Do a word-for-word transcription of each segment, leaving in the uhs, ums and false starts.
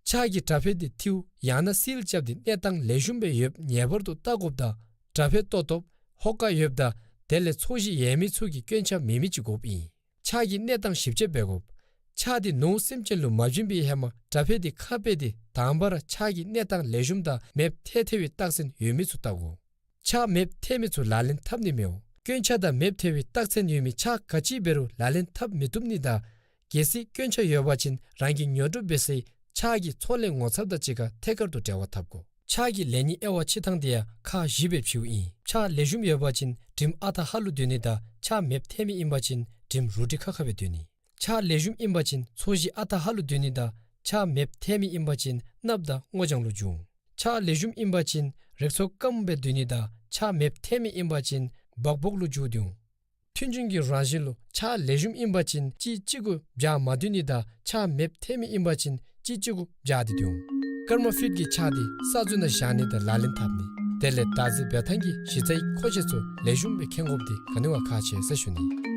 ཕྱག་གི་དྲ་འཕེལ་འདི་ཐིའུ་ཡང་ན་སིལ་རྐྱབ་སྟེ་གནས་སྟངས་ལེགས་ཤོམ་སྦེ་ཡོདཔ་ངེས་པར་དུ་བལྟ་དགོཔ་དང་དྲ་འཕེལ་ཏོག་ཏོ་ཧོ་ཀ་ཡོདཔ་དང་དེ་ལས་ཚོས་གཞི་ཡལ་མི་ཚུ་གི་སྐྱོན་ཆ་མེད་མི་ཅིག་དགོཔ་ཨིན། ཕྱག་གི་གནས་སྟངས་ཞིབ་དཔྱད་འབད་དགོཔ། ཕྱག་འདི་ནོར་སེམས་ཅན་ལུ་མ་བྱིན་པའི་ཧེ་མ་དྲ་འཕེལ་འདི་ཁ་ཕྱེ་སྟེ་དང་པ་ར་ཕྱག་གི་གནས་སྟངས་ལེགས་ཤོམ་དང་མེདཔ་ཐལ་ཐལ་བའི་རྟགས་མཚན་ཡོད་མི་ཚུ་བལྟ་དགོ། ཕྱག་མེདཔ་ཐལ་མི་ཚུ་ལག་ལེན་འཐབ་ནི་མི་འོང་། སྐྱོན་ཆ་དང་མེདཔ་ཐལ་བའི་རྟགས་མཚན་ཡོད་མི་ཕྱག་ག་ཅི་འབད་རུང་ལག་ལེན་འཐབ་མི་བཏུབ་ནི་དང་གལ་སྲིད་སྐྱོན་ཆ་ཡོད་པ་ཅིན་རང་གིས་ཉོ་སྒྲུབ་འབད་སའི་ཕྱག་གི་ཚོང་ལས་ངོ་ཚབ་དང་གཅིག་ཁར་ཐད་ཀར་དུ་འབྲེལ་བ་འཐབ་དགོ། ཕྱག་གི་ལེགས་ཉེས་དབྱེ་བ་ཕྱེ་ཐངས་འདི་ཡང་ཁག་བཞི་སྦེ་ཕྱེཝ་ཨིན། ཕྱག་ལེགས་ཤོམ་ཡོད་པ་ཅིན་དྲིམ་ཨ་རྟག་ཧ་ལུགས་སྡོད་ནི་དང་ཕྱག་མེདཔ་ཐལ་མི་ཨིན་པ་ཅིན་དྲིམ་རུ་ཏྲི་ཁ་ཁ་སྦེ་སྡོད་ནི། ཕྱག་ལེགས་ཤོམ་ཨིན་པ་ཅིན་ཚོས་གཞི་ཨ་རྟག་ཧ་ལུགས་སྡོད་ནི་དང་ཕྱག་མེདཔ་ཐལ་མི་ཨིན་པ་ཅིན་གནགཔོ་དང་སྔོ་ལྗང་ལུ་འགྱུར་འོང་། ཕྱག་ལེགས་ཤོམ་ཨིན་པ་ཅིན་རེག་ཚོར་སྐམ་སྦེ་སྡོད་ནི་དང་ཕྱག་མེདཔ་ཐལ་མི་ཨིན་པ་ཅིན་སྦག་སྦོག་ལུ་འགྱུར་ཏེ་འོང་། མཐུན་རྐྱེན་གྱི་རང་བཞིན་ལུ་ཕྱག་ལེགས་ཤོམ་ཨིན་པ་ཅིན་གཅིག་གཅིག་གུ་སྦྱར་མ་སྡོད་ནི་དང་ཕྱག་མེདཔ་ཐལ་མི་ཨིན་པ་ཅིན་གཅིག་གཅིག་གུ་སྦྱར་ཏེ་སྡོད་འོང་། ཀརྨ་ཕིཊ་ཀྱི་ཕྱག་འདི་གསར་བཙུགས་ནང་བཞག་ནི་དང་ལག་ལེན་འཐབ་ནི་དེ་ལས་བདག་འཛིན་འབད་ཐངས་ཀྱི་གཞི་རྩའི་མཁོ་ཆས་ཚུ་ལེགས་ཤོམ་སྦེ་མཁྱེན་དགོཔ་འདི་ག་ནི་བ་ཁག་ཆེ་ཟེར་ཞུ་ནི།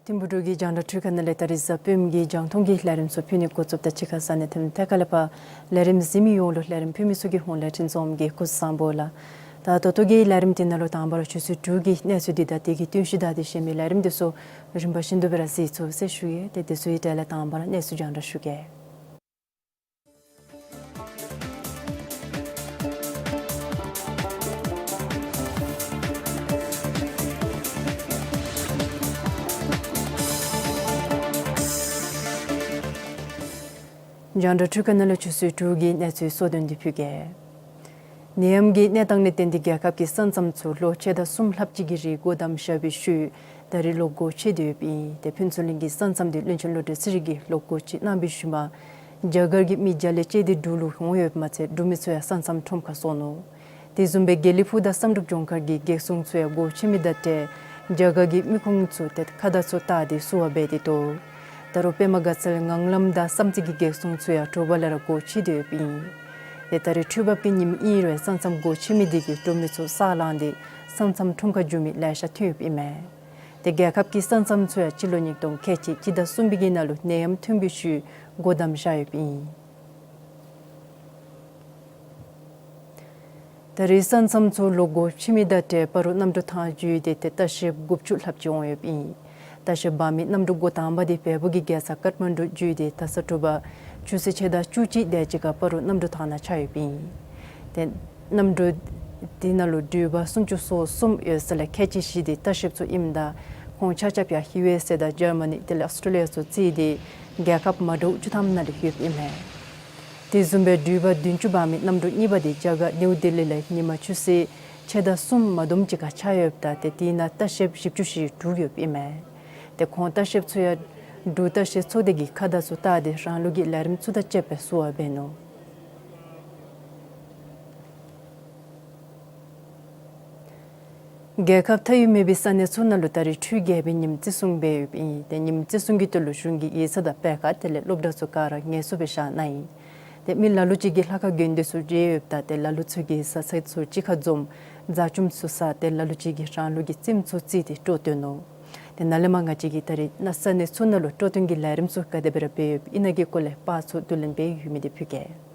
ཐིམ་ཕུག་འབྲུག་གི་རྒྱང་བསྒྲགས་འཕྲུལ་ཁང་ནང་ལས་ད་རིས་གཟའ་སྤེནམ་གྱི་རྒྱང་མཐོང་གི་ལས་རིམ་ཚུ་ཕུལ་ནི་འགོ་བཙུགསཔ་ད་གཅིག་ཁར་གཟའ་ནད་ཐེམ་ཐད་ཀར་ལས་ཕར་ལས་རིམ་གཟིགས་མི་ཡོངས་ལུ་ལས་རིམ་ཕུལ་མི་ཚུ་གི་ཧོངས་ལས་འཕྲིན་བཟུམ་གྱི་སྐུ་གཟུགས་བཟང་པོ་ལགས། ད་ད་ལྟོ་གི་ལས་རིམ་འདི་ནང་ལུ་དང་པ་ར་ཆུ་ཚོད་དྲུག་གི་གནས་ཚུལ་འདི་དང་དེ་གི་བསྟུན་གཞི་དང་དེ་གཞན་མི་ལས་རིམ་འདི་ཚུ་རིམ་པ་བཞིན་དུ་སྦེ་ར་གཟིགས་ཚུགས་ཟེར་ཞུ་ཡི། ཏེ་དེ་ཚུ་གི་གྲས་ལས་དང་པ་ར་གནས་ཚུལ་རྒྱང་བསྒྲགས་ཞུ་གེ། རྒྱང་བསྒྲགས་འཕྲུལ་ཁང་ནང་ལས་ཆུ་ཚོད་དྲུག་གི་གནས་ཚུལ་གཙོ་དོན་འདི་ཕུལ་གེ། ནད་ཡམས་ཀྱི་གནས་སྟངས་ལས་བརྟེན་ཏེ་རྒྱལ་ཁབ་ཀྱི་ས་མཚམས་ཚུ་ལོ་ཕྱེད་དང་གསུམ་ལྷགཔ་ཅིག་གི་རིང་སྒོ་བསྡམས་བཞག་པའི་ཤུལ་ད་རིས་ལོག་སྒོ་ཕྱེ་སྡོདཔ་ཨིན། ཏེ་ཕུན་ཚོགས་གླིང་གི་ས་མཚམས་འདི་བློན་ཆེན་བློ་གྲོས་ཚེ་རིང་གིས་ལོག་སྒོ་ཕྱེ་གནང་བའི་ཤུལ་མ་རྒྱ་གར་གྱི་མི་བརྒྱ་ལས་བཅད་དེ་འབྲུག་ལུ་ཡོང་ཡོདཔ་མ་ཚད་འབྲུག་མི་ཚུ་ཡང་ས་མཚམས་ཁྲོམ་ཁར་སོང་ནུག། དེ་བཟུམ་སྦེ་དགེ་ལེགས་ཕུག་དང་བསམ་གྲུབ་ལྗོངས་མཁར་གྱི་རྒྱལ་སྲུང་ཚུ་ཡང་སྒོ་ཕྱེ་མི་དང་འབྲེལ་རྒྱ་གར་གྱི་མི་ཁུངས་ཚུ་ཏེ་ཁ་བརྡ་ཚུ་བཏང་སྟེ་བསུ་བ་འབད་དེ་འདུག། ད་རུང་པདྨ་དགའ་ཚལ་ངང་ལམ་དང་བསམ་རྩེ་གི་རྒྱལ་སྲུང་ཚུ་ཡང་དྲོ་པ་ལས་ར་སྒོ་ཕྱེ་སྡོདཔ་ཨིན། ཏེ་ད་རེས་འཕྲུལ་འབབ་ཀྱི་ཉིནམ་ཨིན་རུང་ས་མཚམས་སྒོ་ཕྱེ་མི་དེ་གིས་འགྲོ་མི་ཚུ་ས་ལངས་ཏེ་ས་མཚམས་འཁྲུངས་ཁར་འགྱོ་མི་ལེ་ཤ་ཐོན་ཡོདཔ་ཨིན་མས། ཏེ་རྒྱལ་ཁབ་ཀྱི་ས་མཚམས་ཚུ་ཡང་སྤྱི་ལོ་ཉིས་སྟོང་ཁལ་གཅིག་སྤྱི་ཟླ་གསུམ་པའི་གི་ནང་ལུ་ནད་ཡམས་ཐོན་པའི་ཤུལ་སྒོ་བསྡམས་བཞག་ཡོདཔ་ཨིན། ད་རེས་ས་མཚམས་ཚུ་ལོག་སྒོ་ཕྱེ་མི་དང་འབྲེལ་སྤ་རོ་གནམ་གྲུ་ཐང་བརྒྱུད་དེ་ཏེ་ལྟ་བཤལཔ་དགུ་བཅུ་ལྷགཔ་ཅིག་འོང་ཡོདཔ་ཨིན། ལྟ་བཤལ་འབག་མི་གནམ་གྲུ་འགོ་དང་པ་དེ་བལ་པོ་གི་རྒྱལ་ས་ཀཏ་མན་ཌུ་བརྒྱུད་དེ་ད་ས་དྲོ་པ་ཆུ་ཚོད་ཕྱེད་དང་བཅུ་གཅིག་དེ་ཅིག་ཁར་སྤ་རོ་གནམ་གྲུ་ཐང་ནང་ཆགས་ཡོདཔ་ཨིན། ཏེ་གནམ་གྲུ་དེ་ནང་ལུ་འགྲུལ་པ་སུམ་ཅུ་སོ་གསུམ་ཡོད་ས་ལས་ཁལ་གཅིག་བཞི་དེ་ལྟ་བཤལཔ་ཚུ་ཨིནམ་ད་ཁོང་ཆ་ཁྱབ་ཡང་ཡུ་ཨེས་ཨེ་དང་ཇར་མ་ནི་དེ་ལས་ཨོསི་ཊྲེ་ལི་ཡ་ཚུ་བརྩིས་ཏེ་རྒྱལ་ཁབ་མ་འདྲཝ་བཅུ་ཐམ་ནང་ལུ་ཡོདཔ་ཨིན་མས། དེ་བཟུམ་སྦེ་འགྲུལ་པ་བདུན་ཅུ་འབག་མི་གནམ་གྲུ་གཉིས་པ་དེ་རྒྱ་གར་ནིའུ་ལྡི་ལི་ལས་ཉིན་མ་ཆུ་ཚོད་ཕྱེད་དང་གསུམ་མ་བསྡོམས་ཅིག་ཁར་ཆགས་ཡོདཔ་ད་ཏེ་དེ་ནང་ལྟ་བཤལཔ་བཞི་བཅུ་ཞེ་དྲུག་ཡོདཔ་ཨིན་མས། ཏེ་ཁོང་ལྟ་བཤལཔ་ཚུ་ཡང་འབྲུག་ལྟ་བཤལ་ཚོགས་སྡེ་གི་ཁ་བརྡ་ཚུ་བལྟ་སྟེ་རང་ལུགས་ཀྱི་ལས་རིམ་ཚུ་དང་བཅསཔ་སྦེ་བསུ་བ་འབད་ནུག། རྒྱལ་ཁབ་མཐའ་དབུས་མེད་པའི་ས་གནས་ཚུ་ནང་ལུ་ད་རེས་འཕྲུལ་རྒྱལ་པོའི་ཉིནམ་བརྩི་སྲུང་འབད་ཡོདཔ་ཨིན། ཏེ་ཉིནམ་བརྩི་སྲུང་གི་དོན་ལུ་གཞུང་གི་ཡིག་ཚང་དང་སྤེལ་ཁང་དེ་ལས་སློབ་གྲྭ་ཚུ་ག་ར་ངལ་གསོ་སྦེ་བཞག་གནང་ཡི། ཏེ་མི་ལ་ལུ་ཅིག་གིས་ལྷ་ཁང་དགོན་སྡེ་ཚུ་མཇལ་ཡོདཔ་ད་ཏེ་ལ་ལུ་ཚུ་གིས་བཟའ་ཚང་ཚུ་གཅིག་ཁར་འཛོམས་བཟའ་བཅུམ་ཚུ་བཟའ་ཏེ་ལ་ལུ་ཅིག་གིས་རང་ལུགས་ཀྱི་རྩེདམོ་ཚུ་རྩེས་ཏེ་སྤྲོ་སྟོན་ནུག། ཏེ་ནཱ་ལས་མར་ང་བཅས་ཀྱིས་ད་རེས་ནཱ་ས་གནས་ཚུ་ནང་ལུ་སྤྲོ་སྟོན་གྱི་ལས་རིམ་ཚུ་ག་དེ་སྦེ་ར་འབད་ཡོདཔ་ཨིན་ན་གི་སྐོར་ལས་པར་ཚུ་བསྡུ་ལེན་འབད་ཡོད་མི་དེ་ཕུལ་གེ།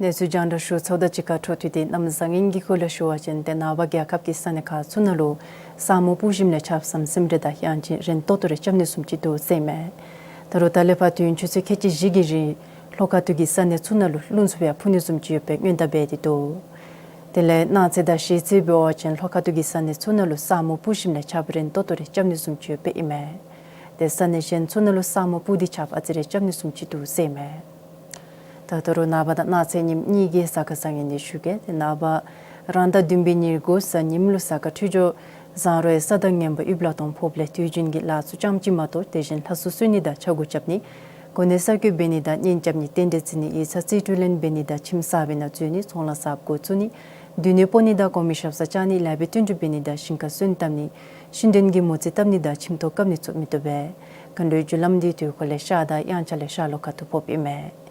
གནས་ཚུལ་རྒྱང་བསྒྲགས་ཞུ་ཚརཝ་དང་གཅིག་ཁར་འཕྲོ་མཐུད་དེ་གནམ་བཟང་ངན་གྱི་སྐོར་ལས་ཞུ་བ་ཅིན་ཏེ་ནངས་པ་རྒྱལ་ཁབ་ཀྱི་ས་གནས་ཁག་ཚུ་ནང་ལུ་ས་སྨུག་སྤུབས་ཞིནམ་ལས་ཆརཔ་ཟམ་ཟིམ་རེ་དང་དབྱངས་ཅན་རིང་ཏོག་ཏོ་རེ་རྐྱབ་ནི་བཟུམ་ཅིག་འདུག་ཟེར་མས། ད་རུང་ད་ལས་ཕར་དུས་ཡུན་ཆུ་ཚོད་ཁལ་གཅིག་བཞི་གི་རིང་ལྷོ་ཁ་ཐུག་གི་ས་གནས་ཚུ་ནང་ལུ་རླུང་འཚུབ་ཡང་འཕུ་ནི་བཟུམ་ཅིག་ཡོདཔ་སྦེ་སྔོན་བརྡ་འབད་དེ་འདུག། དེ་ལས་གནངས་ཚེ་དང་གཞེས་ཚེ་འབད་བ་ཅིན་ལྷོ་ཁ་ཐུག་གི་ས་གནས་ཚུ་ནང་ལུ་ས་སྨུག་སྤུབས་ཞིནམ་ལས་ཆརཔ་རིང་ཏོག་ཏོ་རེ་རྐྱབ་ནི་བཟུམ་ཅིག་ཡོདཔ་ཨིན་མས། ཏེ་ས་གནས་གཞན་ཚུ་ནང་ལུ་ས་སྨུག་སྤུབས་ཏེ་ཆརཔ་ཨ་ཙི་རེ་རྐྱབ་ནི་བཟུམ་ཅིག་འདུག་ཟེར་མས། ད་ད་རུང་ནངས་པ་དང་གནངས་ཚེ་ཉིནམ་གཉིས་ཀྱི་གཟའ་སྐར་བཟང་ངན་འདི་ཞུ་གེ། ཏེ་ནངས་པ་རང་ཟླ་བདུན་པའི་ཉེར་དགུ་གཟའ་ཉིམ་ལུ་གཟའ་སྐར་འཕྲོད་སྦྱོར་བཟང་རུང་ཡང་ས་དང་ངན་པ་ཡུདཔ་ལ་སྟོང་ཕོགཔ་ལས་དུས་རྒྱུན་གྱི་ལཱ་ཚུ་ཙམ་ཅིག་མ་གཏོགས་དེ་བཞིན་ལྷ་གསོལ་གསོལ་ནི་དང་ཕྱག་མགོ་རྐྱབ་ནི་གོ་གནས་གསར་བསྐོ་འབད་ནི་དང་གཉེན་རྐྱབ་ནི་རྟེན་འབྲེལ་བརྩི་ནི་ཡིག་ཚང་རྩིས་སྤྲོད་ལེན་འབད་ནི་དང་ཁྱིམ་གསར་པའི་ནང་འཛུལ་ནི་ཚོང་ལཱ་གསརཔ་འགོ་བཙུགས་ནི་སྡོད་གནས་སྤོ་ནི་དང་གོང་མའི་ཞབས་སར་བཅར་ནི་ལེགས་པའི་བསྟུན་གྲོས་འབད་ནི་དང་ཞིང་ཁར་སོན་བཏབ་ནི་ཤིང་སྡོང་གི་མོ་རྩིས་བཏབ་ནི་དང་ཁྱིམ་ཐོག་བཀབ་ནི་ཚུ་མི་བཏུབ་པས། མཁའ་འགྲོའི་རྒྱུ་ལམ་འདི་དུས་འཁོར་ལས་ཤར་དང་དབྱངས་འཆར་ལས་ཤར་ལྷོ་ཁ་ཐུག་ཕོགཔ་ཨིན་མས།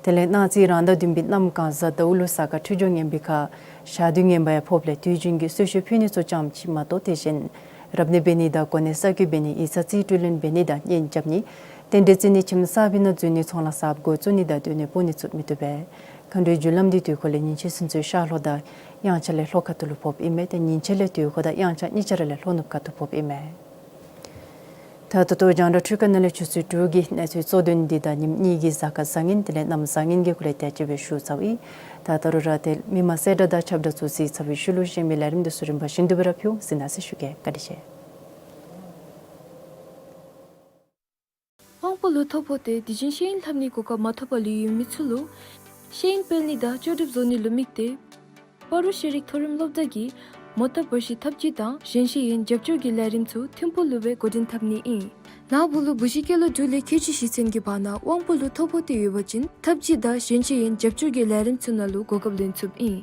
དེ་ལས་གནངས་ཚེ་རང་ཟླ་བདུན་པའི་གནམ་གང་གཟའ་ཟླཝ་ལུ་གཟའ་སྐར་འཕྲོད་སྦྱོར་ངན་པའི་ཁར་ཞག་དུས་ངན་པ་ཡང་ཕོགཔ་ལས་དུས་རྒྱུན་གྱི་གསོལ་མཆོད་ཕུལ་ནི་ཚུ་ཙམ་ཅིག་མ་གཏོགས་དེ་བཞིན་རབ་གནས་འབད་ནི་དང་གོ་གནས་གསར་བསྐོ་འབད་ནི་ཡིག་ཚང་རྩིས་སྤྲོད་ལེན་འབད་ནི་དང་གཉེན་རྐྱབ་ནི་རྟེན་འབྲེལ་བརྩི་ནི་ཁྱིམ་གསར་པའི་ནང་འཛུལ་ནི་ཚོང་ལཱ་གསརཔ་འགོ་བཙུགས་ནི་དང་སྡོད་གནས་སྤོ་ནི་ཚུ་མི་བཏུབ་པས། མཁའ་འགྲོའི་རྒྱུ་ལམ་འདི་དུས་འཁོར་ལས་ཉིན་བྱེད་ཚུན་ཚོད་ཤར་ལྷོ་དང་དབྱངས་འཆར་ལས་ལྷོ་ཁ་ཐུག་ལུ་ཕོགཔ་ཨིན་མས། ཏེ་ཉིན་བྱེད་ལས་དུས་འཁོར་དང་དབྱངས་འཆར་གཉིས་ཆ་ར་ལས་ལྷོ་ནུབ་ཁ་ཐུག་ཕོགཔ་ཨིན་མས། ད་ད་ལྟོ་རྒྱང་བསྒྲགས་འཕྲུལ་ཁང་ནང་ལས་ཆུ་ཚོད་དྲུག་གི་གནས་ཚུལ་གཙོ་དོན་འདི་དང་ཉིནམ་གཉིས་ཀྱི་གཟའ་སྐར་བཟང་ངན་དེ་ལས་གནམ་བཟང་ངན་གྱི་སྐོར་ལས་དེ་ཅིག་སྦེ་ཞུ་ཚརཝ་ཨིན། ད་ད་རུང་ར་ཏེ་མི་མང་གསལ་བསྒྲགས་དང་ཁྱབ་བསྒྲགས་ཚུ་གཟིགས་ཚར་བའི་ཤུལ་ལུ་གཞན་མི་ལས་རིམ་འདི་ཚུ་རིམ་པ་བཞིན་དུ་སྦེ་ར་ཕུལ་འོང་། གཟིགས་གནང་ཟེར་ཞུ་གེ། བཀའ་དྲིན་ཆེ། དབང་པོ་ལུ་ཐོ་ཕོག་སྟེ་དེ་བཞིན་ཤེས་ཡོན་ལྷབ་ནིའི་གོ་སྐབས་མ་ཐོབ་པར་ལུས་ཡོད་མི་ཚུ་ལུ་ཤེས་ཡོན་སྤེལ་ནི་དང་ལྕོགས་གྲུབ་བཟོ་ནི་ལུ་དམིགས་ཏེ་སྤ་རོ་ཤེས་རིག་མཐོ་རིམ་སློབ་གྲྭ་གིས་མོ་ཊ་འབར་ཞིང་ཐབས་ཇུས་དང་གཞན་ཤེས་ཡོན་རྒྱབ་སྐྱོར་གྱི་ལས་རིམ་ཚུ་ཐིམ་ཕུག་ལུ་སྦེ་འགོ་འདྲེན་འཐབ་ནི་ཨིན། ནཱ་བུ་ལུ་བུ་གཞི་སྐྱེས་ལོ་དྲུག་ལས་ཁལ་གཅིག་བཞི་ཚུན་གྱི་བར་ན་དབང་པོ་ལུ་ཐོ་ཕོག་སྟེ་ཡོད་པ་ཅིན་ཐབས་ཇུས་དང་གཞན་ཤེས་ཡོན་རྒྱབ་སྐྱོར་གྱི་ལས་རིམ་ཚུ་ནང་ལུ་གོ་སྐབས་ལེན་ཚུགསཔ་ཨིན།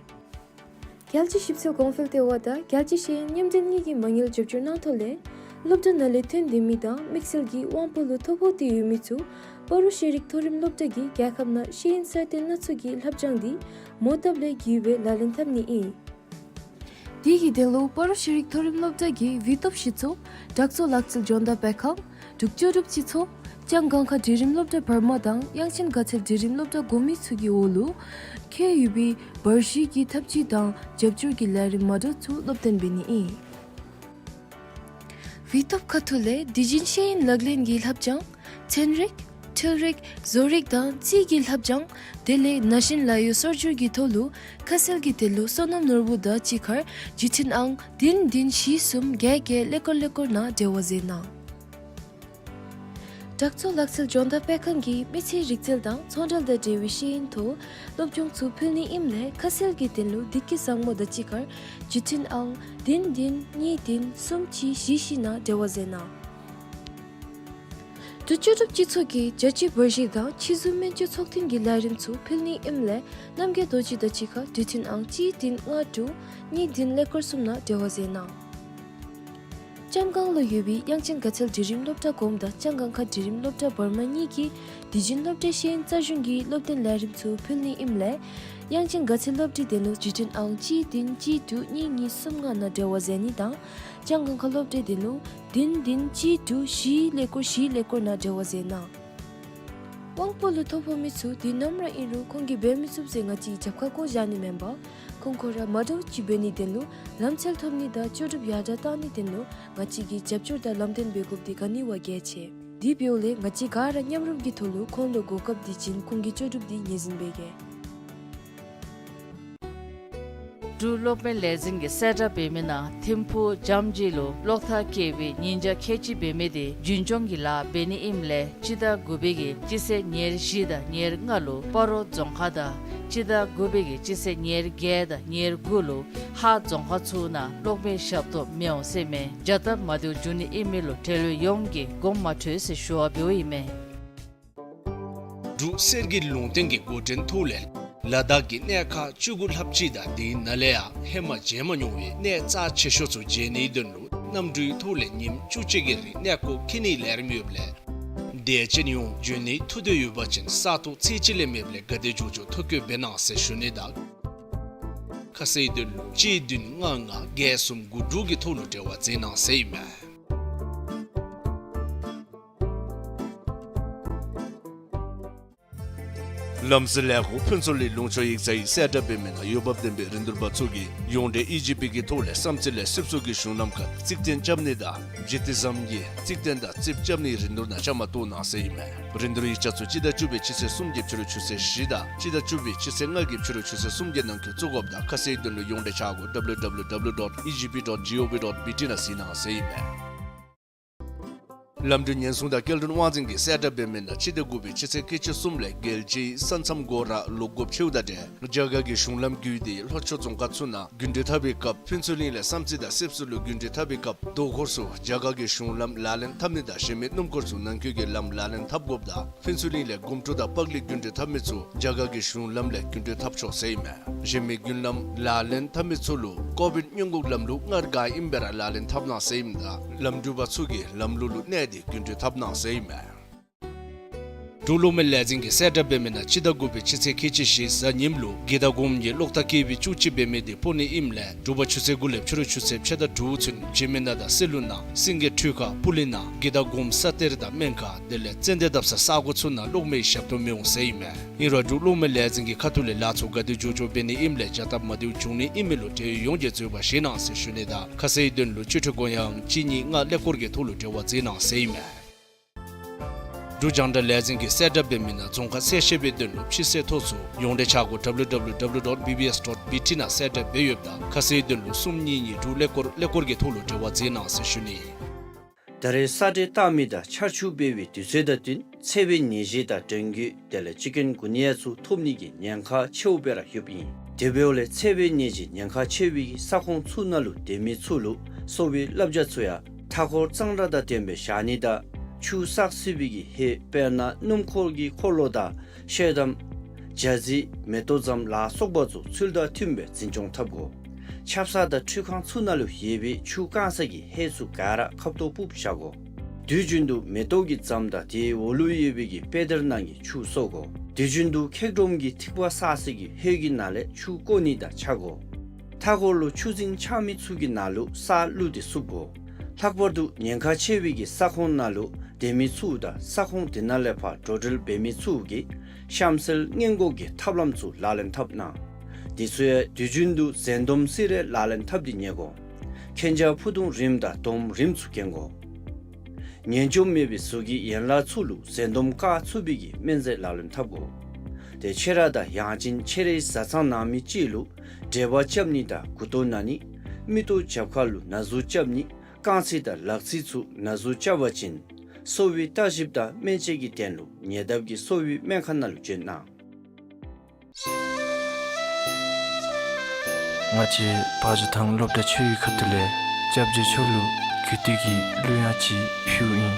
རྒྱལ་སྤྱིའི་ཞིབ་འཚོལ་གོང་འཕེལ་ལྟེ་བ་དང་རྒྱལ་སྤྱིའི་ཤེས་ཡོན་མཉམ་འབྲེལ་གཉིས་ཀྱིས་མ་དངུལ་རྒྱབ་སྐྱོར་གནང་ཐོག་ལས་སློབ་གྲྭ་ནང་ལས་ཐོན་བསྡད་མི་དང་དམིགས་བསལ་གྱིས་དབང་པོ་ལུ་ཐོ་ཕོག་སྟེ་ཡོད་མི་ཚུ་སྤ་རོ་ཤེས་རིག་མཐོ་རིམ་སློབ་གྲྭ་གིས་རྒྱལ་ཁབ་ནང་ཤེས་ཡོན་གསར་གཏོད་སྣ་ཚོགས་ཀྱི་ལྷབ་སྦྱང་འདི་མོ་བཏབ་ལས་བརྒྱུད་སྦེ་ལག་ལེན་འཐབ་ནི་ཨིན། དེ་གི་དོན་ལུ་སྤ་རོ་ཤེས་རིག་མཐོ་རིམ་སློབ་གྲྭ་གིས་བི་ཏོབ་ཞི་ཚོགས་དྲག་ཚོགས་ལག་རྩལ་སྦྱོང་བརྡར་སྤེལ་ཁང་འབྲུག་ལྕོགས་གྲུབ་སྤྱི་ཚོགས་ལྕང་སྒང་ཁ་འབྲིང་རིམ་སློབ་གྲྭ་བར་མ་དང་དབྱངས་ཅན་དགའ་ཚལ་འབྲིང་རིམ་སློབ་གྲྭ་གོ་མི་ཚུ་གི་འོག་ལུ་ཁེལ་ཡོད་པའི་བར་ཞིག་གི་ཐབས་ཇུས་དང་རྒྱབ་སྐྱོར་གྱི་ལས་རིམ་མ་འདྲཝ་ཚུ་སློབ་སྟོན་འབད་ནི་ཨིན། བི་ཏོབ་ཁ་ཐུག་ལས་དུས་རྒྱུན་ཤེས་ཡོན་ལག་ལེན་གྱི་ལྷབ་སྦྱང་ཚན་རིག་འཕྲུལ་རིག་བཟོ་རིག་དང་རྩིས་ཀྱི་ལྷབ་སྦྱང་དེ་ལས་ན་གཞོན་ལཱ་གཡོག་སོར་སྒྱུར་གྱི་ཐོག་ལུ་ཁ་གསལ་གྱི་དོན་ལུ་བསོད་ནམས་ནོར་བུ་དང་གཅིག་ཁར་བརྒྱུད་འཕྲིན་ཨང་བདུན་བདུན་བཞི་གསུམ་བརྒྱད་བརྒྱད་ཀླད་ཀོར་ཀླད་ཀོར་ནང་འབྲེལ་བ་མཛད་གནང་། དྲག་ཚོགས་ལག་རྩལ་སྦྱོང་བརྡར་སྤེལ་ཁང་གིས་མི་ཚེའི་རིག་རྩལ་དང་ཚོང་འབྲེལ་དང་འབྲེལ་བའི་ཤེས་ཡོན་ཐོག་སློབ་སྦྱོང་ཚུ་ཕུལ་ནི་ཨིནམ་ལས་ཁ་གསལ་གྱི་དོན་ལུ་བདེ་སྐྱིད་བཟང་མོ་དང་གཅིག་ཁར་བརྒྱུད་འཕྲིན་ཨང་བདུན་བདུན་གཉིས་བདུན་གསུམ་གཅིག་བཞི་བཞི་ནང་འབྲེལ་བ་མཛད་གནང་། འབྲུག་ལྕོགས་གྲུབ་སྤྱི་ཚོགས་ཀྱིས་རྒྱལ་སྤྱིའི་བར་ཞིག་དང་ཕྱི་ཟུར་སྨན་བཅོས་ཚོགས་ཐུན་གྱི་ལས་རིམ་ཚུ་ཕུལ་ནི་ཨིནམ་ལས་རྣམ་རྒྱལ་རྡོ་རྗེ་དང་གཅིག་ཁར་བརྒྱུད་འཕྲིན་ཨང་གཅིག་བདུན་ལྔ་དྲུག་གཉིས་བདུན་ཀླད་ཀོར་གསུམ་ནང་འབྲེལ་བ་མཛད་གནང་། ལྕམ་སྒང་ལུ་ཡོད་པའི་དབྱངས་ཅན་དགའ་ཚལ་འབྲིང་རིམ་སློབ་གྲྭ་གོངམ་དང་ལྕང་སྒང་ཁ་འབྲིང་རིམ་སློབ་གྲྭ་བར་མ་གཉིས་ཀྱིས་དུས་རྒྱུན་སློབ་གྲྭའི་ཤེས་ཡོན་རྩལ་གཞུང་གི་སློབ་སྟོན་ལས་རིམ་ཚུ་ཕུལ་ནི་ཨིནམ་ལས་དབྱངས་ཅན་དགའ་ཚལ་སློབ་གྲྭའི་དོན་ལུ་བརྒྱུད་འཕྲིན་ཨང་གཅིག་བདུན་གཅིག་དྲུག་གཉིས་གཉིས་གསུམ་ལྔ་ནང་འབྲེལ་བ་མཛད་ནི་དང་ལྕང་སྒང་ཁ་སློབ་གྲྭའི་དོན་ལུ་བདུན་བདུན་གཅིག་དྲུག་བཞི་ཀླད་ཀོར་བཞི་ཀླད་ཀོར་ནང་འབྲེལ་བ་མཛད་གནང་། དབང་པོ་ལུ་ཐོ་ཕོག་མི་ཚུ་དུས་ནམ་ར་ཨིན་རུང་ཁོང་གིས་འབད་མི་ཚུགས་ཟེར་ང་བཅས་ཀྱིས་རྒྱབ་ཁར་བཀོ་བཞག་ནི་མེན་པར་ཁོང་ཁོང་ར་མ་འདྲཝ་ཅིག་འབད་ནིའི་དོན་ལུ་ལམ་འཚོལ་ཐོབ་ནི་དང་ལྕོགས་གྲུབ་ཡར་དྲག་གཏང་ནིའི་དོན་ལུ་ང་བཅས་ཀྱིས་རྒྱབ་སྐྱོར་དང་ལམ་སྟོན་འབད་དགོཔ་འདི་ག་ནི་བ་གལ་ཆེ། དེ་འབདཝ་ལས་ང་བཅས་ག་ར་མཉམ་རུབ་ཀྱི་ཐོག་ལུ་ཁོང་ལུ་གོ་སྐབས་འདི་བྱིན་ཁོང་གི་ལྕོགས་གྲུབ་འདི་ངོས་འཛིན་འབད་གེ། འབྲུག་གློག་མེ་ལས་འཛིན་གྱིས་གསལ་བསྒྲགས་འབད་མི་ནང་ཐིམ་ཕུག་རྒྱ་མཇིང་ལུ་གློག་ཐག་བཀལ་བའི་ཉིན་ཆ་ཁལ་གཅིག་འབད་མི་དེ་རྒྱུན་སྐྱོང་གི་ལཱ་འབད་ནི་ཨིནམ་ལས་སྤྱི་ཟླ་དགུ་པའི་གི་སྤྱི་ཚེས་ཉེར་བཞི་དང་ཉེར་ལྔ་ལུ་སྤ་རོ་རྫོང་ཁག་དང་སྤྱི་ཟླ་དགུ་པའི་གི་སྤྱི་ཚེས་ཉེར་བརྒྱད་དང་ཉེར་དགུ་ལུ་ཧཱ་རྫོང་ཁག་ཚུ་ནང་གློག་མེ་ཞབས་ཏོག་མི་འོང་ཟེར་མས། བྱ་སྟབས་མ་བདེཝ་འབྱུང་ནི་ཨིན་མི་ལུ་འབྲེལ་ཡོད་ཡོངས་ཀྱིས་དགོངསམ་མ་ཁྲེལ་ཟེར་ཞུ་བ་འབདཝ་ཨིན་མས། འབྲུག་གསེར་གྱི་ལུང་བསྟན་གྱི་འགོ་འདྲེན་ཐོག་ལས་ལ་དྭགས་ཀྱི་གནས་ཁག་བཅུ་དགུ་ལྷགཔ་ཅིག་དང་དེའི་ནང་ལས་ཡང་ཧེ་མ་མཇལ་མ་མྱོང་བའི་གནས་རྩ་ཆེ་ཤོས་ཚུ་མཇལ་ནིའི་དོན་ལུ་གནམ་གྲུའི་ཐོག་ལས་ཉིནམ་བཅུ་གཅིག་གི་རིང་གནས་སྐོར་འཁྱིད་ནིའི་ལས་རིམ་ཡོདཔ་ལས་དད་ཅན་ཡོངས་འབྱོན་ནིའི་ཐུགས་འདོད་ཡོད་པ་ཅིན་ས་ཐོག་ཚད་གཅིག་ལས་མེདཔ་ལས་ག་དེ་མགྱོགས་མགྱོགས་ཐོ་བཀོད་འབད་གནང་ཟེར་ཞུ་ནི་དང་ཁ་གསལ་དོན་ལུ་གཅིག་བདུན་ལྔ་ལྔ་བརྒྱད་གསུམ་དགུ་དྲུག་གི་ཐོག་ལུ་འབྲེལ་བ་མཛད་གནང་ཟེར་ཨིན་མས། ལམ་སེལ་ལས་སྒོ་ཕུན་ཚོགས་གླིང་ལུང་ཕྱོགས་ཡིག་ཚང་གིས་གསལ་བསྒྲགས་འབད་མི་ནང་འོས་འབབ་ལྡན་པའི་རིན་བསྡུར་པ་ཚུ་གིས་ཡོངས་འབྲེལ་ཨི་ཇི་པི་གི་ཐོག་ལས་བསམ་རྩེ་ལས་སྲིབ་སོར་གྱི་གཞུང་ལམ་ཁར་རྩིག་རྟེན་རྐྱབ་ནི་དང་ཇི་ཏི་ཟམ་གྱི་རྩིག་རྟེན་དང་རྩིགཔ་རྐྱབ་ནིའི་རིན་བསྡུར་ནང་བཅའ་མར་གཏོགས་གནང་ཟེར་ཨིན་མས། རིན་བསྡུར་ཡིག་ཆ་ཚུ་སྤྱི་ཟླ་བཅུ་པའི་སྤྱི་ཚེས་གསུམ་གྱི་ཕྱི་རུ་ཆུ་ཚོད་བཞི་དང་སྤྱི་ཟླ་བཅུ་པའི་སྤྱི་ཚེས་ལྔ་གི་ཕྱི་རུ་ཆུ་ཚོད་གསུམ་གྱི་ནང་འཁོད་བཙུགས་དགོཔ་དང་ཁ་གསལ་དོན་ལུ་ཡོངས་འབྲེལ་འཆར་སྒོ་W W W dot E G P dot G O V dot B T ནང་གཟིགས་གནང་ཟེར་ཨིན་མས། ལམ་འགྲུལ་ཉེན་སྲུང་དང་སྐྱེལ་འདྲེན་དབང་འཛིན་གྱིས་གསལ་བསྒྲགས་འབད་མི་ནང་སྤྱི་ཟླ་དགུ་པའི་སྤྱི་ཚེས་ཁལ་གཅིག་གསུམ་ལས་རྒྱལ་སྤྱིའི་ས་མཚམས་སྒོ་ར་ལོག་དགོཔ་ཆེཝ་དང་འབྲེལ་རྒྱ་གར་གྱི་གཞུང་ལམ་བརྒྱུད་དེ་ལྷོ་ཕྱོགས་རྫོང་ཁག་ཚུ་ནང་རྒྱུན་འགྲུལ་འཐབ་པའི་སྐབས་ཕུན་ཚོགས་གླིང་ལས་བསམ་རྩེ་དང་སྲིབ་སོར་ལུ་རྒྱུན་འགྲུལ་འཐབ་པའི་སྐབས་དོ་ཁོར་ཚུ་རྒྱ་གར་གྱི་གཞུང་ལམ་ལག་ལེན་འཐབ་ནི་དང་གཞན་མི་སྣུམ་འཁོར་ཚུ་ནང་འཁོད་ཀྱི་ལམ་ལག་ལེན་འཐབ་དགོཔ་དང་ཕུན་ཚོགས་གླིང་ལས་དགོང་དྲོ་དང་པག་ལེགས་རྒྱུན་འགྲུལ་འཐབ་མི་ཚུ་རྒྱ་གར་གྱི་གཞུང་ལམ་ལས་རྒྱུན་འགྲུལ་འཐབ་ཆོག་ཟེར་ཨིན་མས། གཞན་མི་རྒྱུན་ལམ་ལག་ལེན་འཐབ་མི་ཚུ་ལུ་ཀོ་བིཌ་སྔོན་འགོག་ལམ་ལུགས་སྔར་ག་ཨིནམ་སྦེ་ར་ལག་ལེན་འཐབ་གནང་ཟེར་ཨིནམ་ད་ལམ་འགྲུལ་པ་ཚུ་གིས་ལམ་ལུགས་ལུ་གནས་ཏེ་རྒྱུན་འགྲུལ་འཐབ་གནང་ཟེར་ཨིན་མས། འབྲུག་གློག་མེ་ལས་འཛིན་གྱིས་གསལ་བསྒྲགས་འབད་མི་ནང་སྤྱི་ཟླ་དགུ་པའི་སྤྱི་ཚེས་ཁལ་གཅིག་བཞི་གཟའ་ཉིམ་ལུ་དགེ་དང་སྒོམ་གྱི་གློག་ཐག་བཀལ་བའི་བཅུ་གཅིག་འབད་མི་དེ་སྤོ་ནི་ཨིནམ་ལས་དྲོ་པ་ཆུ་ཚོད་དགུ་ལས་ཕྱི་རུ་ཆུ་ཚོད་ཕྱེད་དང་དྲུག་ཚུན་འཇིགས་མེད་ནགས་དང་སེ་ལུ་ནང་སེང་གེ་ཁྲུས་ཁ་སྤུ་ལེན་ནང་དགེ་དང་སྒོམ་ས་གཏེར་དང་སྨན་ཁང་དེ་ལས་ཙན་དན་བརྡབ་ས་ས་གོ་ཚུ་ནང་གློག་མེ་ཞབས་ཏོག་མི་འོང་ཟེར་ཨིན་མས། ཨིན་རུང་འབྲུག་གློག་མེ་ལས་འཛིན་གྱི་ཁ་ཐུག་ལས་ལཱ་ཚུ་ག་དེ་མགྱོགས་མགྱོགས་འབད་ནི་ཨིནམ་ལས་བྱ་སྟབས་མ་བདེཝ་འབྱུང་ནི་ཨིན་མི་ལུ་འབྲེལ་ཡོད་ཡོངས་ཀྱིས་འཛོལ་བ་བཞེས་གནང་ཟེར་ཞུ་ནི་དང་ཁ་གསལ་དོན་ལུ་སྤྱི་འཐུས་སྐུ་ཡོངས་གཅིག་གཉིས་ལྔ་ཀླད་ཀོར་གྱི་ཐོག་ལུ་འབྲེལ་བ་མཛད་གནང་ཟེར་ཨིན་མས། འབྲུག་རྒྱང་བསྒྲགས་ལས་འཛིན་གྱིས་གསལ་བསྒྲགས་འབད་མི་ནང་རྫོང་ཁག་གསལ་བཤད་པའི་དོན་ལུ་ཕྱི་སེལ་ཐོ་ཚུ་ཡོངས་འབྲེལ་འཆར་སྒོ་W W W dot B B S dot B T ནང་གསལ་བསྒྲགས་འབད་ཡོདཔ་ད་ཁ་གསལ་དོན་ལུ་གསུམ་གཉིས་གཉིས་དྲུག་ཀླད་ཀོར་ཀླད་ཀོར་གྱི་ཐོག་ལུ་འབྲེལ་བ་མཛད་གནང་ཟེར་ཞུ་ནི། ད་རེས་ས་འདྲེན་བཏང་མི་དང་ཆར་ཆུ་འབབ་པའི་དུས་ཚོད་དང་བསྟུན་ཚ་བའི་ནད་གཞི་དང་འབྲང་རྒྱུ་དེ་ལས་ཅིག་ཀུན་གུ་ནི་ཡ་ཚུ་ཐོབ་ནི་གི་ཉེན་ཁ་ཆེཝ་སྦེ་ར་ཡོདཔ་ཨིན། དེ་འབདཝ་ལས་ཚ་བའི་ནད་གཞི་ཉེན་ཁ་ཆེ་བའི་ས་ཁོངས་ཚུ་ནང་ལུ་སྡོད་མི་ཚུ་ལུ་གསོ་བའི་བསླབ་བྱ་ཚུ་ཡང་མཐའ་འཁོར་གཙང་སྦྲ་དང་ལྡན་པའི་བཞག་ནི་དང་ཆུ་བསགས་སྲིད་པའི་གི་ཧེ་དཔེར་ན་སྣུམ་འཁོར་གྱི་འཁོར་ལོ་དང་ཤེལ་དམ་ཇ་རྩི་མེ་ཏོག་ཙམ་ལ་སོགས་པ་ཚུ་ཚུལ་དང་མཐུན་པའི་འཛིན་སྐྱོང་འཐབ་དགོ། ཆབ་གསང་དང་ཁྲུས་ཁང་ཚུ་ནང་ལུ་ཡོད་པའི་ཆུ་བཀང་ས་གི་ཧེ་ཚུ་ག་ར་ཁབ་ཏོ་སྤུབས་བཞག་དགོ། དུས་རྒྱུན་དུ་མེ་ཏོག་གི་རྫམ་དང་དེའི་འོག་ལུ་ཡོད་པའི་གི་པེ་དར་ནང་གི་ཆུ་གསོ་དགོ། དུས་རྒྱུན་དུ་ཁེག་སྒྲོམ་གྱི་ཐིགས་པ་བསགས་ས་གི་ཧེ་གི་ནང་ལས་ཆུ་བཀོ་ནི་དང་ཆ་དགོ། མཐའ་འཁོར་ལུ་ཆུ་རྫིང་ཆགས་མི་ཚུ་གི་ནང་ལུ་ས་བླུགས་ཏེ་བསུབ་དགོ། ལྷག་པར་དུ་ཉེན་ཁ་ཆེ་བའི་གི་ས་ཁོངས་ནང་ལུ་སྡོད་མི་ཚུ་དང་ས་ཁོངས་དེ་ནང་ལས་ཕར་འགྲོ་འགྲུལ་འབད་མི་ཚུ་གིས་གཤམ་གསལ་སྔོན་འགོག་གི་ཐབས་ལམ་ཚུ་ལག་ལེན་འཐབ་གནང་། དེ་ཚུ་ཡང་དུས་རྒྱུན་དུ་ཟན་དོམ་སི་རེ་ལག་ལེན་འཐབ་སྟེ་ཉལ་དགོ། གན་རྐྱལ་ཕུ་ཐུང་རིངམ་དང་དོམ་རིངམ་ཚུ་གྱོན་དགོ། ངན་འཇོམས་མེད་པའི་གཟུགས་ཀྱི་ཡན་ལག་ཚུ་ལུ་ཟན་དོམ་བཀག་ཚུགས་པའི་གི་སྨན་རྫས་ལག་ལེན་འཐབ་དགོ། ཏེ་ཁྱེད་ར་དང་ཡང་ཅིན་ཁྱེད་རའི་བཟའ་ཚང་ནང་མི་ཅིག་ལུ་འབྲེལ་བ་རྐྱབ་ནི་དང་མགུ་ཏོ་ན་ནི། མིག་ཏོ་རྒྱབ་ཁ་ལུ་ན་ཟུག་རྐྱབ་ནི། རྐང་ཚིགས་དང་ལག་ཚིགས་ཚུ་ན་ཟུག་རྐྱབ་པ་ཅིན་གསོ་བའི་བརྟག་ཞིབ་དང་སྨན་དཔྱད་ཀྱི་དོན་ལུ་ཉེ་འདབས་ཀྱི་གསོ་བའི་སྨན་ཁང་ནང་ལུ་བྱོན་གནང་། ང་བཅས་བ་ཇོ་ཐང་སློབ་གྲྭ་ཆོས་ཡིག་ཁང་དུ་ལས་སྐྱབས་རྗེ་མཆོག་ལུ་གུས་བཏུད་ཀྱི་གླུ་དབྱངས་ཅིག་ཕུལཝ་ཨིན།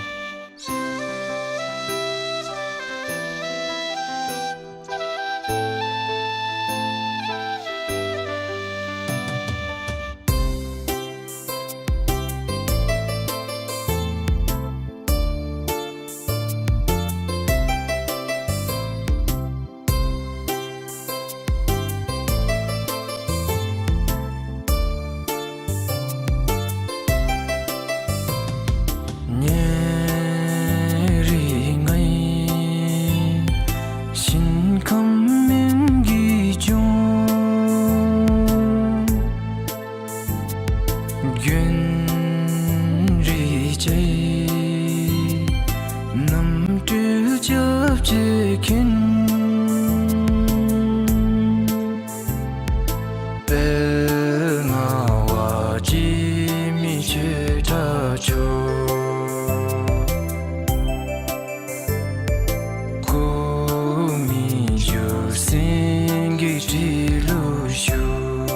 ཉེ་རིང་ངའི་ཞིང་ཁམས་སྨན་གྱིས་སྐྱོང་། དགོན་རིགས་བཅས་རྣམ་གྲོལ་སྐྱབས་རྗེ་མཁྱེན། དཔལ་ངག་དབང་འཇིགས་མེད་ཆོས་གྲགས་མཆོག། སྐུ་མི་འགྱུར་སེང་གེའི་ཁྲི་ལུ་བཞུགས།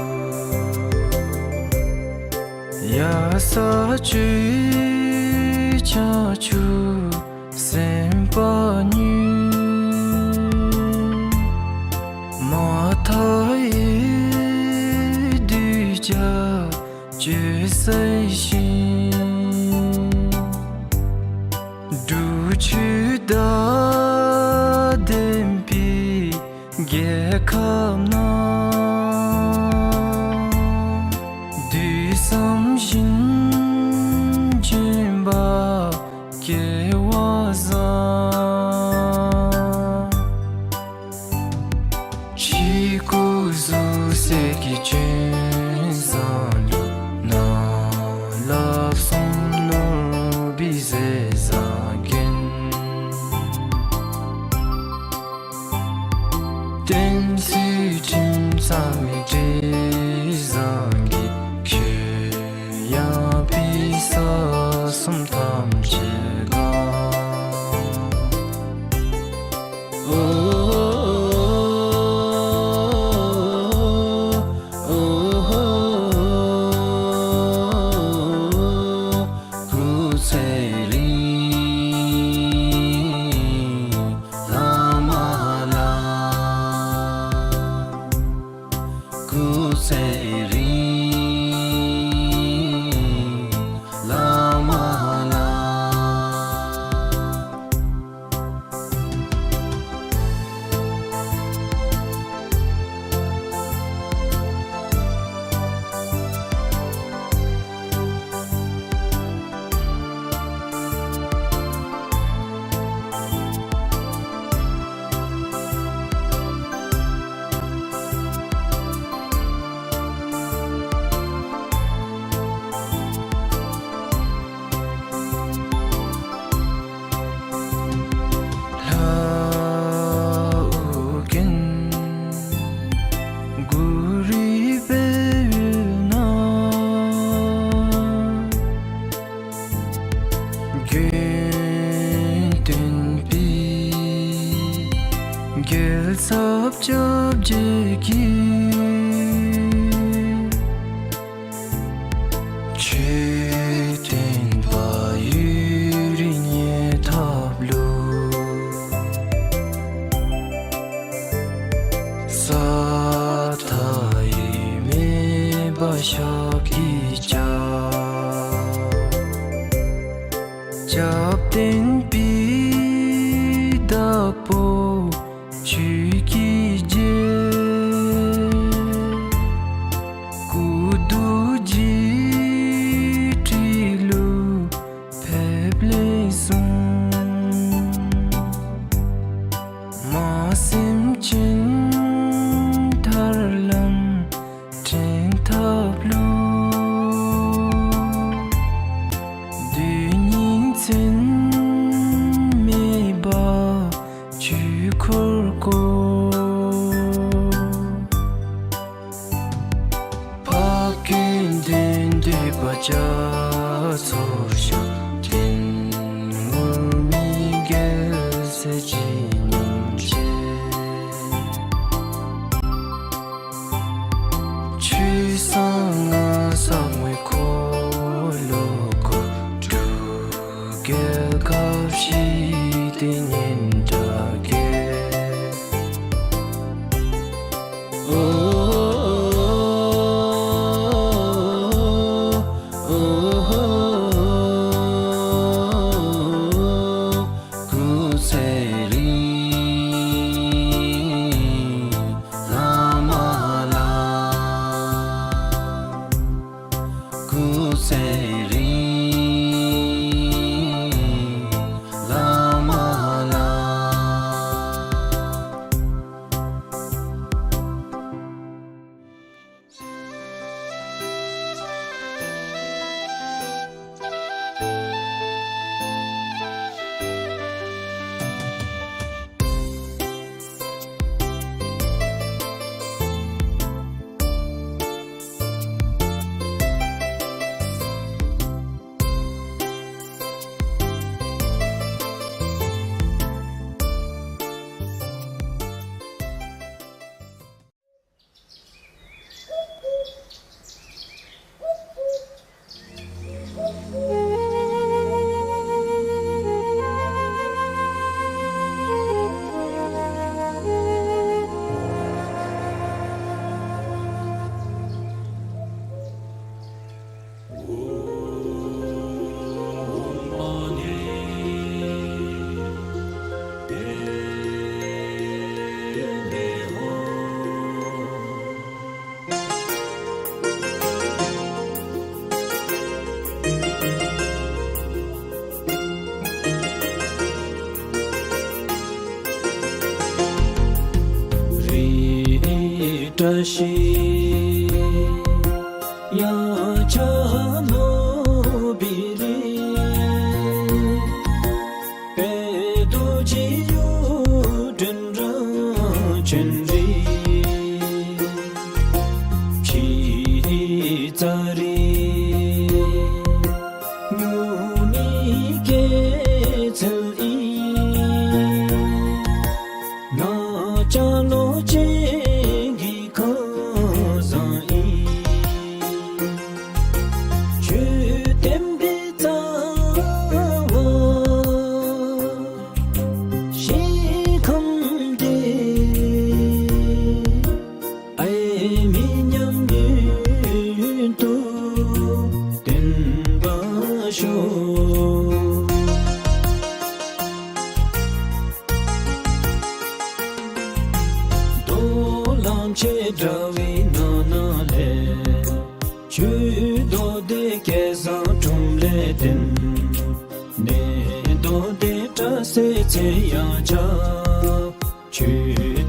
གཡའ་ས་སྤྱོད་བྱང་ཆུབ་སེམས་དཔའ་ཉིད། མ་ཐག་ཡིད་འདུལ་བྱ་སྤྱོད་གསལ་ཞིང་། འབྲུག་ཆུ་དང་ལྡན་པའི་རྒྱལ་ཁབ་ན། དུས་གསུམ་ཞིང་ཆེན་པ་སྐལ་བ་བཟང་། ཕྱི་སྐུ་གཟུགས་གསལ་གྱི་ཅུང་ཟད་ལུ། ནང་ལག་གསུམ་ནོར་བུའི་ཟས་བཟང་གྱོན། བསྟན་སྲིད་ཁྲིམས་གཙང་མའི་དྲི་བཟང་གིས། ཁྱོད་ཡངས་པའི་ས་གསུམ་ཐམས་ཅད་གང་། སྐུ་ཚེ་རིང་བླ་མ་ལགས། སྐུ་ཚེ་རིང་བླ་མ་ལགས། ལྷ་ཨོ་རྒྱན་གུ་རུའི་སྤེལ་ཡུལ་ན། དགེ་འདུན་པའི་རྒྱལ་ཚབ་སྐྱབས་རྗེ་གིས། མཆོད་རྟེན་བལ་ཡུལ་རིགས་ཉེ་འདབས་ལུ། ས་མཐའ་ཡི་མེ་འབར་ ཡབ་བསྟན་པའི་བདག་པོ་ཆོས་ཀྱི་རྒྱལ། སྐུ་རྡོ་རྗེ་ཁྲི་ལུ་ཕེབས་ལེགས་གསུངས། མ་སེམས་ཅན་ཐར་ལམ་འདྲེན་ཐབས་ལུ། བདུད་ཉིད་མཚན་མེད་པ་ཆོས་འཁོར་བསྐོར། འཕགས་པའི་དོན་འདོད་པ་རྒྱ་མཚོར་ཤར། དོན་དངོས་མི་འགལ་ཟེར་ཇི་སྙེད་ཅིག། ཆོས་གསང་སྔགས་ཟབ་མོའི་འཁོར་ལོ་བསྐོར། འགྲོ་རྒྱལ་ཁ་བཞི་དེ་སྙན་གྲགས་རྒྱས། སྐུ་ཚེ་རིང་བླ་མ་ལགས། སྐུ་ཚེ་རིང་བླ་མ་ལགས། རི་བཀྲ་ཤིས་དབྱངས་འཆར་ལོ་བི་རི། དཔལ་རྡོ་རྗེ་གཡུ་སྒྲོན་ར་ཆེན་རི། ཕྱི་ཙ་རི་སྨྱུག་མའི་སྐྱེད་ཚལ་ཨིན། ནགས་ལྕང་ལོ་ཅན་གྱི་ཁང་བཟང་ཨིན། ཆོས་བསྟན་པའི་རྩ་བ་ཞིང་ཁམས་འདི། ཨའི་མི་ཉམས་ཡུན་དུ་བརྟན་པར་ཤོག། རྡོ་གླང་ཆེན་འདྲ་བའི་ནང་ན་ལས། ཆོས་རྡོ་རྗེ་སྐལ་བཟང་འབྲུམ་ལས་བརྟེན། གནས་རྡོ་རྗེ་བཀྲ་ཤིས་ཚེ་ཡང་འཆར། ཆོས་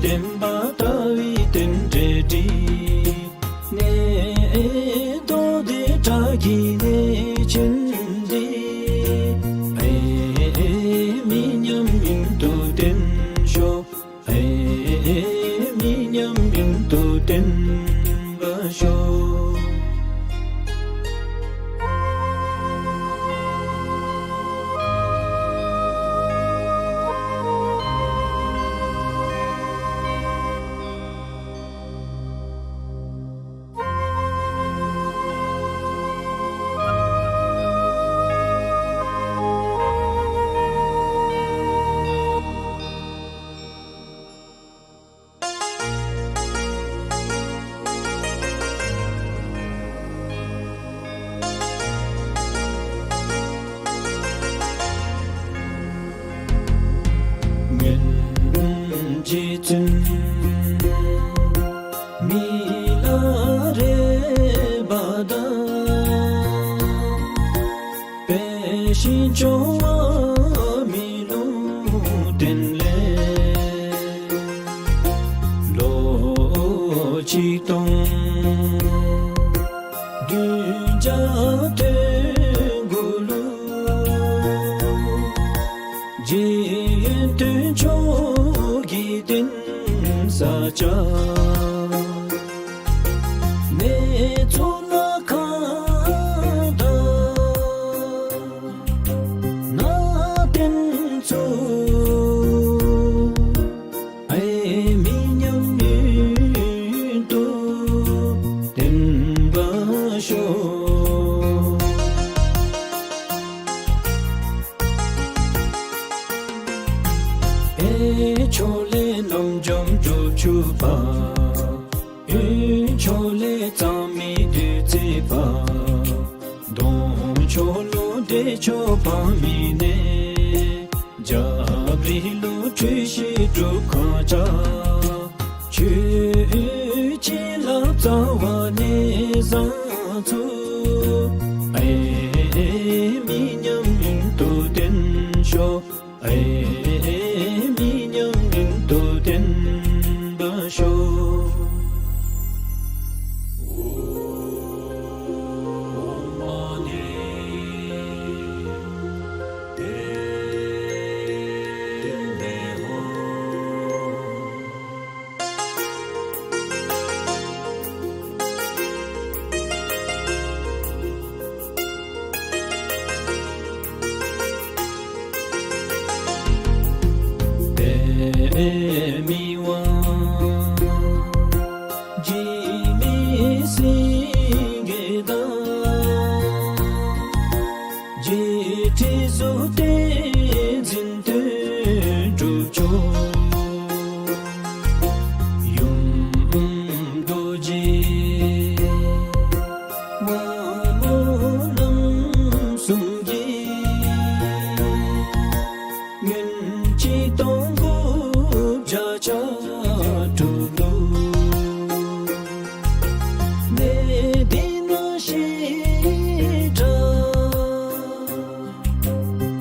བསྟན་པ་དར་བའི་རྟེན་འབྲེལ་འགྲིག། གནས་རྡོ་རྗེ་བཀྲ་ཤིས་གནས་ཆེན་འདི། ཨའི་མི་ཉམས་ཡུན་དུ་བརྟན་ཤོག། ཨའི་མི་ཉམས་ཡུན་དུ་བརྟན་པར་ཤོག། འབད་ཞིང་སྐྱོ་བ་མེད་ལུང་བསྟན་ལས། ལོ་གཅིག་སྟོང་བདུན་བརྒྱ་དོན་དགུ་ལུ། རྗེ་ཡོན་ཏན་མཆོག་གི་གདན་ས་བཅགས། གནས་མཚོ་ལ་ཁ་དང་ནང་རྟེན་གཙོ། ཨའི་མི་ཉམས་ཡུན་དུ་བརྟན་པར་ཤོག། ཨེ་ཕྱོགས་ལས་རྣམ་འཇོམས་སྒྲུབ་ཆུ་པ། ཡུལ་ཕྱོགས་ལས་གཙང་མི་བདུད་རྩི་པ། གདོང་ཕྱོགས་ལུ་བདེ་མཆོག་འབངས་མི་གནས། རྒྱབ་རི་ལུ་འཁྲུལ་ཞིག་སྒྲུབ་ཁང་བཅའ། ཆོས་བྱིན་རླབས་རྩ་བ་ནས་བཟང་ཚུལ། ཨའི་མི་ཉམས་ཡུན་དུ་བརྟན་ཤོག། ཨའི་མི་ཉམས་ཡུན་དུ་བརྟན་པར་ཤོག། འབད་མི་དབང་འཇིགས་མེད་སེང་གེ་དང་། རྗེ་ཁྲི་ཟུར་བསྟན་འཛིན་དོན་གྲུབ་མཆོག། ཡུམ་རྡོ་རྗེ་དབང་མོ་རྣམ་གསུམ་གྱིས། ཉིནམ་གཅིག་སྟོང་དགུ་བརྒྱ་ཕྱག་དྲུག་ལུ། གནས་འདི་ན་ཞེས་གྲགས་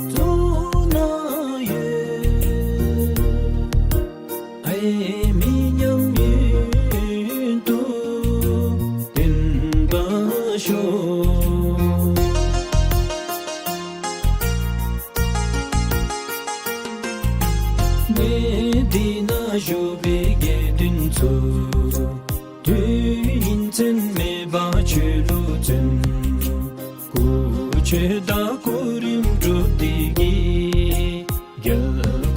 བཙུགས་གནང་ཡོད། ཨའི་མི་ཉམས་ཡུན་དུ་བརྟན་པར་ཤོག། གནས་འདི་ན་བཞུགས་པའི་དགེ་འདུན་ཚུ། དུས་ཡུན་ཚད་མེད་པར་ཆོས་ལུ་བརྩོན། སྐུ་ཆོས་དང་སྐུ་རིམ་སྒྲུབ་སྟེ་གིས། རྒྱལ་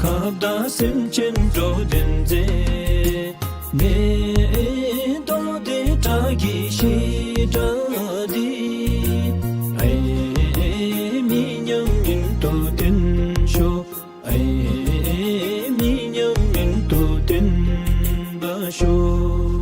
ཁབ་དང་སེམས་ཅན་འགྲོ་དོན་མཛད། གནས་མདོ་སྡེ་བྲག་གི་བཤད་གྲྭ་འདི། ཨའི་མི་ཉམས་ཡུན་དུ་བརྟན་ཤོག། ཨའི་མི་ཉམས་ཡུན་དུ་བརྟན་པར་ཤོག།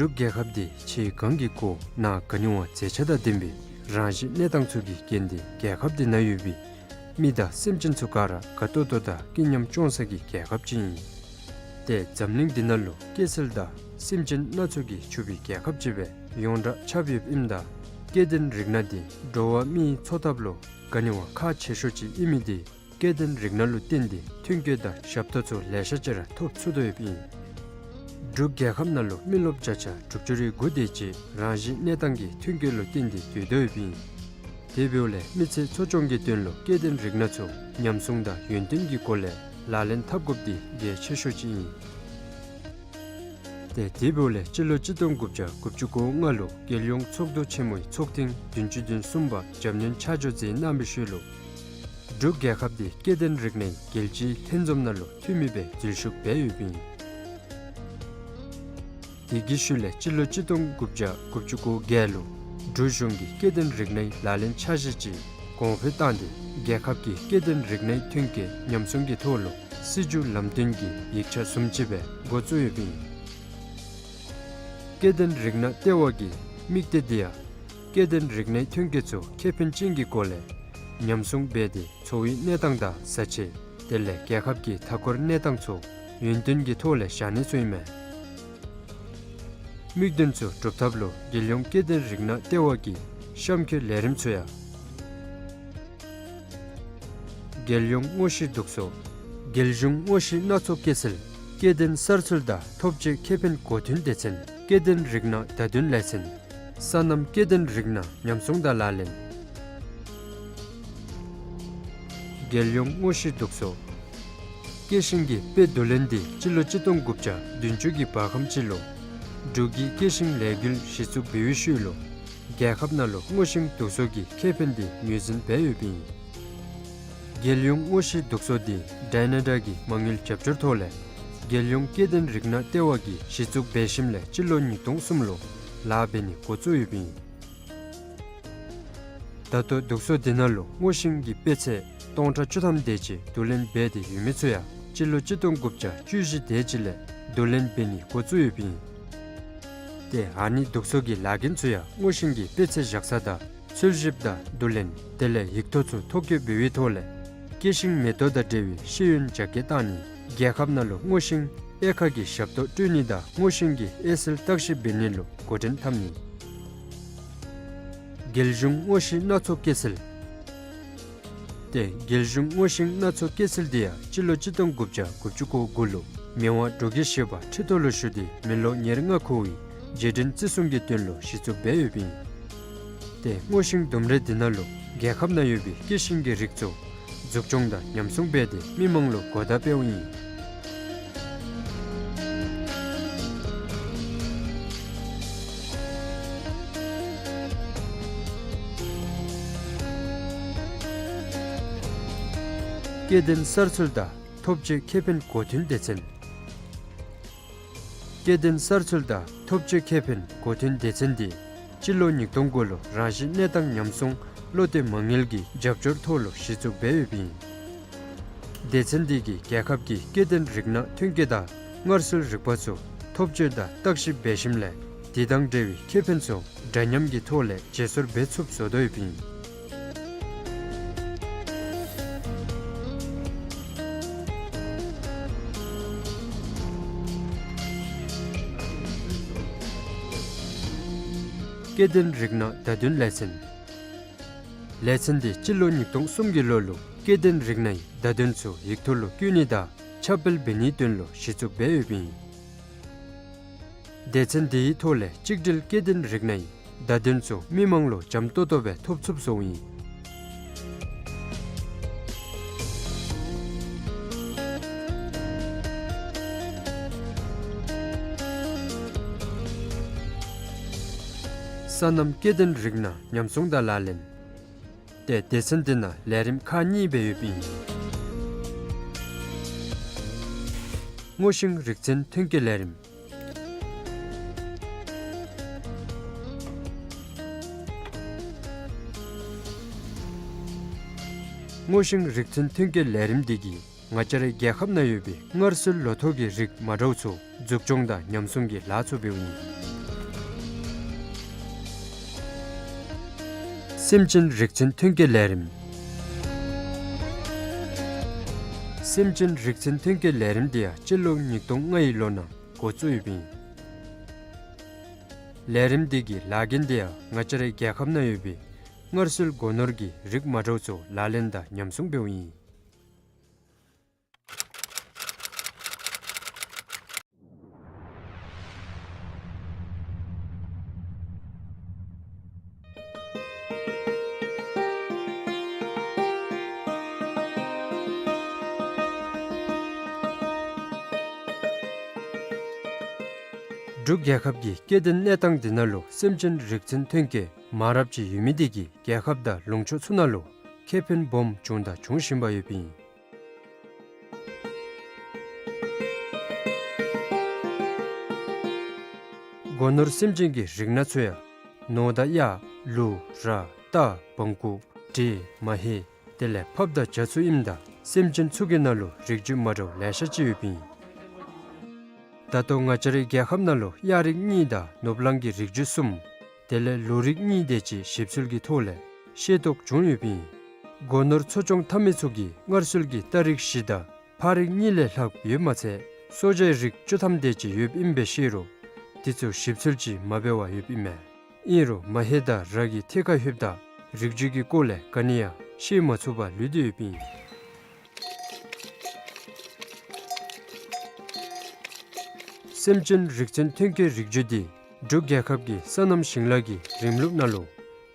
འབྲུག་རྒྱལ་ཁབ་འདི་ཕྱི་གངས་ཀྱི་སྐོར་ནང་ག་ནི་བ་མཛེས་ཆ་དང་ལྡན་པའི་རང་བཞིན་གནས་སྟངས་ཚུ་གིས་བརྒྱན་ཏེ་རྒྱལ་ཁབ་འདི་ན་ཡོད་པའི་མི་དང་སེམས་ཅན་ཚུ་ག་ར་དགའ་ཏོག་ཏོ་དང་སྐྱིད་ཉམས་སྐྱོང་ས་གི་རྒྱལ་ཁབ་ཅིག་ཨིན། ཏེ་འཛམ་གླིང་འདི་ནང་ལུ་སྐྱེ་ཚུལ་དང་སེམས་ཅན་སྣ་ཚོགས་ཀྱིས་གྲུབ་པའི་རྒྱལ་ཁབ་ཅིག་སྦེ་ཡོངས་གྲགས་ཁྱབ་ཡོདཔ་ཨིནམ་ད་སྐྱེ་ལྡན་རིགས་སྣ་འདི་འགྲོ་བ་མིའི་འཚོ་ཐབས་ལུ་ག་ནི་བ་ཁག་ཆེ་ཤོས་ཅིག་ཨིན་མི་འདི་སྐྱེ་ལྡན་རིགས་སྣ་ལུ་བརྟེན་ཏེ་ཐོན་སྐྱེད་དང་ཞབས་ཏོག་ཚུ་ལེ་ཤ་ཅིག་ར་ཐོབ་ཚུགས་དོ་ཡོདཔ་ཨིན། འབྲུག་རྒྱལ་ཁབ་ནང་ལུ་མི་རློབས་བརྒྱ་ཆ་དྲུག་ཅུ་རེ་དགུ་དེ་ཅིག་རང་བཞིན་གནས་སྟངས་ཀྱི་ཐོན་སྐྱེད་ལུ་བརྟེན་ཏེ་སྡོད་དོ་ཡོདཔ་ཨིན། དེ་འབདཝ་ལས་མི་ཚེ་འཚོ་སྐྱོང་གི་དོན་ལུ་སྐྱེ་ལྡན་རིགས་སྣ་ཚུ་ཉམས་སྲུང་དང་ཡུན་བརྟན་གྱི་སྒོ་ལས་ལག་ལེན་འཐབ་དགོཔ་འདི་གལ་ཆེ་ཤོས་ཅིག་ཨིན། ཏེ་དེ་འབདཝ་ལས་སྤྱི་ལོ་གཅིག་སྟོང་དགུ་བརྒྱ་དགུ་བཅུ་གོ་ལྔ་ལུ་རྒྱལ་ཡོངས་ཚོགས་འདུ་ཆེན་མོའི་ཚོགས་ཐེངས་བདུན་ཅུ་དོན་གསུམ་པ་རྒྱབ་སྣོན་ཆ་འཇོག་མཛད་གནང་བའི་ཤུལ་ལུ་འབྲུག་རྒྱལ་ཁབ་འདི་སྐྱེ་ལྡན་རིགས་སྣའི་རྒྱལ་སྤྱིའི་ལྷན་འཛོམས་ནང་ལུ་འཐུས་མི་སྦེ་འཛུལ་ཞུགས་འབད་ཡོདཔ་ཨིན། དེ་གི་ཤུལ་ལས་སྤྱི་ལོ་གཅིག་སྟོང་དགུ་བརྒྱ་དགུ་བཅུ་གོ་བརྒྱད་ལུ་འབྲུག་གཞུང་གིས་སྐྱེ་ལྡན་རིགས་སྣའི་ལག་ལེན་འཆར་གཞི་ཅིག་གོང་འཕེལ་བཏང་སྟེ་རྒྱལ་ཁབ་ཀྱི་སྐྱེ་ལྡན་རིགས་སྣའི་ཐོན་སྐྱེད་ཉམས་སྲུང་གི་ཐོག་ལུ་སྲིད་བྱུས་ལམ་སྟོན་གྱི་ཡིག་ཆ་བཟུམ་ཅིག་སྦེ་འགོ་བཙུགས་ཡོདཔ་ཨིན། སྐྱེ་ལྡན་རིགས་སྣ་ལྟེ་བ་གི་དམིགས་གཏད་འདི་ཡང་སྐྱེ་ལྡན་རིགས་སྣའི་ཐོན་སྐྱེད་ཚུ་ཁེ་ཕན་ཅན་གྱི་སྒོ་ལས་ཉམས་སྲུང་འབད་དེ་འཚོ་བའི་གནས་སྟངས་དང་བཟའ་ཆས་དེ་ལས་རྒྱལ་ཁབ་ཀྱི་མཐའ་འཁོར་གནས་སྟངས་ཚུ་ཡུན་བརྟན་གྱི་ཐོག་ལས་བཞག་ནི་ཚུ་ཨིན་མས། དམིགས་དོན་ཚུ་སྒྲུབ་ཐབས་ལུ་རྒྱལ་ཡོངས་སྐྱེ་ལྡན་རིགས་སྣ་ལྟེ་བ་གི་གཤམ་འཁོད་ལས་རིམ་ཚུ་ཡང་རྒྱལ་ཡོངས་དངོས་གཞི་འདུག་སོ། རྒྱལ་གཞུང་དངོས་གཞི་སྣ་ཚོགས་སྐྱེད་སྲིད། སྐྱེ་ལྡན་གསར་ཚུལ་དང་ཐོབ་བྱའི་ཁེ་ཕན་གོ་མཐུན་སྡེ་ཚན། སྐྱེ་ལྡན་རིགས་སྣ་བརྡ་དོན་ལས་ཚན། སོ་ནམ་སྐྱེ་ལྡན་རིགས་སྣ་ཉམས་སྲུང་དང་ལག་ལེན། རྒྱལ་ཡོངས་དངོས་གཞི་འདུག་སོ། སྐྱེད་ཤིང་གི་དཔེ་བསྡུ་ལེན་འདི་སྤྱི་ལོ་གཅིག་སྟོང་དགུ་བརྒྱ་བདུན་ཅུ་གི་བར་ཁམས་ཅིག་ལུ་འབྲུག་གི་སྐྱེད་ཤིང་ལས་འགུལ་གཞི་བཙུགས་འབད་བའི་ཤུལ་ལུ་རྒྱལ་ཁབ་ནང་ལུ་དངོས་ཤིང་འདུག་སོ་གི་ཁེ་ཕན་འདི་ངོས་འཛིན་འབད་ཡོདཔ་ཨིན། རྒྱལ་ཡོངས་དངོས་གཞི་འདུག་སོ་འདི་ཌའི་ནེ་ཌ་གི་མ་དངུལ་རྒྱབ་སྐྱོར་ཐོག་ལས་རྒྱལ་ཡོངས་སྐྱེ་ལྡན་རིགས་སྣ་ལྟེ་བ་གིས་གཞི་བཙུགས་འབད་ཞིནམ་ལས་སྤྱི་ལོ་ཉིས་སྟོང་གསུམ་ལུ་ལཱ་འབད་ནི་འགོ་བཙུགས་ཡོདཔ་ཨིན། ད་ལྟོ་འདུག་སོ་འདི་ནང་ལུ་དངོས་ཤིང་གི་དཔེ་ཚད་སྟོང་ཕྲག་བཅུ་ཐམ་དེ་ཅིག་བསྡུ་ལེན་འབད་དེ་ཡོད་མི་ཚུ་ཡང་སྤྱི་ལོ་གཅིག་སྟོང་དགུ་བརྒྱ་བཅུ་བཞི་དེ་ཅིག་ལས་བསྡུ་ལེན་འབད་ནི་འགོ་བཙུགས་ཡོདཔ་ཨིན། ཏེ་ཨ་ནི་འདུག་སོ་གི་ལཱ་འགན་ཚུ་ཡང་དངོས་ཤིང་གི་དཔེ་ཚད་བཞག་ས་དང་འཚོལ་ཞིབ་དང་བསྡུ་ལེན་དེ་ལས་ཡིག་ཐོག་ཚུ་ཐོ་བཀོད་འབད་བའི་ཐོག་ལས་སྐྱེད་ཤིང་མེ་ཏོག་དང་འབྲེལ་བའི་ཤེས་ཡོན་རྒྱ་སྐྱེད་བཏང་ནི། རྒྱལ་ཁབ་ནང་ལུ་དངོས་ཤིང་དབྱེ་ཁག་གི་ཞབས་ཏོག་སྤྲོད་ནི་དང་དངོས་ཤིང་གི་དབྱེ་སེལ་བརྟག་ཞིབ་འབད་ནི་ལུ་འགོ་འདྲེན་འཐབ་ནི། རྒྱལ་གཞུང་དངོས་གཞི་སྣ་ཚོགས་སྐྱེད་སྲིད། ཏེ་རྒྱལ་གཞུང་དངོས་ཤིང་སྣ་ཚོགས་སྐྱེད་སྲིད་འདི་ཡང་སྤྱི་ལོ་གཅིག་སྟོང་དགུ་བརྒྱ་དགུ་བཅུ་གོ་དགུ་ལུ་མི་དབང་འབྲུག་རྒྱལ་བཞི་པ་ཁྲི་ཐོག་ལུ་བཞུགས་ཏེ་མི་ལོ་ཉེར་ལྔ་འཁོར་བའི་རྗེས་དྲན་བརྩི་སྲུང་གི་དོན་ལུ་གཞི་བཙུགས་འབད་ཡོདཔ་ཨིན། ཏེ་དངོས་ཤིང་ལྡུམ་རའི་འདི་ནང་ལུ་རྒྱལ་ཁབ་ནང་ཡོད་པའི་སྐྱེད་ཤིང་གི་རིགས་ཚུ་འཛུགས་སྐྱོང་དང་ཉམས་སྲུང་འབད་དེ་མི་མང་ལུ་གོ་བརྡ་སྤེལཝ་ཨིན། སྐྱེ་ལྡན་གསར་ཚུལ་དང་ཐོབ་བྱའི་ཁེ་ཕན་གོ་མཐུན་སྡེ་ཚན། སྐྱེ་ལྡན་གསར་ཚུལ་དང་ཐོབ་བྱའི་ཁེ་ཕན་གོ་མཐུན་སྡེ་ཚན་འདི་སྤྱི་ལོ་ཉིས་སྟོང་དགུ་ལུ་རང་བཞིན་གནས་སྟངས་ཉམས་སྲུང་བློ་གཏད་མ་དངུལ་གྱི་རྒྱབ་སྐྱོར་ཐོག་ལུ་གཞི་བཙུགས་འབད་ཡོདཔ་ཨིན། སྡེ་ཚན་འདི་གིས་རྒྱལ་ཁབ་ཀྱི་སྐྱེ་ལྡན་རིགས་སྣ་ཐོན་སྐྱེད་དང་སྔར་སྲོལ་རིག་པ་ཚུ་ཐོ་བཅོས་དང་བརྟག་ཞིབ་འབད་ཞིནམ་ལས་དེ་དང་འབྲེལ་བའི་ཁེ་ཕན་ཚུ་འདྲ་མཉམ་གྱི་ཐོག་ལས་བརྗེ་སོར་འབད་ཚུགསཔ་བཟོ་དོ་ཡོདཔ་ཨིན། སྐྱེ་ལྡན་རིགས་སྣ་བརྡ་དོན་ལས་ཚན། ལས་ཚན་འདི་སྤྱི་ལོ་ཉིས་སྟོང་གསུམ་གྱི་ལོ་ལུ་སྐྱེ་ལྡན་རིགས་སྣའི་བརྡ་དོན་ཚུ་ཡིག་ཐོག་ལུ་བཀོད་ནི་དང་ཁྱབ་སྤེལ་འབད་ནིའི་དོན་ལུ་གཞི་བཙུགས་འབད་ཡོདཔ་ཨིན། སྡེ་ཚན་འདིའི་ཐོག་ལས་གཅིག་སྒྲིལ་སྐྱེ་ལྡན་རིགས་སྣའི་བརྡ་དོན་ཚུ་མི་མང་ལུ་འཇམ་ཏོང་ཏོ་སྦེ་ཐོབ་ཚུགསཔ་བཟོཝ་ཨིན། སོ་ནམ་སྐྱེ་ལྡན་རིགས་སྣ་ཉམས་སྲུང་དང་ལག་ལེན། ཏེ་སྡེ་ཚན་འདི་ནང་ལས་རིམ་ཁག་གཉིས་སྦེ་ཡོདཔ་ཨིན། སྔོ་ཤིང་རིགས་མཚན་ཐོན་སྐྱེད་ལས་རིམ། སྔོ་ཤིང་རིགས་མཚན་ཐོན་སྐྱེད་ལས་རིམ་འདི་གིས་ང་བཅས་རའི་རྒྱལ་ཁབ་ནང་ཡོད་པའི་སྔར་སྲོལ་ལོ་ཐོག་གི་རིགས་མ་འདྲཝ་ཚུ་འཛུགས་སྐྱོང་དང་ཉམས་སྲུང་གི་ལཱ་ཚུ་འབདཝ་ཨིན། སེམས་ཅན་རིགས་མཚན་ཐོན་སྐྱེད་ལས་རིམ། སེམས་ཅན་རིགས་མཚན་ཐོན་སྐྱེད་ལས་རིམ་འདི་ཡང་སྤྱི་ལོ་ཉིས་སྟོང་ལྔའི་ལོ་ནང་འགོ་བཙུགས་ཡོདཔ་ཨིན། ལས་རིམ་འདི་གི་ལཱ་འགན་འདི་ཡང་ང་བཅས་རའི་རྒྱལ་ཁབ་ནང་ཡོད་པའི་སྔར་སྲོལ་སྒོ་ནོར་གྱི་རིགས་མ་འདྲཝ་ཚུ་ལག་ལེན་དང་ཉམས་སྲུང་འབདཝ་ཨིན། འབྲུག་རྒྱལ་ཁབ་ཀྱི་སྐྱེ་ལྡན་གནས་སྟངས་འདི་ནང་ལུ་སེམས་ཅན་རིགས་མཚན་ཐོན་སྐྱེད་མང་རབས་ཅིག་ཡོད་མི་འདི་གིས་རྒྱལ་ཁབ་དང་ལུང་ཕྱོགས་ཚུ་ནང་ལུ་ཁེ་ཕན་སྦོམ་བྱུང་དང་འབྱུང་བཞིན་པ་ཡོདཔ་ཨིན། སྒོ་ནོར་སེམས་ཅན་གྱི་རིགས་སྣ་ཚུ་ཡང་ནོར་དང་གཡག་ལུག་ར་རྟ་བང་ཀུ་འདྲེ་མ་ཧེ་དེ་ལས་ཕགཔ་དང་བྱ་ཚུ་ཨིནམ་ད་སེམས་ཅན་ཚུ་གི་ནང་ལུ་རིགས་རྒྱུད་མ་འདྲཝ་ལེ་ཤ་ཅིག་ཡོདཔ་ཨིན། ད་ལྟོ་ང་བཅས་རའི་རྒྱལ་ཁབ་ནང་ལུ་གཡག་རིགས་གཉིས་དང་ནོར་བུ་གླང་གི་རིགས་རྒྱུད་གསུམ་དེ་ལས་ལུག་རིགས་གཉིས་དེ་ཅིག་ཞིབ་འཚོལ་གྱི་ཐོག་ལས་ཤེས་རྟོགས་བྱུང་ཡོདཔ་ཨིན། སྒོ་ནོར་འཚོ་སྐྱོང་འཐབ་མི་ཚུ་གིས་སྔར་སྲོལ་གྱི་སྟ་རིགས་བཞི་དང་ཕག་རིགས་གཉིས་ལས་ལྷགཔ་ཡོདཔ་མ་ཚད་སྲོག་ཆགས་རིགས་བཅུ་ཐམ་དེ་ཅིག་ཡོདཔ་ཨིན་པས་ཤེས་རུང་དེ་ཚུ་ཞིབ་འཚོལ་ཅིག་མ་འབད་བར་ཡོདཔ་ཨིན་མས། ཨིན་རུང་མ་ཧེ་དང་ར་གི་ཐད་ཁར་ལྷོདཔ་ད་རིགས་རྒྱུད་ཀྱི་སྐོར་ལས་ག་ནི་ཡང་ཤེས་མ་ཚུགས་པར་ལུས་ཏེ་ཡོདཔ་ཨིན། སེམས་ཅན་རིགས་མཚན་ཐོན་སྐྱེད་རིགས་རྒྱུད་འདི་འབྲུག་རྒྱལ་ཁབ་ཀྱི་སོ་ནམ་ཞིང་ལཱ་གི་རིམ་ལུགས་ནང་ལུ་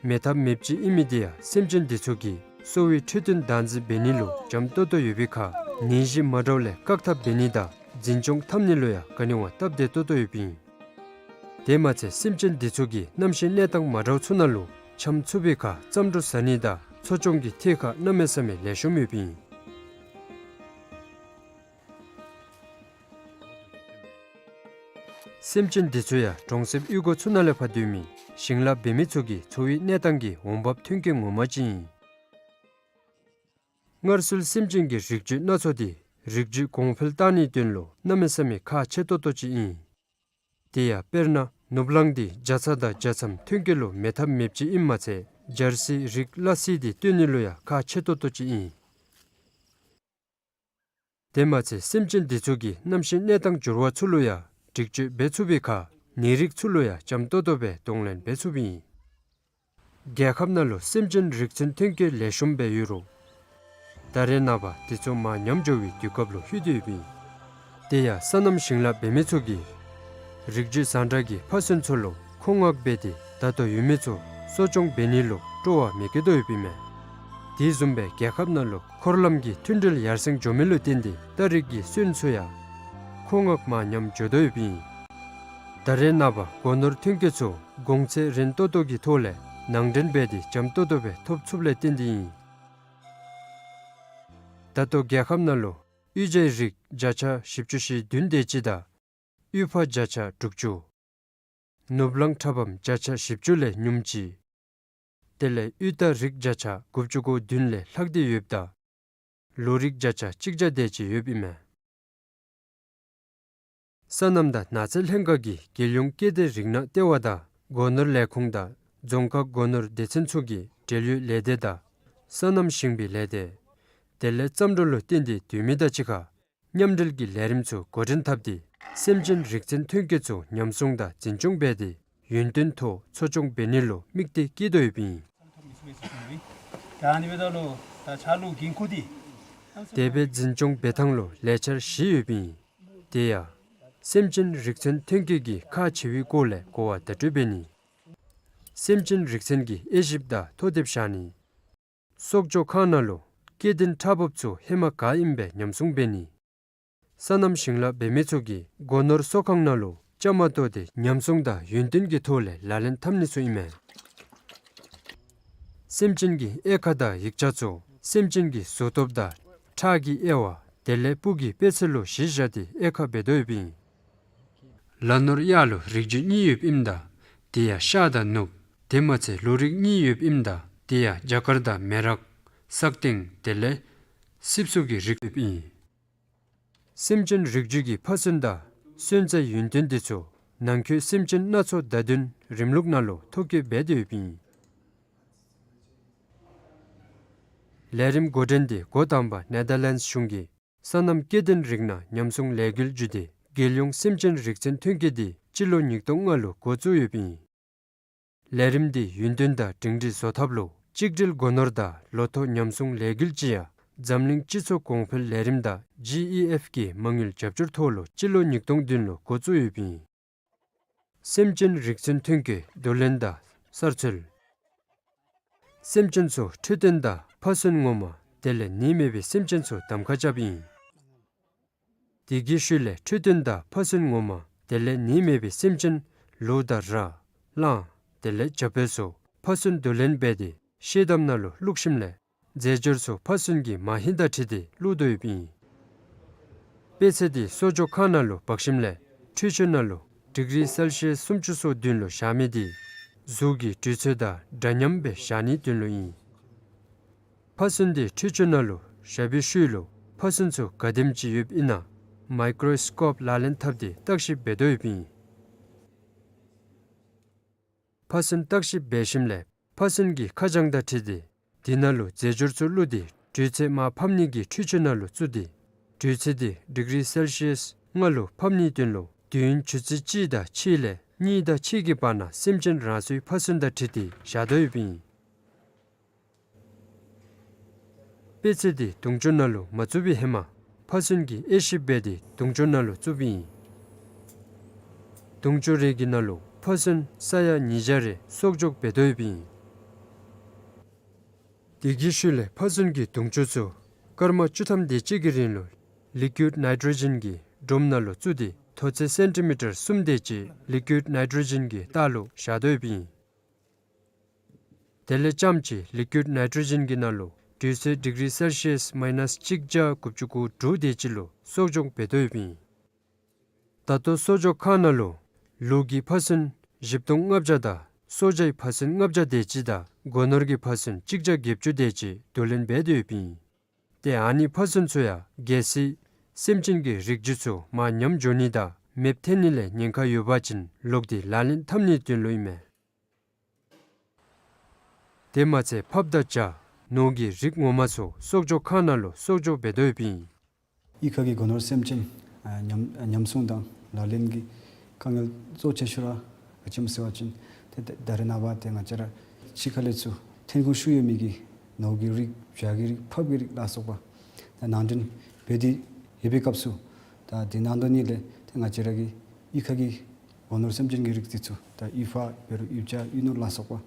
མེད་ཐབས་མེདཔ་ཅིག་ཨིན་མི་དེ་ཡང་སེམས་ཅན་འདི་ཚུ་གིས་གསོ་བའི་འཕྲོད་བསྟེན་བདག་འཛིན་འབད་ནི་ལུ་འཇམ་ཏོག་ཏོ་ཡོད་པའི་ཁར་ནད་གཞི་མ་འདྲཝ་ལས་བཀག་ཐབས་འབད་ནི་དང་འཛིན་སྐྱོང་འཐབ་ནི་ལུ་ཡང་ག་ནི་བ་སྟབས་བདེ་ཏོག་ཏོ་ཡོདཔ་ཨིན། དེ་མ་ཚད་སེམས་ཅན་འདི་ཚུ་གིས་གནམ་གཤིས་གནས་སྟངས་མ་འདྲཝ་ཚུ་ནང་ལུ་འཁྱམས་ཚུགས་པའི་ཁར་རྩམ་དྲོད་ཟ་ནི་དང་འཚོ་སྐྱོང་གི་ཐད་ཁར་གནམ་མེད་ས་མེད་ལེགས་ཤོམ་ཡོདཔ་ཨིན། སེམས་ཅན་འདི་ཚུ་ཡང་གྲོང་གསེབ་གཡུས་སྒོ་ཚུ་ནང་ལས་ཕར་སྡོད་མི་ཞིང་ལཱ་འབད་མི་ཚུ་གི་འཚོ་བའི་གནས་སྟངས་ཀྱི་འོང་འབབ་ཐོན་སྐྱེད་ངོ་མ་ཅིག་ཨིན། སྔར་སྲོལ་སེམས་ཅན་གྱི་རིགས་རྒྱུད་སྣ་ཚོགས་འདི་རིགས་རྒྱུད་གོང་འཕེལ་གཏང་ནིའི་དོན་ལུ་གནམ་མེད་ས་མེད་ཁག་ཆེ་ཏོག་ཏོ་ཅིག་ཨིན། དེ་ཡང་དཔེར་ན་ནོར་བུ་གླང་འདི་རྒྱ་ཚ་དང་རྒྱ་ཚམ་ཐོན་སྐྱེད་ལུ་མེད་ཐབས་མེདཔ་ཅིག་ཨིནམ་མ་ཚད་ཇར་སི་རིགས་ལ་སི་འདི་བཏོན་ནི་ལུ་ཡང་ཁག་ཆེ་ཏོག་ཏོ་ཅིག་ཨིན། དེ་མ་ཚད་སེམས་ཅན་འདི་ཚུ་གིས་གནམ་གཤིས་གནས་སྟངས་འགྱུར་བ་ཚུ་ལུ་ཡང་འདྲི་གཅོད་འབད་ཚུགས་པའི་ཁར་ནད་རིགས་ཚུ་ལུ་ཡང་འཇམ་ཏོག་ཏོ་སྦེ་གདོང་ལེན་འབད་ཚུགསཔ་ཨིན། རྒྱལ་ཁབ་ནང་ལུ་སེམས་ཅན་རིགས་མཚན་ཐོན་སྐྱེད་ལེགས་ཤོམ་སྦེ་ཡོད་རུང་ད་རེས་ནངས་པ་དེ་ཚུ་མར་ཉམས་འགྱོ་བའི་དུས་སྐབས་ལུ་ལྷོད་དེ་ཡོདཔ་ཨིན། དེ་ཡང་སོ་ནམ་ཞིང་ལཱ་འབད་མི་ཚུ་གིས་རིགས་རྒྱུད་བཟང་དྲགས་ཀྱི་ཕག་སོན་ཚུ་ལུ་མཁོ་མངགས་འབད་དེ་ད་ལྟོ་ཡོད་མི་ཚུ་གསོ་སྐྱོང་འབད་ནི་ལུ་སྤྲོ་བ་མི་བསྐྱེད་དོ་ཡོདཔ་ཨིན་མས། དེ་བཟུམ་སྦེ་རྒྱལ་ཁབ་ནང་ལུ་འཁོར་ལམ་གྱི་མཐུན་སྒྲིལ་ཡར་སེང་འགྱོ་མི་ལུ་བརྟེན་ཏེ་སྟ་རིགས་ཀྱི་སོན་ཚུ་ཡང་མཁོ་མངགས་མར་ཉམས་འགྱོ་དོ་ཡོདཔ་ཨིན། ད་རེས་ནངས་པ་སྒོ་ནོར་ཐོན་སྐྱེད་ཚུ་གོང་ཚད་རན་ཏོག་ཏོ་གི་ཐོག་ལས་ནང་འདྲེན་འབད་དེ་འཇམ་ཏོག་ཏོ་སྦེ་ཐོབ་ཚུགསཔ་ལས་བརྟེན་ཏེ་ཨིན། ད་ལྟོ་རྒྱལ་ཁབ་ནང་ལུ་གཡུ་བྱའི་རིགས་བརྒྱ་ཆ་བཞི་བཅུ་ཞེ་བདུན་དེ་ཅིག་དང་གཡུ་ཕག་བརྒྱ་ཆ་དྲུག་ཅུ། ནོར་བུ་གླང་ཁྲ་བམ་བརྒྱ་ཆ་བཞི་བཅུ་ལས་ཉུངམ་ཅིག། དེ་ལས་གཡུ་སྟག་རིགས་བརྒྱ་ཆ་དགུ་བཅུ་གོ་བདུན་ལས་ལྷག་སྟེ་ཡོདཔ་ད་ལུག་རིགས་བརྒྱ་ཆ་གཅིག་བརྒྱ་དེ་ཅིག་ཡོདཔ་ཨིན་མས། སོ་ནམ་དང་ནགས་ཚལ་ལྷན་ཁག་གིས་རྒྱལ་ཡོངས་སྐྱེ་ལྡན་རིགས་སྣ་ལྟེ་བ་དང་སྒོ་ནོར་ལས་ཁུངས་དང་རྫོང་ཁག་སྒོ་ནོར་སྡེ་ཚན་ཚུ་གིས་འབྲེལ་ཡོད་ལས་སྡེ་དང་སོ་ནམ་ཞིང་པའི་ལས་སྡེ་དེ་ལས་རྩམ་དྲོད་ལུ་བརྟེན་ཏེ་སྡོད་མི་དང་གཅིག་ཁར་མཉམ་འབྲེལ་གྱི་ལས་རིམ་ཚུ་འགོ་འདྲེན་འཐབ་སྟེ་སེམས་ཅན་རིགས་མཚན་ཐོན་སྐྱེད་ཚུ་ཉམས་སྲུང་དང་འཛིན་སྐྱོང་འབད་དེ་ཡུན་བརྟན་ཐོག་འཚོ་སྐྱོང་འབད་ནི་ལུ་དམིགས་གཏད་བསྐྱེད་དོ་ཡོདཔ་ཨིན། དེ་སྦེ་འཛིན་སྐྱོང་འབད་ཐངས་ལུ་ལས་འཆར་བཞི་ཡོདཔ་ཨིན། དེ་ཡང་སེམས་ཅན་རིགས་མཚན་ཐོན་སྐྱེད་ཀྱི་ཁག་ཆེ་བའི་སྐོར་ལས་གོ་བ་བརྡ་སྤྲོད་འབད་ནི། སེམས་ཅན་རིགས་མཚན་གྱི་དབྱེ་ཞིབ་དང་ཐོ་དེབ་བཞག་ནི། གསོག་འཇོག་ཁང་ནང་ལུ་སྐྱེ་ལྡན་ཁྲག་འབབ་ཚུ་ཧེ་མ་ག་ཨིནམ་སྦེ་ཉམས་སྲུང་འབད་ནི། སོ་ནམ་ཞིང་ལཱ་འབད་མི་ཚུ་གིས་སྒོ་ནོར་གསོ་ཁང་ནང་ལུ་བཅའ་མར་གཏོགས་ཏེ་ཉམས་སྲུང་དང་ཡུན་བརྟན་གྱི་ཐོག་ལས་ལག་ལེན་འཐབ་ནི་ཚུ་ཨིན་མས། སེམས་ཅན་གྱི་དབྱེ་ཁ་དང་ཡིག་ཆ་ཚུ་སེམས་ཅན་གྱི་གཟུགས་སྟོབས་དང་ཁྲག་གི་དབྱེ་བ་དེ་ལས་སྤུ་གི་སྤེལ་ཚད་ལུ་གཞི་བཞག་སྟེ་དབྱེ་ཁ་འབད་དོ་ཡོདཔ་ཨིན། ལ་ནོར་གཡག་ལུ་རིགས་རྒྱུད་གཉིས་ཡོདཔ་ཨིནམ་ད་དེ་ཡང་ཤ་དང་ནུབ། དེ་མ་ཚད་ལུག་རིགས་གཉིས་ཡོདཔ་ཨིནམ་ད་དེ་ཡང་རྒྱ་དཀར་དང་མེ་རག། སག་སྟེང་དེ་ལས་སིབ་སུ་གི་རིགས་ཡོདཔ་ཨིན། སེམས་ཅན་རིགས་རྒྱུད་ཀྱི་ཕ་སོན་དང་སོན་རྩ་ཡུན་བརྟན་དེ་ཚུ་ནང་འཁོད་སེམས་ཅན་སྣ་ཚོགས་བརྡ་དོན་རིམ་ལུགས་ནང་ལུ་ཐོ་བཀོད་འབད་དེ་ཡོདཔ་ཨིན། ལས་རིམ་འགོ་འདྲེན་དེ་འགོ་དང་པ་ནེ་དར་ལེནཌསི་གཞུང་གིས་སོ་ནམ་སྐྱེ་ལྡན་རིགས་སྣ་ཉམས་སྲུང་ལས་འགུལ་བརྒྱུད་དེ་རྒྱལ་ཡོངས་སེམས་ཅན་རིགས་མཚན་ཐོན་སྐྱེད་དེ་སྤྱི་ལོ་ཉིས་སྟོང་ལྔ་ལུ་འགོ་བཙུགས་ཡོདཔ་ཨིན། ལས་རིམ་འདི་ཡུན་བརྟན་དང་སྒྲིང་སྒྲི་བཟོ་ཐབས་ལུ་གཅིག་སྒྲིལ་སྒོ་ནོར་དང་ལོ་ཐོག་ཉམས་སྲུང་ལས་འགུལ་གྱིས་ཡང་འཛམ་གླིང་སྤྱི་ཚོགས་གོང་འཕེལ་ལས་རིམ་དང་ཇི་ཨི་ཨེཕ་གི་མ་དངུལ་རྒྱབ་སྐྱོར་ཐོག་ལུ་སྤྱི་ལོ་ཉིས་སྟོང་བདུན་ལུ་འགོ་བཙུགས་ཡོདཔ་ཨིན། སེམས་ཅན་རིགས་མཚན་ཐོན་སྐྱེད་བསྡུ་ལེན་དང་གསར་འཚོལ། སེམས་ཅན་ཚུ་འཕྲོད་བསྟེན་དང་ཕ་སོན་ངོ་མ་དེ་ལས་ནད་མེད་པའི་སེམས་ཅན་ཚུ་གདམ་ཁ་རྐྱབ་ཨིན། དེ་གི་ཤུལ་ལས་འཕྲོད་བསྟེན་དང་ཕ་སོན་ངོ་མ་ དེ་ལས་ནད་མེད་པའི་སེམས་ཅན་ལུག་དང་ར་གླང་དེ་ལས་བྱ་ཕོ་ཚུ་ཕར་ཚུན་བསྡུ་ལེན་འབད་དེ་ཤེལ་དམ་ནང་ལུ་བླུགས་ཞིནམ་ལས་རྫས་སྦྱོར་ཚུ་ཕར་ཚུན་གྱི་མ་ཧེང་དང་འཁྲིལ་ཏེ་བླུག་དོ་ཡོདཔ་ཨིན། དཔེ་ཚད་འདི་གསོག་འཇོག་ཁང་ནང་ལུ་འབག་ཞིནམ་ལས་འཕྲུལ་ཆས་ནང་ལུ་ཌིག་རི་སེལ་ཤི་ཡཱས་སུམ་ཅུ་སོ་བདུན་ལུ་བཞག་མི་འདི་གཟུགས་ཀྱི་དྲོད་ཚད་དང་འདྲ་མཉམ་སྦེ་བཞག་ནིའི་དོན་ལུ་ཨིན། ཕར་ཚུན་འདི་འཕྲུལ་ཆས་ནང་ལུ་བཞག་པའི་ཤུལ་ལུ་ཕར་ཚུན་ཚུ་ག་དེམ་ཅིག་ཡོདཔ་ཨིན་ན་མའི་ཀྲོ་སི་ཀོབ་ལག་ལེན་འཐབ་སྟེ་བརྟག་ཞིབ་འབད་དོ་ཡོདཔ་ཨིན། ཕར་ཚུན་བརྟག་ཞིབ་འབད་ཞིནམ་ལས་ཕར་ཚུན་གྱི་ཁ་བྱང་དང་འཁྲིལ་ཏེ་དེ་ནང་ལུ་རྫས་སྦྱོར་ཚུ་བླུགས་ཏེ་དྲོད་ཚད་མར་ཕབ་ནི་གི་འཕྲུལ་ཆས་ནང་ལུ་བཙུགས་ཏེ་དྲོད་ཚད་འདི་ཌིག་རི་སེལ་ཤི་ཡཱས་ལྔ་ལུ་ཕབ་ནིའི་དོན་ལུ་དུས་ཡུན་ཆུ་ཚོད་གཅིག་དང་ཕྱེད་ལས་གཉིས་དང་ཕྱེད་ཀྱི་བར་ན་སེམས་ཅན་རང་སོའི་ཕར་ཚུན་དང་འཁྲིལ་ཏེ་བཞག་དོ་ཡོདཔ་ཨིན། དཔེ་ཚད་འདི་དུང་ཅོག་ནང་ལུ་མ་བཙུགས་པའི་ཧེ་མ་ཕར་ཚུན་གྱིས་དབྱེ་ཞིབ་འབད་དེ་དུང་ཅོག་ནང་ལུ་བཙུགསཔ་ཨིན། དུང་ཅོག་རེ་གི་ནང་ལུ་ཕར་ཚུན་ས་ཡ་ཉིས་བརྒྱ་རེ་གསོག་འཇོག་འབད་དོ་ཡོདཔ་ཨིན། དེ་གི་ཤུལ་ལས་ཕར་ཚུན་གྱི་དུང་ཅོག་ཚུ་སྐར་མ་བཅུ་ཐམ་དེ་ཅིག་གི་རིང་ལུ་ལི་ཀུའིཌ་ནའི་ཊྲོ་ཇེན་གྱི་སྒྲོམ་ནང་ལུ་བཙུགས་ཏེ་མཐོ་ཚད་སེན་ཊི་མི་ཊར་གསུམ་དེ་ཅིག་ལི་ཀུའིཌ་ནའི་ཊྲོ་ཇེན་གྱི་ལྟག་ལུ་བཞག་དོ་ཡོདཔ་ཨིན། དེ་ལས་རྐྱངམ་ཅིག་ལི་ཀུའིཌ་ནའི་ཊྲོ་ཇེན་གྱི་ནང་ལུ་དྲོད་ཚད་ཌིག་རི་སེལ་ཤི་ཡཱས་མའི་ནཱས་གཅིག་བརྒྱ་དགུ་བཅུ་གོ་དྲུག་དེ་ཅིག་ལུ་གསོག་འཇོག་འབད་དོ་ཡོདཔ་ཨིན། ད་ལྟོ་གསོག་འཇོག་ཁང་ནང་ལུ་ལུག་གི་ཕར་ཚུན་བཞི་སྟོང་ལྔ་བརྒྱ་དང་སོ་བརྒྱའི་ཕར་ཚུན་ལྔ་བརྒྱ་དེ་ཅིག་དང་སྒོ་ནོར་གྱི་ཕར་ཚུན་གཅིག་བརྒྱ་བརྒྱད་ཅུ་དེ་ཅིག་བསྡུ་ལེན་འབད་དོ་ཡོདཔ་ཨིན། ཏེ་ཨ་ནི་ཕར་ཚུན་ཚུ་ཡང་གལ་སྲིད་སེམས་ཅན་གྱི་རིགས་རྒྱུད་ཚུ་མར་ཉམས་འགྱོ་ནི་དང་མེདཔ་ཐལ་ནི་ལས་ཉེན་ཁ་ཡོད་པ་ཅིན་ལོག་སྟེ་ལག་ལེན་འཐབ་ནིའི་དོན་ལུ་ཨིན་མས། དེ་མ་ཚད་ཕགཔ་དང་བྱ་ནོར་གྱི་རིགས་ངོ་མ་ཚུ་གསོག་འཇོག་ཁང་ནང་ལུ་གསོག་འཇོག་འབད་དོ་ཡོདཔ་ཨིན། གཡུས་ཁ་གི་སྒོ་ནོར་སེམས་ཅན་ཨ་ཉམས་ཉམས་སྲུང་དང་ལག་ལེན་གྱི་དཀའ་ངལ་གཙོ་ཆེ་ཤོས་ར་ག་ཅི་སྨོ་ཟེར་བ་ཅིན་ཏེ་ད་ད་རེས་ནངས་པ་ཏེ་ང་བཅས་ར་ཕྱི་ཁ་ལས་ཚུར་ཐོན་ཁུངས་ཤུགས་ཡོད་མི་གི་ནོར་གྱི་རིགས་བྱ་གི་རིགས་ཕགཔ་གི་རིགས་ལ་སོགས་པ་ད་ནང་འདྲེན་འབད་དེ་ཡོད་པའི་སྐབས་སུ་ད་དེ་ནང་དོན་ཉིད་ལས་ཏེ་ང་བཅས་ར་གི་གཡུས་ཁ་གི་སྒོ་ནོར་སེམས་ཅན་གྱི་རིགས་དེ་ཚུ་ད་གཡུས་ཕགཔ་འབད་རུང་གཡུས་བྱ་གཡུས་ནོར་ལ་སོགས་པ་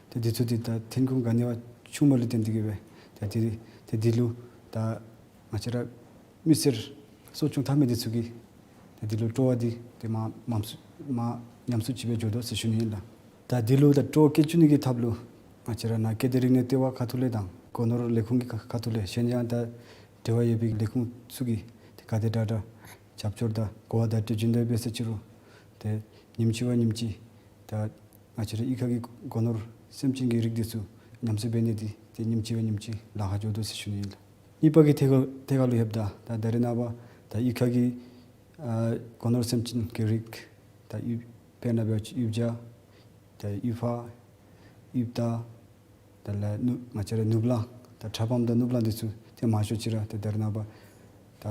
ཏེ་དེ་ཚུ་ཏེ་ད་ཐོན་ཁུངས་ག་ནི་བ་ཆུང་བ་ལུ་བརྟེན་ཏེ་གིས་སྦེ་ད་དེ་ཏེ་དེ་ལུ་ད་ང་བཅས་ར་མི་སེར་གསོ་སྐྱོང་འཐབ་མི་དེ་ཚུ་གིས་ད་དེ་ལུ་སྤྲོ་བ་དེ་ཏེ་མ་མངམ་སུ་མ་ཉམས་སུ་ཅིག་སྦེ་འགྱོ་དོ་ཟེར་ཞུ་ནི་ཨིན་ལགས། ད་དེ་ལུ་ད་སྤྲོ་བ་སྐྱེ་བཅུག་ནི་གི་ཐབས་ལུ་ང་བཅས་ར་ནཱ་སྐྱེ་ལྡན་རིག་གནས་ལྟེ་བ་ཁ་ཐུག་ལས་དང་སྒོ་ནོར་ལས་ཁུངས་ཀྱི་ཁ་ཁ་ཐུག་ལས་གཞན་ཡང་ད་འབྲེལ་བ་ཡོད་པའི་ལས་ཁུངས་ཚུ་གིས་ཏེ་ག་དེ་དྲག་དྲག་རྒྱབ་སྐྱོར་དང་གོ་བ་བརྡ་སྤྲོད་བྱིན་དོ་ཡོདཔ་སྦེ་ཟེར་ཅི་རུང་ཏེ་ཉིནམ་གཅིག་བ་ཉིནམ་གཅིག་ད་ང་བཅས་ར་གཡུས་ཁ་གི་སྒོ་ནོར་སེམས་ཅན་གྱི་རིགས་དེ་ཚུ་ཉམས་གསོ་འབད་ནི་དེ་ཏེ་ཉིནམ་གཅིག་བ་ཉིནམ་གཅིག་ལཱ་ཁག་འགྱོ་དོ་ཟེར་ཞུ་ནི་ཨིན་ལགས། གཉིས་པ་གི་ཐད་ཁར་ཐད་ཁར་ལུ་ལྷོདཔ་ད་ད་ད་རེས་ནངས་པ་ད་གཡུས་ཁ་གི་ཨ་སྒོ་ནོར་སེམས་ཅན་གྱི་རིགས་ད་གཡུས་དཔེར་ན་འབད་བ་ཅིན་གཡུས་བྱ་ད་གཡུས་ཕགཔ་གཡུས་སྟག་དེ་ལས་ནུབ་ང་བཅས་ར་ནུབ་གླང་ད་ཁྲ་སྦོམ་དང་ནུབ་གླང་དེ་ཚུ་ཏེ་མང་ཤོས་ཅིག་ར་ཏེ་ད་རེས་ནངས་པ་ད་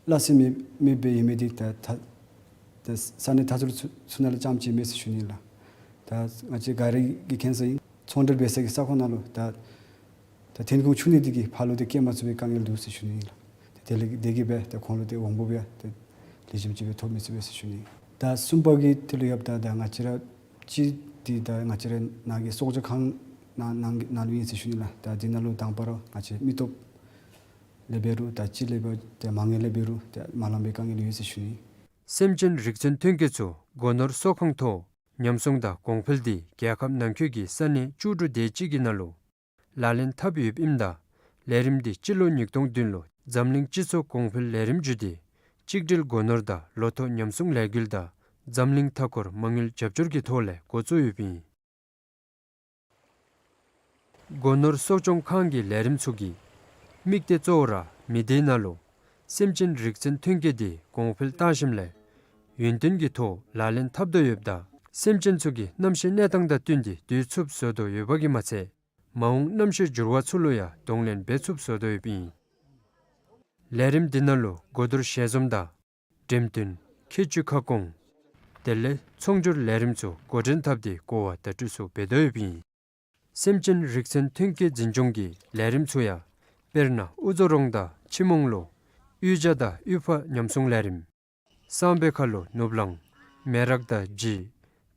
སླ་བསྲེ་མེད་མེདཔ་སྦེ་ཡོད་མི་དེ་ད་ད་ད་ས་གནས་ད་ཚུར་ཚུ་ཚུ་ནང་ལས་རྐྱངམ་ཅིག་མས་ཟེར་ཞུ་ནི་ཨིན་ལགས། ད་ང་བཅས་ག་ར་གིས་མཁྱེན་ས་ཨིན། ཚོང་འབྲེལ་འབད་ས་གི་ས་ཁོངས་ནང་ལུ་ད་ད་ཐོན་ཁུངས་ཆུང་ནི་དེ་གིས་ཕར་ལུ་ཏེ་སྐྱེལ་མ་ཚུགས་པའི་དཀའ་ངལ་འདུག་ཟེར་ཞུ་ནི་ཨིན་ལགས། ཏེ་དེ་ལས་དེ་གིས་སྦེ་ཏེ་ཁོང་ལུ་ཏེ་འོང་འབབ་ཡང་ཏེ་ལེགས་ཤོམ་ཅིག་སྦེ་ཐོབ་མི་ཚུགས་པས་ཟེར་ཞུ་ནི་ཨིན། ད་གསུམ་པ་གི་ཐད་ལུ་ལྷོདཔ་ད་ད་ང་བཅས་ར་གཅིག་འདི་ད་ང་བཅས་ར་ནཱ་གི་གསོག་འཇོག་ཁང་ནང་ནང་ནང་ལུ་ཨིན་ཟེར་ཞུ་ནི་ལགས། ད་འདི་ནང་ལུ་དང་པ་ར་ང་བཅས་མི་སྟོབས་ལས་འབད་རུང་ད་ཅི་ལས་འབད་ཏེ་མ་དངུལ་ལས་འབད་རུང་ཏེ་མ་ལང་པའི་དཀའ་ངལ་ཡོད་ཟེར་ཞུ་ནི་ཨིན། སེམས་ཅན་རིགས་མཚན་ཐོན་སྐྱེད་ཚུ་སྒོ་ནོར་གསོག་ཁང་ཐོག་ཉམས་སྲུང་དང་གོང་འཕེལ་འདི་རྒྱལ་ཁབ་ནང་འཁོད་ཀྱི་ས་གནས་བཅུ་དྲུག་དེ་ཅིག་གི་ནང་ལུ་ལག་ལེན་འཐབ་ཡོདཔ་ཨིནམ་ད་ལས་རིམ་འདི་སྤྱི་ལོ་ཉིས་སྟོང་བདུན་ལུ་འཛམ་གླིང་སྤྱི་ཚོགས་གོང་འཕེལ་ལས་རིམ་བརྒྱུད་དེ་གཅིག་སྒྲིལ་སྒོ་ནོར་དང་ལོ་ཐོག་ཉམས་སྲུང་ལས་འགུལ་དང་འཛམ་གླིང་མཐའ་འཁོར་མ་དངུལ་རྒྱབ་སྐྱོར་གྱི་ཐོག་ལས་འགོ་བཙུགས་ཡོདཔ་ཨིན། སྒོ་ནོར་གསོ་སྐྱོང་ཁང་གི་ལས་རིམ་ཚུ་གི་དམིགས་གཏད་གཙོ་བོ་ར་མི་སྡེའི་ནང་ལུ་སེམས་ཅན་རིགས་མཚན་ཐོན་སྐྱེད་དེ་གོང་འཕེལ་བཏང་ཞིནམ་ལས་ཡུན་བརྟན་གྱི་ཐོག་ལག་ལེན་འཐབ་དོ་ཡོདཔ་ད་སེམས་ཅན་ཚུ་གི་གནམ་གཤིས་གནས་སྟངས་དང་བསྟུན་ཏེ་སྡོད་ཚུགསཔ་བཟོ་དོ་ཡོདཔ་གིས་མ་ཚད་མ་འོངས་གནམ་གཤིས་འགྱུར་བ་ཚུ་ལུ་ཡང་གདོང་ལེན་འབད་ཚུགསཔ་བཟོ་དོ་ཡོདཔ་ཨིན། ལས་རིམ་འདི་ནང་ལུ་གོ་བསྡུར་ཞལ་འཛོམས་དང་འགྲེམས་སྟོན་ཁྱད་ཆོས་ཁ་སྐོང་དེ་ལས་ཚོང་སྒྱུར་ལས་རིམ་ཚུ་འགོ་འདྲེན་འཐབ་སྟེ་གོ་བ་བརྡ་སྤྲོད་ཚུ་འབད་དོ་ཡོདཔ་ཨིན། སེམས་ཅན་རིགས་མཚན་ཐོན་སྐྱེད་འཛིན་སྐྱོང་གི་ལས་རིམ་ཚུ་ཡང་དཔེར་ན་ཨུ་མཛོ་རོང་དང་ཆུ་མོང་ལུ་གཡུས་བྱ་དང་གཡུས་ཕག་ཉམས་སྲུང་ལས་རིམ། གསང་སྦས་ཁ་ལུ་ནུབ་གླང་མེ་རག་དང་བྱི་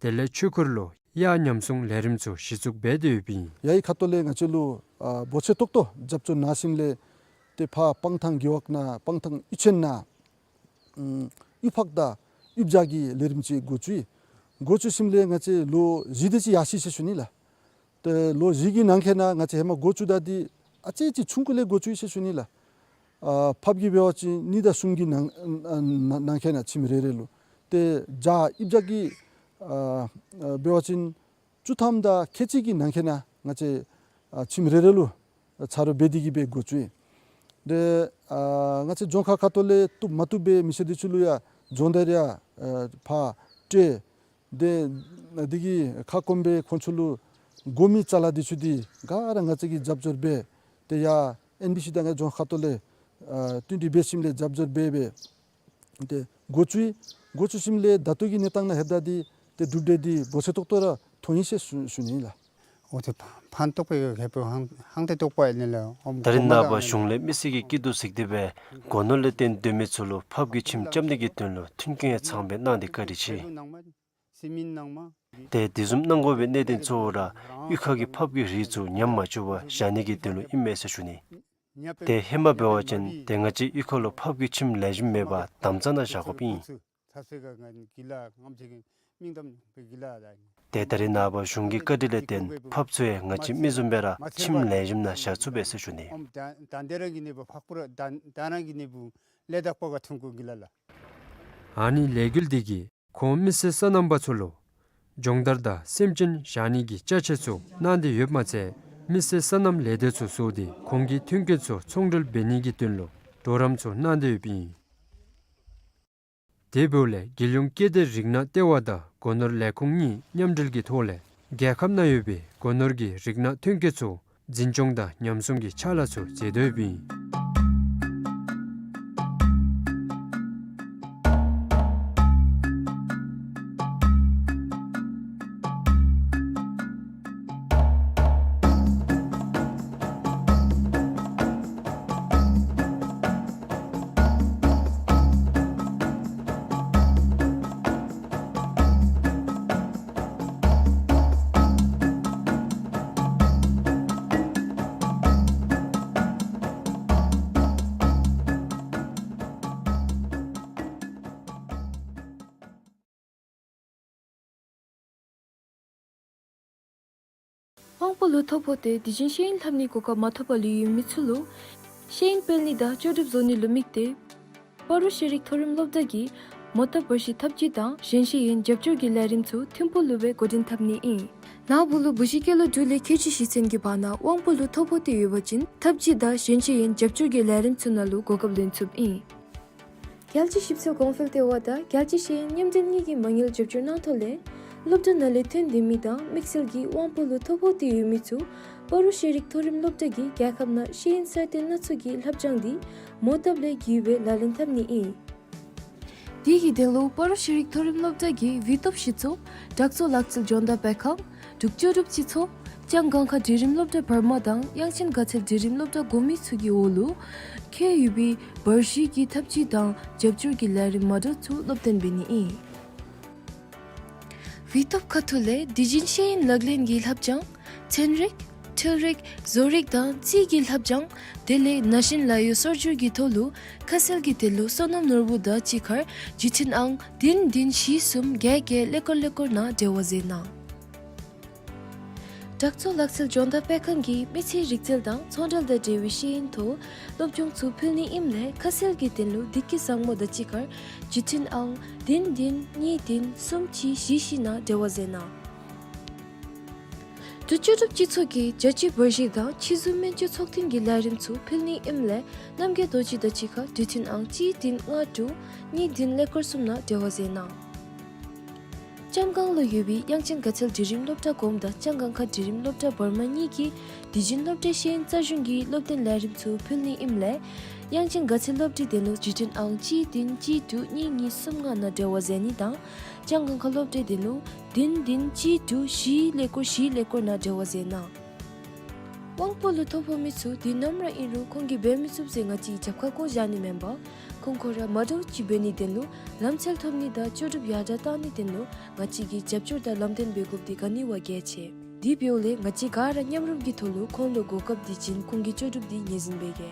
དེ་ལས་ཆོས་འཁོར་ལུ་གཡག་ཉམས་སྲུང་ལས་རིམ་ཚུ་གཞི་བཙུགས་འབད་དེ་ཡོདཔ་ཨིན། ཡ་ཡི་ཁ་ཐུག་ལས་ང་བཅས་ལུ་ཨ་འབོ་ཆེ་ཏོག་ཏོ་རྒྱབ་སྐྱོར་གནང་ཞིནམ་ལས་ཏེ་ཕར་སྤང་ཐང་རྒེད་འོག་ནང་སྤང་ཐང་གཡུས་ཚན་ནང་ཨམ་གཡུས་ཕག་དང་ ཨིབ་བྱ་གི་ལས་རིམ་ཅིག་འགོ་བཙུགས་ཡི། འགོ་བཙུགས་ཞིནམ་ལས་ང་བཅས་ལོ་བཞི་དེ་ཅིག་ཡར་སོ་ཡི་ཟེར་ཞུ་ནི་ལགས། ཏེ་ལོ་བཞི་གི་ནང་འཁོད་ནང་ང་བཅས་ཧེ་མ་འགོ་བཙུགས་ད་འདི་ཨ་ཙི་ཅིག་ཆུང་ཀུ་ལས་འགོ་བཙུགས་ཡི་ཟེར་ཞུ་ནི་ལགས། ཨ་ཕགཔ་གི་འབད་བ་ཅིན་གཉིས་དང་གསུམ་གྱི་ནང་ཨ་ནང་ནང་འཁོད་ནང་ཁྱིམ་རེ་རེ་ལུ། ཏེ་བྱ་ཨིབ་བྱ་གི་ཨ་ཨ་འབད་བ་ཅིན་བཅུ་ཐམ་དང་ཁལ་གཅིག་གི་ནང་འཁོད་ནང་ང་བཅས་ཨ་ཁྱིམ་རེ་རེ་ལུ་ཨ་ཆ་རོགས་འབད་དེ་གིས་སྦེ་འགོ་བཙུགས་ཡི། ཏེ་ཨ་ང་བཅས་ལྗོངས་མཁར་ཁ་ཐུག་ལས་བཏུབ་མ་བཏུབ་སྦེ་མི་སེར་དེ་ཚུ་ལུ་ཡང་སྦྱོང་བརྡར་ཡང་ཨ་ཕར་སྤྲོད། ཏེ་དེ་གི་ཁ་སྐོམ་སྦེ་ཁོང་ཚུ་ལུ་དགོ་མི་ཅ་ལ་དེ་ཚུ་འདི་ག་ར་ང་བཅས་ཀྱིས་རྒྱབ་སྐྱོར་འབད། ཏེ་ཡར་ཨེན་བི་སི་དང་ང་ལྗོངས་མཁར་ཁ་ཐུག་ལས་ཨ་བསྟུན་གྲོས་འབད་ཞིནམ་ལས་རྒྱབ་སྐྱོར་འབད་འབད། ཏེ་འགོ་བཙུགས་ཡི། འགོ་བཙུགས་ཞིནམ་ལས་ད་ལྟོ་གི་གནས་སྟངས་ནང་ལྷོདཔ་ད་འདི་ཏེ་གྲུབ་འབྲས་འདི་འབོར་ཆེ་ཏོག་ཏོ་ར་ཐོན་ཡི་ཟེར་ཞུ་ཞུ་ནི་ཨིན་ལགས། ཨོ་ཏེ་ཕན་ཕན་ཐོགས་པའི་གི་ཧེ་པོ་ཧང་ཧང་ཏེ་ཏོག་པ་ཨིན་ལགས། ད་རེས་ནངས་པ་གཞུང་ལས་མི་སེར་གྱི་སྐྱིད་སྡུག་གཟིགས་ཏེ་སྦེ་སྒོ་ནོར་ལས་བརྟེན་སྡོད་མི་ཚུ་ལུ་ཕགཔ་གི་ཁྱིམ་རྐྱབ་ནི་གི་དོན་ལུ་མཐུན་རྐྱེན་ཚང་པའི་གནང་སྟེ་བཀའ་དྲིན་ཆེ། ཏེ་དེ་བཟུམ་གནང་དགོ་པའི་གནད་དོན་གཙོ་བོ་ར་གཡུས་ཁ་གི་ཕགཔ་གི་རིགས་ཚུ་ཉམས་མ་བཅུག་པར་བཞག་ནི་གི་དོན་ལུ་ཨིན་མས་ཟེར་ཞུ་ནི། ཏེ་ཧེ་མ་འབད་བ་ཅིན་ཏེ་ང་བཅས་གཡུས་ཁ་ལུ་ཕགཔ་གི་ཁྱིམ་ལེགས་ཤོམ་མེད་པར་དམ་བཙའ་ནང་བཞག་དགོཔ་ཨིན། ཏེ་ད་རེས་ནངས་པ་གཞུང་གི་བཀའ་དྲིན་ལས་བརྟེན་ཕགཔ་ཚུ་ཡང་ང་བཅས་མི་བཟུམ་སྦེ་ར་ཁྱིམ་ལེགས་ཤོམ་ནང་བཞག་ཚུགས་པས་ཟེར་ཞུ་ནི། ཨ་ནི་ལས་འགུལ་འདི་གིས་ཁོང་མི་སེར་སོ་ནམ་པ་ཚུ་ལུ་སྦྱོང་བརྡར་དང་སེམས་ཅན་བཞག་ནི་གི་ཅ་ཆས་ཚུ་གནང་སྟེ་ཡོདཔ་མ་ཚད་མི་སེར་སོ་ནམ་ལས་སྡེ་ཚུ་བཙུགས་ཏེ་ཁོང་གི་མཐུན་རྐྱེན་ཚུ་ཚོང་འབྲེལ་འབད་ནི་གི་དོན་ལུ་གྲོགས་རམ་ཚུ་གནང་སྟེ་ཡོདཔ་ཨིན། དེ་འབདཝ་ལས་རྒྱལ་ཡོངས་སྐྱེ་ལྡན་རིགས་སྣ་ལྟེ་བ་དང་སྒོ་ནོར་ལས་ཁུངས་གཉིས་མཉམ་འབྲེལ་གྱི་ཐོག་ལས་རྒྱལ་ཁབ་ནང་ཡོད་པའི་སྒོ་ནོར་གྱི་རིགས་སྣ་ཐོན་སྐྱེད་ཚུ་འཛིན་སྐྱོང་དང་ཉམས་སྲུང་གི་ཕྱག་ལཱ་ཚུ་མཛད་དོ་ཡོདཔ་ཨིན། དབང་པོ་ལུ་ཐོ་ཕོག་སྟེ་དུས་རྒྱུན་ཤེས་ཡོན་ལྷབ་ནིའི་གོ་སྐབས་མ་ཐོབ་པར་ལུས་ཡོད་མི་ཚུ་ལུ་ཤེས་ཡོན་སྤེལ་ནི་དང་ལྕོགས་གྲུབ་བཟོ་ནི་ལུ་དམིགས་ཏེ་སྤ་རོ་ཤེས་རིག་མཐོ་རིམ་སློབ་གྲྭ་གིས་མོ་བཏབ་འབར་ཞིང་འཐབ་ཇུས་དང་གཞན་ཤེས་ཡོན་རྒྱབ་སྐྱོར་གྱི་ལས་རིམ་ཚུ་ཐིམ་ཕུག་ལུ་སྦེ་འགོ་འདྲེན་འཐབ་ནི་ཨིན། ནཱ་བུ་ལུ་བུ་གཞི་སྐྱེས་ལོ་དྲུག་ལས་ཁལ་གཅིག་ཞིག་ཚུན་གྱི་བར་ན་དབང་པོ་ལུ་ཐོ་ཕོག་སྟེ་ཡོད་པ་ཅིན་འཐབ་ཇུས་དང་གཞན་ཤེས་ཡོན་རྒྱབ་སྐྱོར་གྱི་ལས་རིམ་ཚུ་ནང་ལུ་གོ་སྐབས་ལེན་ཚུགསཔ་ཨིན། རྒྱལ་སྤྱིའི་ཞིབ་འཚོལ་གོང་འཕེལ་ལྟེ་བ་དང་རྒྱལ་སྤྱིའི་ཤེས་ཡོན་མཉམ་འབྲེལ་གཉིས་ཀྱི་མ་དངུལ་རྒྱབ་སྐྱོར་གནང་ཐོག་ལས་སློབ་གྲྭ་ནང་ལས་ཐོན་ཏེ་མི་དང་དམིགས་བསལ་གྱིས་དབང་པོ་ལུ་ཐོ་ཕོག་སྟེ་ཡོད་མི་ཚུ་སྤ་རོ་ཤེས་རིག་མཐོ་རིམ་སློབ་གྲྭ་གིས་རྒྱལ་ཁབ་ནང་ཤེས་ཡོན་གསར་བཏོན་སྣ་ཚོགས་ཀྱི་ལྷབ་སྦྱང་འདི་མོ་བཏབ་ལས་བརྒལ་བའི་ལག་ལེན་འཐབ་ནི་ཨིན། དེ་གི་དོན་ལུ་སྤ་རོ་ཤེས་རིག་མཐོ་རིམ་སློབ་གྲྭ་གི་བུ་སྟོབས་སྤྱི་ཚོགས་དྲག་ཚོགས་ལག་རྩལ་སྦྱོང་བརྡར་སྤེལ་ཁང་འབྲུག་ལྕོགས་གྲུབ་སྤྱི་ཚོགས་ལྕང་སྒང་ཁ་འབྲིང་རིམ་སློབ་གྲྭ་བར་མ་དང་དབྱངས་ཅན་དགའ་ཚལ་འབྲིང་རིམ་སློབ་གྲྭ་གོང་མའི་ཚུ་གི་འོག་ལུ་ཁྱབ་ཡོད་པའི་འབར་ཞིང་གི་འཐབ་ཇུས་དང་རྒྱབ་སྐྱོར་གྱི་ལས་རིམ་མ་འདྲཝ་ཚུ་སློབ་སྟོན་འབད་ནི་ཨིན། བུ་སྟོབས་ཁ་ཐུག་ལས་དུས་རྒྱུན་ཤེས་ཡོན་ལག་ལེན་གྱི་ལྷབ་སྦྱང་ཚན་རིག་འཕྲུལ་རིག་བཟོ་རིག་དང་རྩིས་ཀྱི་ལྷབ་སྦྱང་དེ་ལས་ན་གཞོན་ལཱ་གཡོག་སོར་སྒྱུར་གྱི་ཐོག་ལུ་ཁ་གསལ་གྱི་དོན་ལུ་སོ་ནམ་ནོར་བུ་དང་གཅིག་ཁར་བརྒྱུད་འཕྲིན་ཨང་བདུན་བདུན་བཞི་གསུམ་བརྒྱད་བརྒྱད་ཀླད་ཀོར་ཀླད་ཀོར་ནང་འབྲེལ་བ་མཛད་གནང་། དྲག་ཚོགས་ལག་རྩལ་སྦྱོང་བརྡར་སྤེལ་ཁང་གིས་མི་ཚེའི་རིག་རྩལ་དང་ཚོང་འབྲེལ་དང་འབྲེལ་བའི་ཤེས་ཡོན་ཐོག་སློབ་སྦྱོང་ཚུ་ཕུལ་ནི་ཨིནམ་ལས་ཁ་གསལ་གྱི་དོན་ལུ་བདེ་སྐྱིད་བཟང་མོ་དང་གཅིག་ཁར་བརྒྱུད་འཕྲིན་ཨང་བདུན་བདུན་གཉིས་བདུན་གསུམ་གཅིག་བཞི་བཞི་ནང་འབྲེལ་བ་མཛད་གནང་། འབྲུག་ལྕོགས་གྲུབ་སྤྱི་ཚོགས་ཀྱིས་རྒྱལ་སྤྱིའི་འབར་ཞིང་དང་ཕྱི་ཟུར་སྨན་བཅོས་ཚོགས་ཐེངས་ཀྱི་ལས་རིམ་ཚུ་ཕུལ་ནི་ཨིནམ་ལས་རྣམ་རྒྱལ་རྡོ་རྗེ་དང་གཅིག་ཁར་བརྒྱུད་འཕྲིན་ཨང་གཅིག་བདུན་ལྔ་དྲུག་གཉིས་བདུན་ཀླད་ཀོར་གསུམ་ནང་འབྲེལ་བ་མཛད་གནང་། ལྕང་སྒང་ལུ་ཡོད་པའི་དབྱངས་ཅན་དགའ་ཚལ་འབྲིང་རིམ་སློབ་གྲྭ་གོངམ་དང་ལྕང་སྒང་ཁ་འབྲིང་རིམ་སློབ་གྲྭ་བར་མ་གཉིས་ཀྱིས་དུས་རྒྱུན་སློབ་གྲྭའི་ཤེས་ཡོན་རྩལ་གཞུང་གི་སློབ་སྟོན་ལས་རིམ་ཚུ་ཕུལ་ནི་ཨིནམ་ལས་དབྱངས་ཅན་དགའ་ཚལ་སློབ་གྲྭའི་དོན་ལུ་བརྒྱུད་འཕྲིན་ཨང་གཅིག་བདུན་གཅིག་དྲུག་གཉིས་གཉིས་གསུམ་ལྔ་ནང་འབྲེལ་བ་མཛད་ནི་དང་ལྕང་སྒང་ཁ་སློབ་གྲྭའི་དོན་ལུ་བདུན་བདུན་གཅིག་དྲུག་བཞི་ཀླད་ཀོར་བཞི་ཀླད་ཀོར་ནང་འབྲེལ་བ་མཛད་གནང་། དབང་པོ་ལུ་ཐོ་ཕོག་མི་ཚུ་དུས་ནམ་ར་ཨིན་རུང་ཁོང་གིས་འབད་མི་ཚུགས་ཟེར་ང་བཅས་རྒྱབ་ཁར་བཀོ་བཞག་ནི་མེན་པར་ཁོང་ཁོང་ར་མ་འདྲཝ་ཅིག་འབད་ནིའི་དོན་ལུ་ལམ་འཚོལ་ཐོབ་ནི་དང་ལྕོགས་གྲུབ་ཡར་དྲགས་གཏང་ནིའི་དོན་ལུ་ང་བཅས་ཀྱིས་རྒྱབ་སྐྱོར་དང་ལམ་སྟོན་འབད་དགོཔ་འདི་ག་ནི་བ་གལ་ཆེ། དེ་འབདཝ་ལས་ང་བཅས་ག་ར་མཉམ་རུབ་ཀྱི་ཐོག་ལུ་ཁོང་ལུ་གོ་སྐབས་འདི་བྱིན་ཁོང་གི་ལྕོགས་གྲུབ་འདི་ངོས་འཛིན་འབད་གེ།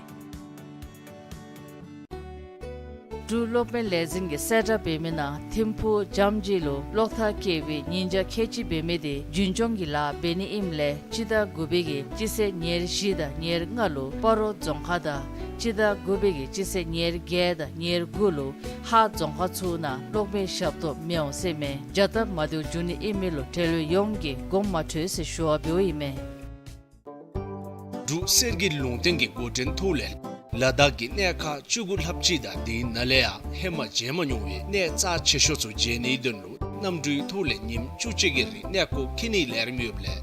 འབྲུག་གློག་མེ་ལས་འཛིན་གྱིས་གསལ་བསྒྲགས་འབད་མི་ནང་ཐིམ་ཕུག་ཇམ་ཇི་ལུ་གློག་ཐག་བཀལ་བའི་ཉིན་ཞག་ཁལ་གཅིག་འབད་མི་དེ་རྒྱུན་སྐྱོང་གི་ལཱ་འབད་ནི་ཨིནམ་ལས་སྤྱི་ཟླ་དགུ་པའི་གི་སྤྱི་ཚེས་ཉེར་བཞི་དང་ཉེར་ལྔ་ལུ་སྤ་རོ་རྫོང་ཁག་དང་སྤྱི་ཟླ་དགུ་པའི་གི་སྤྱི་ཚེས་ཉེར་བརྒྱད་དང་ཉེར་དགུ་ལུ་ཧཱ་རྫོང་ཁག་ཚུ་ནང་གློག་མེ་ཞབས་ཏོག་མི་འོང་ཟེར་མས། བྱ་སྟབས་མ་བདེཝ་འབྱུང་ནི་ཨིན་མི་ལུ་འབྲེལ་ཡོད་ཡོངས་ཀྱིས་དགོངསམ་མ་ཁྲེལ་ཟེར་ཞུ་བ་འབདཝ་ཨིན་མས། འབྲུག་གསེར་གྱི་ལུང་བསྟན་གྱི་འགོ་འདྲེན་ཐོག་ལས་ལ་དྭགས་ཀྱི་གནས་ཁག་བཅུ་དགུ་ལྷགཔ་ཅིག་དང་དེའི་ནང་ལས་ཡང་ཧེ་མ་མཇལ་མ་མྱོང་བའི་གནས་རྩ་ཆེ་ཤོས་ཚུ་མཇལ་ནིའི་དོན་ལུ་གནམ་གྲུའི་ཐོག་ལས་ཉིནམ་བཅུ་གཅིག་གི་རིང་གནས་སྐོར་འཁྱིད་ནིའི་ལས་རིམ་ཡོདཔ་ལས་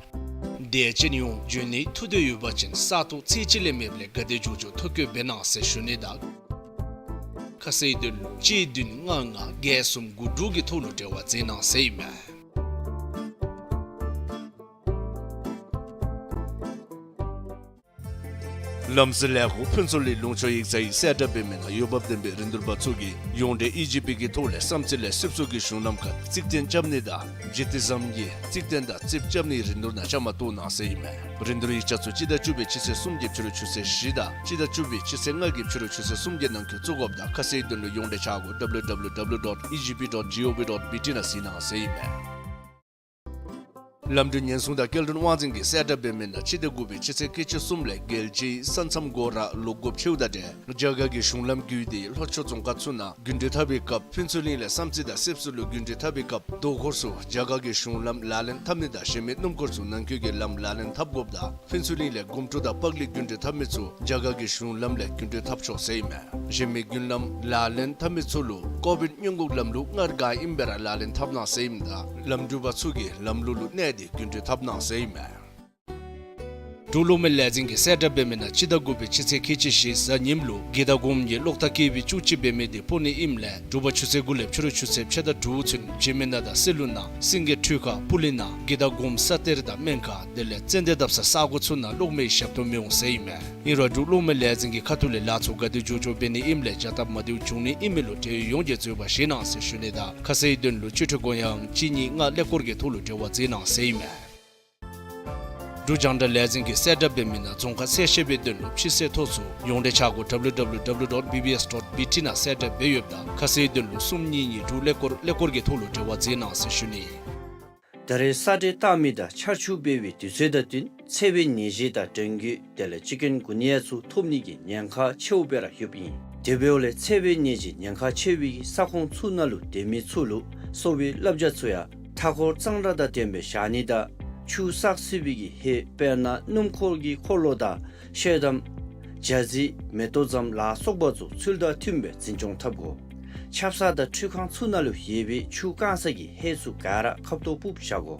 དད་ཅན་ཡོངས་འབྱོན་ནིའི་ཐུགས་འདོད་ཡོད་པ་ཅིན་ས་སྟོང་ཚད་གཅིག་ལས་མེདཔ་ལས་ག་དེ་མགྱོགས་མགྱོགས་ཐོ་བཀོད་འབད་གནང་ཟེར་ཞུ་ནི་དང་ཁ་གསལ་དོན་ལུ་གཅིག་བདུན་ལྔ་ལྔ་བརྒྱད་གསུམ་དགུ་དྲུག་གི་ཐོག་ལུ་འབྲེལ་བ་མཛད་གནང་ཟེར་ཨིན་མས། ལམ་སེལ་ལས་ཁུངས་ཕུན་ཚོགས་གླིང་ལུང་ཕྱོགས་ཡིག་ཚང་གིས་གསལ་བསྒྲགས་འབད་མི་ནང་འོས་འབབ་ལྡན་པའི་རིན་བསྡུར་པ་ཚུ་གིས་ཡོངས་འབྲེལ་ཨི་ཇི་པི་གི་ཐོག་ལས་བསམ་རྩེ་ལས་སིབ་སུ་གི་གཞུང་ལམ་ཁར་རྩིག་གདན་རྐྱབ་ནི་དང་སྦྱིས་ཏི་ཟམ་གྱི་རྩིག་གདན་དང་རྩིགཔ་རྐྱབ་ནིའི་རིན་བསྡུར་ནང་བཅའ་མར་གཏོགས་གནང་ཟེར་ཨིན་མས། རིན་བསྡུར་ཡིག་ཆ་ཚུ་སྤྱི་ཟླ་བཅུ་པའི་སྤྱི་ཚེས་གསུམ་གྱི་ཕྱི་རུ་ཆུ་ཚོད་བཞི་དང་སྤྱི་ཟླ་བཅུ་པའི་སྤྱི་ཚེས་ལྔ་གི་ཕྱི་རུ་ཆུ་ཚོད་གསུམ་གྱི་ནང་འཁོད་བཙུགས་དགོཔ་དང་ཁ་གསལ་དོན་ལུ་ཡོངས་འབྲེལ་ཆ་སྒོ་W W W dot E G P dot G O V dot B T ནང་གཟིགས་གནང་ཟེར་ཨིན་མས། ལམ་འགྲུལ་ཉེན་སྲུང་དང་སྐྱེལ་འདྲེན་དབང་འཛིན་གྱིས་གསལ་བསྒྲགས་འབད་མི་ནང་སྤྱི་ཟླ་དགུ་པའི་སྤྱི་ཚེས་ཁལ་གཅིག་གསུམ་ལས་རྒྱལ་སྤྱིའི་ས་མཚམས་སྒོ་ར་ལོག་དགོཔ་ཆེཝ་དང་འབྲེལ་རྒྱ་གར་གྱི་གཞུང་ལམ་བརྒྱུད་དེ་ལྷོ་ཕྱོགས་རྫོང་ཁག་ཚུ་ནང་རྒྱུན་འགྲུལ་འཐབ་པའི་སྐབས་ཕུན་ཚོགས་གླིང་ལས་བསམ་རྩེ་དང་སིབ་སུ་ལུ་རྒྱུན་འགྲུལ་འཐབ་པའི་སྐབས་དོ་ཁོར་ཚུ་རྒྱ་གར་གྱི་གཞུང་ལམ་ལག་ལེན་འཐབ་ནི་དང་གཞན་མི་སྣུམ་འཁོར་ཚུ་ནང་འཁོད་ཀྱི་ལམ་ལག་ལེན་འཐབ་དགོཔ་དང་ཕུན་ཚོགས་གླིང་ལས་སྒོམ་སྒྲུབ་དང་སྤག་ལེ་རྒྱུན་འགྲུལ་འཐབ་མི་ཚུ་རྒྱ་གར་གྱི་གཞུང་ལམ་ལས་རྒྱུན་འགྲུལ་འཐབ་ཆོག་ཟེར་ཨིན་མས། གཞན་མི་རྒྱུན་ལམ་ལག་ལེན་འཐབ་མི་ཚུ་ལུ་ཀོ་བིཌ་སྔོན་འགོག་ལམ་ལུགས་སྔར་ག་ཨིནམ་སྦེ་ར་ལག་ལེན་འཐབ་གནང་ཟེར་ཨིནམ་ད་ལམ་འགྲུལ་པ་ཚུ་གིས་ལམ་ལུགས་ལུ་གནས་ཏེ་རྒྱུན་འགྲུལ་འཐབ་གནང་ཟེར་ཨིན་མས། འབྲུག་གློག་མེ་ལས་འཛིན་གྱིས་གསལ་བསྒྲགས་འབད་མི་ནང་སྤྱི་ཟླ་དགུ་པའི་སྤྱི་ཚེས་ཁལ་གཅིག་བཞི་གཟའ་ཉིམ་ལུ་དགེ་དགའ་སྒོམ་གྱི་གློག་ཐག་བཀལ་བའི་བཅུ་གཅིག་འབད་མི་དེ་སྤོ་ནི་ཨིནམ་ལས་དྲོ་པ་ཆུ་ཚོད་དགུ་ལས་ཕྱི་རུ་ཆུ་ཚོད་ཕྱེད་དང་དྲུག་ཚུན་འཇིགས་མེད་ན་དང་སི་ལུ་ནང་སེང་གེ་ཁྲུས་ཁ་སྤུ་ལེན་ནང་དགེ་དགའ་སྒོམ་ས་གཏེར་དང་སྨན་ཁང་དེ་ལས་ཙན་དན་བརྡབ་ས་ས་གོ་ཚུ་ནང་གློག་མེའི་ཞབས་ཏོག་མི་འོང་ཟེར་ཨིན་མས། ཨིན་རུང་འབྲུག་གློག་མེ་ལས་འཛིན་གྱི་ཁ་ཐུག་ལས་ལཱ་ཚུ་ག་དེ་མགྱོགས་མགྱོགས་འབད་ནི་ཨིནམ་ལས་བྱ་སྟབས་མ་བདེཝ་འབྱུང་ནི་ཨིན་མི་ལུ་འབྲེལ་ཡོད་ཡོངས་ཀྱིས་འཛོལ་བ་བཞེས་གནང་ཟེར་ཞུ་ནི་དང་ཁ་གསལ་དོན་ལུ་སྤྱི་འཐུས་སྐུ་ཡངས་གཅིག་གཉིས་ལྔ་ཀླད་ཀོར་གྱི་ཐོག་ལུ་འབྲེལ་བ་མཛད་གནང་ཟེར་ཨིན་མས། འབྲུག་རྒྱང་བསྒྲགས་ལས་འཛིན་གྱིས་གསལ་བསྒྲགས་འབད་མི་ནང་རྫོང་ཁག་གསལ་བཤད་པའི་དོན་ལུ་ཕྱི་སེལ་ཐོ་ཚུ་ཡོངས་འབྲེལ་ཆ་སྒོ་W W W dot B B S dot B T ནང་གསལ་བསྒྲགས་འབད་ཡོདཔ་ད་ཁ་གསལ་དོན་ལུ་གསུམ་གཉིས་གཉིས་དྲུག་ཀླད་ཀོར་ཀླད་ཀོར་གྱི་ཐོག་ལུ་འབྲེལ་བ་མཛད་གནང་ཟེར་ཞུ་ནི། ད་རེས་ས་འདྲེན་བཏང་མི་དང་ཆར་ཆུ་འབབ་པའི་དུས་ཚོད་དང་བསྟུན་འཚེར་བའི་ནད་གཞི་དང་གྲོང་ཁྱེར་དེ་ལས་ཅིག་ཀུན་གུ་ནི་ཡ་ཚུ་ཐོབ་ནི་གི་ཉེན་ཁ་ཆེཝ་སྦེ་ར་ཡོདཔ་ཨིན། དེ་འབདཝ་ལས་འཚེར་བའི་ནད་གཞི་ཉེན་ཁ་ཆེ་བའི་ས་ཁོངས་ཚུ་ནང་ལུ་སྡོད་མི་ཚུ་ལུ་གསོ་བའི་བསླབ་བྱ་ཚུ་ཡང་མཐའ་འཁོར་གཙང་སྦྲ་དང་ལྡན་པའི་བཞག་ནི་དང་ཆུ་བསགས་སྲིད་པའི་གི་ཧེ་དཔེར་ན་སྣུམ་འཁོར་གྱི་འཁོར་ལོ་དང་ཤེལ་དམ་ཇ་རྩི་མེ་ཏོག་ཙམ་ལ་སོགས་པ་ཚུ་ཚུལ་དང་མཐུན་པའི་འཛིན་སྐྱོང་འཐབ་དགོ། ཆབ་གསང་དང་ཁྲུས་ཁང་ཚུ་ནང་ལུ་ཡོད་པའི་ཆུ་བཀང་ས་གི་ཧེ་ཚུ་ག་ར་ཁབ་ཏོ་སྤུབས་བཞག་དགོ།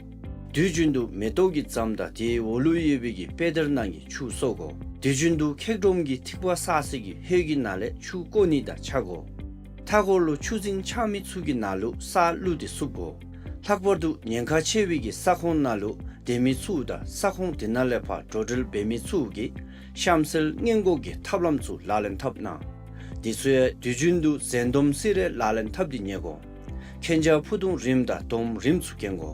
དུས་རྒྱུན་དུ་མེ་ཏོག་གི་ཙམ་དང་དེའི་འོག་ལུ་ཡོད་པའི་གི་དཔེ་དེབ་ནང་གི་ཆུ་གསོ་དགོ། དུས་རྒྱུན་དུ་ཁེག་སྒྲོམ་གྱི་ཐིགས་པ་བསགས་ས་གི་ཧེ་གི་ནང་ལས་ཆུ་བཀོ་ནི་དང་ཆ་དགོ། མཐའ་འཁོར་ལུ་ཆུ་རྫིང་ཆགས་མི་ཚུ་གི་ནང་ལུ་ས་བླུགས་ཏེ་བསུབ་དགོ། ལྷག་པར་དུ་ཉེན་ཁ་ཆེ་བའི་གི་ས་ཁོངས་ནང་ལུ་སྡོད་མི་ཚུ་དང་ས་ཁོངས་དེ་ནང་ལས་ཕར་འགྲོ་འགྲུལ་འབད་མི་ཚུ་གིས་གཤམ་གསལ་སྔོན་འགོག་གི་ཐབས་ལམ་ཚུ་ལག་ལེན་འཐབ་གནང་། དེ་ཚུ་ཡང་དུས་རྒྱུན་དུ་འཛེམ་སྡོམ་སེ་ར་ལག་ལེན་འཐབ་སྟེ་ཉལ་དགོ། མཁྱེན་རྒྱ་ཕུ་ཐུང་རིངམ་དང་དོམ་རིངམ་ཚུ་གྱོན་དགོ།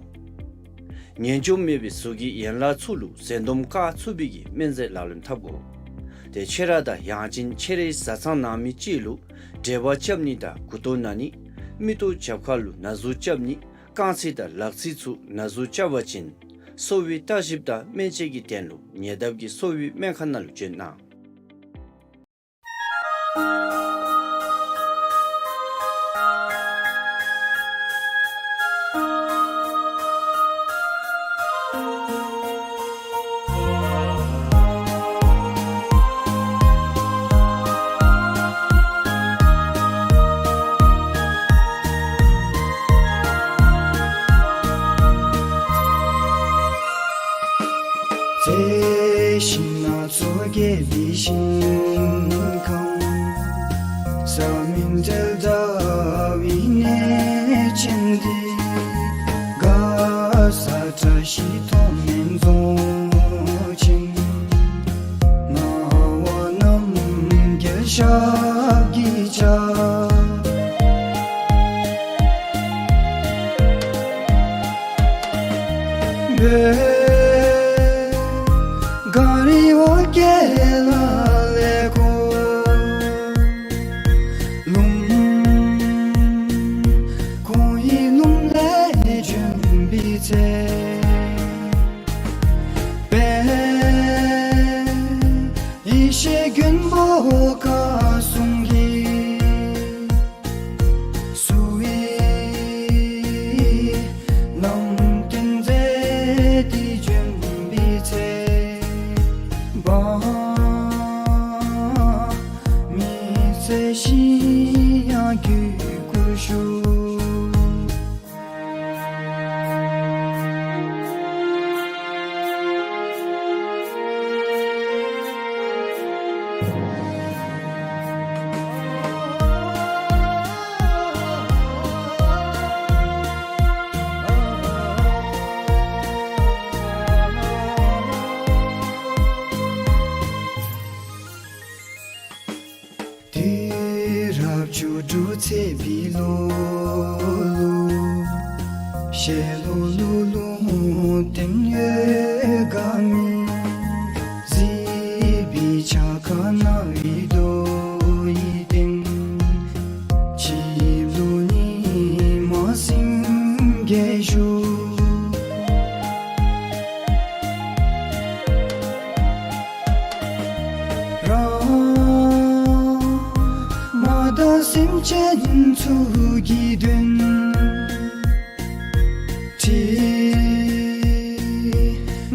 ཉེན་བཅོམ་མེད་པའི་གཟུགས་ཀྱི་ཡན་ལག་ཚུ་ལུ་འཛེམ་སྡོམ་བཀག་ཚུགས་པའི་གི་སྨན་རྫས་ལག་ལེན་འཐབ་དགོ། ཏེ་ཆེ་ར་དང་ཡང་ཅིན་ཆེ་རའི་བཟའ་ཚང་ནང་མི་ཅིག་ལུ་འབྲེལ་བ་རྐྱབ་ནི་དང་མགུ་ཏོ་ན་ནི་མིག་ཏོ་རྒྱབ་ཁ་ལུ་ན་ཟུག་རྐྱབ་ནི་རྐང་ཚིགས་དང་ལག་ཚིགས་ཚུ་ན་ཟུག་རྐྱབ་པ་ཅིན་གསོ་བའི་བརྟག་ཞིབ་དང་སྨན་དཔྱད་ཀྱི་དོན་ལུ་ཉེ་འདབས་ཀྱི་གསོ་བའི་སྨན་ཁང་ནང་ལུ་བྱོན་གནང་། མཛེས་ཤིང་སྣ་ཚོགས་རྒྱས་པའི་ཞིང་ཁམས། ས་མིན་བྲལ་ཟླ་བའི་གནས་ཆེན་འདི། དགའ་ས་བཀྲ་ཤིས་མཐོང་སྨན་རྫོང་ཆེན། ངག་དབང་རྣམ་རྒྱལ་ཞབས་ཀྱི་བཅའ། བོད་གངས་རི་བོ་དགེ་ལ་ལེ་ཁོ། ལུང་ གཟིགས་པའི་ཕྱག་ཁ་རྣ་བའི་རྡོ་ཡི་སྟེང་། ཆིབས་ལུ་ཉི་མ་སེང་གེ་བཞུགས། ར་མ་དང་སེམས་ཅན་ཚུ་གི་དོན། ཁྲི་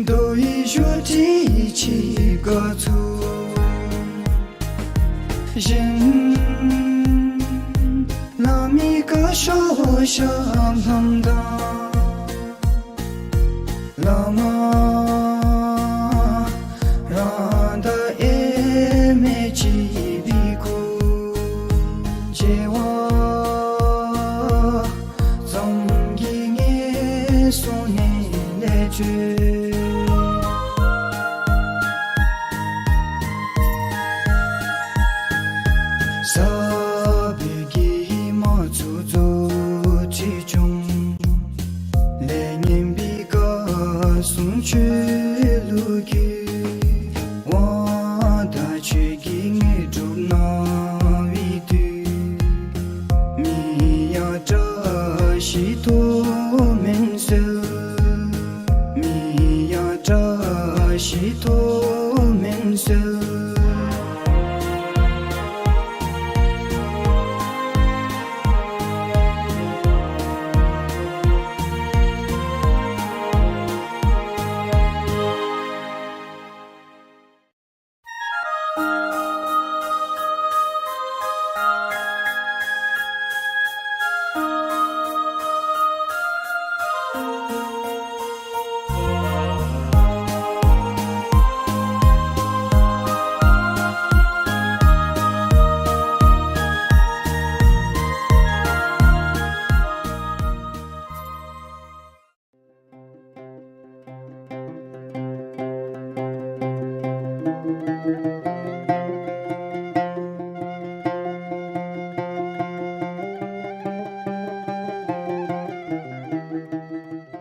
རྡོ་ཡི་བཞུགས་ཁྲི་ཆིབས་ཁ་ཚུ། གཞན་བླ་མའི་བཀའ་ཤོག་ཞབས་ལྷམ་དང་། བླ་མ་རང་དང་དབྱེར་མེད་གཅིག་པའི་སྐུ། བྱེ་བ་ཙམ་གྱིས་ངན་སོང་ནད་ལས་གྲོལ། ཟབ་པའི་གི་མ་ཚུ་རྫོགས་ཁྲི་བྱོན། ལས་ངན་པའི་བཀའ་སྲུང་ཆོས་ལུ་བསྐུལ། དབང་དང་ཆོས་ཀྱི་དངོས་གྲུབ་གནང་བའི་དུས། མི་ཡང་བཀྲ་ཤིས་མཐོ་དམན་གསོལ། མི་ཡང་བཀྲ་ཤིས་མཐོ་དམན་གསོལ།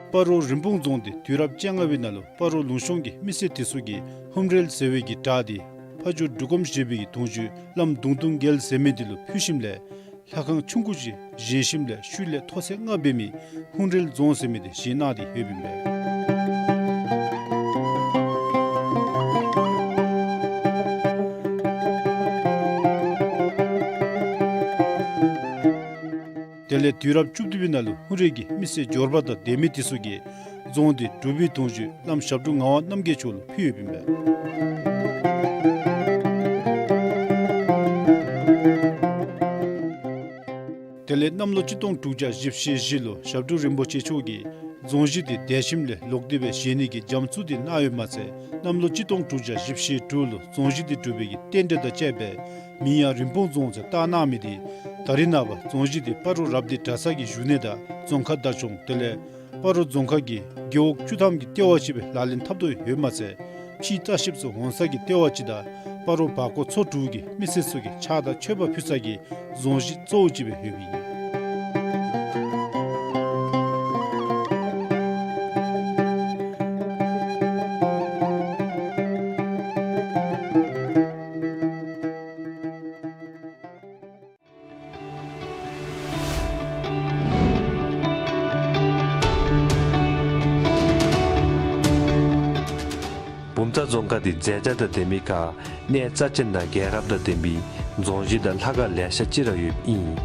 སྤ་རོ་རིན་སྤུངས་རྫོང་འདི་དུས་རབས་བཅོ་ལྔ་པའི་ནང་ལུ་སྤ་རོ་ལུང་གཤོང་གི་མི་སེར་དེ་ཚུ་གིས་ཧཱུྃ་རལ་ཟེར་བའི་གི་བྲག་འདི་ཕ་ཇོ་འབྲུག་སྒོམ་ཞེས་པའི་གི་གདུང་བརྒྱུད་བླམ་གདུང་སྟོང་རྒྱལ་ཟེར་མི་འདི་ལུ་ཕུལ་ཞིནམ་ལས་ལྷ་ཁང་ཆུང་ཀུ་ཅིག་བཞེངས་ཞིནམ་ལས་ཤུལ་ལས་མཐོ་ཚད་ལྔ་འབད་མི་ཧཱུྃ་རལ་རྫོང་ཟེར་མི་འདི་བཞེངས་གནང་སྟེ་ཡོདཔ་ཨིན་པས། དེ་ལས་དུས་རབས་བཅུ་བདུན་པའི་ནང་ལུ་ཧཱུྃ་རལ་གྱི་མི་སེར་འབྱོར་པ་དང་ལྡན་མི་དེ་ཚུ་གིས་རྫོང་འདི་སྒྲུབ་པའི་གདུང་བརྒྱུད་བླམ་ཞབས་དྲུང་ངག་དབང་རྣམ་རྒྱལ་མཆོག་ལུ་ཕུལ་ཡོདཔ་ཨིན་པས། དེ་ལས་གནམ་ལོ་གཅིག་སྟོང་དྲུག་བརྒྱ་བཞི་བཅུ་ཞེ་བཞི་ལུ་ཞབས་དྲུང་རིན་པོ་ཆེ་མཆོག་གིས་རྫོང་གཞི་འདི་དེ་ཞིནམ་ལས་ལོག་སྟེ་སྦེ་བཞེངས་ནི་གི་རྒྱ་མཚོ་འདི་གནང་ཡོདཔ་མ་ཚད་གནམ་ལོ་གཅིག་སྟོང་དྲུག་བརྒྱ་བཞི་བཅུ་ཞེ་དྲུག་ལུ་རྫོང་གཞི་འདི་སྒྲུབ་པའི་གི་རྟེན་འབྲེལ་དང་བཅས་པའི་མིང་ཡང་རིན་སྤུངས་རྫོང་ཟེར་བཏགས་གནང་མི་འདི་ད་རེས་ནངས་པ་རྫོང་གཞི་འདི་སྤ་རོ་རབ་སྡེ་གྲྭ་ཚང་གི་བཞུགས་གནས་དང་རྫོང་ཁ་བདག་སྐྱོང་དེ་ལས་སྤ་རོ་རྫོང་ཁག་གི་རྒེད་འོག་བཅུ་ཐམ་གྱི་ལྟེ་བ་ཅིག་སྦེ་ལག་ལེན་འཐབ་དོ་ཡོདཔ་མ་ཚད་ཕྱིའི་ལྟ་བཤལཔ་ཚུ་འོང་ས་གི་ལྟེ་བ་ཅིག་དང་སྤ་རོ་བར་སྐོར་ཚོ་དྲུག་གི་མི་སེར་ཚུ་གིས་ཕྱག་དང་མཆོད་པ་ཕུལ་ས་གི་རྫོང་གཞི་གཙོ་བོ་ཅིག་སྦེ་ཡོདཔ་ཨིན། བུམ་ཐང་རྫོང་ཁག་འདི་མཛེས་ཆ་དང་ལྡན་མི་ཁར་གནས་རྩ་ཆེན་དང་རྒྱལ་རབས་དང་ལྡན་པའི་རྫོང་གཞི་དང་ལྷ་ཁང་ལེ་ཤ་ཅིག་ར་ཡོདཔ་ཨིན།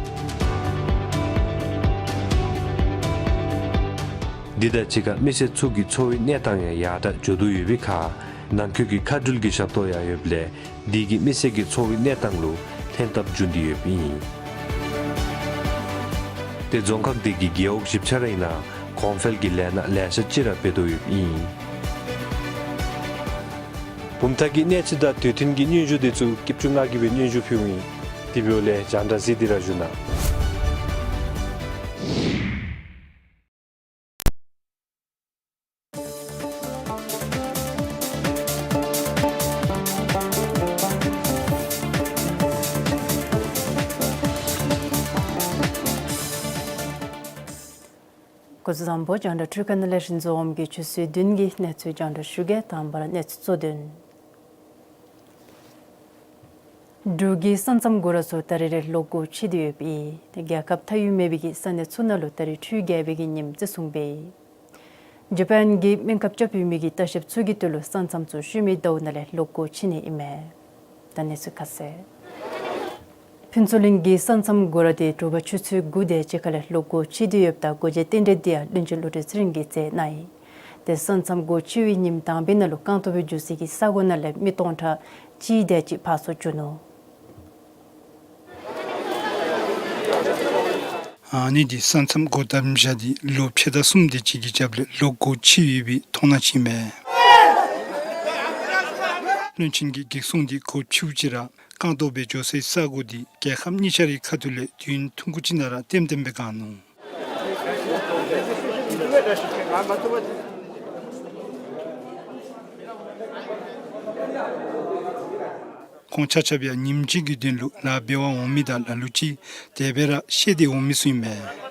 འདི་དང་གཅིག་ཁར་མི་སེར་ཚུ་གི་འཚོ་བའི་གནས་སྟངས་ཡང་ཡར་དྲག་འགྱོ་དོ་ཡོད་པའི་ཁར་ནང་འཁོད་ཀྱི་མཁའ་འགྲུལ་གྱི་ཞབས་ཏོག་ཡང་ཡོདཔ་ལས་འདི་གིས་མི་སེར་གྱི་འཚོ་བའི་གནས་སྟངས་ལུ་ལྷན་ཐབས་འབྱུང་སྟེ་ཡོདཔ་ཨིན། ཏེ་རྫོང་ཁག་འདི་གི་རྒེད་འོག་བཞི་ཆ་ར་ཨིན་ན་གོང་འཕེལ་གྱི་ལས་སྣ་ལེ་ཤ་ཅིག་ར་འབད་དོ་ཡོདཔ་ཨིན། བུམ་ཐང་གི་གནས་ཚུལ་དང་དུས་མཐུན་གྱི་སྙན་ཞུ་འདི་ཚུ་སྐྱིད་ཆུ་ང་གིས་སྦེ་སྙན་ཞུ་ཕུལཝ་ཨིན། དེ་འབདཝ་ལས་རྒྱང་བསྒྲགས་གཟིགས་ཏེ་ར་བཞུགས་གནང་། སྐུ་གཟུགས་བཟང་པོ། རྒྱང་བསྒྲགས་འཕྲུལ་ཁང་ནང་ལས་རིན་འཛོམས་ཀྱིས་ཆུ་ཚོད་བདུན་གྱི་གནས་ཚུལ་རྒྱང་བསྒྲགས་ཞུ་གེ། དང་པ་ར་གནས་ཚུལ་གཙོ་དོན། འབྲུག་གི་ས་མཚམས་སྒོ་ར་ཚུ་ད་རེས་ར་ལོག་སྒོ་ཕྱེ་སྟེ་ཡོདཔ་ཨིན། ཏེ་རྒྱལ་ཁབ་མཐའ་དབུས་མེད་པའི་གི་ས་གནས་ཚུ་ནང་ལུ་ད་རེས་ཁྲུས་རྒྱག་པའི་གི་ཉིནམ་བརྩི་སྲུང་འབད་ཡི། ཇ་པཱན་གྱི་སྨན་ཁབ་རྐྱབ་ཡོད་མི་གི་ལྟ་བཤལཔ་ཚུ་གི་དོན་ལུ་ས་མཚམས་ཚུ་ཤུལ་མའི་ཟླཝ་ནང་ལས་ལོག་སྒོ་ཕྱེ་ནི་ཨིན་མས། ད་གནས་ཚུལ་ཁ་གསལ། ཕུན་ཚོགས་གླིང་གི་ས་མཚམས་སྒོ་ར་དེ་དྲོ་པ་ཆུ་ཚོད་དགུ་དེ་ཅིག་ཁར་ལས་ལོག་སྒོ་ཕྱེ་སྟེ་ཡོདཔ་ད་སྒོ་འབྱེད་རྟེན་འབྲེལ་དེ་ཡང་བློན་ཆེན་བློ་གྲོས་ཚེ་རིང་གིས་མཛད་གནང་ཡི། ཏེ་ས་མཚམས་སྒོ་ཕྱེ་བའི་ཉིནམ་དང་པའི་ནང་ལུ་རྐང་སྟོང་སྦེ་འགྱོ་སའི་གི་ས་གོ་ནང་ལས་མི་སྟོང་ཕྲག་གཅིག་དེ་ཅིག་ཕར་ཚུར་འགྱོ་ནུག། ཨ་ནི་འདི་ས་མཚམས་སྒོ་དམ་བཞག་སྟེ་ལོ་ཕྱེད་དང་གསུམ་དེ་ཅིག་གི་རྒྱབ་ལས་ལོག་སྒོ་ཕྱེ་ཡོད་པའི་མཐོང་སྣང་ཅིག་མས། བློན་ཆེན་གྱིས་གེགས་སྲུང་འདི་སྒོ་ཕྱེཝ་ཅིག་ར་རྐང་སྟོང་སྦེ་འགྱོ་སའི་ས་གོ་འདི་རྒྱལ་ཁབ་གཉིས་ཆ་རའི་ཁ་ཐུག་ལས་དུས་ཡུན་ཐུང་ཀུ་ཅིག་ནང་ར་ལྟེམ་ལྟེམ་སྦེ་བཀང་ནུག། ཁོང་ཆ་ཁྱབ་ཡང་ཉིནམ་གཅིག་གི་དོན་ལུ་ལཱ་འབད་བར་འོང་མི་དང་ལ་ལུ་ཅིག་དེ་སྦེ་ར་བཤལ་ཏེ་འོང་མི་ཚུ་ཨིན་མས།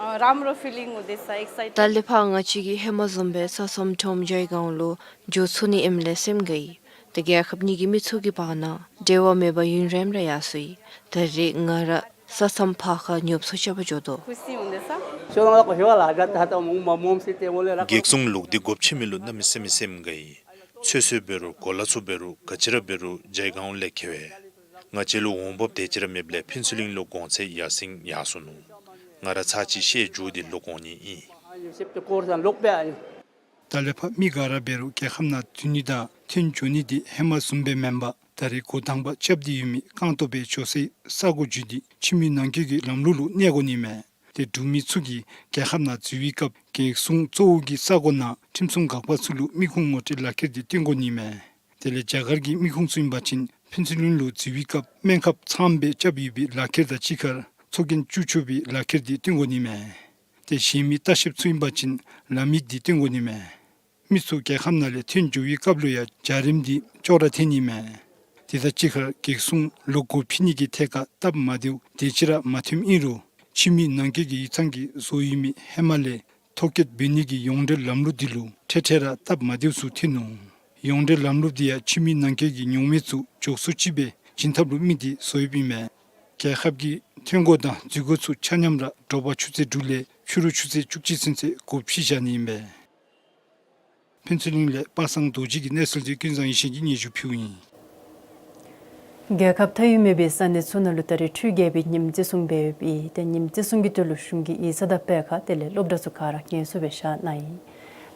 ཨ་རམ་རོ་ཕི་ལིང་འོང་དེས་ཨེག་སའིཊ། ད་ལས་ཕར་ང་བཅས་ཀྱིས་ཧེ་མ་བཟུམ་སྦེ་ས་མཚམས་ཁྲོམ་ཇའི་སྒང་ལུ་འགྱོ་ཚུགས་ནི་ཨིནམ་ལས་སེམས་དགའ་ཡི། ཏེ་རྒྱལ་ཁབ་གཉིས་ཀྱི་མི་ཚུ་གི་བར་ན་འབྲེལ་བ་མེད་པར་ཡུན་རིངམོ་ར་ཡར་སོ་ཡི། ད་རེས་ང་ར་ས་མཚམས་ཕར་ཁར་ཉོབ་སོ་རྐྱབ་པར་འགྱོ་དོ། གེགས་སྲུང་ལོག་སྟེ་སྒོ་ཕྱེ་མི་ལུ་གནམ་མེད་ས་མེད་སེམས་དགའ་ཡི། ཚོད་བསྲེ་འབད་རུང་གོ་ལ་ཚུ་འབད་རུང་ག་ཅི་ར་འབད་རུང་ཇའི་སྒང་ལས་ཁེ་བས། ང་བཅས་ལུ་འོང་འབབ་དེ་ཅིག་ར་མེདཔ་ལས་ཕུན་ཚོགས་གླིང་ལུ་གོང་ཚད་ཡར་སེང་ཡར་སོ་ནུག། ང་ར་ཚར་གཅིག་བཤལ་འགྱོ་སྟེ་ལོག་འོང་ནི་ཨིན། ད་ལས་ཕར་མི་ག་ར་འབད་རུང་རྒྱལ་ཁབ་ནང་འཛུལ་ནི་དང་ཐོན་འགྱོ་ནི་འདི་ཧེ་མ་བཟུམ་སྦེ་མེན་པར་ད་རེས་སྒོ་དང་པ་རྐྱབ་སྟེ་ཡོད་མི་རྐང་སྟོང་སྦེ་འགྱོ་སའི་ས་གོ་བརྒྱུད་དེ་ཕྱི་མི་ནང་འཁོད་ཀྱི་ལམ་ལུགས་ལུ་གནས་དགོ་ནི་མས། ཏེ་འབྲུག་མི་ཚུ་གིས་རྒྱལ་ཁབ་ནང་འཛུལ་བའི་སྐབས་གེགས་སྲུང་གཙོ་བོ་གི་ས་གོ་ནང་ཁྲིམས་སྲུང་འགག་པ་ཚུ་ལུ་མི་ཁུངས་ངོ་སྤྲོད་ལག་ཁྱེར་འདི་སྟོན་དགོ་ནི་མས། དེ་ལས་རྒྱ་གར་གྱི་མི་ཁུངས་ཚུ་ཨིན་པ་ཅིན་ཕུན་ཚོགས་གླིང་ལུ་འཛུལ་བའི་སྐབས་སྨན་ཁབ་ཚངམ་སྦེ་རྐྱབ་ཡོད་པའི་ལག་ཁྱེར་དང་གཅིག་ཁར་ཚོགས་རྒྱན་བཙུགས་ཆོག་པའི་ལག་ཁྱེར་འདི་སྟོན་དགོ་ནི་མས། ཏེ་གཞན་མི་ལྟ་བཤལཔ་ཚུ་ཨིན་པ་ཅིན་ལམ་ཡིག་འདི་སྟོན་དགོ་ནི་མས། མི་ཚུ་རྒྱལ་ཁབ་ནང་ལས་ཐོན་འགྱོ་བའི་སྐབས་ལུ་ཡང་འཇའ་རིསམ་འདི་ཅོག་ར་འཐད་ནི་མས། དེ་དང་གཅིག་ཁར་གེགས་སྲུང་ལོག་སྒོ་ཕྱེ་ནི་གི་ཐད་ཁར་སྟབས་མ་བདེཝ་དེ་ཅིག་ར་མ་ཐོནམ་ཨིན་རུང་ཕྱི་མི་ནང་འཁོད་ཀྱི་ཡིག་ཚང་གིས་བཟོ་ཡོད་མི་ཧེ་མ་ལས་ཐོ་བཀོད་འབད་ནི་གི་ཡོངས་འབྲེལ་ལམ་ལུགས་འདི་ལུ་འཕྲལ་འཕྲལ་ར་སྟབས་མ་བདེཝ་ཚུ་ཐོན་ནུག། ཡོངས་འབྲེལ་ལམ་ལུགས་འདི་ཡང་ཕྱི་མི་ནང་འཁོད་ཀྱི་ཉོག་མེད་ཚུ་མགྱོགས་སུ་ཅིག་སྦེ་བྱིན་ཐབས་ལུ་དམིགས་ཏེ་བཟོ་ཡོདཔ་ཨིན་མས། རྒྱལ་ཁབ་ཀྱི་ཐོན་སྒོ་དང་འཛུལ་སྒོ་ཚུ་ཆ་མཉམ་ར་དྲོ་པ་ཆུ་ཚོད་དྲུག་ལས་ཕྱི་རུ་ཆུ་ཚོད་བཅུ་གཅིག་ཚུན་ཚོད་སྒོ་ཕྱེ་བཞག་ནི་ཨིན་པས། ཕུན་ཚོགས་གླིང་ལས་པ་སངས་རྡོ་རྗེ་གི་གནས་ཚུལ་འདི་ཀུན་བཟང་ཡེ་ཤེས་ཀྱིས་སྙན་ཞུ་ཕུལཝ་ཨིན། རྒྱལ་ཁབ་མཐའ་དབུས་མེད་པའི་ས་གནས་ཚུ་ནང་ལུ་ད་རེས་ཁྲུས་རྒྱག་པའི་ཉིནམ་བརྩི་སྲུང་འབད་ཡོདཔ་ཨིན། ཏེ་ཉིནམ་བརྩི་སྲུང་གི་དོན་ལུ་གཞུང་གི་ཡིག་ཚང་དང་སྤེལ་ཁང་དེ་ལས་སློབ་གྲྭ་ཚུ་ག་ར་རྐྱེན་སྲོལ་སྦེ་བཞག་གནང་ཡི།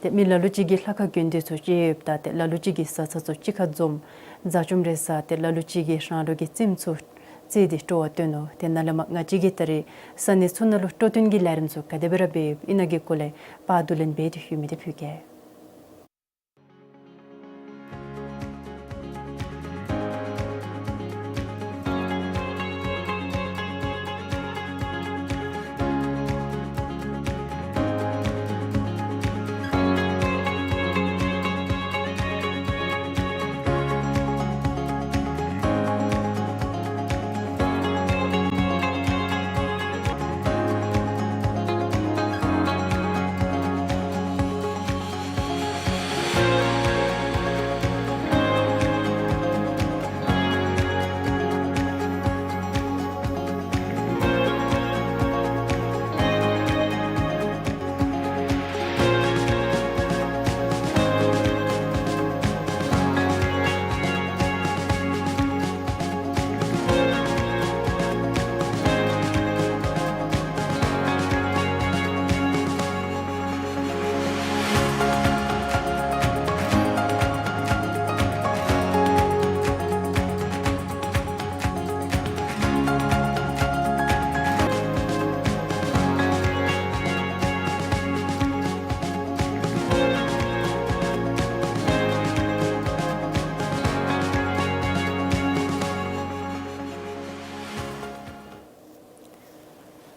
ཏེ་མི་ལ་ལུ་ཅིག་གིས་ལྷ་ཁང་དགོན་སྡེ་ཚུ་བཅད་ཡོདཔ་ད་ཏེ་ལ་ལུ་ཅིག་གིས་བཟའ་ཚང་ཚུ་གཅིག་ཁར་འཛོམས་བཟའ་བཅོམ་རེ་བཟའ། ཏེ་ལ་ལུ་ཅིག་གིས་རང་ལུགས་ཀྱི་རྩེདམོ་ཚུ་རྩེ་སྟེ་སྤྲོ་བ་སྟོན་ནུག། ཏེ་ནཱ་ལས་མར་ང་བཅས་ཀྱིས་ད་རེས་ས་གནས་ཚུ་ནང་ལུ་སྤྲོ་སྟོན་གྱི་ལས་རིམ་ཚུ་ག་དེ་སྦེ་ར་འབད་ཡོདཔ་ཨིན་ན་གི་སྐོར་ལས་པར་བསྡུ་ལེན་འབད་དེ་ཡོད་མི་འདི་ཕུལ་གེ།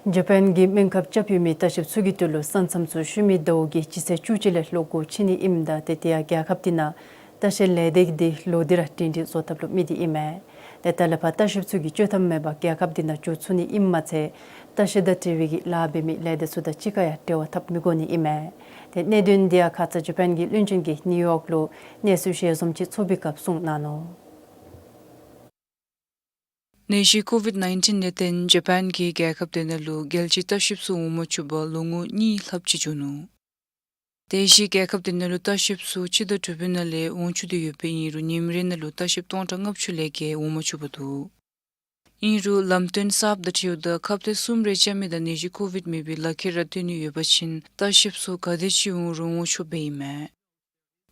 ཇ་པཱན་གྱི་སྨན་ཁབ་རྐྱབ་ཡོད་མི་ལྟ་བཤལཔ་ཚུ་གི་དོན་ལུ་ས་མཚམས་ཚུ་ཤུལ་མའི་ཟླཝ་གི་སྤྱི་ཚེས་བཅུ་གཅིག་ལས་ལོག་སྒོ་ཕྱེ་ནི་ཨིནམ་ད་ཏེ་དེ་ཡང་རྒྱལ་ཁབ་འདི་ནང་ལྟ་བཤལ་ལས་སྡེ་འདི་ལོག་སྟེ་ར་སྒྲིང་སྒྲིང་བཟོ་ཐབས་ལུ་དམིགས་ཏེ་ཨིན་མས། ཏེ་ད་ལས་ཕར་ལྟ་བཤལཔ་ཚུ་གིས་བཅོས་ཐབས་མེད་པར་རྒྱལ་ཁབ་འདི་ནང་འགྱོ་ཚུགས་ནི་ཨིནམ་མ་ཚད་ལྟ་བཤལ་དང་འབྲེལ་བའི་གི་ལཱ་འབད་མི་ལས་སྡེ་ཚུ་དང་གཅིག་ཁར་ཡང་འབྲེལ་བ་འཐབ་མི་དགོ་ནི་ཨིན་མས། ཏེ་གནད་དོན་འདི་ཡང་ཁ་ཙ་ཇ་པཱན་གྱི་བློན་ཆེན་གྱིས་ནིའུ་ཡོག་ལུ་གནས་ཚུལ་ཞལ་འཛོམས་ཅིག་ཚོགས་པའི་སྐབས་གསུངས་གནང་ནུག། ནད་གཞི་ཀོ་ཝིཌ་ནའིན་ཊིན་ལས་བརྟེན་ཇ་པཱན་གྱིས་རྒྱལ་ཁབ་དེ་ནང་ལུ་རྒྱལ་སྤྱིའི་ལྟ་བཤལཔ་ཚུ་འོང་མ་ཚུགས་པར་ལོ་ངོ་གཉིས་ལྷགཔ་ཅིག་འགྱོ་ནུག། དེ་བཞིན་རྒྱལ་ཁབ་དེ་ནང་ལུ་ལྟ་བཤལཔ་ཚུ་སྤྱི་ཟླ་དྲུག་པའི་ནང་ལས་འོང་ཚུགས་ཏེ་ཡོད་པའི་ཨིན་རུང་ཉིནམ་རེ་ནང་ལུ་ལྟ་བཤལཔ་སྟོང་ཕྲག་ལྔ་བཅུ་ལས་བརྒལ་འོང་མ་ཚུགས་པར་འདུག། ཨིན་རུང་ལམ་སྟོན་གསརཔ་དང་འཁྲིལཝ་ད་ཁབ་སྟོང་གསུམ་རེ་བཅད་མི་དང་ནད་གཞི་ཀོ་ཝིཌ་མེད་པའི་ལག་ཁྱེར་ར་སྟོན་ནི་ཡོད་པ་ཅིན་ལྟ་བཤལཔ་ཚུ་ག་དེ་ཅིག་འོང་རུང་འོང་ཆོགཔ་སྦེ་ཨིན་མས།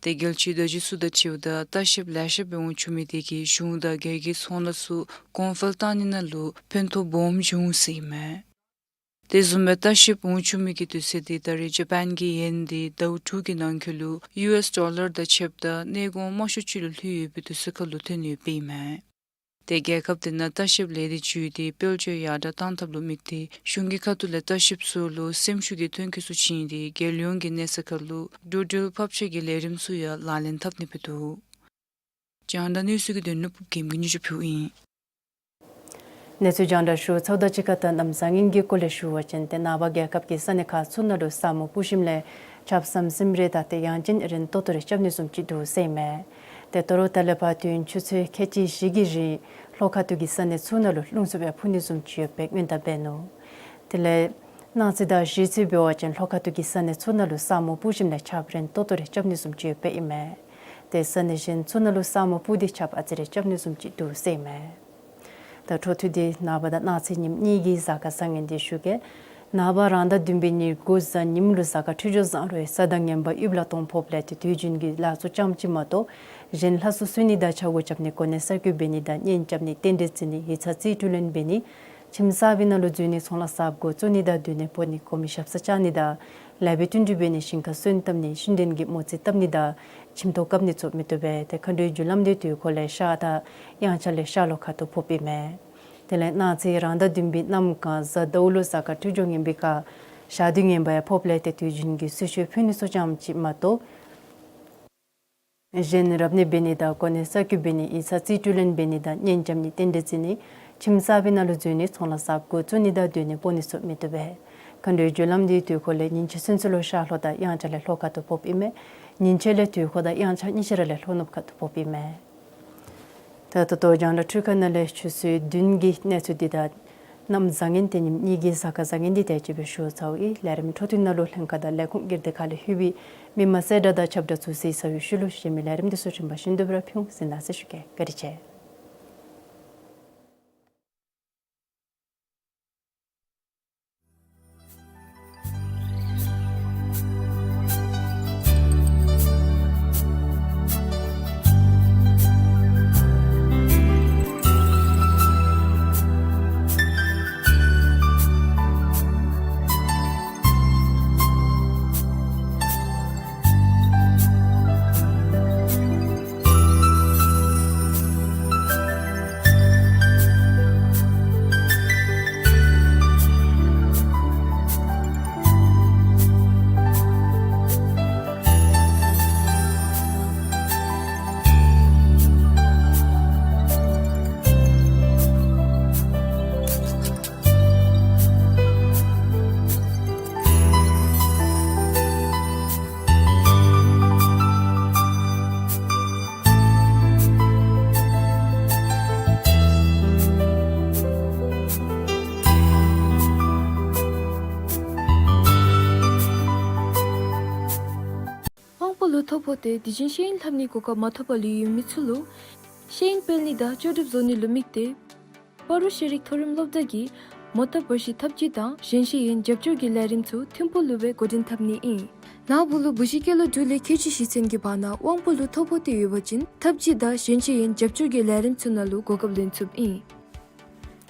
ཏེ་རྒྱལ་སྤྱིའི་བརྡ་བརྒྱུད་ཚུ་དང་འཁྲིལཝ་ད་ལྟ་བཤལཔ་ལེ་ཤ་སྦེ་འོང་བཅུག་མི་དེ་གིས་གཞུང་དང་སྒེར་གྱི་ཚོང་ལཱ་ཚུ་གོང་འཕེལ་བཏང་ནི་ནང་ལུ་ཕན་ཐོགས་སྦོམ་འབྱུང་ཟེར་ཨིན་མས། དེ་བཟུམ་སྦེ་ལྟ་བཤལཔ་འོང་བཅུག་མི་གི་དུས་ཚོད་དེ་ད་རེས་ཇ་པཱན་གྱི་ཡེན་དེ་ཟླཝ་དྲུག་གི་ནང་འཁོད་ལུ་ཡུ་ཨེསི་ཌོ་ལར་དང་ཕྱདཔ་ད་གནས་གོང་དམའ་ཤོས་ཅིག་ལུ་ལྷོད་ཡོད་པའི་དུས་ཚོད་ཁར་ལུ་ཐོན་ཡོདཔ་ཨིན་མས། ཏེ་རྒྱལ་ཁབ་དེ་ནང་ལྟ་བཤལཔ་ལས་སྡེ་བརྒྱུད་དེ་དཔལ་འབྱོར་ཡར་དྲག་བཏང་ཐབས་ལུ་དམིགས་ཏེ་གཞུང་གི་ཁ་ཐུག་ལས་ལྟ་བཤལཔ་ཚུ་ལུ་སེམས་ཤུགས་ཀྱི་ཐོན་སྐྱེད་ཚུ་བྱིན་ཏེ་རྒྱལ་ཡོངས་ཀྱི་གནས་ཚད་ཁར་ལུ་འགྲོ་འགྲུལ་ཕབ་ཆ་གི་ལས་རིམ་ཚུ་ཡང་ལག་ལེན་འཐབ་ནི་སྦེ་འདུག། རྒྱང་བསྒྲགས་གནས་ཚུལ་གྱི་དོན་ལུ་ཕུབ་རྒྱམ་གྱིས་སྙན་ཞུ་ཕུལཝ་ཨིན། གནས་ཚུལ་རྒྱང་བསྒྲགས་ཞུ་ཚརཝ་དང་གཅིག་ཁར་ད་གནམ་བཟང་ངན་གྱི་སྐོར་ལས་ཞུ་བ་ཅིན་ཏེ་ནངས་པ་རྒྱལ་ཁབ་ཀྱི་ས་གནས་ཁག་ཚུ་ནང་ལུ་ས་སྨུག་སྤུབས་ཞིནམ་ལས་ཆརཔ་ཟམ་ཟིམ་རེ་དང་ཏེ་ཡང་ཅིན་རན་ཏོག་ཏོ་རེ་རྐྱབ་ནི་བཟུམ་ཅིག་འདུག་ཟེར་ཨིན་མས། ཏེ་དོ་རུང་ད་ལས་ཕར་དུས་ཡུན་ཆུ་ཚོད་ཁལ་གཅིག་བཞི་གི་རིང་ལྷོ་ཁ་ཐུག་གི་ས་གནས་ཚུ་ནང་ལུ་རླུང་འཚུབ་ཡང་འཕུ་ནི་བཟུམ་ཅིག་ཡོད་པའི་སྔོན་བརྡ་འབད་ནུག། དེ་ལས་གནངས་ཚེ་དང་གཞེས་ཚེ་འབད་བ་ཅིན་ལྷོ་ཁ་ཐུག་གི་ས་གནས་ཚུ་ནང་ལུ་ས་སྨུག་སྤུབས་ཞིནམ་ལས་ཆརཔ་རན་ཏོག་ཏོ་རེ་རྐྱབ་ནི་བཟུམ་ཅིག་ཡོད་པའི་ཨིན་མས། ཏེ་ས་གནས་གཞན་ཚུ་ནང་ལུ་ས་སྨུག་སྤུབས་ཏེ་ཆརཔ་ཨ་ཙི་རེ་རྐྱབ་ནི་བཟུམ་ཅིག་འདུག་ཟེར་ཨིན་མས། ད་འཕྲོ་མཐུད་དེ་ནངས་པ་དང་གནངས་ཚེ་ཉིནམ་གཉིས་ཀྱི་གཟའ་སྐར་བཟང་ངན་འདི་ཞུ་གེ། ནངས་པ་རང་ཟླ་བདུན་པའི་ཉེར་དགུ་གཟའ་ཉིམ་ལུ་གཟའ་སྐར་འཕྲོད་སྦྱོར་བཟང་རུང་ས་དང་ངན་པ་ཡུདཔ་ལ་སྟོངམ་ཕོགཔ་ལས་ཏེ་དུས་རྒྱུན་གྱི་ལཱ་ཚུ་ཙམ་ཅིག་མ་གཏོགས་གཞན་ལྷ་སྲུང་གསོལ་ནི་དང་ཕྱག་སྒོ་རྐྱབ་ནི་གོ་གནས་གསར་བསྐོ་འབད་ནི་དང་གཉེན་རྐྱབ་ནི་རྟེན་འབྲེལ་བརྩི་ནི་ཡིག་ཚང་རྩིས་སྤྲོད་ལེན་འབད་ནི་ཁྱིམ་གསར་པའི་ནང་ལུ་འཛུལ་ནི་ཚོང་ལཱ་གསརཔ་འགོ་བཙུགས་ནི་དང་སྡོད་གནས་སྤོ་ནི་གོ་མི་ཞབས་སར་བཅར་ནི་དང་ལེགས་པའི་བསྟུན་གྲོས་འབད་ནི་ཞིང་ཁར་སོན་བཏབ་ནི་ཤུལ་འདྲེན་གྱི་མོ་རྩིས་བཏབ་ནི་དང་ཁྱིམ་ཐོག་བཀབ་ནི་ཚུ་མི་བཏུབ་པས། ཏེ་མཁའ་འགྲོའི་རྒྱུ་ལམ་འདི་དུས་འཁོར་ལས་ཤར་དང་དབྱངས་འཆར་ལས་ཤར་ལྷོ་ཁ་ཐུག་ཕོགཔ་ཨིན་མས། དེ་ལས་གནངས་ཚེ་རང་ཟླ་བདུན་པའི་གནམ་གང་གཟའ་ཟླཝ་ལུ་གཟའ་སྐར་འཕྲོད་སྦྱོར་ངན་པའི་ཁར་ཞག་དུས་ངན་པ་ཡང་ཕོགཔ་ལས་ཏེ་དུས་རྒྱུན་གྱི་གསོལ་མཆོད་ཕུལ་ནི་ཚུ་ཙམ་ཅིག་མ་གཏོགས་གཞན་རབ་གནས་འབད་ནི་དང་གོ་གནས་གསར་བསྐོ་འབད་ནི་ཡིག་ཚང་རྩིས་སྤྲོད་ལེན་འབད་ནི་དང་གཉེན་རྐྱབ་ནི་རྟེན་འབྲེལ་བརྩི་ནི་ཁྱིམ་གསར་པའི་ནང་ལུ་འཛུལ་ནི་ཚོང་ལཱ་གསརཔ་འགོ་བཙུགས་ནི་དང་སྡོད་གནས་སྤོ་ནི་ཚུ་མི་བཏུབ་པས། མཁའ་འགྲོའི་རྒྱུ་ལམ་འདི་དུས་འཁོར་ལས་ཉིན་བྱེད་ཚུན་ཚོད་ལུ་ཤར་ལྷོ་དང་དབྱངས་འཆར་ལས་ལྷོ་ཁ་ཐུག་ཕོགཔ་ཨིན་མས། ཉིན་བྱེད་ལས་དུས་འཁོར་དང་དབྱངས་འཆར་གཉིས་ཆ་ར་ལས་ལྷོ་ནུབ་ཁ་ཐུག་ཕོགཔ་ཨིན་མས། ད་ད་ལྟོ་རྒྱང་བསྒྲགས་འཕྲུལ་ཁང་ནང་ལས་ཆུ་ཚོད་བདུན་གྱི་གནས་ཚུལ་འདི་དང་གནམ་བཟང་ངན་ཏེ་ཉིནམ་གཉིས་ཀྱི་གཟའ་སྐར་བཟང་ངན་འདི་དེ་ཅིག་སྦེ་ཞུ་ཚརཝ་ཨིན། ལས་རིམ་འཕྲོ་མཐུད་ནང་ལུ་ལྷན་ཁག་དང་ལས་ཁུངས་སྒེར་སྡེ་ཁག་ལས་ལྷོད་པའི་མི་མང་གསལ་བསྒྲགས་དང་ཁྱབ་བསྒྲགས་ཚུ་གཟིགས་ཚར་བའི་ཤུལ་ལུ་གཞན་མི་ལས་རིམ་འདི་ཚུ་རིམ་པ་བཞིན་དུ་སྤེལ་ར་ཕུལ་འོང་ཟེར་གནང་ཟེར་ཞུ་གེ། བཀའ་དྲིན་ཆེ། དབང་པོ་ལུ་ཐོ་ཕོག་སྟེ་དུས་རྒྱུན་ཤེས་ཡོན་ལྷབ་ནིའི་གོ་སྐབས་མ་ཐོབ་པར་ལུས་ཡོད་མི་ཚུ་ལུ་ཤེས་ཡོན་སྤེལ་ནི་དང་ལྕོགས་གྲུབ་བཟོ་ནི་ལུ་དམིགས་ཏེ་སྤ་རོ་ཤེས་རིག་མཐོ་རིམ་སློབ་གྲྭ་གིས་མོ་བཏབ་པར་ཤི་ཐབས་ཇུས་དང་གཞན་ཤེས་ཡོན་རྒྱབ་སྐྱོར་གྱི་ལས་རིམ་ཚུ་ཐིམ་ཕུག་ལུ་སྦེ་འགོ་འདྲེན་འཐབ་ནི་ཨིན། ནཱ་བུ་ལུ་བུ་གཞི་སྐྱེས་ལོ་དྲུག་ལས་ཁལ་གཅིག་བཞེས་ཚུན་གྱི་བར་ན་དབང་པོ་ལུ་ཐོ་ཕོག་སྟེ་ཡོད་པ་ཅིན་ཐབས་ཇུས་དང་གཞན་ཤེས་ཡོན་རྒྱབ་སྐྱོར་གྱི་ལས་རིམ་ཚུ་ནང་ལུ་གོ་སྐབས་ལེན་ཚུགསཔ་ཨིན།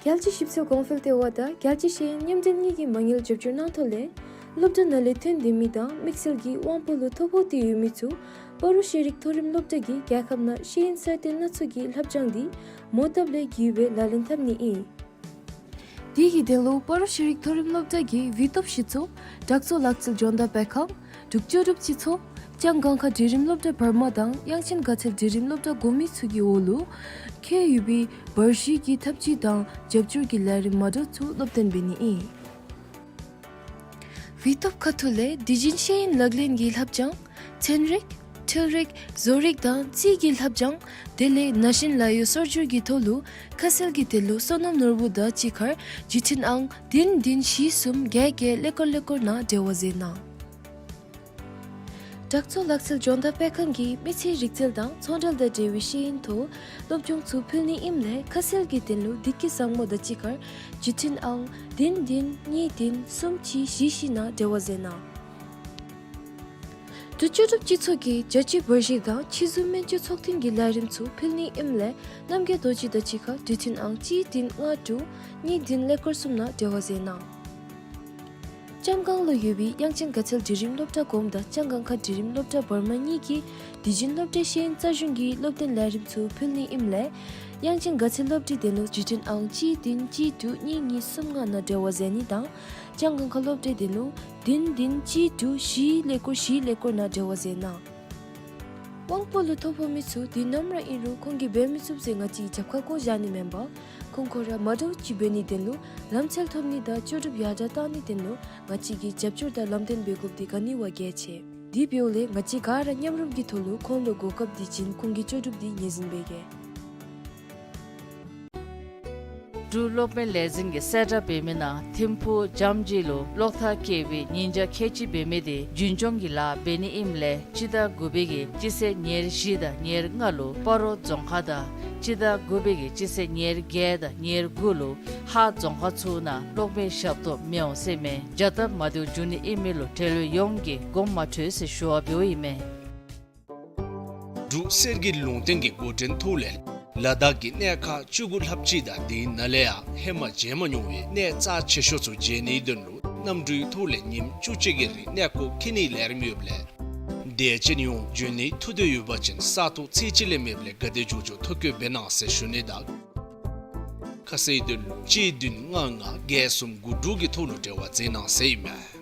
རྒྱལ་སྤྱིའི་ཞིབ་འཚོལ་གོང་འཕེལ་ལྟེ་བ་དང་རྒྱལ་སྤྱིའི་ཤེས་ཡོན་མཉམ་འབྲེལ་གཉིས་ཀྱི་མ་དངུལ་རྒྱབ་སྐྱོར་གནང་ཐོག་ལས་སློབ་གྲྭ་ནང་ལས་ཐོན་ཏེ་མི་དང་དམིགས་བསལ་གྱིས་དབང་པོ་ལུ་ཐོ་ཕོག་སྟེ་ཡོད་མི་ཚུ་སྤ་རོ་ཤེས་རིག་མཐོ་རིམ་སློབ་གྲྭ་གིས་རྒྱལ་ཁབ་ནང་ཤེས་ཡོན་གསར་གཏོད་སྣ་ཚོགས་ཀྱི་ལྷབ་སྦྱང་འདི་མོ་བཏབ་ལས་བརྒྱུད་སྦེ་ལག་ལེན་འཐབ་ནི་ཨིན། དེ་གི་དོན་ལུ་སྤ་རོ་ཤེས་རིག་མཐོ་རིམ་སློབ་གྲྭ་གི་བི་ཐོབ་གཞི་ཚོགས་བྲག་མཚོ་ལག་རྩལ་སྦྱོང་བརྡར་སྤེལ་ཁང་འབྲུག་ལྕོགས་གྲུབ་སྤྱི་ཚོགས་ལྕང་སྒང་ཁ་འབྲིང་རིམ་སློབ་གྲྭ་བར་མ་དང་དབྱངས་ཅན་དགའ་ཚལ་འབྲིང་རིམ་སློབ་གྲྭ་གོང་མའི་ཚུ་གི་འོག་ལུ་ཁེལ་ཡོད་པའི་བར་གཞི་གི་ཐབས་ཇུས་དང་རྒྱབ་སྐྱོར་གྱི་ལས་རིམ་མ་འདྲཝ་ཚུ་སློབ་སྟོན་འབད་ནི་ཨིན། བི་ཐོབ་ཁ་ཐུག་ལས་དུས་རྒྱུན་ཤེས་ཡོན་ལག་ལེན་གྱི་བསླབ་སྦྱང་ཚན་རིག་འཕྲུལ་རིག་བཟོ་རིག་དང་རྩིས་ཀྱི་བསླབ་སྦྱང་དེ་ལས་ན་གཞོན་ལཱ་གཡོག་གསར་འགྱུར་གྱི་ཐོག་ལུ་ཁ་གསལ་གྱི་དོན་ལུ་སོ་ནམ་ནོར་བུ་དང་གཅིག་ཁར་བརྒྱུད་འཕྲིན་ཨང་བདུན་བདུན་བཞི་གསུམ་བརྒྱད་བརྒྱད་ཀླད་ཀོར་ཀླད་ཀོར་ནང་འབྲེལ་བ་མཛད་གནང་། བྲག་མཚོ་ལག་རྩལ་སྦྱོང་བརྡར་སྤེལ་ཁང་གིས་མི་ཚེའི་རིག་རྩལ་དང་ཚོང་འབྲེལ་དང་འབྲེལ་བའི་ཤེས་ཡོན་ཐོག་སློབ་སྦྱོང་ཚུ་ཕུལ་ནི་ཨིནམ་ལས་ཁ་གསལ་གྱི་དོན་ལུ་བདེ་སྐྱིད་བཟང་མོ་དང་གཅིག་ཁར་བརྒྱུད་འཕྲིན་ཨང་བདུན་བདུན་གཉིས་བདུན་གསུམ་གཅིག་བཞི་བཞི་ནང་འབྲེལ་བ་མཛད་གནང་། འབྲུག་ལྕོགས་གྲུབ་སྤྱི་ཚོགས་ཀྱིས་རྒྱལ་སྤྱིའི་བར་གཞི་དང་ཕྱི་ཟུར་སྨན་བཅོས་ཚོགས་ཐེངས་ཀྱི་ལས་རིམ་ཚུ་ཕུལ་ནི་ཨིནམ་ལས་རྣམ་རྒྱལ་རྡོ་རྗེ་དང་གཅིག་ཁར་བརྒྱུད་འཕྲིན་ཨང་གཅིག་བདུན་ལྔ་དྲུག་གཉིས་བདུན་ཀླད་ཀོར་གསུམ་ནང་འབྲེལ་བ་མཛད་གནང་། ལྕང་སྒང་ལུ་ཡོད་པའི་དབྱངས་ཅན་དགའ་ཚལ་འབྲིང་རིམ་སློབ་གྲྭ་གོངམ་དང་ལྕང་སྒང་ཁ་འབྲིང་རིམ་སློབ་གྲྭ་བར་མ་གཉིས་ཀྱིས་དུས་རྒྱུན་སློབ་གྲྭའི་ཤེས་ཡོན་རྩལ་གཞུང་གི་སློབ་སྟོན་ལས་རིམ་ཚུ་ཕུལ་ནི་ཨིནམ་ལས་དབྱངས་ཅན་དགའ་ཚལ་སློབ་གྲྭའི་དོན་ལུ་བརྒྱུད་འཕྲིན་ཨང་གཅིག་བདུན་གཅིག་དྲུག་གཉིས་གཉིས་གསུམ་ལྔ་ནང་འབྲེལ་བ་མཛད་ནི་དང་ལྕང་སྒང་ཁ་སློབ་གྲྭའི་དོན་ལུ་བདུན་བདུན་གཅིག་དྲུག་བཞི་ཀླད་ཀོར་བཞི་ཀླད་ཀོར་ནང་འབྲེལ་བ་མཛད་གནང་། དབང་པོ་ལུ་ཐོ་ཕོག་མི་ཚུ་དུས་ནམ་ར་ཨིན་རུང་ཁོང་གིས་འབད་མི་ཚུགས་ཟེར་ང་བཅས་ཀྱིས་རྒྱབ་ཁར་བཀོ་བཞག་ནི་མེན་པར་ཁོང་ཁོང་ར་མ་འདྲཝ་ཅིག་འབད་ནིའི་དོན་ལུ་ལམ་འཚོལ་ཐོབ་ནི་དང་ལྕོགས་གྲུབ་ཡར་དྲག་གཏང་ནིའི་དོན་ལུ་ང་བཅས་ཀྱིས་རྒྱབ་སྐྱོར་དང་ལམ་སྟོན་འབད་དགོཔ་འདི་ག་ནི་བ་གལ་ཆེ། དེ་འབདཝ་ལས་ང་བཅས་ག་ར་མཉམ་རུབ་ཀྱི་ཐོག་ལུ་ཁོང་ལུ་གོ་སྐབས་འདི་བྱིན་ཁོང་གི་ལྕོགས་གྲུབ་འདི་ངོས་འཛིན་འབད་གེ། འབྲུག་གློག་མེ་ལས་འཛིན་གྱིས་གསལ་བསྒྲགས་འབད་མི་ནང་ཐིམ་ཕུག་འཇམ་དབྱངས་ལུ་གློག་ཐག་བཀལ་བའི་ཉིན་ཆ་ཁལ་གཅིག་འབད་མི་དེ་རྒྱུན་སྐྱོང་གི་ལཱ་འབད་ནི་ཨིནམ་ལས་སྤྱི་ཟླ་དགུ་པའི་གི་སྤྱི་ཚེས་ཉེར་བཞི་དང་ཉེར་ལྔ་ལུ་སྤ་རོ་རྫོང་ཁག་དང་སྤྱི་ཟླ་དགུ་པའི་གི་སྤྱི་ཚེས་ཉེར་བརྒྱད་དང་ཉེར་དགུ་ལུ་ཧཱ་རྫོང་ཁག་ཚུ་ནང་གློག་མེ་ཞབས་ཏོག་མི་འོང་ཟེར་ཨིན་མས། བྱ་སྟབས་མ་བདེཝ་འབྱུང་ནི་ཨིན་མི་ལུ་འབྲེལ་ཡོད་ཡོངས་ཀྱིས་དགོངསམ་མ་ཁྲེལ་ཟེར་ཞུ་བ་འབདཝ་ཨིན་མས། འབྲུག་གསེར་གྱི་ལུང་བསྟན་གྱི་འགོ་འདྲེན་ཐོག་ལས་ལ་དྭགས་ཀྱི་གནས་ཁག་བཅུ་དགུ་ལྷགཔ་ཅིག་དང་དེ་ནང་ལས་ཡང་ཧེ་མ་མཇལ་མ་མྱོང་བའི་གནས་རྩ་ཆེ་ཤོས་ཚུ་མཇལ་ནིའི་དོན་ལུ་གནམ་གྲུའི་ཐོག་ལས་ཉིནམ་བཅུ་གཅིག་གི་རིང་གནས་སྐོར་འཁྱིད་ནིའི་ལས་རིམ་ཡོདཔ་ལས་དད་ཅན་ཡོངས་འབྱོན་ནིའི་ཐུགས་འདོད་ཡོད་པ་ཅིན་ས་ཐོག་ཚེས་གཅིག་ལས་མེདཔ་ལས་ག་དེ་མགྱོགས་མགྱོགས་ཐོ་བཀོད་འབད་གནང་ཟེར་ཞུ་ནི་དང་ཁ་གསལ་དོན་ལུ་གཅིག་བདུན་ལྔ་ལྔ་བརྒྱད་གསུམ་དགུ་དྲུག་གི་ཐོག་ལུ་འབྲེལ་བ་མཛད་གནང་ཟེར་ཨིན་མས།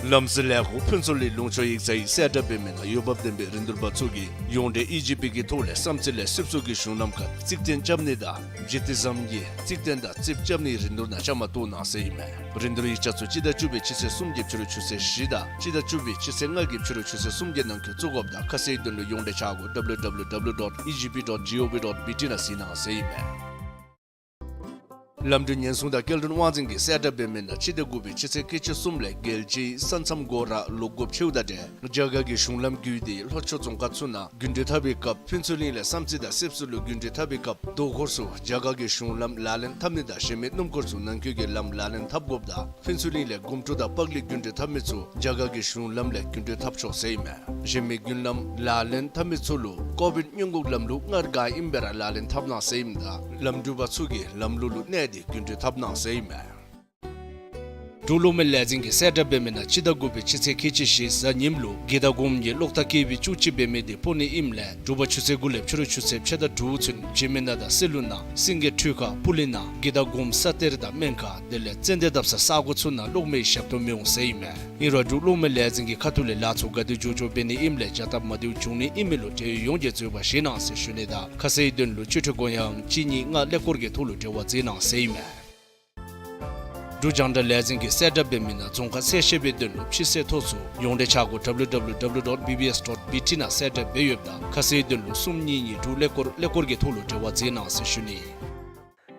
ལམ་སེལ་ལས་ཁུངས་ཕུན་ཚོགས་གླིང་ལུང་ཕྱོགས་ཡིག་ཚང་གིས་གསལ་བསྒྲགས་འབད་མི་ནང་འོས་འབབ་ལྡན་པའི་རིན་བསྡུར་པ་ཚུ་གིས་ཡོངས་འབྲེལ་ཨི་ཇི་པི་གི་ཐོག་ལས་བསམ་རྩེ་ལས་སིབ་སིབ་ཀྱི་གཞུང་ལམ་ཁར་རྩིག་རྟེན་རྐྱབ་ནི་དང་སྦྱིས་ཏི་ཟམ་གྱི་རྩིག་རྟེན་དང་རྩིགཔ་རྐྱབ་ནིའི་རིན་བསྡུར་ནང་བཅའ་མར་གཏོགས་གནང་ཟེར་ཨིན་མས། རིན་བསྡུར་ཡིག་ཆ་ཚུ་སྤྱི་ཟླ་བཅུ་པའི་སྤྱི་ཚེས་གསུམ་གྱི་ཕྱི་རུ་ཆུ་ཚོད་བཞི་དང་སྤྱི་ཟླ་བཅུ་པའི་སྤྱི་ཚེས་ལྔ་གི་ཕྱི་རུ་ཆུ་ཚོད་གསུམ་གྱི་ནང་འཁོད་བཙུགས་དགོཔ་དང་ཁ་གསལ་དོན་ལུ་ཡོངས་འབྲེལ་ཆ་སྒོ་W W W dot E G P dot G O V dot B T ནང་གཟིགས་གནང་ཟེར་ཨིན་མས། ལམ་འགྲུལ་ཉེན་སྲུང་དང་སྐྱེལ་འདྲེན་དབང་འཛིན་གྱིས་གསལ་བསྒྲགས་འབད་མི་ནང་སྤྱི་ཟླ་དགུ་པའི་སྤྱི་ཚེས་ཁལ་གཅིག་གསུམ་ལས་རྒྱལ་སྤྱིའི་ས་མཚམས་སྒོ་ར་ལོག་དགོཔ་ཆེཝ་དང་འབྲེལ་རྒྱ་གར་གྱི་གཞུང་ལམ་བརྒྱུད་དེ་ལྷོ་ཕྱོགས་རྫོང་ཁག་ཚུ་ནང་རྒྱུན་འགྲུལ་འཐབ་པའི་སྐབས་ཕུན་ཚོགས་གླིང་ལས་བསམ་རྩེ་དང་སིབ་སིབ་ལུ་རྒྱུན་འགྲུལ་འཐབ་པའི་སྐབས་དོ་ཁུར་ཚུ་རྒྱ་གར་གྱི་གཞུང་ལམ་ལག་ལེན་འཐབ་ནི་དང་གཞན་མི་སྣུམ་འཁོར་ཚུ་ནང་འཁོད་ཀྱི་ལམ་ལག་ལེན་འཐབ་དགོཔ་དང་ཕུན་ཚོགས་གླིང་ལས་དགོང་དྲོ་དང་པགས་ལས་རྒྱུན་འགྲུལ་འཐབ་མི་ཚུ་རྒྱ་གར་གྱི་གཞུང་ལམ་ལས་རྒྱུན་འགྲུལ་འཐབ་ཆོག་ཟེར་ཨིན་མས། གཞན་མི་རྒྱུན་ལམ་ལག་ལེན་འཐབ་མི་ཚུ་ལུ་ཀོ་བིཌ་སྔོན་འགོག་ལམ་ལུགས་སྔར་ག་ཨིནམ་སྦེ་ར་ལག་ལེན་འཐབ་གནང་ཟེར་ཨིནམ་ད་ལམ་འགྲུལ་པ་ཚུ་གིས་ལམ་ལུགས་ལུ་གནས་ཏེ་རྒྱུན་འགྲུལ་འཐབ་གནང་ཟེར་ཨིན་མས། འབྲུག་གློག་མེ་ལས་འཛིན་གྱིས་གསལ་བསྒྲགས་འབད་མི་ནང་སྤྱི་ཟླ་དགུ་པའི་སྤྱི་ཚེས་ཁལ་གཅིག་བཞི་གཟའ་ཉིམ་ལུ་གི་དྭགས་གོངམ་གྱི་གློག་ཐག་བཀལ་བའི་བཅུ་གཅིག་འབད་མི་དེ་སྤོ་ནི་ཨིནམ་ལས་དྲོ་པ་ཆུ་ཚོད་དགུ་ལས་ཕྱི་རུ་ཆུ་ཚོད་ཕྱེད་དང་དྲུག་ཚུན་འཇིགས་མེད་ནགས་དང་སེ་ལུ་ནང་སེང་གེ་ཁྲུས་ཁང་སྤུ་ལེན་ནང་གི་དྭགས་གོངམ་ས་གཏེར་དང་སྨན་ཁང་དེ་ལས་ཙན་དན་བཏབ་ས་ས་གོ་ཚུ་ནང་གློག་མེའི་ཞབས་ཏོག་མི་འོང་ཟེར་ཨིན་མས། ཨིན་རུང་འབྲུག་གློག་མེ་ལས་འཛིན་གྱི་ཁ་ཐུག་ལས་ལཱ་ཚུ་ག་དེ་མགྱོགས་མགྱོགས་འབད་ནི་ཨིནམ་ལས་བྱ་སྟབས་མ་བདེཝ་འབྱུང་ནི་ཨིན་མི་ལུ་འབྲེལ་ཡོད་ཡོངས་ཀྱིས་འཛོལ་བ་བཞེས་གནང་ཟེར་ཞུ་ནི་དང་ཁ་གསལ་དོན་ལུ་སྤྱི་འཐུས་སྐུ་ཡང་གཅིག་གཉིས་ལྔ་ཀླད་ཀོར་གྱི་ཐོག་ལུ་འབྲེལ་བ་མཛད་གནང་ཟེར་ཨིན་མས། འབྲུག་རྒྱང་བསྒྲགས་ལས་འཛིན་གྱིས་གསལ་བསྒྲགས་འབད་མི་ནང་རྫོང་ཁག་གསལ་བཤད་པའི་དོན་ལུ་ཕྱི་གསལ་ཐོ་ཚུ་ཡོངས་འབྲེལ་ཆ་སྒོ་W W W dot B B S dot B T ནང་གསལ་བསྒྲགས་འབད་ཡོདཔ་ད་ཁ་གསལ་དོན་ལུ་གསུམ་གཉིས་གཉིས་དྲུག་ཀླད་ཀོར་ཀླད་ཀོར་གྱི་ཐོག་ལུ་འབྲེལ་བ་མཛད་གནང་ཟེར་ཞུ་ནི།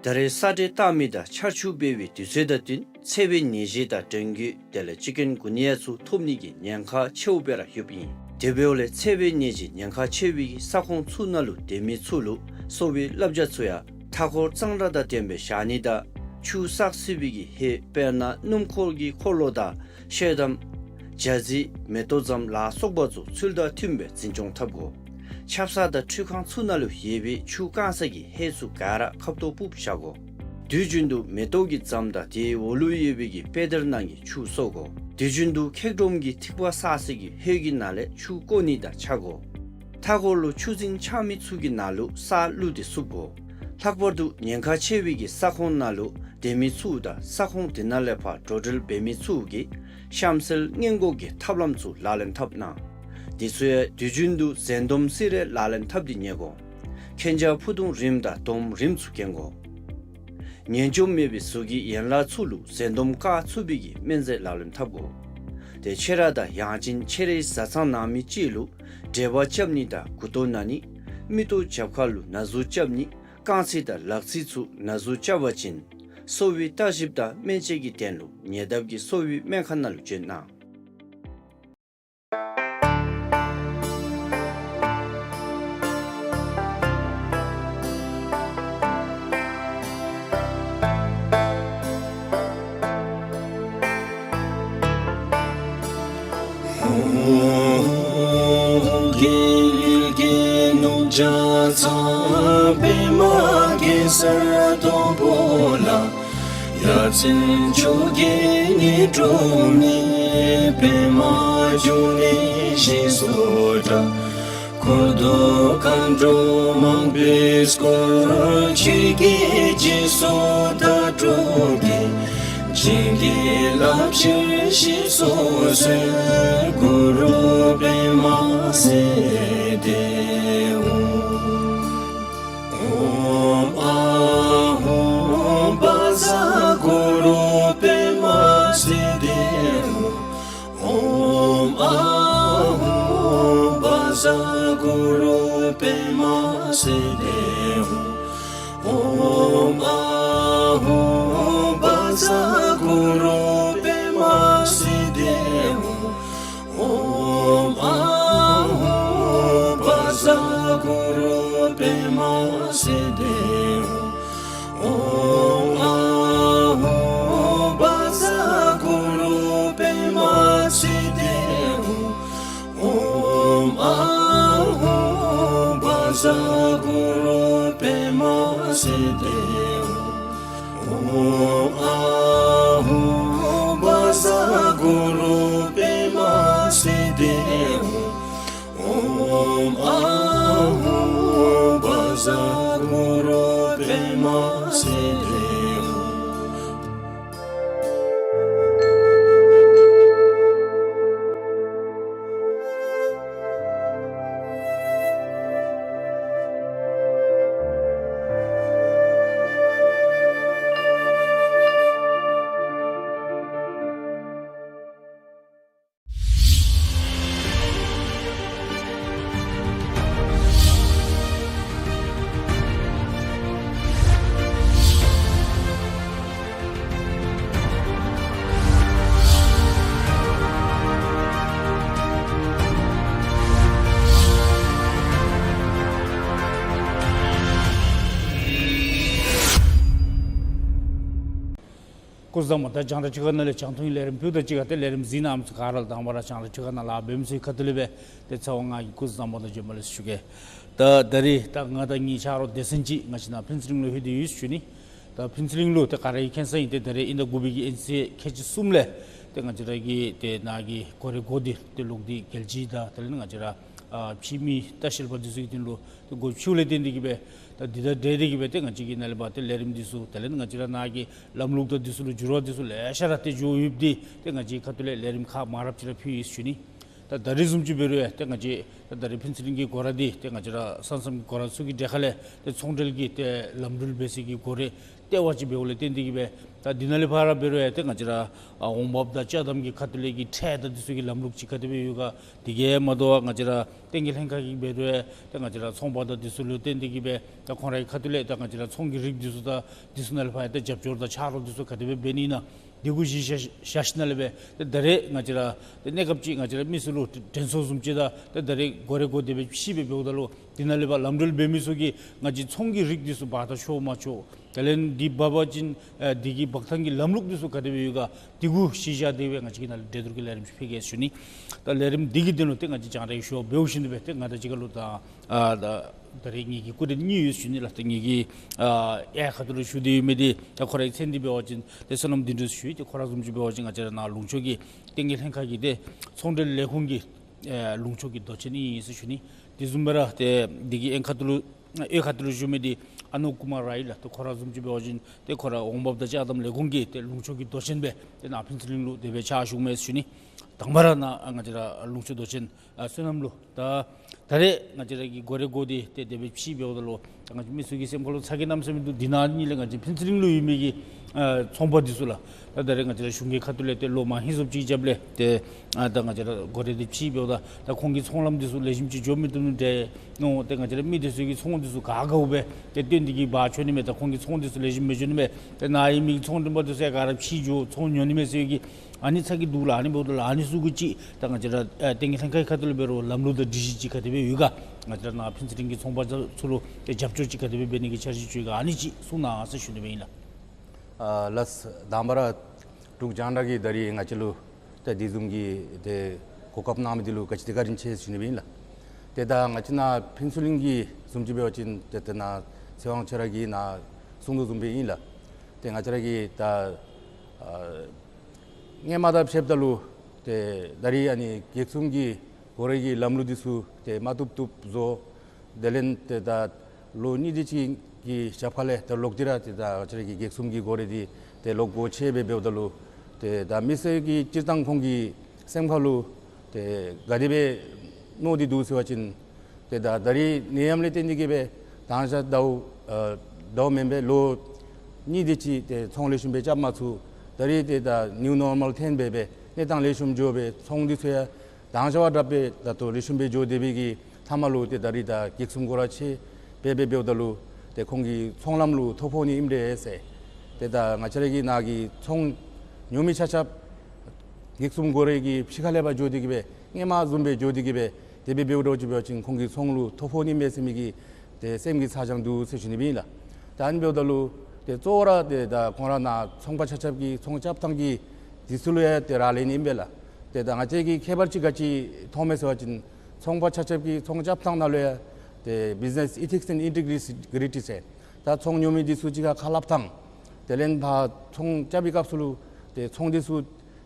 ད་རེས་ས་འབྲས་བཏབ་མི་དང་ཆར་ཆུ་འབབ་པའི་དུས་ཚོད་དང་བསྟུན་ཚ་བའི་ནད་གཞི་དང་ཌེང་གི་དེ་ལས་ཅིག་ཀུན་གུ་ནི་ཡ་ཚུ་ཐོབ་ནི་གི་ཉེན་ཁ་ཆེཝ་སྦེ་ར་ཡོདཔ་ཨིན། དེ་འབདཝ་ལས་ཚ་བའི་ནད་གཞི་ཉེན་ཁ་ཆེ་བའི་གི་ས་ཁོངས་ཚུ་ནང་ལུ་སྡོད་མི་ཚུ་ལུ་གསོ་བའི་བསླབ་བྱ་ཚུ་ཡང་མཐའ་འཁོར་གཙང་སྦྲ་དང་ལྡནམ་སྦེ་བཞག་ནི་དང་ཆུ་བསགས་སྲིད་པའི་གི་ཧེ་དཔེར་ན་སྣུམ་འཁོར་གྱི་འཁོར་ལོ་དང་ཤེལ་དམ་ཇ་རྩི་མེ་ཏོག་ཙམ་ལ་སོགས་པ་ཚུ་ཚུལ་དང་མཐུནམ་སྦེ་འཛིན་སྐྱོང་འཐབ་དགོ། ཆབ་གསང་དང་ཁྲུས་ཁང་ཚུ་ནང་ལུ་ཡོད་པའི་ཆུ་བཀང་ས་གི་ཧེ་ཚུ་ག་ར་ཁབ་ཏོ་སྤུབས་བཞག་དགོ། དུས་རྒྱུན་དུ་མེ་ཏོག་གི་རྫམ་དང་དེའི་འོག་ལུ་ཡོད་པའི་གི་པེ་དར་ནང་གི་ཆུ་གསོ་དགོ། དུས་རྒྱུན་དུ་འཁྱག་སྒྲོམ་གྱི་ཐིགས་པ་བསགས་ས་གི་ཧེ་གི་ནང་ལས་ཆུ་བཀོ་ནི་དང་ཆ་དགོ། མཐའ་འཁོར་ལུ་ཆུ་རྫིང་ཆགས་མི་ཚུ་གི་ནང་ལུ་ས་བླུགས་ཏེ་བསུབ་དགོ། ལྷག་པར་དུ་ཉེན་ཁ་ཆེ་བའི་གི་ས་ཁོངས་ནང་ལུ་སྡོད་མི་ཚུ་དང་ས་ཁོངས་དེ་ནང་ལས་ཕར་འགྲོ་འགྲུལ་འབད་མི་ཚུ་གིས་གཤམ་གསལ་སྔོན་འགོག་གི་ཐབས་ལམ་ཚུ་ལག་ལེན་འཐབ་གནང་། དེ་ཚུ་ཡང་དུས་རྒྱུན་དུ་གཟན་དོམ་བསིལ་རས་ལག་ལེན་འཐབ་སྟེ་ཉལ་དགོ། མཁྱེན་རྒྱ་ཕུ་ཐུང་རིངམ་དང་དོམ་རིངམ་ཚུ་གྱོན་དགོ། ངན་འཇོམས་མེད་པའི་གཟུགས་ཀྱི་ཡན་ལག་ཚུ་ལུ་གཟན་དོམ་བཀག་ཚུགས་པའི་གི་སྨན་རྫས་ལག་ལེན་འཐབ་དགོ། ཏེ་ཁྱེད་ར་དང་ཡང་ཅིན་ཁྱེད་རའི་བཟའ་ཚང་ནང་མི་ཅིག་ལུ་འབྲེལ་བ་རྐྱབ་ནི་དང་མགུ་ཏོ་ན་ནི། མིག་ཏོ་རྒྱབ་ཁ་ལུ་ན་ཟུག་རྐྱབ་ནི། རྐང་ཚིགས་དང་ལག་ཚིགས་ཚུ་ན་ཟུག་རྐྱབ་པ་ཅིན་གསོ་བའི་བརྟག་ཞིབ་དང་སྨན་དཔྱད་ཀྱི་དོན་ལུ་ཉེ་འདབས་ཀྱི་གསོ་བའི་སྨན་ཁང་ནང་ལུ་བྱོན་གནང་། རྒྱལ་ཡུལ་གྱི་ནུབ་བྱང་ཚང་པདྨ་གེ་སར་སྡོང་པོ་ལ། ཡ་མཚན་མཆོག་གི་ཉི་སྒྲོན་མེ། པདྨ་འབྱུང་གནས་ཞེས་སུ་གྲགས། འཁོར་དུ་མཁའ་འགྲོ་མང་པོས་བསྐོར། ཆོས་ཀྱི་རྗེས་སུ་བདག་སྒྲུབ་ཀྱིས། བྱིན་གྱིས་བརླབ་ཕྱིར་གཤེགས་སུ་གསོལ། གུ་རུ་པདྨ་སིདྡྷི་ཧཱུྃ། ཨོཾ་ཨཱཿཧཱུྃ་བཛྲ་གུ་རུ་པདྨ་སིདྡྷི་ཧཱུྃ། ཨོཾ་ཨཱཿཧཱུྃ་བཛྲ་གུ་རུ་པདྨ་སིདྡྷི་ཧཱུྃ། ཨོཾ་ཨཱཿཧཱུྃ་བཛྲ་གུ་རུ་པདྨ་སིདྡྷི་ཧཱུྃ། ཨོཾ་ཨཱཿཧཱུྃ་བཛྲ་གུ་རུ་པདྨ་སིདྡྷི་ཧཱུྃ། ཨོཾ་ཨཱཿཧཱུྃ་བཛྲ་གུ་རུ་པདྨ་སིདྡྷི་ཧཱུྃ། ཨོཾ་ཨཱཿཧཱུྃ་བཛྲ་གུ་རུ་པདྨ་སིདྡྷི་ཧཱུྃ། ཨོཾ་ཨཱཿཧཱུྃ་བཛྲ་གུ་རུ་པདྨ་སིདྡྷི་ཧཱུྃ། ཨོཾ་ཨཱཿཧཱུྃ་བཛྲ་གུ་རུ་པདྨ་སིདྡྷི་ཧཱུྃ། སྐུ་གཟུགས་བཟང་པོ། ད་རྒྱང་བསྒྲགས་ཕྱི་ཁ་ནང་ལས་རྒྱང་མཐོང་གི་ལས་རིམ་ཕུལཝ་ད་གཅིག་ཁར་ཏེ་ལས་རིམ་གཟིགས་གནང་མི་ཚུ་ག་ར་ལུ་དང་པ་ར་རྒྱང་བསྒྲགས་ཕྱི་ཁ་ནང་ལཱ་འབད་མི་ཚུ་གི་ཁ་ཐུག་ལས་སྦེ་ཏེ་ཚེ་དབང་ང་གིས་སྐུ་གཟུགས་བཟང་པོ་དང་བྱོན་པ་ལེགས་ཞུ་གེ། ད་ད་རིས་ད་ང་དང་ངེའི་ཆ་རོགས་སྡེ་ཚན་ཅིག་ང་བཅས་ནཱ་ཕུན་ཚོགས་གླིང་ལུ་ལྷོད་དེ་ཡོད་ཟེར་ཞུ་ནི། ད་ཕུན་ཚོགས་གླིང་ལུ་ཏེ་ག་ར་གིས་མཁྱེན་ས་ཨིན། ཏེ་ད་རིས་དབྱིན་ཟླ་དགུ་པའི་གི་དབྱིན་ཚེས་ཁལ་གཅིག་གསུམ་ལས་ཏེ་ང་བཅས་ར་གི་ཏེ་ནཱ་གི་སྒོ་རའི་སྒོ་འདི་ཏེ་ལོག་སྟེ་རྒྱལ་སྤྱི་དང་དེ་ལས་ང་བཅས་ར་ཨ་ཕྱི་མི་ལྟ་བཤལ་པ་འདི་ཚུ་གི་དོན་ལུ་ཏེ་སྒོ་ཕྱེཝ་ལས་བརྟེན་ཏེ་གིས་སྦེ་ད་འདི་དང་འབྲེལ་ཏེ་གིས་སྦེ་ཏེ་ང་བཅས་ཀྱིས་ནཱ་ལས་ཕར་ཏེ་ལས་རིམ་འདི་ཚུ་དེ་ལས་ང་བཅས་ར་ནཱ་གི་ལམ་ལུགས་དང་འདི་ཚུ་ལུ་འགྱུར་བ་འདི་ཚུ་ལེ་ཤ་ར་ཏེ་འགྱོ་ཡོདཔ་འདི་ཏེ་ང་བཅས་ཁ་ཐུག་ལས་ལས་རིམ་ཁག་མང་རབས་ཅིག་ར་ཕུལ་ཡི་ཟེར་ཞུ་ནི། ད་ད་རིས་བཟུམ་ཅིག་འབད་རུང་ཡང་ཏེ་ང་བཅས་ད་ད་རིས་ཕུན་ཚོགས་གླིང་གི་སྒོ་ར་འདི་ཏེ་ང་བཅས་ར་ས་མཚམས་ཀྱི་སྒོ་ར་ཚུ་གི་གྲལ་ཁ་ལས་ཏེ་ཚོང་འབྲེལ་གྱི་ཏེ་ལམ་འགྲུལ་འབད་སའི་གི་སྒོ་རའི་ལྟེ་བ་ཅིག་འབདཝ་ལས་བརྟེན་ཏེ་གིས་སྦེ་ད་འདི་ནང་ལས་ཕར་འབད་རུང་ཡང་ཏེ་ང་བཅས་ར་ཨ་འོང་འབབ་དང་ཅ་དམ་གྱི་ཁ་ཐུག་ལས་ཀྱི་ཁྲལ་དང་འདི་ཚུ་གི་ལམ་ལུགས་ཅིག་ག་དེ་སྦེ་ཡོད་ག། དེ་གིས་མ་དོ་བར་ང་བཅས་ར་བསྟན་རྒྱས་ལྷན་ཁག་གིས་འབད་རུང་ཡང་ཏེ་ང་བཅས་ར་ཚོང་པ་དང་འདི་ཚུ་ལུ་བརྟེན་ཏེ་གིས་སྦེ་ད་ཁོང་རའི་ཁ་ཐུག་ལས་ད་ང་བཅས་ར་ཚོང་གི་རིགས་འདི་ཚུ་དང་འདི་ཚུ་ནང་ལས་ཕར་ཡང་ཏེ་རྒྱབ་སྐྱོར་དང་ཕྱག་རོགས་འདི་ཚུ་ག་དེ་སྦེ་འབད་ནི་ཨིན་ན། འདི་གུ་གཞི་བཞག་བཞག་ཞིནམ་ལས་སྦེ་ཏེ་ད་རེས་ང་བཅས་ར་ཏེ་གནས་སྐབས་ཅིག་ང་བཅས་ར་མི་ཚུ་ལུ་དྲན་གསོ་བཟུམ་ཅིག་དང་ཏེ་ད་རེས་སྒོ་རའི་སྒོ་དེ་སྦེ་ཕྱེ་སྦེ་འབདཝ་ད་ལུ་འདི་ནང་ལས་ཕར་ལམ་འགྲུལ་འབད་མི་ཚུ་གིས་ང་བཅས་ཚོང་གི་རིགས་འདི་ཚུ་འབག་ད་ཆོག་མ་ཆོག། དེ་ལས་འདི་འབག་པ་ཅིན་ཨ་འདི་གི་འབག་ཐངས་ཀྱི་ལམ་ལུགས་འདི་ཚུ་ག་དེ་སྦེ་ཡོད་ག། འདི་གུ་གཞི་བཞག་སྟེ་སྦེ་ང་བཅས་ཀྱིས་ནཱ་ལུ་གྲོས་བསྡུར་གྱི་ལས་རིམ་ཅིག་ཕུལ་གེ་ཟེར་ཞུ་ནི། ད་ལས་རིམ་འདི་གི་དོན་ལུ་ཏེ་ང་བཅས་རྒྱང་བསྒྲགས་ཞུ་བ་འབདཝ་བཞིན་དུ་སྦེ་ཏེ་ང་དང་གཅིག་ཁར་ལུ་ད་ཨ་ད་ད་རིས་ངེ་གི་སྐུ་མགྲོན་གཉིས་ཡོད་ཟེར་ཞུ་ནི་ལགས། ཏེ་ངེ་གི་ཨ་གཡས་ཁ་ཐུག་ལུ་བཞུགས་ཏེ་ཡོད་མི་འདི་ད་ཁོ་རའི་མཚན་འདི་འབད་བ་ཅིན་ཏེ་བསོད་ནམས་དིང་སྒྲོན་ཟེར་ཞུ་ཡི། ཏེ་ཁོ་ར་བཟུམ་ཅིག་འབད་བ་ཅིན་ང་བཅས་ར་ནཱ་ལུང་ཕྱོགས་ཀྱི་བསྟན་རྒྱས་ལྷན་ཁག་གི་ཏེ་ཚོང་འབྲེལ་ལས་ཁུངས་ཀྱི་ཨེ་ལུང་ཕྱོགས་ཀྱི་མདོ་ཆེན་ཨིན་ཟེར་ཞུ་ནི། དེ་བཟུམ་སྦེ་ར་ཏེ་འདི་གི་ཨེ་ཁ་ཐུག་ལུ་ཨེ་ཁ་ཐུག་ལུ་བཞུགས་མི་འདི་ཨ་ནུ་ཀུ་མར་རའི་ལགས། ཏེ་ཁོ་ར་བཟུམ་ཅིག་འབད་བ་ཅིན་ཏེ་ཁོ་ར་འོང་འབབ་དང་ཅ་དམ་ལས་ཁུངས་ཀྱི་ཏེ་ལུང་ཕྱོགས་ཀྱི་མདོ་ཆེན་སྦེ་ཏེ་ནཱ་ཕུན་ཚོགས་གླིང་ལུ་དེ་སྦེ་ཕྱག་ཞུ་མས་ཟེར་ཞུ་ནི། དང་པ་ར་ནཱ་ང་བཅས་ར་ལུང་ཕྱོགས་མདོ་ཆེན་ཨ་བསོད་ནམས་ལུ་ད་ད་རེས་ང་བཅས་ར་གི་སྒོ་རའི་སྒོ་འདི་ཏེ་དེ་སྦེ་ཕྱེ་འབདཝ་ད་ལུ་ད་ང་བཅས་མི་ཚུ་གི་སེམས་ཁ་ལུ་ཚ་གྱང་གནམ་མེད་ས་མེད་འདུག། འདི་ནང་ལས་ང་བཅས་ཕུན་ཚོགས་གླིང་ལུ་ཡོད་མི་གི་ཨ་ཚོང་པ་འདི་ཚུ་ལགས། ད་ད་རེས་ང་བཅས་ར་གཞུང་གི་ཁ་ཐུག་ལས་ཏེ་ལོ་མ་ཧིང་སོབ་ཅིག་རྐྱབ་ལས་ཏེ་ཨ་ད་ང་བཅས་ར་སྒོ་རའི་འདི་ཕྱེ་འབདཝ་ད་ད་ཁོང་གི་ཚོང་ལམ་འདི་ཚུ་ལེགས་ཤོམ་ཅིག་འགྱོ་མི་བཏུབ་ནི་འདྲས་མནོ། ཏེ་ང་བཅས་ར་མི་འདི་ཚུ་གི་ཚོང་འདི་ཚུ་ག་དགའཝ་སྦེ་ཏེ་སྟོན་ཏེ་གིས་འབག་འགྱོ་ནི་མས། ད་ཁོང་གི་ཚོང་འདི་ཚུ་ལེགས་ཤོམ་མི་འགྱོ་ནི་མས། ཏེ་ནཱ་ཡོད་མི་གི་ཚོང་འགྲེམས་པ་འདི་ཚུ་ཡང་ག་ར་ཕྱི་འགྱོ་ཚོང་ཉོ་ནི་མས་ཟེར་གི་ཨ་ནི་ཚ་གྱང་འདུག་ལགས། ཨ་ནི་འབདཝ་ད་ལུ་ཨ་ནི་ཚུ་གུ་ཅིག་ད་ང་བཅས་ར་ཨ་བསྟན་རྒྱས་ལྷན་ཁག་གི་ཁ་ཐུག་ལས་འབད་རུང་ལམ་ལུགས་དང་སྒྲིག་གཞི་ཅིག་ག་དེ་སྦེ་ཡོད་ག། ང་བཅས་ར་ནཱ་ཕུན་ཚོགས་གླིང་གི་ཚོང་པ་ཚུ་ལུ་ཏེ་རྒྱབ་སྐྱོར་ཅིག་ག་དེ་སྦེ་འབད་ནི་གི་འཆར་གཞི་ཅིག་ཡོད་ག། ཨ་ནི་ཅིག་གསུང་གནང་ཟེར་ཞུ་ནི་སྦེ་ཨིན་ལགས། ཨ་ལགས། དང་པ་ར་འབྲུག་རྒྱང་བསྒྲགས་ཀྱིས་ད་རིས་ང་བཅས་ལུ་ཏེ་འདི་བཟུམ་གྱི་ཏེ་གོ་སྐབས་གནང་མི་འདི་ལུ་ག་ཅི་ཏེ་བཀའ་དྲིན་ཆེ་ཟེར་ཞུ་ནི་སྦེ་ཨིན་ལགས། ཏེ་ད་ང་བཅས་ནཱ་ཕུན་ཚོགས་གླིང་གི་བཟུམ་ཅིག་འབད་བ་ཅིན་ཏེ་ཏེ་ནཱ་ཚེ་དབང་ཁྱོད་ར་གིས་ནཱ་གསུང་དོ་བཟུམ་སྦེ་ཨིན་ལགས། ཏེ་ང་བཅས་ར་གི་ད་ཨ་སྔོན་མ་དང་ཕྱདཔ་ད་ལུ་ཏེ་ད་རིས་ཨ་ནི་སྒེར་ཚོང་གི་སྒོ་རའི་གི་ལམ་ལུགས་འདི་ཚུ་ཏེ་མ་བཏུབ་བཏུབ་བཟོ། དེ་ལས་ཏེ་ད་ལོ་གཉིས་དེ་ཅིག་གི་རྒྱབ་ཁ་ལས་ཏེ་ལོག་སྟེ་ར་ཏེ་ད་ང་བཅས་ར་གི་སྒེར་ཚོང་གི་སྒོ་རའི་འདི་ཏེ་ལོག་སྒོ་ཕྱེ་སྦེ་འབདཝ་ད་ལུ་ཏེ་ད་མི་སེར་གྱིས་སྤྱིར་བཏང་ཁོང་གི་སེམས་ཁ་ལུ་ཏེ་ག་དེ་སྦེ་མནོ་སྟེ་འདུག་ཟེར་བ་ཅིན་ཏེ་ད་ད་རིས་ནད་ཡམས་ལས་བརྟེན་ཏེ་གིས་སྦེ་མདང་ཞག་ཟླཝ་ཨ་ཟླཝ་མེན་པར་ལོ་གཉིས་དེ་ཅིག་ཏེ་ཚོང་ལེགས་ཤོམ་སྦེ་རྐྱབ་མ་ཚུགས། ད་རིས་ཏེ་ད་ནིའུ་ནོར་མཱལ་ཐོན་སྦེ་སྦེ་གནས་སྟངས་ལེགས་ཤོམ་འགྱོ་སྦེ་ཚོང་འདི་ཚུ་ཡང་མདང་ཞག་བ་དྲག་སྦེ་ད་ལྟོ་ལེགས་ཤོམ་སྦེ་འགྱོ་སྡོད་པའི་གི་མཐའ་མ་ལུ་ཏེ་ད་རིས་ད་སྒེར་ཚོང་སྒོ་ར་ཕྱེ་སྦེ་སྦེ་འབདཝ་ད་ལུ་ཏེ་ཁོང་གི་ཚོང་ལམ་ལུ་ཐོ་ཕོག་ནི་ཨིནམ་འདྲས་ཟེར། ཏེ་ད་ང་བཅས་ར་གི་ནཱ་གི་ཚོང་ཉོ་མི་ཆ་ཁྱབ་སྒེར་ཚོང་སྒོ་རའི་གི་ཕྱི་ཁ་ལས་ཕར་འགྱོ་སྟེ་གིས་སྦེ་སྔོན་མ་བཟུམ་སྦེ་འགྱོ་སྟེ་གིས་སྦེ་དེ་སྦེ་འབདཝ་འདྲཝ་ཅིག་འབད་བ་ཅིན་ཁོང་གི་ཚོང་ལུ་ཐོ་ཕོག་ནི་མས་ཟེར་མི་གི་ཏེ་སེམས་ཀྱི་ཚ་གྱང་འདུག་ཟེར་ཞུ་ནི་སྦེ་ཨིན་ལགས། ད་ཨ་ནི་འབདཝ་ད་ལུ་ཏེ་གཙོ་བོ་ར་ཏེ་ད་ཁོང་ར་ནཱ་ཚོང་པ་ཆ་ཁྱབ་ཀྱི་ཚོང་རྐྱབ་ཐངས་ཀྱི་འདི་ཚུ་ལུ་ཡང་ཏེ་རག་ལས་ནི་ཨིན་པས་ལགས། ཏེ་ད་ང་བཅས་ཀྱིས་ཁྱད་པར་ཅིག་ག་ཅི་མཐོང་མས་ཟེར་བ་ཅིན་ཚོང་པ་ཆ་ཁྱབ་ཀྱི་ཚོང་རྐྱབ་ཐངས་ནང་ལུ་ཡང་ཏེ་business ethics and integrity ཟེར་ད་ཚོང་ཉོ་མི་འདི་ཚུ་གཅིག་ཁར་ཁ་སླབ་ཐངས། དེ་ལས་ཕར་ཚོང་རྐྱབ་པའི་སྐབས་སུ་ལུ་ཏེ་ཚོང་འདི་ཚུ་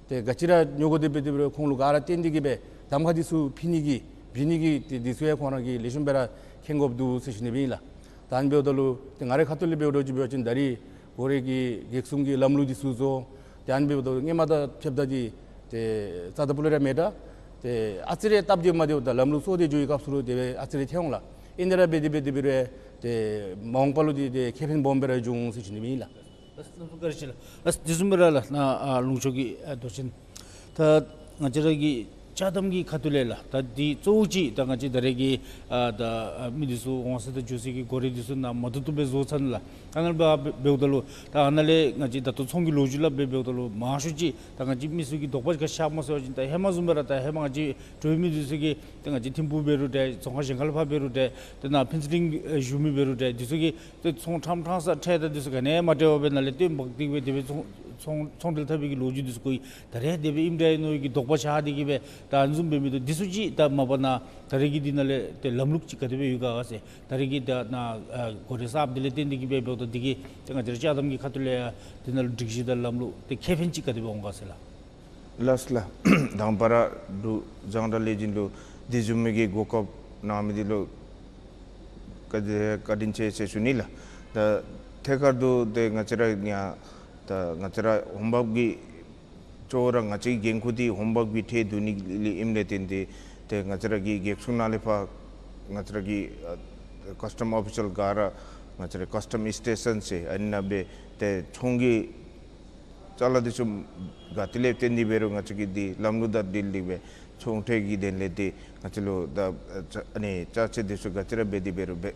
ཏེ་ག་ཅི་ར་ཉོ་དགོ་དེ་སྦེ་དེ་སྦེ་རུང་ཁོང་ལུ་ག་ར་བསྟན་ཏེ་གིས་སྦེ་གདམ་ཁ་འདི་ཚུ་ཕུལ་ནི་གི་འབད་ནི་གི་ཏེ་འདི་ཚུ་ཡང་ཁོང་ར་གིས་ལེགས་ཤོམ་སྦེ་ར་མཁྱེན་དགོཔ་འདུག་ཟེར་ཞུ་ནི་སྦེ་ཨིན་ལགས། ད་ཨ་ནི་འབདཝ་ད་ལུ་ཏེ་ང་རའི་ཁ་ཐུག་ལས་འབད་འདྲཝ་ཅིག་འབད་བ་ཅིན་ད་རིས་སྒོ་རའི་གི་སྒེར་ཚོང་གི་ལམ་ལུགས་འདི་ཚུ་བཟོ། ཏེ་ཨ་ནི་འབདཝ་ད་ལུ་སྔོན་མ་དང་ཕྱདཔ་ད་འདི་ཏེ་རྩ་དང་སྤུ་ལས་ར་མེད་ད། ཏེ་ཨ་ཙི་རེ་སྟབས་བདེ་མ་བདེཝ་ད་ལམ་ལུགས་བཟོ་སྟེ་འགྱོ་བའི་སྐབས་སུ་ལུ་དེ་སྦེ་ཨ་ཙི་རེ་ཐལ་འོང་ལགས། ཨིན་དེ་ར་འབད་དེ་འབད་དེ་འབད་རུང་ཏེ་མ་འོངས་པ་ལུ་འདི་ཏེ་ཁེ་ཕན་སྦོམ་སྦེ་ར་འབྱུང་འོང་ཟེར་ཞུ་ནི་སྦེ་ཨིན་ལགས། ཨ་ལགས་སོ། བཀའ་དྲིན་ཆེ་ལགས། ཨ་དེ་བཟུམ་སྦེ་ར་ལགས་ནཱ་ཨ་ལུང་ཕྱོགས་ཀྱི་ཨ་མདོ་ཆེན་ད་ང་བཅས་ར་གི་ཅ་དམ་གྱི་ཁ་ཐུག་ལས་ལགས། ད་འདི་གཙོ་བོ་ཅིག་ད་ང་བཅས་ད་རེས་ཀྱི་ཨ་ད་ཨ་མི་འདི་ཚུ་འོང་ས་དང་འགྱོ་ས་གི་སྒོ་རའི་འདི་ཚུ་ནཱ་མ་བཏུབ་བཏུབ་སྦེ་བཟོ་ཚར་ནུག་ལགས། ཨ་ནཱ་ལས་ཕར་འབདཝ་ད་ལུ་ད་ཨ་ནཱ་ལས་ང་བཅས་ད་ལྟོ་ཚོང་གི་ལོ་རྒྱུས་ལས་འབད་འབདཝ་ད་ལུ་མང་ཤོས་ཅིག་ད་ང་བཅས་མི་ཚུ་གིས་དོགས་པ་ཅིག་ག་ཤརཝ་སྨོ་ཟེར་བ་ཅིན་ད་ཧེ་མ་བཟུམ་སྦེ་ར་ད་ཧེ་མ་ང་བཅས་འགྲོ་བའི་མི་འདི་ཚུ་གིས་ཏེ་ང་བཅས་ཐིམ་ཕུག་འབད་རུང་འདྲ་རྫོང་ཁག་གཞན་ཁ་ལས་ཕར་འབད་རུང་འདྲ་ཏེ་ནཱ་ཕུན་ཚོགས་གླིང་ཨེ་བཞུགས་མི་འབད་རུང་འདྲ་འདི་ཚུ་གིས་ཏེ་ཚོང་ཕྲང་ཕྲང་ས་ཁྲལ་དང་འདི་ཚུ་ག་ནི་ཡང་མ་སྤྲོད་པར་སྦེ་ནཱ་ལས་སྟོན་འབག་སྟེ་སྦེ་དེ་སྦེ་ཚོང་ཚོང་ཚོང་འབྲེལ་འཐབ་པའི་གི་ལོ་རྒྱུས་འདི་ཚུ་ཁོ་གིས་ད་རེས་དེ་སྦེ་ཨིནམ་འདྲས་མནོ་བའི་གི་དོགས་པ་ཆགས་ཏེ་གིས་སྦེ་ད་ཨ་ནི་བཟུམ་འབད་མི་འདུག། འདི་ཚུ་ཅིག་ད་མ་པ་ནཱ་ད་རེས་ཀྱི་འདི་ནང་ལས་ཏེ་ལམ་ལུགས་ཅིག་ག་དེ་སྦེ་ཡོད་ག་ཟེར། ད་རེས་ཀྱི་ད་ནཱ་ཨ་སྒོ་རའི་གསརཔ་འདི་ལས་བརྟེན་ཏེ་གིས་སྦེ་འབདཝ་ད་འདི་གིས་ཏེ་ང་བཅས་ར་ཅ་དམ་གྱི་ཁ་ཐུག་ལས་ཡང་འདི་ནང་ལུ་སྒྲིག་གཞི་དང་ལམ་ལུགས་ཏེ་ཁེ་ཕན་ཅིག་ག་དེ་སྦེ་འོང་ག་ཟེར་ལགས། ལགས་སོ་ལགས། དང་པ་ར་འབྲུག་རྒྱང་བསྒྲགས་ལས་འཛིན་ལུ་འདི་བཟུམ་མའི་གི་གོ་སྐབས་གནང་མི་འདི་ལུ་བཀའ་དྲིན་ཆེ་ཟེར་ཞུ་ནི་ལགས། ད་ཐད་ཀར་དུ་ཏེ་ང་བཅས་ར་ཡང་ད་ང་བཅས་ར་འོང་འབབ་ཀྱི་གཙོ་བོ་ར་ང་བཅས་ཀྱི་འགན་ཁུར་འདི་འོང་འབབ་ཀྱི་ཁྲལ་བསྡུ་ནི་ལས་ཨིནམ་ལས་བརྟེན་ཏེ་ཏེ་ང་བཅས་ར་གི་སྒེར་ཚོང་ནང་ལས་ཕར་ང་བཅས་ར་གི་ཨ་ཀཱས་ཊམ་ཨོ་ཕི་ཤལ་ག་ར་ང་བཅས་ར་ཀཱས་ཊམ་སི་ཊེ་ཤཱན་ཟེར་ཨ་ནི་ནང་སྦེ་ཏེ་ཚོང་གི་ཅ་ལ་འདི་ཚུ་ག་ཏེ་ལས་བརྟེན་ཏེ་འབད་རུང་ང་བཅས་ཀྱི་འདི་ལམ་ལུགས་དང་འབྲེལ་ཏེ་སྦེ་ཚོང་ཁྲལ་གྱི་དོན་ལས་འདི་ང་བཅས་ལུ་ད་ཨ་ནི་ཅ་ཆས་འདི་ཚུ་ག་ཅི་ར་འབད་དེ་འབད་རུང་སྦེ་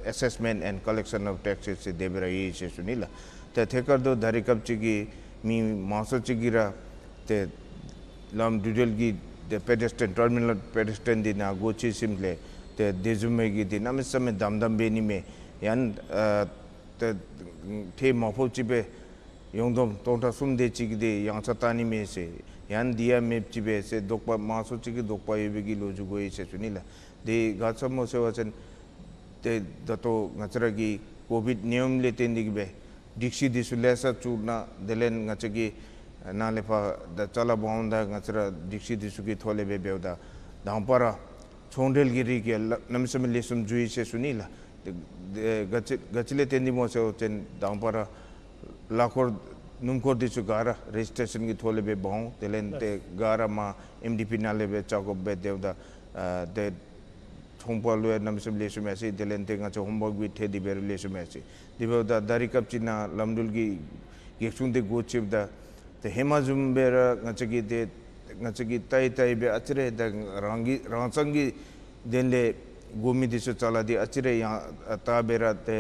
ཨ་Assessment and Collection of Taxes ཟེར་དེ་སྦེ་ར་ཡོད་ཟེར་ཞུ་ནི་ལགས། ཏེ་ཐད་ཀར་དུ་ད་རེས་སྐབས་ཅིག་གི་མི་མང་ཤོས་ཅིག་གིས་ར་ཏེ་ལམ་འགྲུལ་འབྲེལ་གྱི་ཏེ་པེ་ཌེ་སི་ཊི་རི་ཡན་ཊར་མི་ནཱལ་པེ་ཌེ་སི་ཊི་རི་ཡན་འདི་ནང་སྒོ་ཕྱེ་ཞིནམ་ལས་ཏེ་དེ་བཟུམ་མའི་གི་འདི་གནམ་མེད་ས་མེད་དམ་དམ་འབད་ནི་མས། ཡང་ཨ་ཏེ་ཁྲལ་མ་ཕོགཔ་ཅིག་སྦེ་ཡོངས་བསྡོམས་སྟོང་ཕྲག་གསུམ་དེ་ཅིག་འདི་ཡང་ཆག་བཏང་ནི་མས་ཟེར། ཡང་འདི་ཡང་མེདཔ་ཅིག་སྦེ་ཟེར་དོགས་པ་མང་ཤོས་ཅིག་གིས་དོགས་པ་ཡོད་པའི་གི་ལོ་རྒྱུས་གོ་ཡི་ཟེར་ཞུ་ནི་ལགས། འདི་ག་ཅི་སྨོ་ཟེར་བ་ཅིན་ཏེ་ད་ལྟོ་ང་བཅས་ར་གི་ཀོ་བིཌ་ནད་ཡམས་ལས་བརྟེན་ཏེ་གིས་སྦེ་སྒྲིག་གཞི་འདི་ཚུ་ལེ་ཤ་བཙུགས་ནུག། དེ་ལས་ང་བཅས་ཀྱི་ནཱ་ལས་ཕར་ད་ཅ་ལ་འབག་འོང་ད་ང་བཅས་ར་སྒྲིག་གཞི་འདི་ཚུ་གི་ཐོག་ལས་སྦེ་འབདཝ་ད་དང་པ་ར་ ཚོང་འབྲེལ་གྱི་རིགས་ཀྱི་ལ་གནམ་མེད་ས་མེད་ལེགས་ཤོམ་འགྱོ་ཡི་ཟེར་ཞུ་ནི་ལགས། ཏེ་ཏེ་ག་ཅི་ག་ཅི་ལས་བརྟེན་ཏེ་སྨོ་ཟེར་བ་ཅིན་དང་པ་ར་གླ་འཁོར་སྣུམ་འཁོར་འདི་ཚུ་ག་ར་རེ་ཇིས་ཊེ་ཤཱན་གྱི་ཐོག་ལས་སྦེ་འབག་འོང་། དེ་ལས་ཏེ་ག་ར་མར་ཨེམ་ཌི་པི་ནང་ལས་སྦེ་བཅར་དགོཔ་སྦེ་དེ་འབདཝ་ད་ཨ་ཏེ་ཚོང་པ་ལུ་ཡང་གནམ་མེད་ས་མེད་ལེགས་ཤོམ་ཡར་སོ་ཡི། དེ་ལས་ཏེ་ང་བཅས་ཧོང་པ་གུ་ཡང་ཏེ་དེ་སྦེ་ར་ལེགས་ཤོམ་ཡར་སོ་ཡི། དེ་འབདཝ་ད་ད་རེས་སྐབས་ཅིག་ནང་ལམ་འགྲུལ་གྱི་འགག་སྲུང་འདི་སྒོ་ཕྱེཝ་ད་ཏེ་ཧེ་མ་བཟུམ་སྦེ་ར་ང་བཅས་ཀྱིས་ཏེ་ང་བཅས་ཀྱིས་བལྟ་ཡི་བལྟ་ཡི་སྦེ་ཨ་ཙི་རེ་ད་རང་གི་རང་སང་གི་དོན་ལས་དགོ་མི་འདི་ཚུ་ཅ་ལ་འདི་ཨ་ཙི་རེ་ཡང་ཨ་དྲག་སྦེ་ར་ཏེ་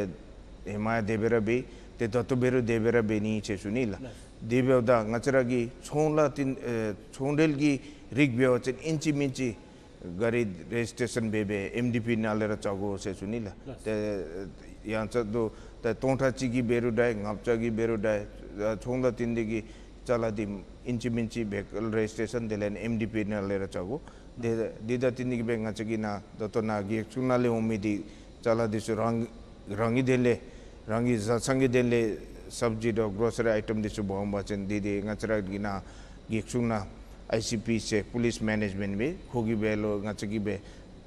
ཧེ་མ་ཡང་དེ་སྦེ་ར་འབད་ཏེ་ད་ལྟོ་འབད་རུང་དེ་སྦེ་ར་འབད་ནི་ཟེར་ཞུ་ནི་ལགས། དེ་འབདཝ་ད་ང་བཅས་ར་གི་ཚོང་ལཱ་འདི་ཨེ་ཚོང་འབྲེལ་གྱི་རིགས་འབད་བ་ཅིན་ཨིན་ཅི་མིན་ཅི་ག་ར་རེ་ཇིས་ཊེ་ཤཱན་འབད་སྦེ་ཨེམ་ཌི་པི་ནང་ལས་ར་བཅར་དགོ་ཟེར་ཞུ་ནི་ལགས། ལགས། ཏེ་ཡང་ཅིན་ད་ད་སྟོང་ཕྲག་གཅིག་གི་འབད་རུང་འདྲ་ལྔ་བརྒྱ་གི་འབད་རུང་འདྲ་ཚོང་ལཱ་འདི་ནང་གི་ཅ་ལ་འདི་ཨིན་ཅི་མིན་ཅི་བྷེ་ཧི་ཀལ་རེ་ཇིས་ཊེ་ཤཱན་དེ་ལས་ཨེམ་ཌི་པི་ནང་ལས་ར་བཅར་དགོ། ཏེ་འདི་དང་བསྟུན་ཏེ་གིས་སྦེ་ང་བཅས་ཀྱི་ནཱ་ད་ལྟོ་ནཱ་འགག་སྲུང་ནང་ལས་འོང་མི་འདི་ཅ་ལ་འདི་ཚུ་རང་རང་གི་དོན་ལས་རང་གི་བཟའ་ཚང་གི་དོན་ལས་སབ་ཇི་དང་གོ་རོ་སི་རི་ཨའི་ཊམ་འདི་ཚུ་འབག་འོང་པ་ཅིན་འདི་འདི་ང་བཅས་ར་གི་ནཱ་འགག་སྲུང་ནང་ཨའི་སི་པི་ཟེར་པུ་ལིས་མེ་ནེཇ་མེནཊ་སྦེ་ཁོ་གིས་སྦེ་ལོག་ང་བཅས་ཀྱིས་སྦེ་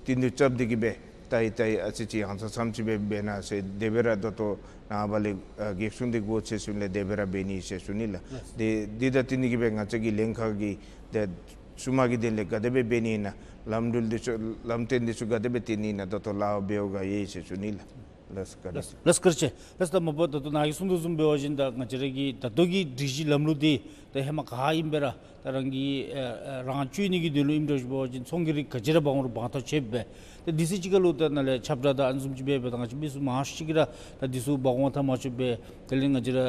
བསྟུན་གྲོས་རྐྱབ་སྟེ་གིས་སྦེ་བལྟ་ཡི་བལྟ་ཡི་ཨ་ཙི་ཅིག་ཡང་ཚ་ཙམ་ཅིག་སྦེ་འབད་གནང་ཟེར་དེ་སྦེ་ར་ད་ལྟོ་ནངས་པ་ལས་ཨ་འགག་སྲུང་འདི་སྒོ་ཕྱེ་ཚུན་ལས་དེ་སྦེ་ར་འབད་ནི་ཟེར་ཞུ་ནི་ལགས། ལགས། དེ་འདི་དང་བསྟུན་ཏེ་གིས་སྦེ་ང་བཅས་ཀྱི་ལྷན་ཁག་གིས་ཏེ་ཚུ་མ་གི་དོན་ལས་ག་དེ་སྦེ་འབད་ནི་ཨིན་ན་ལམ་འགྲུལ་འདི་ཚུ་ལམ་སྟོན་འདི་ཚུ་ག་དེ་སྦེ་སྟོན་ནི་ཨིན་ན་ད་ལྟོ་ལཱ་འབདཝ་ག་ཡོད་ཟེར་ཞུ་ནི་ལགས། ལགས་བཀའ་དྲིན་ཆེ། ལགས་བཀའ་དྲིན་ཆེ། ལགས་ད་མ་པ་ད་ལྟོ་ནཱ་གིས་གསུང་དོ་བཟུམ་འབད་བ་ཅིན་ད་ང་བཅས་ར་གི་ད་ལྟོ་གི་སྒྲིག་གཞི་ལམ་ལུགས་འདི་ད་ཧེ་མ་ག་ཨིནམ་སྦེ་ར་ད་རང་གི་ཨ་ཨ་རང་སྤྱོད་ནི་གི་དོན་ལུ་ཨིནམ་འདྲཝ་ཅིག་འབད་བ་ཅིན་ཚོང་གི་རིགས་ག་ཅི་ར་འབག་འོང་རུང་འབག་ཐག་ཆོད་སྦེ་ད་དུས་ཚོད་ཅིག་ཁར་ལུ་ད་ནཱ་ལས་ཁྱབ་བསྒྲགས་ད་ཨ་ནི་བཟུམ་ཅིག་འབད་སྦེ་ད་ང་བཅས་མི་སུ་མང་ཤོས་ཅིག་གིས་ར་ད་འདི་ཚུ་འབག་འོང་ཐག་མ་ཆོད་པས། དེ་ལས་ང་བཅས་ར་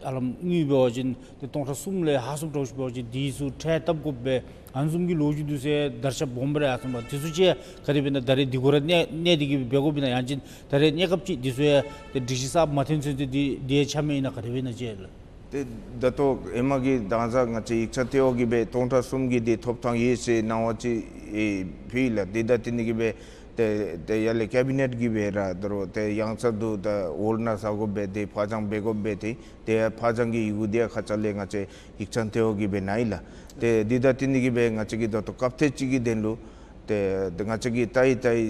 ཨ་ལམ་དངུལ་འབད་བ་ཅིན་ཏེ་སྟོང་ཕྲག་གསུམ་ལས་ལྷག་སུ་འདྲཝ་ཅིག་འབད་བ་ཅིན་འདི་ཚུ་ཁྲལ་བཏབ་དགོ་པས། ཨ་ནི་བཟུམ་གྱི་ལོ་རྒྱུས་འདི་ཚུ་ཡང་དར་ཁྱབ་སྦོམ་སྦེ་ར་ཡར་སོང་པས། འདི་ཚུ་ཅིག་ག་དེ་སྦེ་ཨིན་ན་ད་རེས་འདི་གུ་ར་གནས་གནས་ཏེ་གིས་འབད་དགོཔ་ཨིན་ན་ཡང་ཅིན་ད་རེས་གནས་སྐབས་ཅིག་འདི་ཚུ་ཡང་ཏེ་སྒྲིག་གཞི་གསརཔ་མ་ཐོན་ཚུན་ཚོད་འདི་འདི་ཡང་ཆ་མེད་ཨིན་ན་ག་དེ་སྦེ་ཨིན་ན་ཅིག་ལགས། ཏེ་ད་ལྟོ་ཧེ་མ་གི་ད་ང་བཅས་ཡིག་ཆ་ཐོན་འོང་གི་སྦེ་སྟོང་ཕྲག་གསུམ་གྱི་འདི་ཐོབ་ཐང་ཡོད་ཟེར་གནང་བ་ཅིག་ཨེ་ཕུལ་ཡི་ལགས། འདི་དང་བསྟུན་ཏེ་གིས་སྦེ་ཏེ་ཏེ་ཡར་ལས་ཀེ་བི་ནེཊ་ཀྱིས་སྦེ་ར་ད་རུང་ཏེ་ཡང་ཚ་འདུག་ད་འོག་ནང་ཟ་དགོ་པས། ཏེ་ཕར་འགྱངས་འབད་དགོ་པས། ཏེ་ཏེ་ཕར་འགྱངས་ཀྱི་ཡི་གུ་འདི་ཡང་ཁ་ཙ་ལས་ང་བཅས་ཡིག་ཆ་ཐོན་འོང་གི་སྦེ་གནང་ཡི་ལགས། ཏེ་འདི་དང་བསྟུན་ཏེ་གིས་སྦེ་ང་བཅས་ཀྱིས་ད་ལྟོ་སྐབས་ཐེངས་ཅིག་གི་དོན་ལུ་ཏེ་ཏེ་ང་བཅས་ཀྱིས་བལྟ་ཡི་བལྟ་ཡི་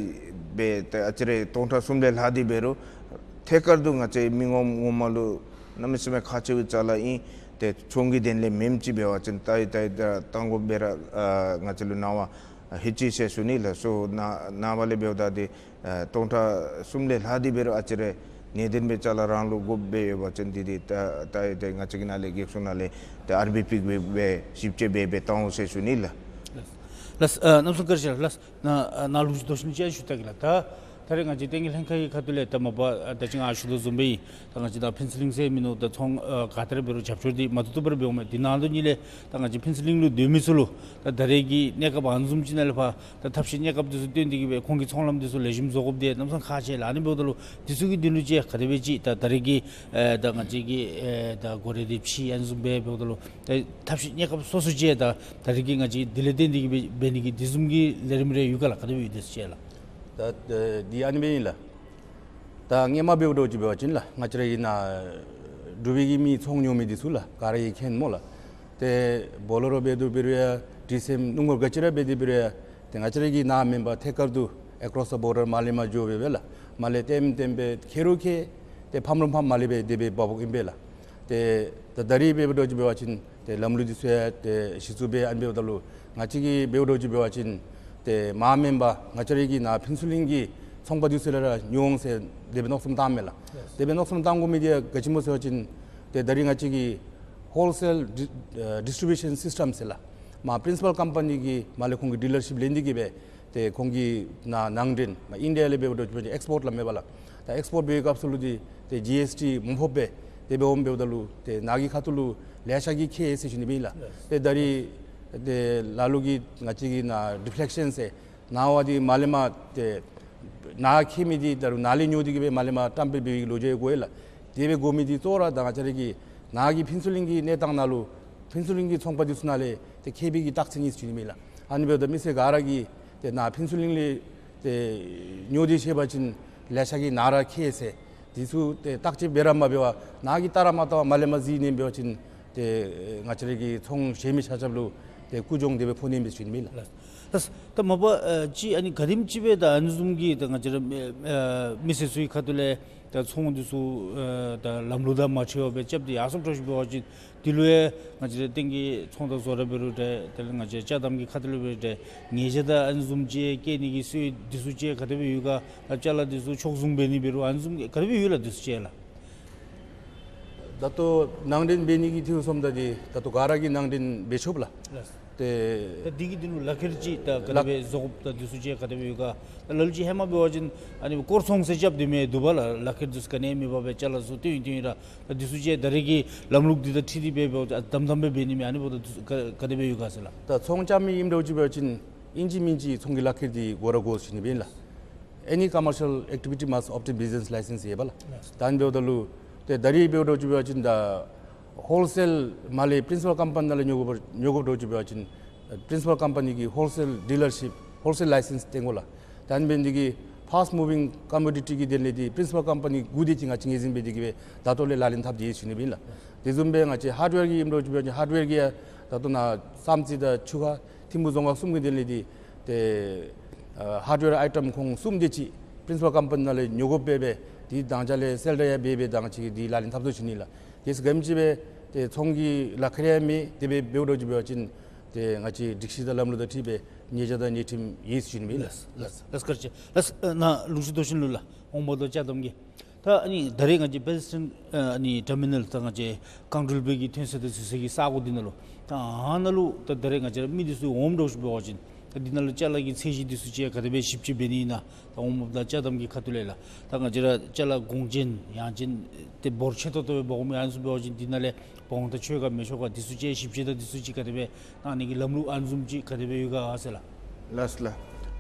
སྦེ་ཏེ་ཨ་ཙི་རེ་སྟོང་ཕྲག་གསུམ་ལས་ལྷག་སྟེ་འབད་རུང་ཐད་ཀར་དུ་ང་བཅས་མི་ངོམ་ངོ་མ་ལུ་གནམ་མེད་ས་མེད་ཁག་ཆེ་བའི་ཅ་ལ་ཨིན། ཏེ་ཚོང་གི་དོན་ལས་མེནམ་ཅིག་འབད་བ་ཅིན་བལྟ་ཡི་བལྟ་ཡི་ད་བཏང་དགོཔ་སྦེ་ར་ཨ་ང་བཅས་ལུ་གནང་བ་ཨ་ཧེ་ཅི་ཟེར་ཞུ་ནི་ལགས། སོ་ནཱ་ནངས་པ་ལས་འབདཝ་ད་འདི་ཨ་སྟོང་ཕྲག་གསུམ་ལས་ལྷག་སྟེ་འབད་རུང་ཨ་ཙི་རེ་ནད་གདོན་སྦེ་ཅ་ལ་རང་ལུ་དགོཔ་སྦེ་ཡོད་པ་ཅིན་འདི་འདི་ད་ད་ཏེ་ང་བཅས་ཀྱི་ནཱ་ལས་འགག་སྲུང་ནང་ལས་ཏེ་ཨར་བི་པི་སྦེ་སྦེ་ཞིབ་དཔྱད་འབད་སྦེ་བཏང་འོང་ཟེར་ཞུ་ནི་ལགས། ལགས་ལགས་ཨ་གནམ་མེད་ས་མེད་བཀའ་དྲིན་ཆེ་ལགས། ལགས་ནཱ་ནཱ་ལུ་ཅིག་དོ་ཤིན་ཅིག་ཞུ་ད་གེ་ལགས། ད་ད་རེས་ང་བཅས་ཏེ་ངེའི་ལྷན་ཁག་གི་ཁ་ཐུག་ལས་ད་མ་པ་ད་ཅི་ང་ཞུ་དོ་བཟུམ་སྦེ་ད་ང་བཅས་ད་ཕུན་ཚོགས་གླིང་ཟེར་མིན་འདུག། ད་ཚོང་ཨ་ག་ཏེ་ར་འབད་རུང་རྒྱབ་སྐྱོར་འདི་མ་བཏུབ་བཏུབ་སྦེ་ར་འབད་འོང་མས། འདི་ནང་དོན་གཉིས་ལས་ད་ང་བཅས་ཕུན་ཚོགས་གླིང་ལུ་སྡོད་མི་ཚུ་ལུ་ད་ད་རེས་ཀྱི་གནས་སྐབས་ཨ་ནི་བཟུམ་ཅིག་ནང་ལས་ཕར་ད་ཐབས་ཤེས་གནས་སྐབས་འདི་ཚུ་བཏོན་ཏེ་གིས་སྦེ་ཁོང་གི་ཚོང་ལམ་འདི་ཚུ་ལེགས་ཤོམ་བཟོ་དགོཔ་འདི་གནམ་མེད་ས་མེད་ཁག་ཆེ་ལགས། ཨ་ནི་འབདཝ་ད་ལུ་འདི་ཚུ་གི་དོན་ལུ་ཅིག་ག་དེ་སྦེ་ཅིག་ད་ད་རེས་ཀྱི་ཨེ་ད་ང་བཅས་ཀྱི་ཨེ་ད་གོ་རེ་འདི་ཕྱེ་ཨ་ནི་བཟུམ་སྦེ་འབདཝ་ད་ལུ་ད་ཐབས་ཤེས་གནས་སྐབས་སོ་སོ་ཅིག་ད་ད་རེས་ཀྱི་ང་བཅས་འདི་ལས་བརྟེན་ཏེ་གིས་འབད་འབད་ནི་གི་འདི་བཟུམ་གྱི་ལས་རིམ་རེ་ཡོད་ག་ལགས། ག་དེ་སྦེ་ཡོད་དེ་ཅིག་ལགས། ད་ད་འདི་ཨ་ནི་སྦེ་ཨིན་ལགས། ད་སྔོན་མ་འབདཝ་ད་ཅིག་འབད་བ་ཅིན་ལགས་ང་བཅས་ར་གི་ནཱ་འབྲུག་པའི་གི་མི་ཚོང་ཉོ་མི་འདི་ཚུ་ལགས་ག་ར་གིས་མཁྱེན་སྨོ་ལགས། ཏེ་བོ་ལེ་རོ་འབད་དེ་འབད་རུང་ཡང་ཌི་སི་ཨེམ་སྣུམ་འཁོར་ག་ཅི་ར་འབད་དེ་འབད་རུང་ཡང་ཏེ་ང་བཅས་ར་གི་ནཱ་མེན་པར་ཐད་ཀར་དུ་ཨེ་ཀོ་རོསི་ཌི་བོར་ཌར་མར་ལས་མར་འགྱོ་སྦེ་སྦེ་ལགས་མར་ལས་ལྟེམ་ལྟེམ་སྦེ་ཁྱེར་རུང་ཁྱེར་ཏེ་ཕམ་རུང་ཕམ་མར་ལས་སྦེ་དེ་སྦེ་འབག་འབགཔ་ཨིན་པས་ལགས། ཏེ་ད་ད་རེས་འབདཝ་ད་ཅིག་འབད་བ་ཅིན་ཏེ་ལམ་ལུགས་འདི་ཚུ་ཡང་ཏེ་གཞི་བཙུགས་འབད་ཨ་ནི་འབདཝ་ད་ལུ་ང་བཅས་ཀྱིས་འབདཝ་ད་ཅིག་འབད་བ་ཅིན་ཏེ་མར་མེན་པར་ང་བཅས་ར་གི་ནཱ་ཕུན་ཚོགས་གླིང་གི་ཚོང་པ་འདི་ཚུ་ལས་ར་ཉོ་འོང་ཟེར་དེ་སྦེ་མནོ་བསམ་བཏངམ་མས་ལགས། དེ་སྦེ་མནོ་བསམ་བཏང་དགོ་མི་འདི་ཡང་ག་ཅི་སྨོ་ཟེར་བ་ཅིན་ཏེ་ད་རེས་ང་བཅས་ཀྱི་ཧོལ་སེལ་ཌི་ཨ་ཌིས་ཊི་རི་བིའུ་ཤཱན་སིསི་ཊམ་ཟེར་ལགས་མར་པི་རིན་སི་པཱལ་ཀམ་པ་ནི་གི་མར་ལས་ཁོང་གི་ཌི་ལར་ཤིཔ་ལེན་ཏེ་གིས་སྦེ་ཏེ་ཁོང་གི་ནཱ་ནང་འདྲེན་མར་ཨིན་ཌི་ཡ་ལས་འབདཝ་ད་ཅིག་འབད་བ་ཅིན་ཨེགསི་པོརཊ་ལགས་མེན་པ་ལགས། ད་ཨེགསི་པོརཊ་འབད་བའི་སྐབས་སུ་ལུ་འདི་ཏེ་ཇི་ཨེསི་ཊི་མ་ཕོགཔ་སྦེ་དེ་སྦེ་འོངམ་འབདཝ་ད་ལུ་ཏེ་ནཱ་གི་ཁ་ཐུག་ལུ་ལེ་ཤ་གིས་ཁེ་ཟེར་ཞུ་ནི་ཨིན་ལགས། ཏེ་ད་རེས་ཏེ་ལ་ལུ་གིས་ང་བཅས་ཀྱི་ནཱ་ཌི་ཕེ་ལེག་ཤཱན་ཟེར་ནང་པ་འདི་མར་ལས་མར་ཏེ་ནཱ་ཁེ་མི་འདི་ད་རུང་ནཱ་ལས་ཉོ་སྟེ་གིས་སྦེ་མར་ལས་མར་བཀྲམ་སྦེ་འབད་བའི་ལོ་རྒྱུས་གོ་ཡི་ལགས། དེ་སྦེ་གོ་མི་འདི་གཙོ་བོ་ར་ད་ང་བཅས་ར་གི་ནཱ་གི་ཕུན་ཚོགས་གླིང་གི་གནས་སྟངས་ནང་ལུ་ཕུན་ཚོགས་གླིང་གི་ཚོང་པ་འདི་ཚུ་ནང་ལས་ཏེ་ཁེ་པའི་གི་རྟགས་མཚན་ཨིན་ཟེར་ཞུ་ནི་ཨིན་ལགས། ཨ་ནི་འབདཝ་ད་མི་སེར་ག་ར་གིས་ཏེ་ནཱ་ཕུན་ཚོགས་གླིང་ལས་ཏེ་ཉོ་སྟེ་ཤེས་པ་ཅིན་ལེ་ཤ་གིས་ནཱ་ར་ཁེ་ཟེར་འདི་ཚུ་ཏེ་བརྟག་དཔྱད་འབད་ར་མ་འབད་བར་ནཱ་གིས་བལྟ་ར་མ་བལྟ་བར་མར་ལས་མར་གཟིགས་ནི་འབད་བ་ཅིན་ཏེ་ང་བཅས་ར་གི་ཚོང་བཞེས་མི་ཆ་ཁྱབ་ལུ་ ཏེ་སྐུ་གཞོགས་དེ་སྦེ་ཕོག་ནི་མས་ཟེར་ཞུ་ནི་ཨིན་ལགས། ལགས། ད་མ་པ་ཨ་ཅིག་ཨ་ནི་ག་དེམ་ཅིག་སྦེ་ད་ཨ་ནི་བཟུམ་གྱི་ད་ང་བཅས་ར་ཨ་མི་སེར་ཚུའི་ཁ་ཐུག་ལས་ད་ཚོང་འདི་ཚུ་ཨ་ད་ལམ་ལུགས་དང་མ་འཁྲིལ་བར་སྦེ་རྐྱབ་སྟེ་ཡར་སོངམ་འདྲཝ་ཅིག་འབད་བ་ཅིན་དེ་ལུ་ཡང་ང་བཅས་ར་སྟེང་གི་ཚོང་དང་བཟོ་གྲྭ་འབད་རུང་འདྲ་དེ་ལས་ང་བཅས་ཅ་དམ་གྱི་ཁ་ཐུག་ལས་འབད་རུང་འདྲ་ཉེས་ཆད་དང་ཨ་ནི་བཟུམ་ཅིག་བཀལ་ནི་གི་སྲོལ་འདི་ཚུ་ཅིག་ག་དེ་སྦེ་ཡོད་ག། ད་ཅ་ལ་འདི་ཚུ་ཕྱོགས་བཟུང་འབད་ནི་འབད་རུང་ཨ་ནི་བཟུམ་ག་དེ་སྦེ་ཡོད་ལགས་འདི་ཚུ་ཅིག་ལགས། ད་ལྟོ་ནང་འདྲེན་འབད་ནི་གི་ཐོན་སོངམ་ད་འདི་ད་ལྟོ་ག་ར་གིས་ནང་འདྲེན་འབད་ཆོགཔ་ལགས། ལགས། ཏེ་ད་འདི་གི་འདི་ལུ་ལག་ཁྱེར་ཅིག་ད་ག་དེ་སྦེ་བཟོ་དགོཔ་ད་འདི་ཚུ་ཅིག་ག་དེ་སྦེ་ཡོད་ག། ད་ལ་ལུ་ཅིག་ཧེ་མ་འབད་བ་ཅིན་ཨ་ནི་སྐོར་ཚོང་ཟེར་རྐྱབ་སྟེ་མི་འདུག་པ་ལགས། ལག་ཁྱེར་འདི་ཚུ་ག་ནི་མེད་པར་སྦེ་ཅ་ལ་ཚུ་སྟོན་སྟོན་ར། ད་འདི་ཚུ་ཅིག་ད་རེས་ཀྱི་ལམ་ལུགས་འདི་དང་འཁྲིལ་ཏེ་འབད་འབདཝ་ད་དམ་དམ་སྦེ་འབད་ནི་མས། ཨ་ནི་འབདཝ་ད་འདི་ཚུ་ག་ག་དེ་སྦེ་ཡོད་ག་ཟེར་ལགས། ད་ཚོང་རྐྱབ་མི་ཨིནམ་འདྲཝ་ཅིག་འབད་བ་ཅིན་ཨིན་ཅི་མིན་ཅི་ཚོང་གི་ལག་ཁྱེར་འདི་དགོ་ར་དགོ་ཟེར་ཞུ་ནི་ཨིན་ལགས། Any commercial activity must obtain business license ཟེར་ཡོད་པ་ལགས། ལགས། ད་ཨ་ནི་འབདཝ་ད་ལུ་ཏེ་ད་རེས་འབདཝ་འདྲཝ་ཅིག་འབད་བ་ཅིན་ད་ཧོལ་སེལ་མ་ལས་པྲིན་སི་པཱལ་ཀམ་པ་ནི་ནང་ལས་ཉོ་དགོཔ་ཉོ་དགོཔ་འདྲཝ་ཅིག་འབད་བ་ཅིན་པྲིན་སི་པཱལ་ཀམ་པ་ནི་གི་ཧོལ་སེལ་ཌི་ལར་ཤིཔ་ཧོལ་སེལ་ལའི་སེནསི་བཏོན་དགོ་ལགས། ད་ཨ་ནི་འབད་ནི་འདི་གིས་ཕཱསཊ་མུ་བིང་ཀོ་མོ་ཌི་ཊི་གི་དོན་ལས་འདི་པྲིན་སི་པཱལ་ཀམ་པ་ནི་དགུ་དེ་ཅིག་ང་བཅས་ངོས་འཛིན་འབད་དེ་གིས་སྦེ་ད་ལྟོ་ལས་ལག་ལེན་འཐབ་སྟེ་ཡོད་ཟེར་ཞུ་ནི་ཨིན་ལགས། དེ་བཟུམ་སྦེ་ང་བཅས་ཧཱརཌ་ཝེར་གྱི་ཨིནམ་འདྲཝ་ཅིག་འབད་བ་ཅིན་ཧཱརཌ་ཝེར་གྱི་ཡང་ད་ལྟོ་ནཱ་བསམ་རྩེ་དང་ཆུ་ཁ་ཐིམ་ཕུ་རྫོང་ཁག་གསུམ་གྱི་དོན་ལས་འདི་ཏེ་ཨ་ཧཱརཌ་ཝེར་ཨའི་ཊེམ་ཁོང་གསུམ་དེ་ཅིག་པྲིན་སི་པཱལ་ཀམ་པ་ནི་ནང་ལས་ཉོ་དགོཔ་འབད་སྦེ་དེ་དང་ཅ་ལས་སེལ་ཌ་ཡང་འབད་སྦེ་ད་ང་བཅས་ཀྱིས་དེ་ལག་ལེན་འཐབ་དོ་ཟེར་ཞུ་ནི་ལགས། དེ་ཚུ་ག་དེམ་ཅིག་སྦེ་ཏེ་ཚོང་གི་ལག་ཁྱེར་ཡང་མེད། དེ་སྦེ་འབདཝ་འདྲཝ་ཅིག་འབད་བ་ཅིན་ཏེ་ང་བཅས་སྒྲིག་གཞི་དང་ལམ་ལུགས་དང་འཁྲིལ་སྦེ་ཉེས་ཆད་དང་ཉེས་ཁྲིམས་ཡོད་ཟེར་ཞུ་ནི་ཨིན་ལགས། ལགས་ལགས་ལགས། བཀའ་དྲིན་ཆེ་ལགས། ཨ་ནཱ་ལུང་ཕྱོགས་རྡོ་ཤིང་ལུ་ལགས། འོང་འབབ་དང་ཅ་དམ་གྱི་ད་ཨ་ནི་ད་རེས་ང་བཅས་པེ་ལེ་སི་ཊེན་ཨ་ནི་ཊར་མི་ནཱལ་ད་ང་བཅས་རྐང་འགྲུལ་པའི་གི་ཐོན་ས་དང་འཛུལ་ས་གི་ས་གོ་འདི་ནང་ལུ་ད་ཨ་ནཱ་ལུ་ད་ད་རེས་ང་བཅས་ར་མི་འདི་ཚུ་འོངམ་འདྲཝ་ཅིག་འབད་བ་ཅིན་ད་འདི་ནང་ལུ་ཅ་ལ་གི་ཚད་གཞི་འདི་ཚུ་ཅིག་ག་དེ་སྦེ་ཞིབ་དཔྱད་འབད་ནི་ཨིན་ན། ད་འོང་འབབ་དང་ཅ་དམ་གྱི་ཁ་ཐུག་ལས་ལགས། ད་ང་བཅས་ར་ཅ་ལ་གོང་ཅན་ཡང་ཅན་ཏེ་འབོར་ཆེ་ཏོག་ཏོ་སྦེ་འབག་འོང་མི་ཨ་ནི་ཚུ་འབད་བ་ཅིན་འདི་ནང་ལས་འབག་འོང་ད་ཆོག་ག་མི་ཆོག་ག་འདི་ཚུ་ཅིག་ཞིབ་དཔྱད་དང་འདི་ཚུ་ཅིག་ག་དེ་སྦེ་གནང་ནི་གི་ལམ་ལུགས་ཨ་ནི་བཟུམ་ཅིག་ག་དེ་སྦེ་ཡོད་ག་ཟེར་ལགས། ལགས་ལགས།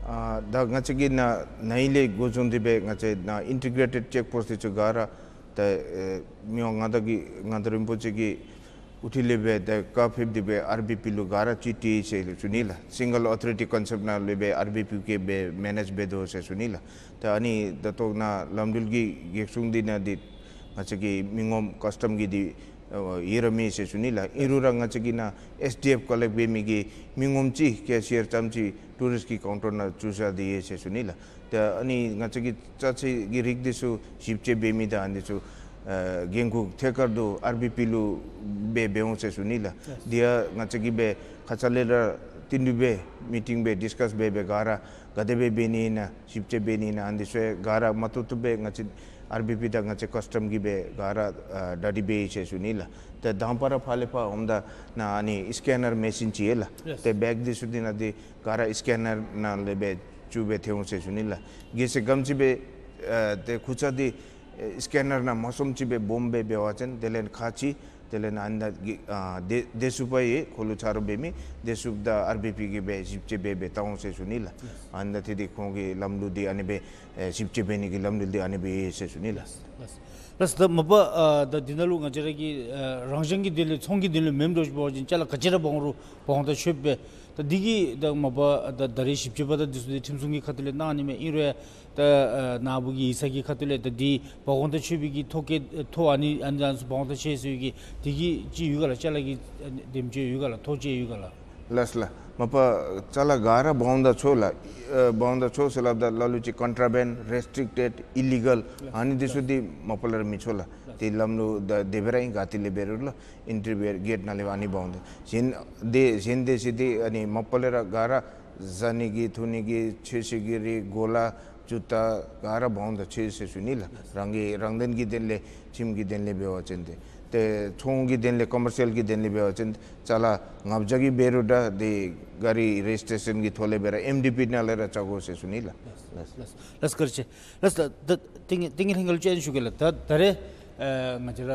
ཨ་ད་ང་བཅས་ཀྱི་ནཱ་ནཱ་ཨིན་ལས་འགོ་བཟུང་སྟེ་སྦེ་ང་བཅས་ནཱ་ཨིན་ཊི་གྲེ་ཊེཌ་ཅེཀ་པོསཊ་འདི་ཚུ་ག་ར་ད་ཨེ་མི་དབང་མངའ་བདག་གི་མངའ་བདག་རིན་པོ་ཆེ་གི་དབུ་ཁྲིད་ལས་སྦེ་ད་བཀའ་ཕེབས་ཏེ་སྦེ་ཨར་བི་པི་ལུ་ག་ར་གཅིག་སྒྲིལ་ཟེར་ཞུ་ནི་ལགས། སིང་གལ་ཨོ་ཐོ་རི་ཊི་ཀོན་སེཔཊ་ནང་ལས་སྦེ་ཨར་བི་པི་གིས་སྦེ་མེ་ནེཇ་འབད་དོ་ཟེར་ཞུ་ནི་ལགས། ད་ཨ་ནི་ད་ལྟོ་ནཱ་ལམ་འགྲུལ་གྱི་རྒྱལ་སྲུང་འདི་ནང་འདི་ང་བཅས་ཀྱི་མི་ངོམ་ཀཱས་ཊམ་གྱི་འདི་ཨ་ཡོད་ར་མེད་ཟེར་ཞུ་ནི་ལགས། ཨིན་རུང་ར་ང་བཅས་ཀྱི་ནཱ་ཨེསི་ཌི་ཨེཕ་ཀོ་ལེཀཊ་འབད་མི་གི་མི་ངོམ་གཅིག་ཀེ་ཤི་ཡར་རྐྱངམ་གཅིག་ཊུ་རིསཊ་ཀྱི་ཀའུན་ཊར་ནང་བཙུགས་བཞག་སྟེ་ཡོད་ཟེར་ཞུ་ནི་ལགས། ད་ཨ་ནི་ང་བཅས་ཀྱི་ཅ་ཆས་ཀྱི་རིགས་འདི་ཚུ་ཞིབ་དཔྱད་འབད་མི་དང་ཨ་ནི་ཚུ་ཨ་འགན་ཁུར་ཐད་ཀར་དུ་ཨར་བི་པི་ལུ་སྦེ་འབད་འོང་ཟེར་ཞུ་ནི་ལགས། ལགས། དེ་ཡང་ང་བཅས་ཀྱིས་སྦེ་ཁ་ཙ་ལས་ར་བསྟུན་ཏེ་སྦེ་མི་ཊིང་སྦེ་ཌིསི་ཀཱས་འབད་སྦེ་ག་ར་ག་དེ་སྦེ་འབད་ནི་ཨིན་ན་ཞིབ་དཔྱད་འབད་ནི་ཨིན་ན་ཨ་ནི་ཚུ་ག་ར་མ་ཏོག་ཏོ་སྦེ་ང་བཅས་ཨར་བི་པི་དང་ང་བཅས་ཀཱས་ཊམ་གྱིས་སྦེ་ག་ར་ཨ་གྲ་སྒྲིག་འབད་ཡི་ཟེར་ཞུ་ནི་ལགས། ད་དང་པ་ར་ཕར་ལས་ཕར་འོངམ་ད་ནཱ་ཨ་ནི་སི་ཀེ་ནར་མེ་ཤིན་ཅིག་ཡོད་ལགས། ལགས། ཏེ་བེག་འདི་ཚུ་འདི་ནང་འདི་ག་ར་སི་ཀེ་ནར་ནང་ལས་སྦེ་བཙུགས་སྦེ་ཐོན་འོང་ཟེར་ཞུ་ནི་ལགས། གལ་སྲིད་ག་དེམ་ཅིག་སྦེ་ཨ་ཏེ་ཁུར་ཆ་འདི་ཨེ་སི་ཀེ་ནར་ནང་མ་སོངམ་ཅིག་སྦེ་སྦོམ་སྦེ་འབད་བ་ཅིན་དེ་ལས་ཁག་ཆེ། དེ་ལས་ནཱ་ཨ་ནི་ད་གི་ཨ་བདེ་བདེ་སྲུངཔ་ཡང་ཁོ་ལུ་ཆ་རོགས་འབད་མི་བདེ་སྲུངཔ་དང་ཨར་བི་པི་གིས་སྦེ་ཞིབ་དཔྱད་འབད་སྦེ་བལྟ་འོང་ཟེར་ཞུ་ནི་ལགས། ཨ་ནི་ད་ཏེ་འདི་ཁོང་གི་ལམ་ལུགས་འདི་ཨ་ནི་སྦེ་ཨེ་ཞིབ་དཔྱད་འབད་ནི་གི་ལམ་ལུགས་འདི་ཨ་ནི་སྦེ་ཡོད་ཟེར་ཞུ་ནི་ལགས། ལགས། ལགས། ད་མ་པ་ཨ་ད་འདི་ནང་ལུ་ང་བཅས་ར་གི་ཨ་རང་བཞིན་གྱི་དོན་ལས་ཚོང་གི་དོན་ལས་མེནམ་འདྲཝ་ཅིག་འབད་བ་ཅིན་ཅ་ལ་ག་ཅི་ར་འབག་འོང་རུང་འབག་འོང་ད་ཆོགཔ་སྦེ། ད་འདི་གི་ད་མ་པ་ད་ད་རེས་ཞིབ་དཔྱད་པ་དང་འདི་ཚུ་འདི་ཁྲིམས་སྲུང་གི་ཁ་ཐུག་ལས་གནང་ནི་མས། ཨིན་རུང་ཡང་ད་ཨ་ནཱ་བུ་གི་ཡིག་ཚང་གི་ཁ་ཐུག་ལས་ད་འདི་འབག་འོང་ད་ཆོག་པའི་གི་ཐོ་བཀོད་ཐོ་ཨ་ནི་ཨ་ནི་ཨ་ནི་ཚུ་འབག་འོང་ད་ཆོག་ཟེར་བའི་གི་འདི་གི་ཅིག་ཡོད་ག་ལགས། ཅ་ལ་གི་ཨ་ནི་དེམ་ཅིག་ཡོད་ག་ལགས། ཐོ་ཅིག་ཡོད་ག་ལགས། ལགས་ལགས། མ་པ་ཅ་ལ་ག་ར་འབག་འོང་ད་ཆོག་ལགས། ཨ་འབག་འོང་ད་ཆོག་ཟེར་སླབ་ད་ལ་ལུ་ཅིག་ཀོན་ཊ་བེནཌ་རེསི་ཊིཀ་ཊེཌ་ཨི་ལི་གཱལ་ཨ་ནི་འདི་ཚུ་འདི་མ་པ་ལས་ར་མི་ཆོག་ལགས། ཏེ་ལམ་ལུགས་ད་དེ་སྦེ་ར་ཨིན། ག་ཏེ་ལས་འབད་རུང་ལགས། ཨེན་ཊི་རི་བེ་གེཊ་ནང་ལས་ཨ་ནི་འབག་འོང་ད། གཞན་འདི་གཞན་འདི་ཚུ་འདི་ཨ་ནི་མ་པ་ལས་ར་ག་ར་བཟའ་ནི་གི་འཐུང་ནི་གི་ཆོས་སི་གི་རིགས་གོ་ལ་ཇུ་ཏ་ག་ར་འབག་འོང་ད་ཆོག་ཟེར་ཞུ་ནི་ལགས། རང་གི་རང་དོན་གྱི་དོན་ལས་ཁྲིམས་ཀྱི་དོན་ལས་འབད་བ་ཅིན་ཏེ་ཏེ་ཚོང་གི་དོན་ལས་ཀོ་མར་སི་ཡལ་གྱི་དོན་ལས་འབད་བ་ཅིན་ཅ་ལ་ལྔ་བརྒྱ་གི་འབད་རུང་འདྲ་ཏེ་གཱ་རི་རེ་ཇིསི་ཊེ་ཤཱན་གྱི་ཐོག་ལས་འབད་རུང་ཨེམ་ཌི་པི་ནང་ལས་ར་རྐྱབ་དགོ་ཟེར་ཞུ་ནི་ལགས། ལགས་ལགས་ལགས། བཀའ་དྲིན་ཆེ། ལགས། ད་ད་ཏིང་ཏིང་ལྷན་ཁག་ལུ་ཅིག་ཞུ་གེ་ལགས། ད་ད་རེས་ཨ་ང་བཅས་ར་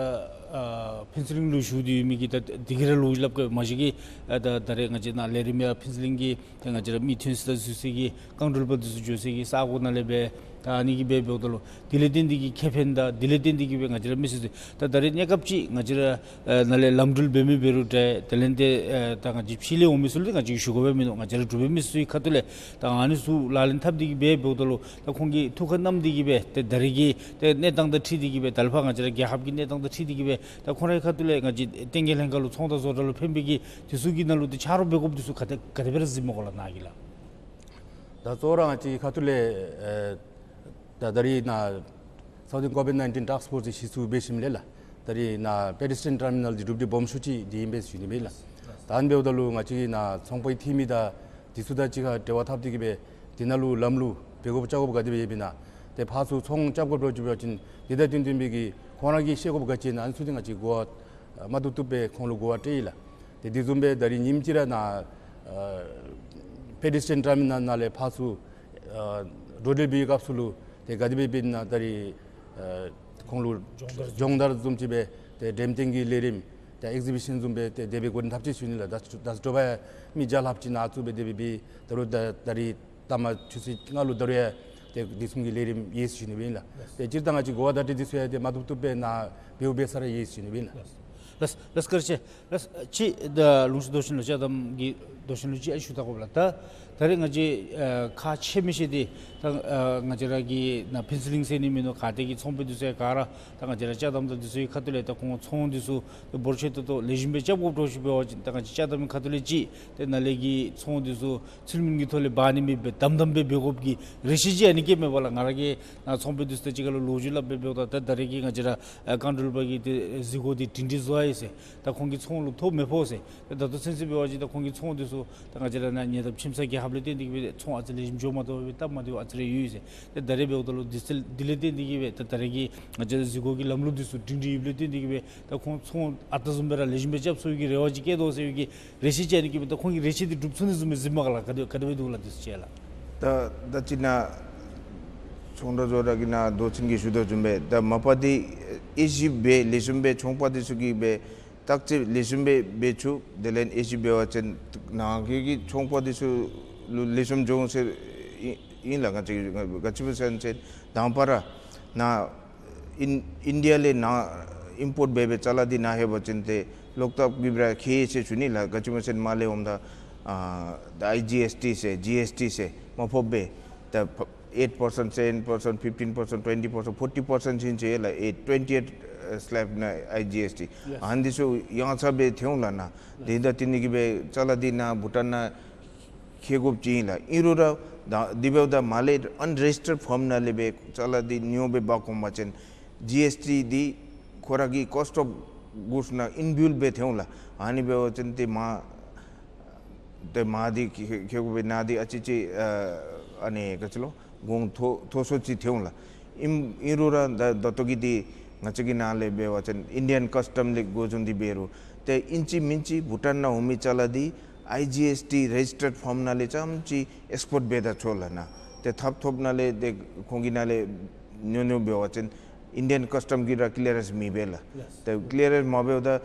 ཨ་ཕུན་ཚོགས་གླིང་ལུ་བཞུགས་ཏེ་ཡོད་མི་གིས་ད་འདི་གི་ར་ལོ་རྒྱུས་སླབ་གེ། མ་གཞི་གིས་ཨ་ད་ད་རེས་ང་བཅས་ནཱ་ལས་རིམ་ཡང་ཕུན་ཚོགས་གླིང་གི་ད་ང་བཅས་ར་མི་ཐོན་ས་དང་འཛུལ་ས་གི་རྐང་འགྲུལ་པ་འདི་ཚུ་འགྱོ་ས་གི་ས་གོ་ནང་ལས་སྦེ་ད་ཨ་ནི་གིས་སྦེ་འབདཝ་ད་ལུ་དེ་ལས་བརྟེན་ཏེ་གིས་ཁེ་ཕན་དང་དེ་ལས་བརྟེན་ཏེ་གིས་སྦེ་ང་བཅས་ར་མི་སེར་ཚུ་ད་ད་རེས་གནས་སྐབས་ཅིག་ང་བཅས་ར་ཨ་ནཱ་ལས་ལམ་འགྲུལ་འབད་མི་འབད་རུང་འདྲ་དེ་ལས་ཏེ་ཨ་ད་ང་བཅས་ཕྱི་ལས་འོང་མི་ཚུ་ལུ་ཏེ་ང་བཅས་ཞུ་དགོ་པའི་མིན་འདུག། ང་བཅས་ར་འབྲུག་པའི་མི་སེར་ཚུའི་ཁ་ཐུག་ལས་ད་ཨ་ནི་ཚུ་ལག་ལེན་འཐབ་སྟེ་གིས་སྦེ་འབདཝ་ད་ལུ་ད་ཁོང་གིས་ཐུགས་ཁར་བསྣམས་ཏེ་གིས་སྦེ་ཏེ་ད་རེས་ཀྱི་ཏེ་གནས་སྟངས་དང་འཁྲིལ་ཏེ་གིས་སྦེ་ད་ལས་ཕར་ང་བཅས་ར་རྒྱལ་ཁབ་ཀྱི་གནས་སྟངས་དང་འཁྲིལ་ཏེ་གིས་སྦེ་ ད་ཁོང་རའི་ཁ་ཐུག་ལས་ང་བཅས་བསྟན་རྒྱས་ལྷན་ཁག་ལུ་ཚོང་དང་བཟོ་གྲྭ་ལུ་ཕན་པའི་གི་དེ་ཚུ་གི་ནང་ལུ་ཏེ་ཆ་རོགས་འབད་དགོཔ་དེ་ཚུ་ག་དེ་ག་དེ་སྦེ་ར་གཟིགས་མས་གོ་ལགས་ནཱ་གིས་ལགས། ད་གཙོ་བོ་ར་ང་བཅས་ཁ་ཐུག་ལས་ཨེ་ད་ད་རིས་ནཱ་Southern COVID nineteen Task Force གི་གཞི་བཙུགས་འབད་ཞིནམ་ལས་ལགས། ད་རིས་ནཱ་Pedestrian Terminal འདི་གྲུབ་སྟེ་སྦོམ་ཤོས་ཅིག་འདི་ཨིན་པས་ཟེར་ཞུ་ནི་ཨིན་ལགས། ད་ཨ་ནི་འབདཝ་ད་ལུ་ང་བཅས་ཀྱི་ནཱ་ཚོང་པའི་འཐུས་མི་དང་དེ་ཚུ་དང་གཅིག་ཁར་འབྲེལ་བ་འཐབ་སྟེ་གིས་སྦེ་དེ་ནང་ལུ་ལམ་ལུགས་འབད་དགོཔ་བཅའ་དགོཔ་ག་དེ་སྦེ་ཡོདཔ་ཨིན་ན། ཏེ་ཕར་ཚུར་ཚོང་རྐྱབ་དགོཔ་འདྲཝ་ཅིག་འབད་བ་ཅིན་དེ་དང་བསྟུན་བསྟུན་པའི་གི་ཁོང་ར་གིས་ཤེས་དགོཔ་ག་ཅི་ཨིན་ན་ཨ་ནི་ཚུ་འདི་ང་བཅས་གོ་བ་ཨ་མ་བཏུབ་བཏུབ་སྦེ་ཁོང་ལུ་གོ་བ་སྤྲོད་ཡི་ལགས། ཏེ་དེ་བཟུམ་སྦེ་ད་རིས་ཉིནམ་གཅིག་ར་ནཱ་ཨ་Pedestrian Terminal ནང་ལས་ཕར་ཚུར་ཨ་འགྲོ་འགྲུལ་འབད་བའི་སྐབས་སུ་ལུ་ཏེ་ག་དེ་སྦེ་འབད་ཨིན་ན། ད་རིས་ཨ་ཁོང་ལུ་སྦྱོང་བརྡར་སྦྱོང་བརྡར་བཟུམ་ཅིག་སྦེ་ཏེ་འགྲེམས་སྟོན་གྱི་ལས་རིམ་ཏེ་ཨེག་ཟི་བི་ཤཱན་བཟུམ་སྦེ་ཏེ་དེ་སྦེ་འགོ་འདྲེན་འཐབ་ཅི་ཟེར་ཞུ་ནི་ལགས། ད་ད་དྲོ་པ་མི་བརྒྱ་ལྷགཔ་ཅིག་ནཱ་ཚུར་སྦེ་དེ་སྦེ་འབད། ད་རུང་ད་ད་རིས་ལྟ་མ་ཆུ་ཚོད་ལྔ་ལུ་ད་རུང་ཡང་ཏེ་དེ་བཟུམ་གྱི་ལས་རིམ་ཡོད་ཟེར་ཞུ་ནི་སྦེ་ཨིན་ལགས། ཏེ་སྤྱིར་བཏང་ང་བཅས་གོ་བ་བརྡ་སྤྲོད་འདི་ཚུ་ཡང་ཏེ་མ་བཏུབ་བཏུབ་སྦེ་ནཱ་འབདཝ་འབད་ས་ར་ཡོད་ཟེར་ཞུ་ནི་སྦེ་ཨིན་ལགས། ལགས་ལགས་བཀའ་དྲིན་ཆེ། ལགས་ཅིག་ད་ལུང་ཕྱོགས་རྡོ་ཤིང་ལུ་ཅ་དམ་གྱི་རྡོ་ཤིང་ལུ་ཅིག་ཨ་ཞུ་བལྟ་དགོ་པས་ལགས། ད་ད་རིས་ང་བཅས་ཨ་ཁག་ཆེ་མི་ཆེ་འདི་ད་ཨ་ང་བཅས་ར་གི་ནཱ་ཕུན་ཚོགས་གླིང་ཟེར་ནི་མིན་ནུག། ག་ཏེ་གི་ཚོང་དཔོན་འདི་ཚུ་ཡང་ག་ར་ད་ང་བཅས་ར་ཅ་དམ་དང་འདི་ཚུ་གི་ཁ་ཐུག་ལས་ད་ཁོང་ཚོང་འདི་ཚུ་ཏེ་འབོར་ཆེ་ཏོག་ཏོ་ལེགས་ཤོམ་སྦེ་རྐྱབ་དགོཔ་འདྲཝ་ཅིག་འབད་བ་ཅིན་ད་ང་བཅས་ཅ་དམ་གྱི་ཁ་ཐུག་ལས་ཅིག་ཏེ་ནཱ་ལས་ཀྱི་ཚོང་འདི་ཚུ་ཚུལ་མིན་གྱི་ཐོག་ལས་འབག་ནི་མེདཔ་སྦེ་དམ་དམ་སྦེ་འབད་དགོཔ་གི་རེ་ཆེ་ཅིག་ཨ་ནི་བཀལ་མས་པ་ལགས། ང་ར་གིས་ནཱ་ཚོང་དཔོན་འདི་ཚུ་དང་གཅིག་ཁར་ལུ་ལོ་རྒྱུས་སླབ་སྦེ་འབདཝ་ད་ད་ད་རིས་ཀྱི་ང་བཅས་ར་ཨ་རྐང་འགྲུལ་པ་གི་ཏེ་གཟིགས་སྐོར་འདི་སྒྲིང་སྒྲི་བཟོ་ཡི་ཟེར། ད་ཁོང་གི་ཚོང་ལུ་ཐོ་མི་ཕོག་ཟེར། ད་ད་ལྟོ་ཚུན་ཚོད་འབད་བ་ཅིན་ད་ཁོང་གི་ཚོང་འདི་ཚུ་ད་ང་བཅས་ར་ནཱ་ཉེ་འདབས་ཁྱིམ་ཚང་རྒྱལ་ཁབ་ལས་བརྟེན་ཏེ་གིས་སྦེ་ཚོང་ཨ་ཙི་ལེགས་ཤོམ་འགྱོ་མ་བཏུབ་པར་སྦེ་སྟབས་མ་བདེཝ་ཨ་ཙི་རེ་ཡོད་ཟེར། ཏེ་ད་རིས་འབདཝ་ད་ལུ་དུས་ཚོད་འདི་ལས་བརྟེན་ཏེ་གིས་སྦེ་ད་ད་རིས་ཀྱི་ང་བཅས་ར་གཟིགས་སྐོར་གྱི་ལམ་ལུགས་འདི་ཚུ་སྒྲིང་སྒྲི་ཡོདཔ་ལས་བརྟེན་ཏེ་གིས་སྦེ་ད་ཁོང་ཚོང་ཨ་རྟག་བཟུམ་སྦེ་ར་ལེགས་ཤོམ་སྦེ་རྐྱབ་ཚུགས་པའི་གི་རེ་བ་ཅིག་བསྐྱེད་དོ་ཟེར་བའི་གི་རེ་ཆེ་ཅིག་ཨ་ནི་བཀལ་མས། ད་ཁོང་གིས་རེ་ཆེ་འདི་སྒྲུབ་ཚུགས་ནི་བཟུམ་སྦེ་གཟིགས་མས་ག་ལགས། ག་དེ་ག་དེ་སྦེ་འདུག་ལགས་འདི་ཚུ་ཅིག་ལགས། ད་ད་ཅི་ནཱ་ཚོང་ར་བཟོ་གྲྭ་གི་ནཱ་རྡོ་ཆེན་གྱིས་ཞུ་དོ་བཟུམ་སྦེ་ད་མ་པ་འདི་དབྱེ་ཞིབ་འབད་ལེགས་ཤོམ་སྦེ་ཚོང་པ་འདི་ཚུ་གིས་སྦེ་བརྟག་དཔྱད་ལེགས་ཤོམ་སྦེ་འབད་ཚུགས། དེ་ལས་དབྱེ་ཞིབ་འབད་བ་ཅིན་ནང་འཁོད་ཀྱི་ཚོང་པ་འདི་ཚུ་ལུ་ལེགས་ཤོམ་འགྱོ་འོང་ཟེར་ཨིན་ཨིན་ལགས། ང་བཅས་ག་ཅི་སྨོ་ཟེར་བ་ཅིན་དང་པ་ར་ནཱ་ཨིན་ཨིན་ཌི་ཡ་ལས་ནཱ་ཨིམ་པོརཊ་འབད་སྦེ་ཅ་ལ་འདི་ནཱ་ལྷོད་པ་ཅིན་ཏེ་ལོག་ལྟབ་ཀྱིས་སྦེ་ར་ཁེ་ཡི་ཟེར་ཞུ་ནི་ལགས། ག་ཅི་སྨོ་ཟེར་མར་ལས་འོངམ་ད་ཨ་ཨའི་ཇི་ཨེསི་ཊི་ཟེར་ཇི་ཨེསི་ཊི་ཟེར་མ་ཕོགཔ་སྦེ་ད་eight percent, seven percent, fifteen percent, twenty percent, forty percent ཅིག་ཨིན་ཅི་ལགས། ཨེ་ཊི་ཊི་ཨེཊ་སི་ལེབ་ནཱ་ཨའི་ཇི་ཨེསི་ཊི། ལགས། ཨ་ནི་འདི་ཚུ་ཡང་ཚ་སྦེ་ཐོན་འོང་ལགས་ནཱ། ལགས། དེ་དང་བསྟུན་ཏེ་གིས་སྦེ་ཅ་ལ་འདི་ནཱ་བྷུ་ཊཱན་ནང་ཁེ་དགོཔ་ཅིག་ཨིན་ལགས། ཨིན་རུང་ར་ད་དེ་འབདཝ་ད་མར་ལས་ཨན་རེ་ཇིས་ཊརཌ་ཕརམ་ནང་ལས་སྦེ་ཅ་ལ་འདི་ཉོ་སྦེ་འབག་འོང་པ་ཅིན་ཇི་ཨེསི་ཊི་འདི་ཁོ་ར་གི་ཀོསཊ་ཨོཕ་གུཌསི་ནང་ཨིན་བིལཊ་སྦེ་ཐོན་འོང་ལགས། ཨ་ནི་འབད་བ་ཅིན་ཏེ་མར་ཏེ་མར་འདི་ཁེ་ཁེ་དགོ་པའི་ནང་འདི་ཨ་ཙི་ཅིག་ཨ་ཨ་ནི་ག་ཅི་ལོ་གོང་མཐོ་མཐོ་སུ་ཅིག་ཐོན་འོང་ལགས། ཨིན་ཨིན་རུང་ར་ད་ད་ལྟོ་གི་འདི་ང་བཅས་ཀྱི་ནང་ལས་འབད་བ་ཅིན་ཨིན་ཌི་ཡཱན་ཀཱསི་ཊམ་ལས་འགོ་བཟུང་སྟེ་འབད་རུང་ཏེ་ཨིན་ཅི་མིན་ཅི་བྷུ་ཊཱན་ནང་འོང་མི་ཅ་ལ་འདི་ཨའི་ཇི་ཨེསི་ཊི་རེ་ཇིས་ཊརཌ་ཕརམ་ནང་ལས་རྐྱངམ་ཅིག་ཨེགསི་པོརཊ་འབད་ད་ཆོག་ལགས་ནཱ། ཏེ་ཐབ་ཐོབ་ནང་ལས་ཏེ་ཁོང་གི་ནང་ལས་ཉོ་ཉོཝ་འབད་བ་ཅིན་ཨིན་ཌི་ཡཱན་ཀཱསི་ཊམ་གིས་ར་ཀི་ལི་ཡར་རེནསི་མི་འབད་ལགས། ལགས། ཏེ་ཀི་ལི་ཡར་རེནསི་མ་འབདཝ་ད་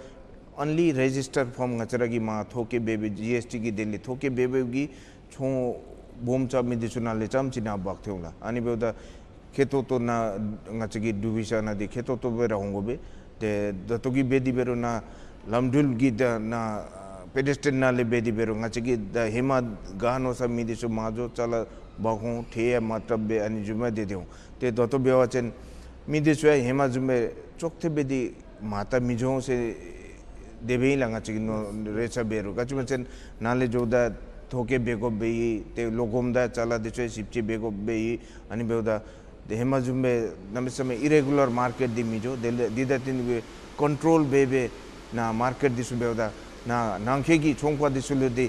ཨོན་ལི་རེ་ཇིས་ཊརཌ་ཕརམ་ང་བཅས་ར་གིས་མར་ཐོ་བཀོད་འབད་སྦེ་ཇི་ཨེསི་ཊི་གི་དོན་ལས་ཐོ་བཀོད་འབད་འབདཝ་གིས་ཚོང་སྦོམ་རྐྱབ་མི་འདི་ཚུ་ནང་ལས་རྐྱངམ་ཅིག་ནཱ་འབག་སྟེ་འོང་ལགས། ཨ་ནི་འབདཝ་ད་ཁེ་ཏོག་ཏོ་ནཱ་ང་བཅས་ཀྱི་འབྲུག་པའི་ཤ་ནཱ་འདི་ཁེ་ཏོག་ཏོ་སྦེ་ར་འོང་དགོ་པས། ཏེ་ད་ལྟོ་གི་འབད་དེ་འབད་རུང་ནཱ་ལམ་འགྲུལ་གྱི་ད་ནཱ་པེ་ཌེ་སི་ཊི་རི་ཡན་ནང་ལས་འབད་དེ་འབད་རུང་ང་བཅས་ཀྱི་ད་ཧེ་མ་ག་མནོ་ས་མི་འདི་ཚུ་མར་འགྱོ་ཅ་ལ་འབག་འོང་ཁྲལ་ཡང་མ་བཏབ་སྦེ་ཨ་ནི་བཟུམ་སྦེ་སྡོད་དེ་འོང་། ཏེ་ད་ལྟོ་འབད་བ་ཅིན་མི་འདི་ཚུ་ཡང་ཧེ་མ་བཟུམ་སྦེ་ཅོག་འཐདཔ་སྦེ་འདི་མར་ད་མི་འགྱོ་འོང་ཟེར་དེ་སྦེ་ཨིན་ལགས། ང་བཅས་ཀྱི་མནོ་རེ་ཆ་འབད་རུང་ག་ཅི་སྨོ་ཟེར་ནཱ་ལས་འགྱོཝ་ད་ཐོ་བཀོད་འབད་དགོཔ་སྦེ་ཨིན། ཏེ་ལོག་འོངམ་ད་ཅ་ལ་འདི་ཚུ་ཞིབ་དཔྱད་འབད་དགོཔ་སྦེ་ཨིན། ཨ་ནི་འབདཝ་ད་ཏེ་ཧེ་མ་བཟུམ་སྦེ་གནམ་མེད་ས་མེད་ཨི་རེ་གུ་ལར་མར་ཀེཊ་འདི་མི་འགྱོ། དེ་ལས་འདི་དང་བསྟུན་ཏེ་ཀོན་ཊོལ་འབད་སྦེ་ནཱ་མར་ཀེཊ་འདི་ཚུ་འབདཝ་ད་ནཱ་ནང་འཁོད་ཀྱི་ཚོང་པ་འདི་ཚུ་ལུ་འདི་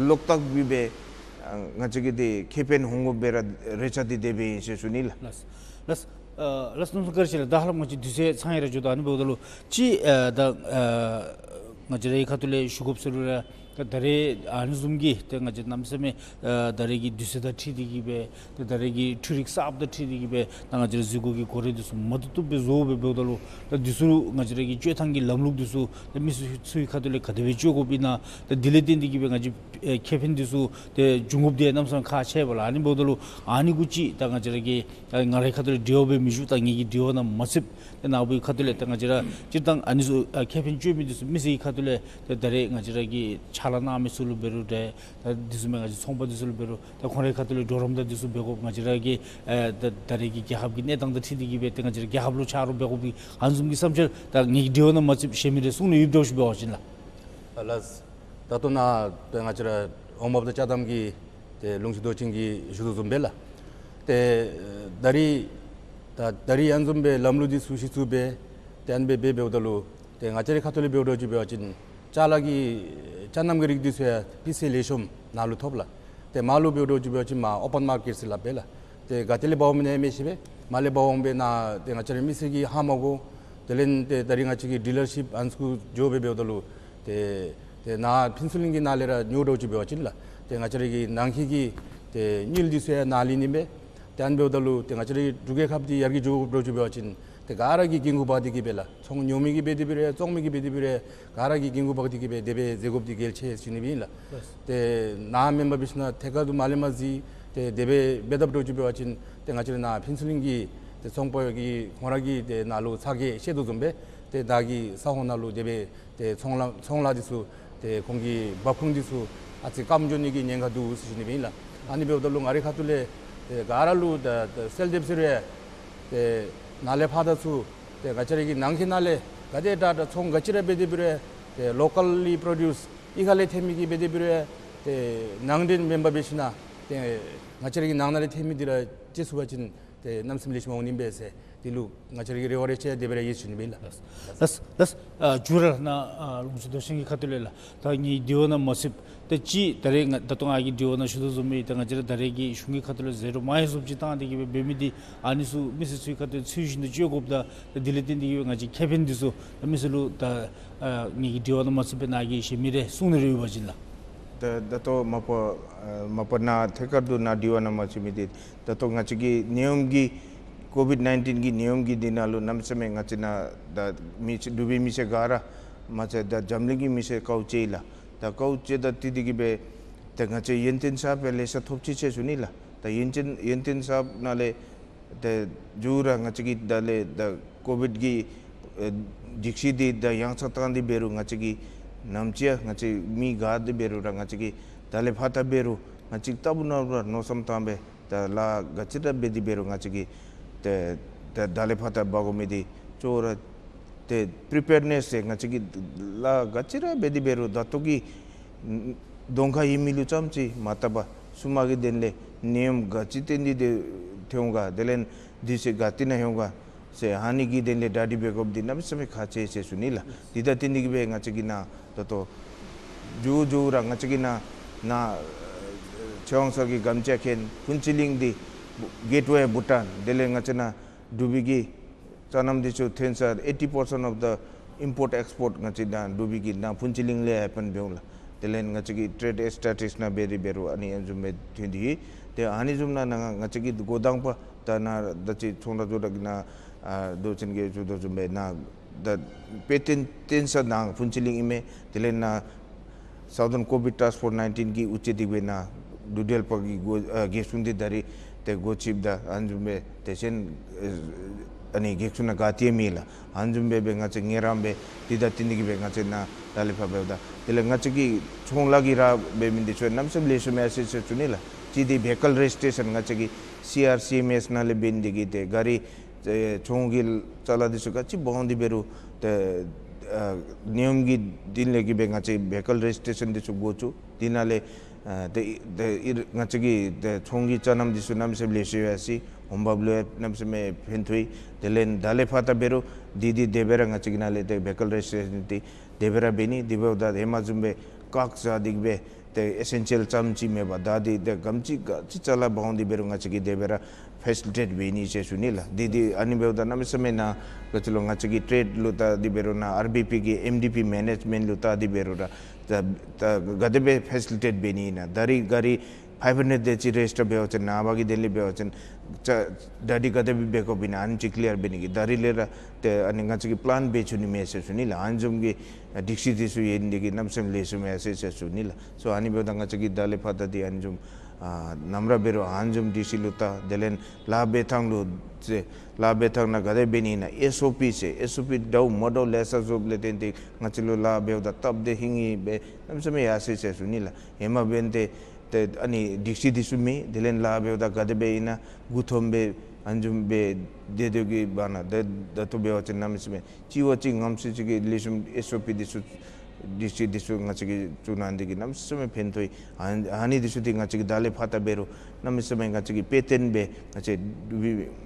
ལོག་ལྟབ་ཀྱིས་སྦེ་ཨ་ང་བཅས་ཀྱི་འདི་ཁེ་ཕན་འོང་དགོཔ་སྦེ་ར་རེ་ཆ་འདི་དེ་སྦེ་ཨིན་ཟེར་ཞུ་ནི་ལགས། ལགས། ལགས། ཨ་ལགས་སོ་བཀའ་དྲིན་ཆེ་ལགས། ད་ཧ་ལམ་ང་བཅས་དུས་ཚོད་ཚང་ཡི་ར་འགྱོ་དོ། ཨ་ནི་འབདཝ་ད་ལུ་ཅིག་ཨ་ད་ཨ་ང་བཅས་རའི་ཁ་ཐུག་ལས་ཞུ་དགོཔ་ཟེར་རུང་ར་ད་ད་རེས་ཨ་ནི་བཟུམ་གྱི་ཏེ་ང་བཅས་གནམ་མེད་ས་མེད་ཨ་ད་རེས་ཀྱི་དུས་ཚོད་དང་འཁྲིལ་ཏེ་གིས་སྦེ་ཏེ་ད་རེས་ཀྱི་འཕྲུལ་རིག་གསརཔ་དང་འཁྲིལ་ཏེ་གིས་སྦེ་ད་ང་བཅས་ར་གཟིགས་སྐོར་གྱི་གོ་རིམ་འདི་ཚུ་མ་བཏུབ་བཏུབ་སྦེ་བཟོ་སྦེ་འབདཝ་ད་ལུ་ད་འདི་ཚུ་ང་བཅས་ར་གི་སྤྱོད་ཐངས་ཀྱི་ལམ་ལུགས་འདི་ཚུ་ད་མི་སེར་ཚུ་གི་ཁ་ཐུག་ལས་ག་དེ་སྦེ་སྤྱོད་དགོཔ་ཨིན་ན། ད་འདི་ལས་བརྟེན་ཏེ་གིས་སྦེ་ང་བཅས་ཨེ་ཁེ་ཕན་འདི་ཚུ་ཏེ་འབྱུང་དགོཔ་འདི་གནམ་མེད་ས་མེད་ཁག་ཆེ་བས་ལགས། ཨ་ནི་འབདཝ་ད་ལུ་ཨ་ནི་གུ་ཅིག་ད་ང་བཅས་ར་གི་ད་ང་རའི་ཁ་ཐུག་ལས་དྲི་བ་སྦེ་མི་ཞུ། ད་ངེ་གི་དྲི་བ་ནང་མ་ཚུདཔ་ཏེ་ནཱ་བུའི་ཁ་ཐུག་ལས་ད་ང་བཅས་ར་སྤྱིར་བཏང་ཨ་ནི་ཚུ་ཨ་ཁེ་ཕན་སྤྱོད་མི་འདི་ཚུ་མི་སེར་གྱི་ཁ་ཐུག་ལས་ཏེ་ད་རེས་ང་བཅས་ར་གི་ཕྱག་ ལཱ་གནང་མི་ཚུ་ལུ་འབད་རུང་འདྲ། ད་འདི་ཚུ་མེན་ང་བཅས་ཚོང་པ་འདི་ཚུ་ལུ་འབད་རུང་ད་ཁོང་རའི་ཁ་ཐུག་ལས་གྲོགས་རམ་དང་འདི་ཚུ་འབད་དགོཔ་ང་བཅས་ར་གི་ཨེ་ད་ད་རེས་ཀྱི་རྒྱལ་ཁབ་ཀྱི་གནས་སྟངས་དང་འཁྲིལ་ཏེ་གིས་སྦེ་ཏེ་ང་བཅས་ར་རྒྱལ་ཁབ་ལུ་ཆ་རོགས་འབད་དགོཔ་གི་ཨ་ནི་བཟུམ་གྱི་བསམ་འཆར་ད་ངེ་གི་དྲི་བ་ནང་མ་ཚུདཔ་གཞན་མི་རེ་གསུང་ནི་ཡོདཔ་འདྲཝ་ཅིག་འབད་བ་ཅིན་ལགས། ཨ་ལགས། ད་ལྟོ་ནཱ་ཏེ་ང་བཅས་ར་འོང་འབབ་དང་ཅ་དམ་གྱི་ཏེ་ལུང་སྤྱོད་མདོ་ཆེན་གྱིས་ཞུ་དོ་བཟུམ་སྦེ་ལགས། ཏེ་ད་རིས་ད་ད་རིས་ཨ་ནི་བཟུམ་སྦེ་ལམ་ལུགས་འདི་ཚུ་གཞི་བཙུགས་སྦེ་ཏེ་ཨ་ནི་སྦེ་འབད་འབདཝ་ད་ལུ་ཏེ་ང་བཅས་རའི་ཁ་ཐུག་ལས་འབདཝ་འདྲཝ་ཅིག་འབད་བ་ཅིན་ཅ་ལ་གི་ཅ་རྣམ་གྱི་རིགས་འདི་ཚུ་ཡང་སྤུས་ཚད་ལེགས་ཤོམ་ནཱ་ལུ་ཐོབ་ལགས། ཏེ་མར་ལུ་འབདཝ་འདྲཝ་ཅིག་འབད་བ་ཅིན་མར་ཨོ་པཱན་མར་ཀེཊ་ཟེར་སླབ་པས་ལགས། ཏེ་ག་ཏེ་ལས་འབག་འོང་མི་ཨིན་ན་མི་ཤེས་པས། མར་ལས་འབག་འོང་པས་ན་ཏེ་ང་བཅས་རའི་མི་སེར་གྱིས་ཧ་མ་གོ། དེ་ལས་ཏེ་ད་རིས་ང་བཅས་ཀྱི་ཌི་ལར་ཤིཔ་ཨ་ནི་ཚུ་འགྱོ་སྦེ་འབདཝ་ད་ལུ་ཏེ་ཏེ་ནཱ་ཕུན་ཚོགས་གླིང་གི་ནང་ལས་ར་ཉོ་འདྲཝ་ཅིག་འབད་བ་ཅིན་ལགས། ཏེ་ང་བཅས་ར་གི་ནང་འཁོད་ཀྱི་ཏེ་དངུལ་འདི་ཚུ་ཡང་ནཱ་ལུ་ཨིན་པས། ཏེ་ཨ་ནི་འབདཝ་ད་ལུ་ཏེ་ང་བཅས་ར་གི་འབྲུག་རྒྱལ་ཁབ་འདི་ཡར་རྒྱས་འགྱོ་དགོཔ་འདྲཝ་ཅིག་འབད་བ་ཅིན་ཏེ་ག་ར་གིས་འགན་ཁུར་འབག་སྟེ་གིས་སྦེ་ལགས། ཚོང་ཉོ་མི་གིས་འབད་དེ་འབད་རུང་བཙོང་མི་གིས་འབད་དེ་འབད་རུང་ག་ར་གིས་འགན་ཁུར་འབག་སྟེ་གིས་སྦེ་དེ་སྦེ་མཛད་དགོཔ་འདི་གལ་ཆེ་ཟེར་ཞུ་ནི་སྦེ་ཨིན་ལགས། ལགས། ཏེ་ནཱ་མེན་པར་འབད་ཞིན་ན་ཐད་ཀར་དུ་མར་ལས་མར་གཟིགས་ཏེ་དེ་སྦེ་འབད་དཔ་འདྲཝ་ཅིག་འབད་བ་ཅིན་ཏེ་ང་བཅས་ར་ནཱ་ཕུན་ཚོགས་གླིང་གི་ཏེ་ཚོང་པ་གིས་ཁོང་ར་གིས་ཏེ་ནཱ་ལུ་ཚ་གྱང་བཤད་དོ་བཟུམ་སྦེ་ཏེ་ད་གི་ས་ཧོང་ནང་ལུ་དེ་སྦེ་ཏེ་ཚོང་ལཱ་ཚོང་ལཱ་འདི་ཚུ་ཏེ་ཁོང་གི་འབབ་ཁུངས་འདི་ཚུ་ཨ་ཙི་སྐམ་འགྱོ་ནི་གི་ཉེན་ཁ་འདུག་ཟེར་ཞུ་ནི་སྦེ་ཨིན་ལགས། ཨ་ནི་འབདཝ་ད་ལུ་ང་རའི་ཁ་ཐུག་ལས་ཏེ་ག་ར་ལུ་ད་ད་གསལ་འདེབས་ཟེར་རུང་ཏེ་ནཱ་ལས་ཕར་ད་ཚུར་ཏེ་ང་བཅས་ར་གི་ནང་འཁོད་ནང་ལས་ག་དེ་དྲག་དྲག་ཚོང་ག་ཅི་ར་འབད་དེ་འབད་རུང་ཏེ་ལོ་ཀལ་ལི་པྲོ་ཌིའུསི་གཡུས་ཁ་ལས་ཐོན་མི་གིས་འབད་དེ་འབད་རུང་ཏེ་ནང་འདྲེན་མེན་པར་འབད་ཞིན་ན་ཏེ་ང་བཅས་ར་གི་ནང་ན་ལས་ཐོན་མི་འདི་ར་སྤྱོད་ཚུགས་པ་ཅིན་ཏེ་གནམ་མེད་ས་མེད་ལེགས་ཤོམ་འོང་ནི་ཨིན་པས་ཟེར། དེ་ལུ་ང་བཅས་ར་གི་རེ་བ་རེ་ཆེ་དེ་སྦེ་ར་ཡོད་ཟེར་ཞུ་ནི་སྦེ་ཨིན་ལགས། ལགས་ལགས། ཨ་མཇུག་ར་ནཱ་ཨ་ལུང་སྤྱོད་མདོ་ཆེན་གྱི་ཁ་ཐུག་ལས་ལགས། ད་ངེའི་དྲི་བ་ནང་མ་ཚུདཔ་ད་ཅི་ད་རེས་ང་ད་ལྟོ་ང་གིས་དྲི་བ་ནང་ཞུ་དོ་བཟུམ་སྦེ་ད་ང་བཅས་ར་ད་རེས་ཀྱི་གཞུང་གི་ཁ་ཐུག་ལས་ཟད་འགྲོ་མ་ཡོད་བཟུམ་ཅིག་བཏང་སྟེ་གིས་སྦེ་འབད་མི་འདི་ཨ་ནི་ཚུ་མི་སེར་ཚུའི་ཁ་ཐུག་ཚུད་བཞིན་དུ་སྤྱོད་དགོཔ་དང་ད་དེ་ལས་བརྟེན་ཏེ་གིས་སྦེ་ང་བཅས་ཁེ་ཕན་འདི་ཚུ་ད་མི་སེར་ལུ་ད་ཨ་ངེའི་གི་དྲི་བ་ནང་མ་ཚུདཔ་སྦེ་ནཱ་གི་གཞན་མི་རེ་གསུང་ནི་རེ་ཡོད་པ་ཅིན་ལགས། ད་ད་ལྟོ་མ་པ་ཨ་མ་པ་ནཱ་ཐད་ཀར་དུ་ནཱ་དྲི་བ་ནང་མ་ཚུད་མི་འདི་ད་ལྟོ་ང་བཅས་ཀྱི་ནད་ཡམས་ཀྱི་ཀོ་བིཌ་ནའིན་ཊིན་གྱི་ནད་ཡམས་ཀྱི་འདི་ནང་ལུ་གནམ་མེད་ས་མེད་ང་བཅས་ནཱ་ད་མི་འབྲུག་པའི་མི་སེར་ག་ར་མ་ཚད་ད་འཛམ་གླིང་གི་མི་སེར་དཀའཝ་སྤྱད་ལགས། ད་དཀའཝ་སྤྱད་ད་དེ་འདི་གིས་སྦེ་ད་ང་བཅས་ཡོན་ཏན་གསརཔ་ལེ་ཤ་ཐོབ་ཅི་ཟེར་ཞུ་ནི་ལགས། ད་ཡོན་ཏན་ཡོན་ཏན་གསརཔ་ནང་ལས་ཏེ་མཇུག་ར་ང་བཅས་ཀྱི་ད་ལས་ད་ཀོ་བིཌ་ཀྱི་ཨེ་སྒྲིག་གཞི་འདི་ད་ཡང་ཆག་བཏང་སྟེ་འབད་རུང་ང་བཅས་ཀྱིས་ནམ་ཅིག་ཡང་ང་བཅས་མི་ག་དེ་འབད་རུང་ར་ང་བཅས་ཀྱིས་ད་ལས་ཕར་ད་འབད་རུང་ང་བཅས་ལྟ་བུ་ནང་ར་མནོ་བསམ་བཏང་སྦེ་ད་ལཱ་ག་ཅི་ར་འབད་དེ་འབད་རུང་ང་བཅས་ཀྱིས་ཏེ་ད་ད་ལས་ཕར་ད་འབག་དགོ་མི་འདི་གཙོ་བོ་ར་ཏེ་པྲི་པེརཌ་ནེསི་ཟེར་ང་བཅས་ཀྱིས་ལཱ་ག་ཅི་ར་འབད་དེ་འབད་རུང་ད་ལྟོ་གི་གདོང་ཁར་ཡོད་མི་ལུ་ཙམ་ཅིག་མ་བལྟ་བར་ཤུལ་མ་གི་དོན་ལས་ནད་ཡམས་ག་ཅི་བརྟེན་ཏེ་ཏེ་འོང་ག་དེ་ལས་དུས་ཚོད་ག་ཏེ་ནང་འོང་ག་ཟེར་ཨ་ནི་གི་དོན་ལས་གྲ་སྒྲིག་འབད་དགོཔ་འདི་གནམ་མེད་ས་མེད་ཁག་ཆེ་ཟེར་ཞུ་ནི་ལགས། འདི་ད་དེ་འདི་གིས་སྦེ་ང་བཅས་ཀྱིས་ནཱ་ད་ལྟོ་མཇུག་མཇུག་ར་ང་བཅས་ཀྱིས་ནཱ་ནཱ་ཆོས་དབང་སར་གྱིས་དགམ་བཅའ་མཁན་ཕུན་ཚོགས་གླིང་འདི་གེཊ་ཝེ་བྷུ་ཊཱན་དེ་ལས་ང་བཅས་ནཱ་འབྲུག་པའི་གི་ཅ་རྣམ་འདི་ཚུ་ཐོན་ས་eighty percent of the import export ང་བཅས་ནཱ་འབྲུག་པའི་གི་ནཱ་ཕུན་ཚོགས་གླིང་ལས་ཧེ་པེན་འབདཝ་ལགས། དེ་ལས་ང་བཅས་ཀྱི་ཊེཌ་སི་ཊེ་ཊིསི་ནང་འབད་རུང་འབད་རུང་ཨ་ནི་ཨ་ནི་བཟུམ་སྦེ་ཐོན་ཏེ་ཡོད། ཏེ་ཨ་ནི་བཟུམ་ནང་ནང་ང་བཅས་ཀྱི་འགོ་དང་པ་ད་ནཱ་ད་ཅི་ཚོང་ར་བཟོ་གྲྭ་གི་ནཱ་ཨ་མདོ་ཆེན་གྱིས་ཞུ་དོ་བཟུམ་སྦེ་ནཱ་ད་དཔེ་སྟོན་སྟོན་ས་ནཱ་ཕུན་ཚོགས་གླིང་ཨིན་མས། དེ་ལས་ནཱ་སའུ་ཐརན་ཀོ་བིཌ་ཊཱསྐ་ཕོརསི་ནའིན་ཊིན་གྱིས་དབུ་འབྱེད་འདི་སྦེ་ནཱ་འབྲུག་འབྲེལ་པ་གི་འགོ་ཨ་རྒྱལ་སྲུང་འདི་ད་རིས་ཏེ་འགོ་བཙུགསཔ་ད་ཨ་ནི་བཟུམ་སྦེ་ཏེ་གཞན་ཨ་ནི་རྒྱལ་སྲུང་ནང་ག་ཏེ་ཡང་མེད་ལགས། ཨ་ནི་བཟུམ་སྦེ་སྦེ་ང་བཅས་ངལ་རངས་སྦེ་འདི་ད་དེ་འདི་གིས་སྦེ་ང་བཅས་ནཱ་ད་ལས་ཕར་འབདཝ་ད་དེ་ལས་ང་བཅས་ཀྱི་ཚོང་ལཱ་གི་ར་འབད་མི་འདི་ཚུ་གནམ་མེད་ས་མེད་ལེགས་ཤོམ་ཡར་སོ་ཡི་ཟེར་ཞུ་ནི་ལགས། གཅིག་འདི་བེ་ཀལ་རེ་ཇིསི་ཊེ་ཤཱན་ང་བཅས་ཀྱི་སི་ཨར་སི་ཨེམ་ཨེསི་ནང་ལས་འབད་ནི་འདི་གིས་ཏེ་ག་ར་ཨེ་ཚོང་གི་ཅ་ལ་འདི་ཚུ་ག་ཅི་འབག་འོང་སྟེ་འབད་རུང་ཏེ་ཨ་ནད་ཡམས་ཀྱི་དོན་ལས་ཀྱི་སྦེ་ང་བཅས་བེ་ཀལ་རེ་ཇིསི་ཊེ་ཤཱན་འདི་ཚུ་འགོ་བཙུགས། དེ་ནང་ལས་ཨ་ཏེ་ཏེ་ཨིར་ང་བཅས་ཀྱི་ཏེ་ཚོང་གི་ཅ་རྣམ་འདི་ཚུ་གནམ་མེད་ས་མེད་ལེགས་ཤོམ་ཡར་སོ་ཡི། འོང་འབབ་ལུ་ཡང་གནམ་མེད་ས་མེད་ཕན་ཐོགས་ཡི། དེ་ལས་ད་ལས་ཕར་ད་འབད་རུང་འདི་འདི་དེ་སྦེ་ར་ང་བཅས་ཀྱི་ནང་ལས་ཏེ་བེ་ཀལ་རེ་ཇིསི་ཊེ་ཤཱན་འདི་དེ་སྦེ་ར་འབད་ནི། དེ་འབདཝ་ད་ཧེ་མ་བཟུམ་སྦེ་བཀག་བཞག་སྟེ་གིས་སྦེ་ཏེ་ཨི་སེན་ཤལ་ཙམ་ཅིག་མེན་པར་ད་འདི་ཏེ་ག་ཅི་ག་ཅི་ཅ་ལ་འབག་འོང་སྟེ་འབད་རུང་ང་བཅས་ཀྱིས་དེ་སྦེ་ར་ཕེ་སི་ལི་ཊེཊ་འབད་ནི་ཟེར་ཞུ་ནི་ལགས། འདི་འདི་ཨ་ནི་འབདཝ་ད་གནམ་མེད་ས་མེད་ནཱ་ག་ཅི་ལོ་ང་བཅས་ཀྱི་ཊེཌ་ལུ་བལྟ་སྟེ་འབད་རུང་ནཱ་ཨར་བི་པི་གི་ཨེམ་ཌི་པི་མེ་ནེཇ་མེནཊ་ལུ་བལྟ་སྟེ་འབད་རུང་ར་ད་ད་ག་དེ་སྦེ་ཕེ་སི་ལི་ཊེཊ་འབད་ནི་ཨིན་ན། ད་རིས་ག་ར་ཕའིབ་ཧན་ཌེཌ་དེ་ཅིག་རེ་ཇི་སི་ཊར་འབད་བ་ཅིན་ནངས་པ་གི་དོན་ལས་འབད་བ་ཅིན་ཅ་གྲ་སྒྲིག་ག་དེ་སྦེ་འབད་དགོཔ་ཨིན་ན་ཨ་ནི་ཅིག་ཀི་ལི་ཡར་འབད་ནི་གི་ད་རིས་ལས་ར་ཏེ་ཨ་ནི་ང་བཅས་ཀྱིས་པི་ལཱན་འབད་ཚུགས་ནི་མས་ཟེར་ཞུ་ནི་ལགས། ཨ་ནི་བཟུམ་གྱི་སྒྲིག་གཞི་འདི་ཚུ་ཡོད་ནི་འདི་གིས་གནམ་མེད་ས་མེད་ལེགས་ཤོམ་ཡར་སོ་ཡི་ཟེར་ཞུ་ནི་ལགས། སོ་ཨ་ནི་འབདཝ་ད་ང་བཅས་ཀྱིས་ད་ལས་ཕར་ད་འདི་ཨ་ནི་བཟུམ་ ཨ་ནམ་ར་འབད་རུང་ཨ་ནེམ་ཅིག་ཌི་སི་ལུ་བལྟ། དེ་ལས་ལཱ་འབད་ཐངས་ལུ་ཟེར་ལཱ་འབད་ཐངས་ནང་ག་དེ་འབད་ནི་ཨིན་ན་ཨེསི་ཨོ་པི་ཟེར་ཨེསི་ཨོ་པི་འདྲཝ་མ་འདྲཝ་ལེ་ཤ་བཟོཝ་ལས་བརྟེན་ཏེ་ང་བཅས་ལུ་ལཱ་འབདཝ་ད་སྟབས་བདེ་ཧིང་གིས་སྦེ་གནམ་མེད་ས་མེད་ཡར་སོ་ཡི་ཟེར་ཞུ་ནི་ལགས། ཧེ་མ་འབདན་ཏེ་ཏེ་ཨ་ནི་སྒྲིག་གཞི་འདི་ཚུ་མེད། དེ་ལས་ལཱ་འབདཝ་ད་ག་དེ་སྦེ་ཨིན་ན་མགུ་འཐོམ་སྦེ་ཨ་ནེམ་ཅིག་སྦེ་སྡོད་སྡོད་ཀྱི་བར་ན་ད་ད་ལྟོ་འབད་བ་ཅིན་གནམ་མེད་ས་མེད་གཅིག་བ་གཅིག་ངམ་སུ་ཅིག་གིས་ལེགས་ཤོམ་ཨེསི་ཨོ་པི་འདི་ཚུ་སྒྲིག་གཞི་འདི་ཚུ་ང་བཅས་ཀྱིས་བཙུགས་གནང་སྟེ་གིས་གནམ་མེད་ས་མེད་ཕན་ཐོགས་ཡི། ཨ་ཨ་ནི་འདི་ཚུ་འདི་ང་བཅས་ཀྱིས་ད་ལས་ཕར་ད་འབད་རུང་གནམ་མེད་ས་མེད་ང་བཅས་ཀྱིས་དཔེ་སྟོན་སྦེ་ང་བཅས་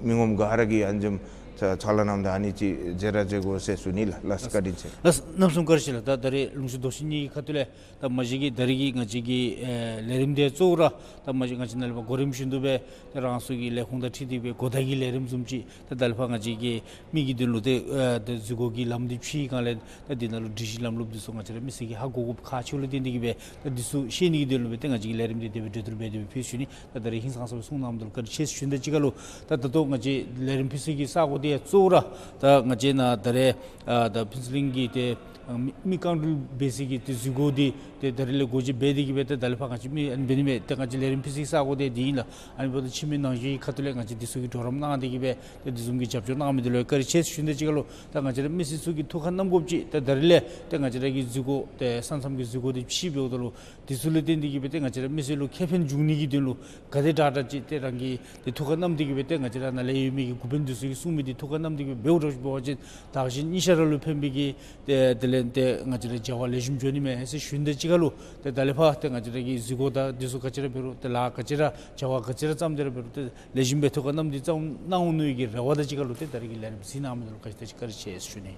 མི་ངོམ་ག་ར་གིས་ཨ་ནེམ་ཅིག་ཚ་ཚ་ལ་ནང་ད་ཨ་ནི་ཅིག་མཛད་ར་མཛད་དགོ་ཟེར་ཞུ་ནི་ལགས། ལགས་བཀའ་དྲིན་ཆེ། ལགས་གནམ་མེད་ས་མེད་བཀའ་དྲིན་ཆེ་ལགས། ད་ད་རེས་ལུང་ཕྱོགས་རྡོ་ཤིང་གཉིས་ཀྱི་ཁ་ཐུག་ལས་ད་མ་གཞི་གི་ད་རེས་ཀྱི་ང་བཅས་ཀྱི་ཨེ་ལས་རིམ་འདི་གཙོ་བོ་ར་ད་མ་གཞི་ང་བཅས་ནཱ་ལས་ཕར་གོ་རིམ་བཞིན་དུ་སྦེ་ད་རང་སོའི་གི་ལས་ཁུངས་དང་འཁྲིལ་ཏེ་སྦེ་གོ་བརྡ་གི་ལས་རིམ་བཟུམ་ཅིག་ད་ད་ལས་ཕར་ང་བཅས་ཀྱི་མི་གི་དོན་ལུ་ཏེ་ཨེ་ད་འཛུལ་སྒོ་གི་ལམ་འདི་ཕྱེ་བའི་སྒང་ལས་ད་འདི་ནང་ལུ་སྒྲིག་གཞི་ལམ་ལུགས་འདི་ཚུ་ང་བཅས་ར་མི་སེར་གྱིས་ཧ་གོ་དགོཔ་ཁག་ཆེཝ་ལས་བརྟེན་ཏེ་གིས་སྦེ་ད་འདི་ཚུ་ཤེས་ནི་གི་དོན་ལུ་སྦེ་ཏེ་ང་བཅས་ཀྱིས་ལས་རིམ་འདི་དེ་སྦེ་གྲོས་བསྡུར་འབད་དེ་སྦེ་ཕུལ་ཞུ་ནི། ད་ད་རེས་ཧིང་སངས་ས་སྦེ་གསུངས་གནངམ་ད་ལུ་བཀའ་དྲིན་ཆེ་ཞུ་ནི་དང་གཅིག་ཁར་ལུ་ད་ད་ལྟོ་ང་བཅས་ལས་རིམ་ཕུལ་སའི་གི་ས་གོ་འདི་ཡང་གཙོ་བོ་ར་ད་ང་བཅས་ནཱ་ད་རེས་ཨ་ད་ཕུན་ཚོགས་གླིང་གི་ཏེ་ཨ་མི་མི་རྐང་དྲུག་འབད་སའི་གི་ཏེ་འཛུལ་སྒོ་འདི་ཏེ་ད་རེས་ལས་སྒོ་འབྱེད་འབད་དེ་གིས་སྦེ་ཏེ་ད་ལས་ཕར་ང་བཅས་མི་ཨ་ནི་འབད་ནི་མས། ཏེ་ང་བཅས་ལས་རིམ་ཕུལ་སའི་ས་གོ་འདི་འདི་ཨིན་ལགས། ཨ་ནི་འབདཝ་ད་ཕྱི་མི་ནང་བཞིན་གྱི་ཁ་ཐུག་ལས་ང་བཅས་འདི་ཚུ་གི་གྲོགས་རམ་གནང་སྟེ་གིས་སྦེ་ཏེ་འདི་བཟུམ་གྱི་རྒྱབ་སྐྱོར་གནང་མི་འདི་ལུ་བཀའ་དྲིན་ཆེ་ཞུ་ནི་དང་གཅིག་ཁར་ལུ་ད་ང་བཅས་ར་མི་སེར་ཚུ་གིས་ཐུགས་ཁར་བསྣམ་དགོཔ་ཅིག་ད་ད་རེས་ལས་ཏེ་ང་བཅས་ར་གི་འཛུལ་སྒོ་ཏེ་ས་མཚམས་ཀྱི་འཛུལ་སྒོ་འདི་ཕྱེ་འབདཝ་ད་ལུ་འདི་ཚུ་ལས་བརྟེན་ཏེ་གིས་སྦེ་ཏེ་ང་བཅས་ར་མི་སེར་ལུ་ཁེ་ཕན་འབྱུང་ནི་གི་དོན་ལུ་ག་དེ་དྲག་དྲག་ཅིག་ཏེ་རང་གིས་ཏེ་ཐུགས་ཁར་བསྣམས་ཏེ་གིས་སྦེ་ཏེ་ང་བཅས་ར་ནཱ་ལས་ཡོད་མི་གི་འགོ་དཔོན་འདི་ཚུ་གིས་གསུང་མི་འདི་ཐུགས་ཁར་བསྣམས་ཏེ་གིས་སྦེ་འབདཝ་འདྲཝ་ཅིག་འབད་བ་ཅིན་བདག་གཞན་གཉིས་ཆ་ར་ལུ་ཕན་པའི་གི་ཏེ་དེ་ལས་ཏེ་ང་བཅས་ར་བྱ་བ་ལེགས་ཤོམ་འགྱོ་ནི་མས་ཟེར་ཞུ་ནི་དང་གཅིག་ཁར་ལུ་ཏེ་ད་ལས་ཕར་ཏེ་ང་བཅས་ར་གི་འཛུལ་སྒོ་དང་འདི་ཚུ་ག་ཅི་ར་འབད་རུང་ཏེ་ལཱ་ག་ཅི་ར་བྱ་བ་ག་ཅི་ར་བརྩམས་ཏེ་ར་འབད་རུང་ཏེ་ལེགས་ཤོམ་སྦེ་ཐུགས་ཁར་བསྣམས་ཏེ་བརྩམས་གནང་འོང་མནོ་བའི་གི་རེ་བ་དང་གཅིག་ཁར་ལུ་ཏེ་ད་རེས་ཀྱི་ལས་རིམ་གཟིགས་གནང་མི་འདི་ལུ་བཀའ་དྲིན་ཆེ་ཟེར་ཞུ་ནི།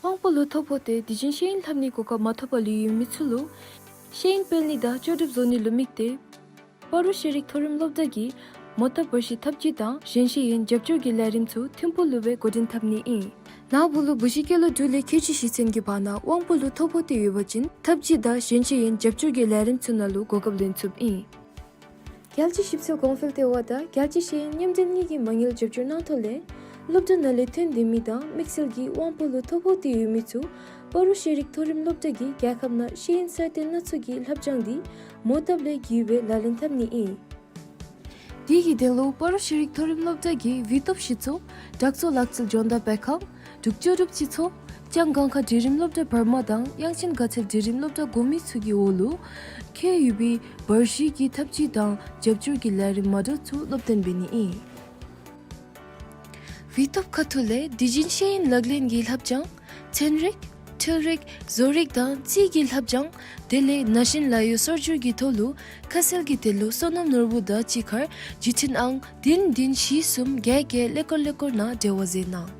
དབང་པོ་ལུ་ཐོ་ཕོག་སྟེ་དེ་བཞིན་ཤེས་ཡོན་ལྷབ་ནིའི་གོ་སྐབས་མ་ཐོབ་པར་ལུས་ཡོད་མི་ཚུ་ལུ་ཤེས་ཡོན་སྤེལ་ནི་དང་ལྕོགས་གྲུབ་བཟོ་ནི་ལུ་དམིགས་ཏེ་སྤ་རོ་ཤེས་རིག་མཐོ་རིམ་སློབ་གྲྭ་གིས་མོ་བཏབ་འབར་བཤིག་ཐབས་ཇུས་དང་གཞན་ཤེས་ཡོན་རྒྱབ་སྐྱོར་གྱི་ལས་རིམ་ཚུ་ཐིམ་ཕུག་ལུ་སྦེ་འགོ་འདྲེན་འཐབ་ནི་ཨིན། ནཱ་བུ་ལུ་བུ་གཞི་སྐྱེས་ལོ་དྲུག་ལས་ཁལ་གཅིག་བཞི་ཚུན་གྱི་བར་ན་དབང་པོ་ལུ་ཐོ་ཕོག་སྟེ་ཡོད་པ་ཅིན་ཐབས་ཇུས་དང་གཞན་ཤེས་ཡོན་རྒྱབ་སྐྱོར་གྱི་ལས་རིམ་ཚུ་ནང་ལུ་གོ་སྐབས་ལེན་ཚུགསཔ་ཨིན། རྒྱལ་སྤྱིའི་ཞིབ་འཚོལ་གོང་འཕེལ་ལྟེ་བ་དང་རྒྱལ་སྤྱིའི་ཤེས་ཡོན་མཉམ་འབྲེལ་གཉིས་ཀྱི་མ་དངུལ་རྒྱབ་སྐྱོར་གནང་ཐོག་ལས་སློབ་གྲྭ་ནང་ལས་ཐོན་ཏེ་མི་དང་དམིགས་བསལ་གྱིས་དབང་པོ་ལུ་ཐོ་ཕོག་སྟེ་ཡོད་མི་ཚུ་སྤ་རོ་ཤེས་རིག་མཐོ་རིམ་སློབ་གྲྭ་གིས་རྒྱལ་ཁབ་ནང་ཤེས་ཡོན་གསར་བརྟེན་སྣ་ཚོགས་ཀྱི་ལྷབ་སྦྱང་འདི་མོ་བཏབ་ལས་བརྒྱུད་སྦེ་ལག་ལེན་འཐབ་ནི་ཨིན། དེ་གི་དོན་ལུ་སྤ་རོ་ཤེས་རིག་མཐོ་རིམ་སློབ་གྲྭ་གིས་བི་ཏོབ་ཤེས་ཚོགས་དྲག་གཙོ་ལག་རྩལ་ལྗོན་དང་དཔལ་ཁང་འབྲུག་ལྕོགས་གྲུབ་སྤྱི་ཚོགས་ལྕང་སྒང་ཁ་འབྲིང་རིམ་སློབ་གྲྭ་བར་མ་དང་དབྱངས་ཅན་དགའ་ཚལ་འབྲིང་རིམ་སློབ་གྲྭ་གོང་མའི་ཚུ་གི་འོག་ལུ་ཁེལ་ཡོད་པའི་འབར་བཤིག་གི་ཐབས་ཇུས་དང་རྒྱབ་སྐྱོར་གྱི་ལས་རིམ་མ་འདྲཝ་ཚུ་སློབ་སྟོན་འབད་ནི་ཨིན། བི་ཏོབ་ཁ་ཐུག་ལས་དེ་བཞིན་ཤེས་ཡོན་ལག་ལེན་གྱི་ལྷབ་སྦྱང་ཚན་རིག་འཕྲུལ་རིག་བཟོ་རིག་དང་རྩིས་ཀྱི་ལྷབ་སྦྱང་དེ་ལས་ན་གཞོན་ལཱ་གཡོག་སོར་སྒྱུར་གྱི་ཐོག་ལུ་ཁ་གསལ་གྱི་དོན་ལུ་བསོད་ནམས་ནོར་བུ་དང་གཅིག་ཁར་བརྒྱུད་འཕྲིན་ཨང་བདུན་བདུན་བཞི་གསུམ་བརྒྱད་བརྒྱད་ཀླད་ཀོར་ཀླད་ཀོར་ནང་འབྲེལ་བ་མཛད་གནང་།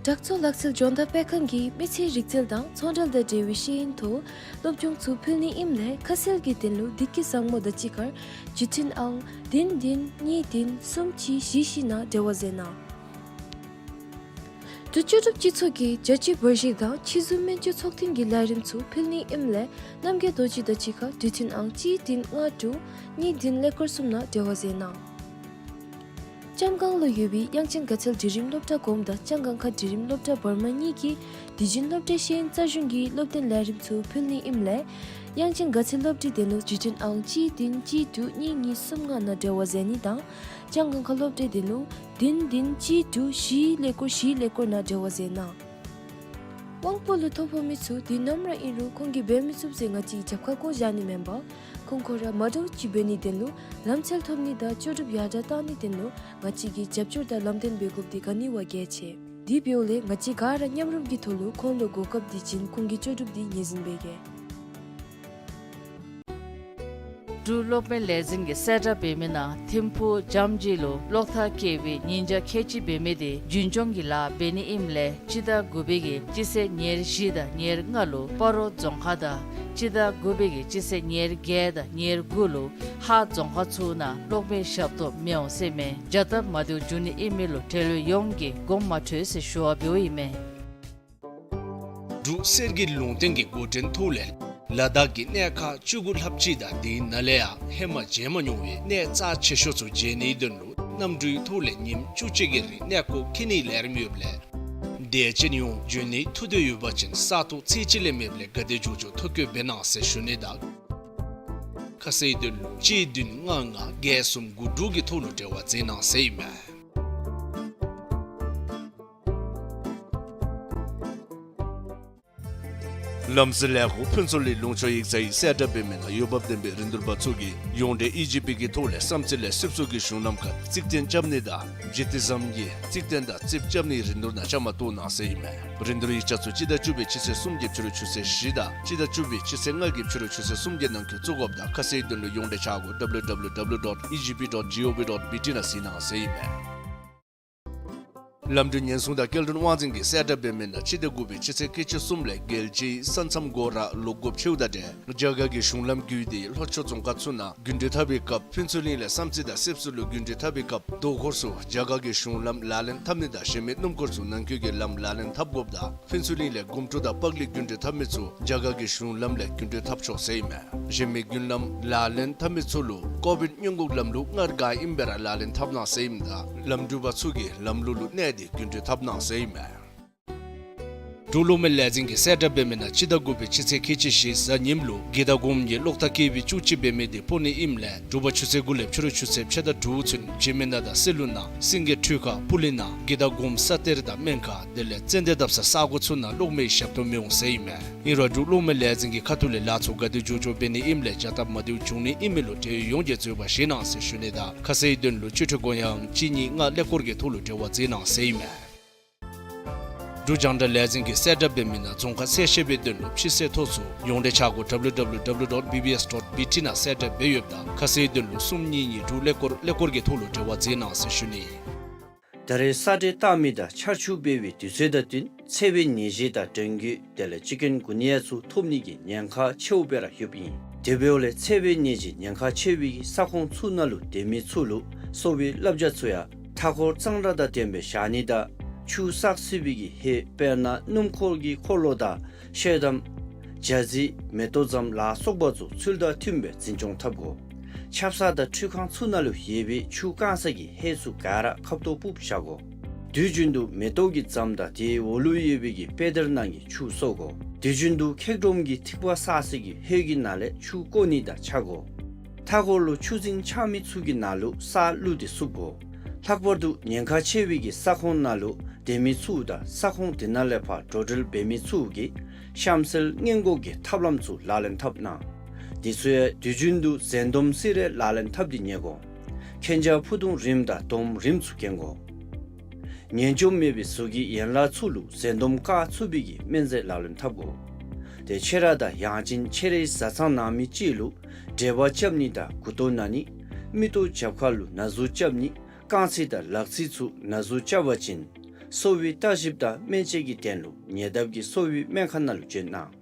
དྲག་གཙོ་ལག་རྩལ་ལྗོན་དང་དཔལ་ཁང་གིས་མི་ཚེའི་རིག་རྩལ་དང་ཚོང་འབྲེལ་དང་འབྲེལ་བའི་ཤེས་ཡོན་ཐོག་སློབ་སྦྱོང་ཚུ་ཕུལ་ནི་ཨིནམ་ལས་ཁ་གསལ་གྱི་དོན་ལུ་བདེ་སྐྱིད་བཟང་མོ་དང་གཅིག་ཁར་བརྒྱུད་འཕྲིན་ཨང་བདུན་བདུན་གཉིས་བདུན་གསུམ་གཅིག་བཞི་བཞི་ནང་འབྲེལ་བ་མཛད་གནང་། འབྲུག་ལྕོགས་གྲུབ་སྤྱི་ཚོགས་ཀྱིས་རྒྱ་ཆེའི་འབར་བཤིག་དང་ཕྱི་ཟུར་སྨན་བཅོས་ཚོགས་ཐུན་གྱི་ལས་རིམ་ཚུ་ཕུལ་ནི་ཨིནམ་ལས་རྣམ་རྒྱལ་རྡོ་རྗེ་དང་གཅིག་ཁར་བརྒྱུད་འཕྲིན་ཨང་གཅིག་བདུན་ལྔ་དྲུག་གཉིས་བདུན་ཀླད་ཀོར་གསུམ་ནང་འབྲེལ་བ་མཛད་གནང་། ལྕང་སྒང་ལུ་ཡོད་པའི་དབྱངས་ཅན་དགའ་ཚལ་འབྲིང་རིམ་སློབ་གྲྭ་གོངམ་དང་ལྕང་སྒང་ཁ་འབྲིང་རིམ་སློབ་གྲྭ་བར་མ་གཉིས་ཀྱིས་དེ་བཞིན་སློབ་གྲྭའི་ཤེས་ཡོན་རྩ་གཞུང་གི་སློབ་སྟོན་ལས་རིམ་ཚུ་ཕུལ་ནི་ཨིནམ་ལས་དབྱངས་ཅན་དགའ་ཚལ་སློབ་གྲྭའི་དོན་ལུ་བརྒྱུད་འཕྲིན་ཨང་གཅིག་བདུན་གཅིག་དྲུག་གཉིས་གཉིས་གསུམ་ལྔ་ནང་འབྲེལ་བ་མཛད་ནི་དང་ལྕང་སྒང་ཁ་སློབ་གྲྭའི་དོན་ལུ་བདུན་བདུན་གཅིག་དྲུག་བཞི་ཀླད་ཀོར་བཞི་ཀླད་ཀོར་ནང་འབྲེལ་བ་མཛད་གནང་། དབང་པོ་ལུ་ཐོ་ཕོག་མི་ཚུ་དུས་ནམ་ར་ཨིན་རུང་ཁོང་གིས་འབད་མི་ཚུགས་ཟེར་ང་བཅས་རྒྱབ་ཁར་བཀོ་བཞག་ནི་མེན་པར་ཁོང་ཁོང་ར་མ་འདྲཝ་ཅིག་འབད་ནིའི་དོན་ལུ་ལམ་འཚོལ་ཐོབ་ནི་དང་ལྕོགས་གྲུབ་ཡར་དྲག་གཏང་ནིའི་དོན་ལུ་ང་བཅས་ཀྱིས་རྒྱབ་སྐྱོར་དང་ལམ་སྟོན་འབད་དགོཔ་འདི་ག་ནི་བ་གལ་ཆེ། དེ་འབདཝ་ལས་ང་བཅས་ག་ར་མཉམ་རུབ་ཀྱི་ཐོག་ལུ་ཁོང་ལུ་གོ་སྐབས་འདི་བྱིན་ཁོང་གི་ལྕོགས་གྲུབ་འདི་ངོས་འཛིན་འབད་གེ། འབྲུག་གློག་པའི་ལས་འཛིན་གྱིས་གསལ་བསྒྲགས་འབད་མི་ནང་ཐིམ་ཕུག་ལྕམ་སྦྱིས་ལུ་གློག་ཐག་བཀལ་བའི་ཉིན་ཆ་ཁལ་གཅིག་འབད་མི་དེ་རྒྱུན་སྐྱོང་གི་ལཱ་འབད་ནི་ཨིནམ་ལས་སྤྱི་ཟླ་དགུ་པའི་གི་སྤྱི་ཚེས་ཉེར་བཞི་དང་ཉེར་ལྔ་ལུ་སྤ་རོ་རྫོང་ཁག་དང་ སྤྱི་ཟླ་དགུ་པའི་གི་སྤྱི་ཚེས་ཉེར་བརྒྱད་དང་ཉེར་དགུ་ལུ་ཧཱ་རྫོང་ཁག་ཚུ་ནང་གློག་མེ་ཞབས་ཏོག་མི་འོང་ཟེར་མས། བྱ་སྟབས་མ་བདེཝ་འབྱུང་ནི་ཨིན་མི་ལུ་འབྲེལ་ཡོད་ཡོངས་ཀྱིས་དགོངསམ་མ་ཁྲེལ་ཟེར་ཞུ་བ་འབདཝ་ཨིན་མས། འབྲུག་གསེར་གྱི་ལུང་བསྟན་གྱི་འགོ་འདྲེན་ཐོག་ལས་ལ་དྭགས་ཀྱི་གནས་ཁག་བཅུ་དགུ་ལྷགཔ་ཅིག་དང་དེའི་ནང་ལས་ཡང་ཧེ་མ་མཇལ་མ་མྱོང་བའི་གནས་རྩ་ཆེ་ཤོས་ཚུ་མཇལ་ནིའི་དོན་ལུ་གནམ་གྲུའི་ཐོག་ལས་ཉིནམ་བཅུ་གཅིག་གི་རིང་གནས་སྐོར་འཁྱིད་ནིའི་ལས་རིམ་ཡོདཔ་ལས་དད་ཅན་ཡོངས་འབྱོན་ནིའི་ཐུགས་འདོད་ཡོད་པ་ཅིན་ས་སྟོང་ཚད་གཅིག་ལས་མེདཔ་ལས་ག་དེ་མགྱོགས་མགྱོགས་ཐོ་བཀོད་འབད་གནང་ཟེར་ཞུ་ནི་དང་། ཁ་གསལ་དོན་ལུ་གཅིག་བདུན་ལྔ་ལྔ་བརྒྱད་གསུམ་དགུ་དྲུག་གི་ཐོག་ལུ་འབྲེལ་བ་མཛད་གནང་ཟེར་ཨིན་མས། ལམ་སྲོལ་ལས་འགུལ་ཕུན་ཚོགས་གླིང་ལུང་ཕྱོགས་ཡིག་ཚང་གིས་གསལ་བསྒྲགས་འབད་མི་ནང་འོས་འབབ་ལྡན་པའི་རིན་བསྡུར་པ་ཚུ་གིས་ཡོངས་འབྲེལ་ཨི་ཇི་པི་གི་ཐོག་ལས་བསམ་རྩེ་ལས་སིབ་སུ་གི་གཞུང་ལམ་ཁར་རྩིག་རྟེན་རྐྱབ་ནི་དང་ཇི་ཏི་ཟམ་གྱི་རྩིག་རྟེན་དང་རྩིགཔ་རྐྱབ་ནིའི་རིན་བསྡུར་ནང་བཅའ་མར་གཏོགས་གནང་ཟེར་ཨིན་མས། རིན་བསྡུར་ཡིག་ཆ་ཚུ་སྤྱི་ཟླ་བཅུ་པའི་སྤྱི་ཚེས་སུམ་གྱི་ཕྱི་རུ་ཆུ་ཚོད་བཞི་དང་སྤྱི་ཟླ་བཅུ་པའི་སྤྱི་ཚེས་ལྔ་གི་ཕྱི་རུ་ཆུ་ཚོད་གསུམ་གྱི་ནང་འཁོད་བཙུགས་དགོཔ་དང་ཁ་གསལ་དོན་ལུ་ཡོངས་འབྲེལ་ཆ་སྒོ་W W W dot E G P dot G O V dot B T ནང་གཟིགས་གནང་ཟེར་ཨིན་མས། ལམ་འགྲུལ་ཉེན་སྲུང་དང་སྐྱེལ་འདྲེན་དབང་འཛིན་གྱིས་གསལ་བསྒྲགས་འབད་མི་ནང་སྤྱི་ཟླ་དགུ་པའི་སྤྱི་ཚེས་ཁལ་གཅིག་གསུམ་ལས་རྒྱལ་སྤྱིའི་ས་མཚམས་སྒོ་ར་ལོག་དགོཔ་ཆེཝ་དང་འབྲེལ་རྒྱ་གར་གྱི་གཞུང་ལམ་བརྒྱུད་དེ་ལྷོ་ཕྱོགས་རྫོང་ཁག་ཚུ་ནང་དགུན་དུས་འཐབ་པའི་སྐབས་ཕུན་ཚོགས་གླིང་ལས་བསམ་རྩེ་དང་སིབ་སུ་ལུ་དགུན་དུས་འཐབ་པའི་སྐབས་དོ་ཁོར་ཚུ་རྒྱ་གར་གྱི་གཞུང་ལམ་ལག་ལེན་འཐབ་ནི་དང་གཞན་མི་སྣུམ་འཁོར་ཚུ་ནང་འཁོད་ཀྱི་ལམ་ལག་ལེན་འཐབ་དགོཔ་དང་ཕུན་ཚོགས་གླིང་ལས་དགོང་དྲོ་དང་པག་ལེ་དགུན་དུས་འཐབ་མི་ཚུ་རྒྱ་གར་གྱི་གཞུང་ལམ་ལས་དགུན་དུས་འཐབ་ཆོག་ཟེར་ཨིན་མས། གཞན་མི་དགུན་ལམ་ལག་ལེན་འཐབ་མི་ཚུ་ལུ་ཀོ་བིཌ་སྔོན་འགོག་ལམ་ལུགས་སྔར་ག་ཨིནམ་སྦེ་ར་ལག་ལེན་འཐབ་གནང་ཟེར་ཨིནམ་ད་ལམ་འགྲུལ་པ་ཚུ་གིས་ལམ་ལུགས་ལུ་གནས་ཏེ་དགུན་དུས་འཐབ་གནང་ཟེར་ཨིན་མས། འབྲུག་གློག་མེ་ལས་འཛིན་གྱིས་གསལ་བསྒྲགས་འབད་མི་ནང་སྤྱི་ཟླ་དགུ་པའི་སྤྱི་ཚེས་ཁལ་གཅིག་བཞི་གཟའ་ཉིམ་ལུ་དགེ་དག་སྒོམ་གྱི་གློག་ཐག་ཀེ་བི་བཅུ་གཅིག་འབད་མི་དེ་སྤོ་ནི་ཨིནམ་ལས་དྲོ་པ་ཆུ་ཚོད་དགུ་ལས་ཕྱི་རུ་ཆུ་ཚོད་ཕྱེད་དང་དྲུག་ཚུན་འཇིགས་མེད་ན་དང་སྲིད་ལུ་ནང་སེང་གེ་ཁྲུས་ཁ་སྤུ་ལེན་ནང་དགེ་དག་སྒོམ་ས་གཏེར་དང་སྨན་ཁང་དེ་ལས་ཙན་དན་བརྡབ་ས་ས་གོ་ཚུ་ནང་གློག་མེའི་ཞབས་ཏོག་མི་འོང་ཟེར་ཨིན་མས། ཨིན་རུང་འབྲུག་གློག་མེ་ལས་འཛིན་གྱི་ཁ་ཐུག་ལས་ལཱ་ཚུ་ག་དེ་མགྱོགས་མགྱོགས་འབད་ནི་ཨིནམ་ལས་བྱ་སྟབས་མ་བདེཝ་འབྱུང་ནི་ཨིན་མི་ལུ་འབྲེལ་ཡོད་ཡོངས་ཀྱིས་འཛོལ་བ་བཞེས་གནང་ཟེར་ཞུ་ནི་དང་ཁ་གསལ་དོན་ལུ་སྤྱི་འཐུས་སྐུ་ཡོན་གཅིག་གཉིས་ལྔ་ཀླད་ཀོར་གྱི་ཐོག་ལུ་འབྲེལ་བ་མཛད་གནང་ཟེར་ཨིན་མས། འབྲུག་རྒྱང་བསྒྲགས་ལས་འཛིན་གྱིས་གསལ་བསྒྲགས་འབད་མི་ནང་རྫོང་ཁག་གསལ་བཤད་པའི་དོན་ལུ་ཕྱི་གསལ་ཐོ་ཚུ་ཡོངས་འབྲེལ་ཆ་སྒོ་W W W dot B B S dot B T ནང་གསལ་བསྒྲགས་འབད་ཡོདཔ་ད་ཁ་གསལ་དོན་ལུ་གསུམ་གཉིས་གཉིས་དྲུག་ཀླད་ཀོར་ཀླད་ཀོར་གྱི་ཐོག་ལུ་འབྲེལ་བ་མཛད་གནང་ཟེར་ཞུ་ནི། ད་རེས་ས་འདྲེན་བཏང་མི་དང་ཆར་ཆུ་འབབ་པའི་དུས་ཚོད་དང་བསྟུན་འཚེར་བའི་ནད་གཞི་དང་གྲོང་རྒྱུད་དེ་ལས་ཅི་ཀུན་གུ་ནི་ཡ་ཚུ་ཐོབ་ནི་གི་ཉེན་ཁ་ཆེཝ་སྦེ་ར་ཡོདཔ་ཨིན། དེ་འབདཝ་ལས་འཚེར་བའི་ནད་གཞི་ཉེན་ཁ་ཆེ་བའི་གི་ས་ཁོངས་ཚུ་ནང་ལུ་སྡོད་མི་ཚུ་ལུ་གསོ་བའི་བསླབ་བྱ་ཚུ་ཡང་མཐའ་འཁོར་གཙང་སྦྲ་དང་ལྡནམ་སྦེ་བཞག་ནི་དང་ཆུ་བསགས་སྲིད་པའི་གི་ཧེ་དཔེར་ན་སྣུམ་འཁོར་གྱི་འཁོར་ལོ་དང་ཤེལ་དམ་ཇ་རྩི་མེ་ཏོག་ཟམ་ལ་སོགས་པ་ཚུ་ཚུལ་དང་མཐུནམ་སྦེ་འཛིན་སྐྱོང་འཐབ་དགོ། ཆབ་གསང་དང་འཕྲུལ་ཁང་ཚུ་ནང་ལུ་ཡོད་པའི་ཆུ་བཀང་ས་གི་ཧེ་ཚུ་ག་ར་ཁབ་ཏོ་སྤུབས་བཞག་དགོ། དུས་རྒྱུན་དུ་མེ་ཏོག་གི་ཟམ་དང་དེའི་འོག་ལུ་ཡོད་པའི་གི་དཔེ་དེབ་ནང་གི་ཆུ་གསོ་དགོ། དུས་རྒྱུན་དུ་འཁྱག་སྒྲོམ་གྱི་ཐིགས་པ་བསགས་ས་གི་ཧེ་གི་ནང་ལས་ཆུ་བཀོ་ནི་དང་ཆ་དགོ། མཐའ་འཁོར་ལུ་ཆུ་རྫིང་ཆགས་མི་ཚུ་གི་ནང་ལུ་ས་བླུགས་ཏེ་བསུབ་དགོ། ལྷག་པར་དུ་ཉེན་ཁ་ཆེ་བའི་གི་ས་ཁོངས་ནང་ལུ་སྡོད་མི་ཚུ་དང་ས་ཁོངས་དེ་ནང་ལས་ཕར་འགྲོ་འགྲུལ་འབད་མི་ཚུ་གིས་གཤམ་གསལ་སྔོན་འགོག་གི་ཐབས་ལམ་ཚུ་ལག་ལེན་འཐབ་གནང་། དེ་ཚུ་ཡང་དུས་རྒྱུན་དུ་འཛིན་སྡོམ་སེ་ར་ལག་ལེན་འཐབ་སྟེ་ཉལ་དགོ། མཁྱེན་རྒྱ་ཕུ་ཐུང་རིངམ་དང་སྡོམ་རིངམ་ཚུ་གྱོན་དགོ། ངན་སྐྱོབ་མེད་པའི་གཟུགས་ཀྱི་ཡན་ལག་ཚུ་ལུ་འཛིན་སྡོམ་བཀག་ཚུགས་པའི་གི་སྨན་རྫས་ལག་ལེན་འཐབ་དགོ། དེ་ཁྱེད་ར་དང་ཡང་ཅིན་ཁྱེད་རའི་བཟའ་ཚང་ནང་མི་ཅིག་ལུ་འབྲེལ་བ་རྐྱབ་ནི་དང་མགུ་ཏོ་ན་ནི་མིག་ཏོ་རྒྱབ་ཁ་ལུ་ན་ཟུག་རྐྱབ་ནི་རྐང་ཚིགས་དང་ལག་ཚིགས་ཚུ་ན་ཟུག་རྐྱབ་པ་ཅིན་གསོ་བའི་ལྟ་ཞིབ་དང་སྨན་དཔྱད་ཀྱི་དོན་ལུ་ཉེ་འདབས་ཀྱི་གསོ་བའི་སྨན་ཁང་ནང་ལུ་བྱོན་གནང་།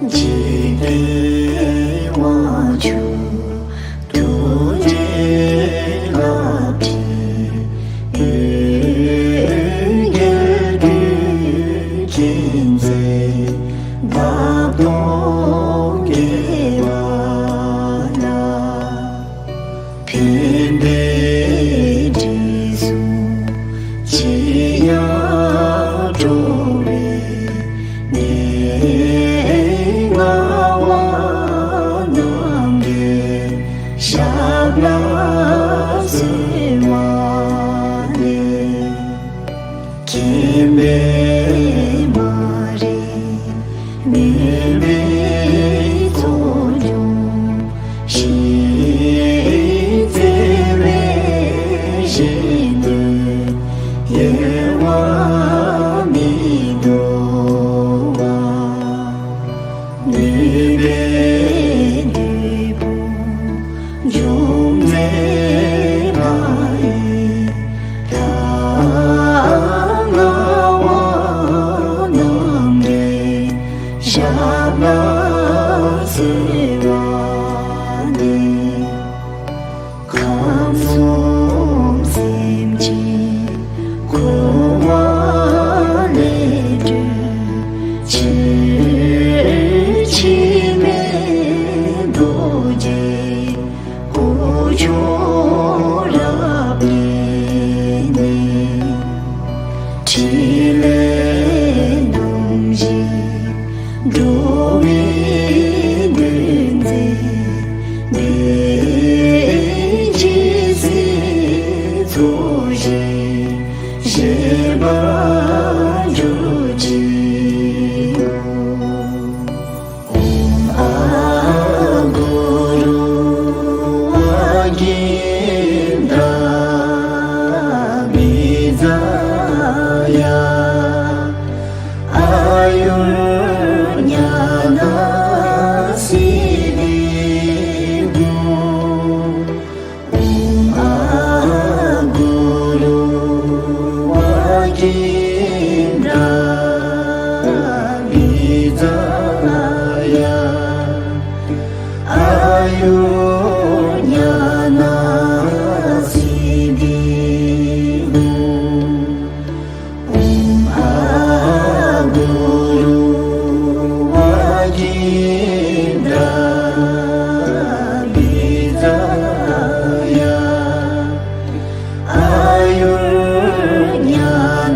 འཇིག་རྟེན་དབང་ཕྱུག་ཐུགས་རྗེའི་བླ་མའི་ཡུལ་གྱི་ཀུན་མཁྱེན་མཛད་དག་སྟོང་རྒྱས་པ་ལ། ཕན་པའི་དྲིན་གཟོ་ཅི་ཡང་སྤྲོ་བའི་གནས་ལྔ་བ་རྣམ་རྒྱལ་ཞབས་ལ་གསོལ་བ་འདེབས། མཁྱེན་པའི་མ་རིག་མུན་པའི་ཚོགས་འཇོམས་ཤིང་། བརྩེ་བའི་ཞལ་དུ་དབྱེ་བ་ ཞབས་ལ་གསོལ་བ་འདེབས། ཁམས་གསུམ་སེམས་ཅན་འཁོར་བ་ལས་སྒྲོལ་ཕྱིར། འཆི་མེད་རྡོ་རྗེ་སྐུ་མཆོག་རབ་བརྙེས་ནས། ཕྲིན་ལས་རྣམ་བཞི་འགྲོ་བའི་དོན་མཛད། དེ་ཕྱིར་སྲིད་མཚོ་བཞི་བཞད་པར་གྱུར་ཅིག། ཨོཾ་ཨ་གུ་རུ་ཝཱ་ཀིནྡྲ་བི་ཛ་ཡ། ཨཱ་ཡུར་ཉ་ནཱ་སིདྡྷི་ཧོ། ཨོཾ་ཨ་གུ་རུ་ཝཱ་ཀིནྡྲ་བི་ཛ་ཡ། ཨཱ་ཡུར་ཉ་ནཱ་སིདྡྷི་ཧོ། ཨོཾ་ཨ་གུ་རུ་ཝཱ་ཀིནྡྲ་བི་ཛ་ཡ། ཨཱ་ཡུར་ཉ་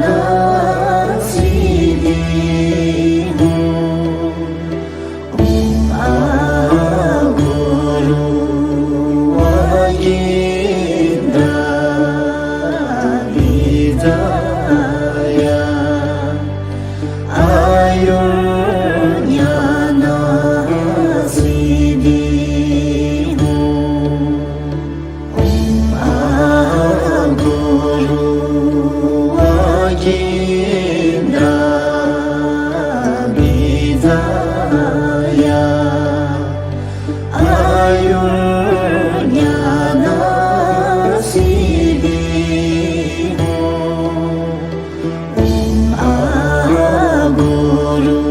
ནཱ་སིདྡྷི་ཧོ། ཨོཾ་ཨ་གུ་རུ་ཝཱ་ཀིནྡྲ་བི་ཛ་ཡ། ཨཱ་ཡུར་ཉ་ནཱ་སིདྡྷི་ཧོ། ཨོཾ་ཨ་གུ་རུ་ཝཱ་ཀིནྡྲ་བི་ཛ་ཡ། ཨཱ་ཡུར་ཉ་ནཱ་སིདྡྷི་ཧོ། ཨོཾ་ཨ་གུ་རུ་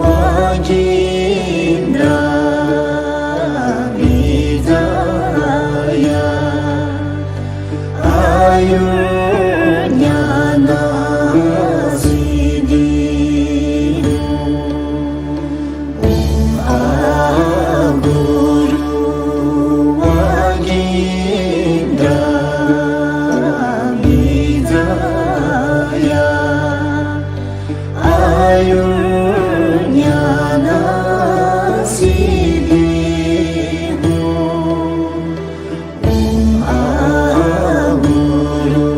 ཝཱ་ཀིནྡྲ་བི་ཛ་ཡ། ཨཱ་ཡུར་ཉ་ནཱ་སིདྡྷི་ཧོ། ཨོཾ་ཨ་གུ་རུ་ཝཱ་ཀིནྡྲ་བི་ཛ་ཡ། ཨཱ་ཡུར་ཉ་ནཱ་སིདྡྷི་ཧོ། ཨོཾ་ཨ་གུ་རུ་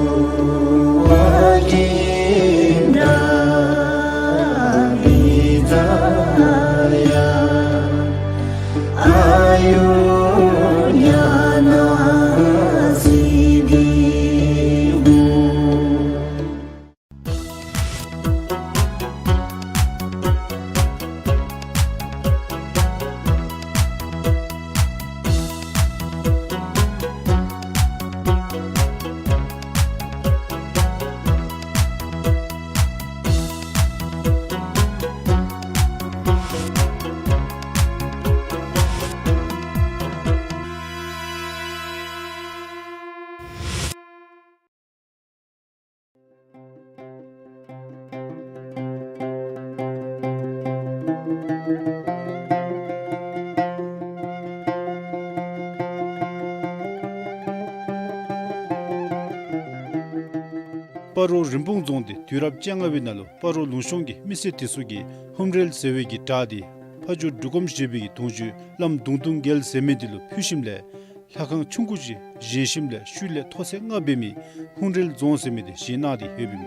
ཝཱ་ཀིནྡྲ་བི་ཛ་ཡ། ཨཱ་ཡུར་ཉ་ནཱ་སིདྡྷི་ཧོ། སྤ་རོ་རིན་སྤུངས་རྫོང་འདི་དུས་རབས་བཅོ་ལྔ་པའི་ནང་ལུ་སྤ་རོ་ལུང་གཤོང་གི་མི་སེར་དེ་ཚུ་གིས་ཧཱུྃ་རལ་ཟེར་བའི་གི་སྒྲ་འདི་ཕ་ཇོ་འབྲུག་སྒོམ་ཞེས་པའི་གི་གདུང་བརྒྱུད་བླམ་གདུང་དུང་རྒྱལ་ཟེར་མི་འདི་ལུ་ཕུལ་ཞིནམ་ལས་ལྷ་ཁང་ཆུང་ཀུ་ཅིག་བཞེངས་ཞིནམ་ལས་ཤུལ་ལས་ཐོག་ཚད་ལྔ་འབད་མི་ཧཱུྃ་རལ་རྫོང་ཟེར་མི་འདི་བཞེངས་གནང་སྟེ་ཡོདཔ་ཨིན་པས།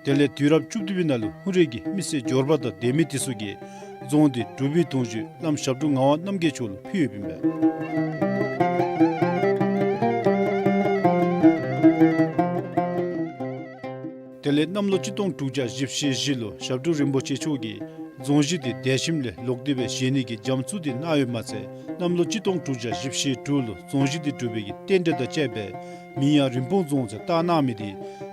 དེ་ལས་དུས་རབས་བཅུ་བདུན་པའི་ནང་ལུ་ཧཱུྃ་རལ་གྱི་མི་སེར་འབྱོར་པ་དང་སྡེ་མི་དེ་ཚུ་གིས་རྫོང་འདི་འབྲུག་པའི་གདུང་བརྒྱུད་བླམ་ཞབས་དྲུང་ངག་དབང་རྣམ་རྒྱལ་མཆོག་ལུ་ཕུལ་ཡོདཔ་ཨིན་པས། དེ་ལས་གནམ་ལོ་གཅིག་སྟོང་དྲུག་བརྒྱ་བཞི་བཅུ་ཞེ་བཞི་ལུ་ཞབས་དྲུང་རིན་པོ་ཆེ་མཆོག་གིས་ རྫོང་གཞི་འདི་དལ་ཞིང་ལས་ལོག་སྟེ་སྦེ་བཞེངས་ནི་གི་རྒྱ་མཚོ་འདི་གནང་ཡོད་མ་ཚད་གནམ་ལོ་གཅིག་སྟོང་དྲུག་བརྒྱ་བཞི་བཅུ་ཞེ་དྲུག་ལུ་རྫོང་གཞི་འདི་གྲུབ་པའི་གི་རྟེན་འབྲེལ་དང་བཅསཔ་སྦེ་མིང་ཡང་རིན་སྤུངས་རྫོང་ཟེར་བཏགས་གནང་མི་འདི་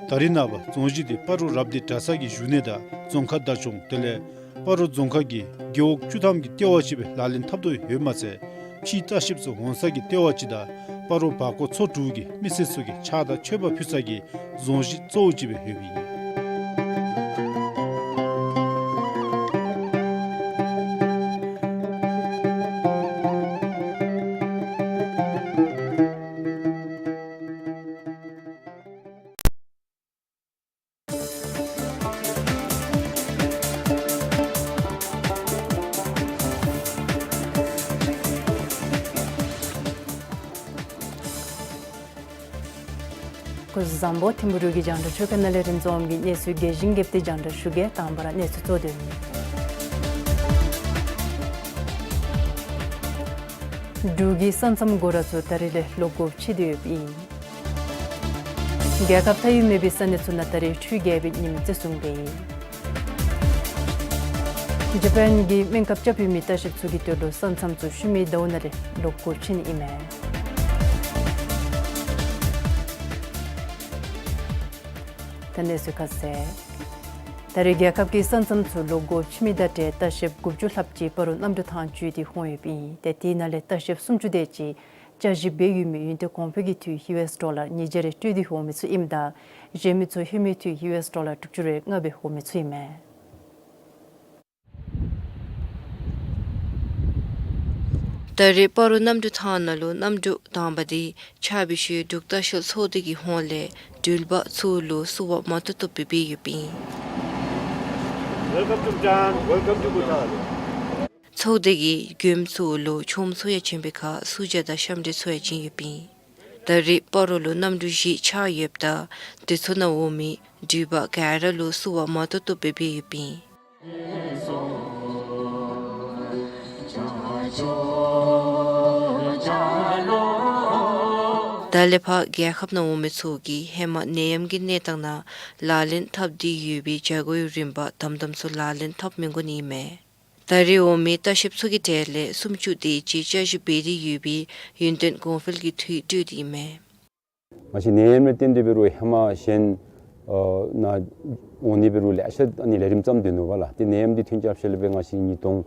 ད་རེས་ནངས་པ་རྫོང་གཞི་འདི་སྤ་རོ་རབ་སྡེ་གྲྭ་ཚང་གི་བཞུགས་གནས་དང་རྫོང་ཁག་བདག་སྐྱོང་དེ་ལས་སྤ་རོ་རྫོང་ཁག་གི་རྒེད་འོག་བཅུ་ཐམ་གྱི་ལྟེ་བ་ཅིག་སྦེ་ལག་ལེན་འཐབ་དོ་ཡོད་མ་ཚད་ཕྱིའི་ལྟ་བཤལཔ་ཚུ་འོང་ས་གི་ལྟེ་བ་ཅིག་དང་སྤ་རོ་བར་སྐོར་ཚོ་དྲུག་གི་མི་སེར་ཚུ་གིས་ཕྱག་དང་མཆོད་པ་ཕུལ་ས་གི་རྫོང་གཞི་གཙོ་བོ་ཅིག་སྦེ་ཡོདཔ་ཨིན། སྐུ་གཟུགས་བཟང་པོ། ཐིམ་ཕུ་རུ་གི་རྒྱང་བསྒྲགས་ཆོས་ཁང་ནང་ལས་རིམ་འཛོམས་ཀྱི་གནས་ཚུལ་རྒྱས་ཤིང་རྒྱསཔ་སྦེ་རྒྱང་བསྒྲགས་ཞུ་གེ། དང་པ་ར་གནས་ཚུལ་གཙོ་དོན། འབྲུག་གི་ས་མཚམས་སྒོ་ར་ཚུ་ད་རིས་ལས་ལོག་སྒོ་ཕྱེ་སྟེ་ཡོདཔ་ཨིན། རྒྱལ་ཁབ་མཐའ་དབུས་མེད་པའི་ས་གནས་ཚུ་ནང་ད་རིས་འཕྲུལ་རྒྱལ་པོའི་ཉིནམ་བརྩི་སྲུང་འབད་ཡི། ཇ་པཱན་གྱིས་སྨན་ཁབ་རྐྱབ་ཡོད་མི་ལྟ་བཤལཔ་ཚུ་གི་དོན་ལུ་ས་མཚམས་ཚུ་ཤུལ་མའི་ཟླཝ་ནང་ལས་ལོག་སྒོ་ཕྱེ་ནི་ཨིན་མས། ད་གནས་ཚུལ་ཁ་གསལ། ད་རིས་རྒྱལ་ཁབ་ཀྱི་ས་མཚམས་ཚུ་ལོག་སྒོ་ཕྱེ་མི་དང་འབྲེལ་ལྟ་བཤལཔ་དགུ་བཅུ་ལྷགཔ་ཅིག་སྤ་རོ་གནམ་གྲུ་ཐང་བརྒྱུད་དེ་འོང་ཡོདཔ་ཨིན། ཏེ་དེ་ནང་ལས་ལྟ་བཤལཔ་སུམ་ཅུ་དེ་ཅིག་བཅའ་གཞི་འབད་ཡོད་མི་ཡུན་བརྟན་གོང་འཕེལ་གྱི་འཐུས་ཡུ་ཨེསི་ཌོ་ལར་ཉིས་བརྒྱ་རེ་སྤྲོད་དེ་འོང་མི་ཚུ་ཨིནམ་ད་གཞན་མི་ཚུ་ཧེ་མའི་འཐུས་ཡུ་ཨེསི་ཌོ་ལར་དྲུག་ཅུ་རེ་ལྔ་སྦེ་འོང་མི་ཚུ་ཨིན་མས། ད་རིས་སྤ་རོ་གནམ་གྲུ་ཐང་ནང་ལུ་གནམ་གྲུ་དང་པ་འདི་ཆགས་པའི་ཤུལ་འབྲུག་ལྟ་བཤལ་ཚོགས་སྡེ་གི་ཧོངས་ལས་འགྲུལ་པ་ཚུ་ལུ་བསུ་བ་མང་ཏོག་ཏོ་སྦེ་འབད་ཡོདཔ་ཨིན། Welcome to Bhutan. Welcome to Bhutan. ཚོགས་སྡེ་གིས་མགྱོནམ་ཚུ་ལུ་ཆོམ་ཚུ་ཡང་བྱིན་པའི་ཁར་བསུ་ཇ་དང་ཤམ་འབྲས་ཚུ་ཡང་བྱིན་ཡོདཔ་ཨིན། ད་རིས་སྤ་རོ་ལུ་གནམ་གྲུ་བཞི་ཆགས་ཡོདཔ་ད་དེ་ཚུ་ནང་འོང་མི་འགྲུལ་པ་ག་ར་ལུ་བསུ་བ་མང་ཏོག་ཏོ་སྦེ་འབད་ཡོདཔ་ཨིན། ད་ལས་ཕར་རྒྱལ་ཁབ་ནང་འོང་མི་ཚུ་གིས་ཧེ་མ་ནད་ཡམས་ཀྱི་གནས་སྟངས་ནང་ལག་ལེན་འཐབ་སྟེ་ཡོད་པའི་བྱ་སྒོའི་རིམ་པ་དམ་དམ་ཚུ་ལག་ལེན་འཐབ་མི་དགོ་ནི་ཨིན་མས། ད་རིས་འོང་མི་ལྟ་བཤལཔ་ཚུ་གི་གྲས་ལས་སུམ་ཅུ་དེ་ཅིག་བཅའ་གཞི་འབད་དེ་ཡོད་པའི་ཡུན་བརྟན་གོང་འཕེལ་གྱི་འཐུས་སྤྲོད་དེ་ཨིན་མས། ང་བཅས་ནད་ཡམས་ལས་བརྟེན་ཏེ་འབད་རུང་ཧེ་མ་གཞན་ཨ་ནཱ་འོང་ནི་འབད་རུང་ལེ་ཤ་ཨ་ནི་ལས་རིམ་བརྩམས་ཏེ་ནུག་པ་ལགས། ཏེ་ནད་ཡམས་འདི་ཐོན་རྐྱབ་ཞིནམ་ལས་འབད་ང་བཅས་ཉིས་སྟོང་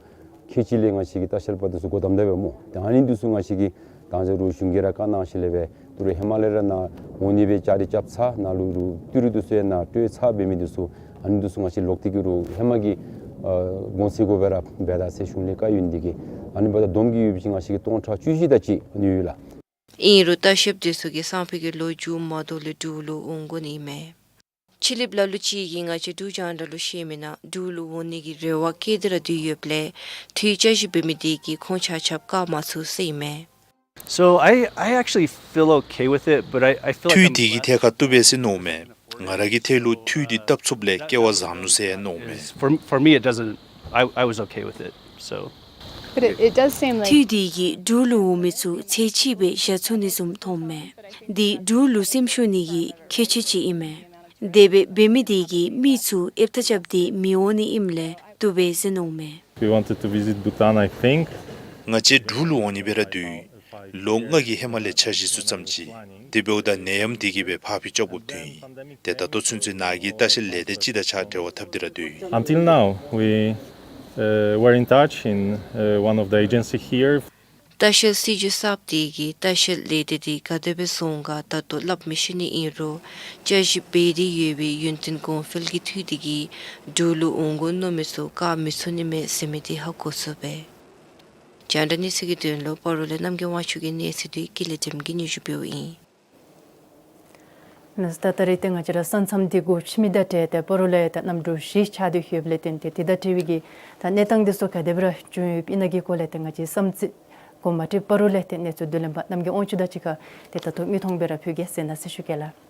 ཁལ་གཅིག་ལས་ང་བཅས་ཀྱི་ལྟ་བཤལ་པ་འདི་ཚུ་སྒོ་བསྡམ་ད་འབདཝ་སྨོ། ཏེ་ཨ་ནི་འདི་ཚུ་ང་བཅས་ཀྱིས་ད་ཅི་རུང་གཞུང་གིས་ར་བཀའ་གནང་ཞིནམ་ལས་འབད་ད་རུང་ཧེ་མ་ལས་ར་ནཱ་འོང་ནི་སྦེ་བཅའ་སྒྲིག་རྐྱབ་ཚར་ནཱ་ལུ་རུང་ཏི་རུ་འདི་ཚུ་ཡང་ནཱ་སྤྲོད་ཚར་འབད་མི་འདི་ཚུ་ཨ་ནི་འདི་ཚུ་ང་བཅས་ལོག་སྟེ་གི་རུང་ཧེ་མ་གི་ཨ་གོང་ཚད་གུ་སྦེ་ར་འབད་ད་ཟེར་གཞུང་ལས་བཀའ་ཡོད་ནི་འདི་གིས་ཨ་ནི་འབདཝ་ད་བསྡོམས་ཀྱིས་ཡོད་པ་ཅིན་ང་བཅས་ཀྱི་སྟོང་ཕྲག་བཅུ་བཞི་དེ་ཅིག་ཨ་ནི་ཡོད་ལགས། ཨིན་རུང་ལྟ་བཤལཔ་འདི་ཚུ་གིས་སང་ཕོད་ཀྱི་ལོ་མཇུག་མ་ཐོག་ལས་འབྲུག་ལུ་འོང་དགོ་ནི་ཨིན་མས། ཕྱི་གླིངཔ་ལ་ལུ་ཅིག་གིས་ང་བཅས་འབྲུག་རྒྱང་བསྒྲགས་ལུ་བཤད་མི་ནང་འབྲུག་ལུ་འོང་ནི་གི་རེ་བ་བསྐྱེད་དེ་ར་སྡོད་ཡོདཔ་ལས་འཐུས་བཅའ་གཞི་འབད་མི་དེ་གིས་ཁོང་ཆ་ཁྱབ་བཀག་མ་ཚུགས་ཟེར་ཨིན་མས། So I, I actually feel okay with it, but I, I feel like འཐུས་དེ་གིས་ཐད་ཁར་བཏུབ་པས་ཟེར་མནོཝ་མས། ང་ར་གི་ཐད་ལུ་འཐུས་འདི་བཏབ་ཚུགསཔ་ལས་སྐལ་བ་བཟང་ནུག་ཟེར་མནོཝ་མས། For, for me, it doesn't, I, I was okay with it, so. But it, it does seem like འཐུས་དེ་གིས་འབྲུག་ལུ་འོང་མི་ཚུ་ཚད་ཅིག་སྦེ་བཞག་ཚུགས་ནི་བཟུམ་མཐོངམ་མས། འདི་འབྲུག་ལུ་སེམས་ཤོར་ནི་གི་ཁྱད་ཆོས་ཅིག་ཨིན་མས། དེ་སྦེ་འབད་མི་དེ་གིས་མི་ཚུ་ཨེབ་རྟ་རྐྱབ་སྟེ་མི་འོང་ནི་ཨིནམ་ལས་བཏུབ་པས་ཟེར་མནོཝ་མས། We wanted to visit Bhutan, I think. ང་བཅས་འབྲུག་ལུ་འོང་ནི་སྦེ་ར་འདུག། ལོ་ལྔ་གི་ཧེ་མ་ལས་འཆར་གཞི་ཚུ་བརྩམས་ཅི། དེ་འབདཝ་ད་ནད་ཡམས་དེ་གིས་སྦེ་ཕར་འགྱངས་རྐྱབ་དགོཔ་ཐོན་ཡི། ཏེ་ད་ལྟོ་ཚུན་ཚོད་ནཱ་གི་ལྟ་བཤལ་ལས་སྡེ་ཅིག་དང་གཅིག་ཁར་འབྲེལ་བ་འཐབ་སྟེ་ར་སྡོད་ཡི། Until now, we, uh, were in touch in, uh, one of the agency here. ལྟ་བཤལ་སྲིད་བྱུས་གསརཔ་དེ་གིས་ལྟ་བཤལ་ལས་སྡེ་དེ་ག་དེ་སྦེ་བཟོ་འོང་ག་ད་ལྟོ་སླབ་མི་ཤེས་ནི་ཨིན་རུང་བཅའ་གཞི་འབད་དེ་ཡོད་པའི་ཡུན་བརྟན་གོང་འཕེལ་གྱི་འཐུས་དེ་གིས་འབྲུག་ལུ་འོང་དགོ་མནོ་མི་ཚུ་བཀག་མི་ཚུགས་ནི་མས་ཟེར་མི་དེ་ཧ་གོ་ཚུགས་པས། རྒྱང་བསྒྲགས་གནས་ཚུལ་གྱི་དོན་ལུ་སྤ་རོ་ལས་རྣམ་རྒྱལ་དབང་ཕྱུག་གི་གནས་ཚུལ་དེ་ཀུན་ལེགས་སྒྲོལམ་གིས་སྙན་ཞུ་འབདཝ་ཨིན། ལགས་སོ། ད་ད་རིས་ཏེ་ང་བཅས་ར་ས་མཚམས་འདི་སྒོ་ཕྱེ་མི་དང་འབྲེལ་ཏེ་སྤ་རོ་ལས་ད་གནམ་གྲུ་བཞི་ཆགས་ཏེ་ཡོདཔ་ལས་བརྟེན་ཏེ་དེ་དང་འབྲེལ་བའི་གི་ད་གནས་སྟངས་འདི་ཚུ་ག་དེ་སྦེ་ར་བྱུང་ཡོདཔ་ཨིན་ན་གི་སྐོར་ལས་ཏེ་ང་བཅས་བསམ་རྩེ་གོང་མ་ཏེ་སྤ་རོ་ལས་ཏེ་གནས་ཚུལ་བསྡུ་ལེན་པ་རྣམ་རྒྱལ་དབང་ཕྱུག་དང་གཅིག་ཁར་ཏེ་ད་ལྟོ་མིག་མཐོང་སྦེ་ར་ཕུལ་གེ་ཟེར་གནང་ཟེར་ཞུ་གེ་ལགས།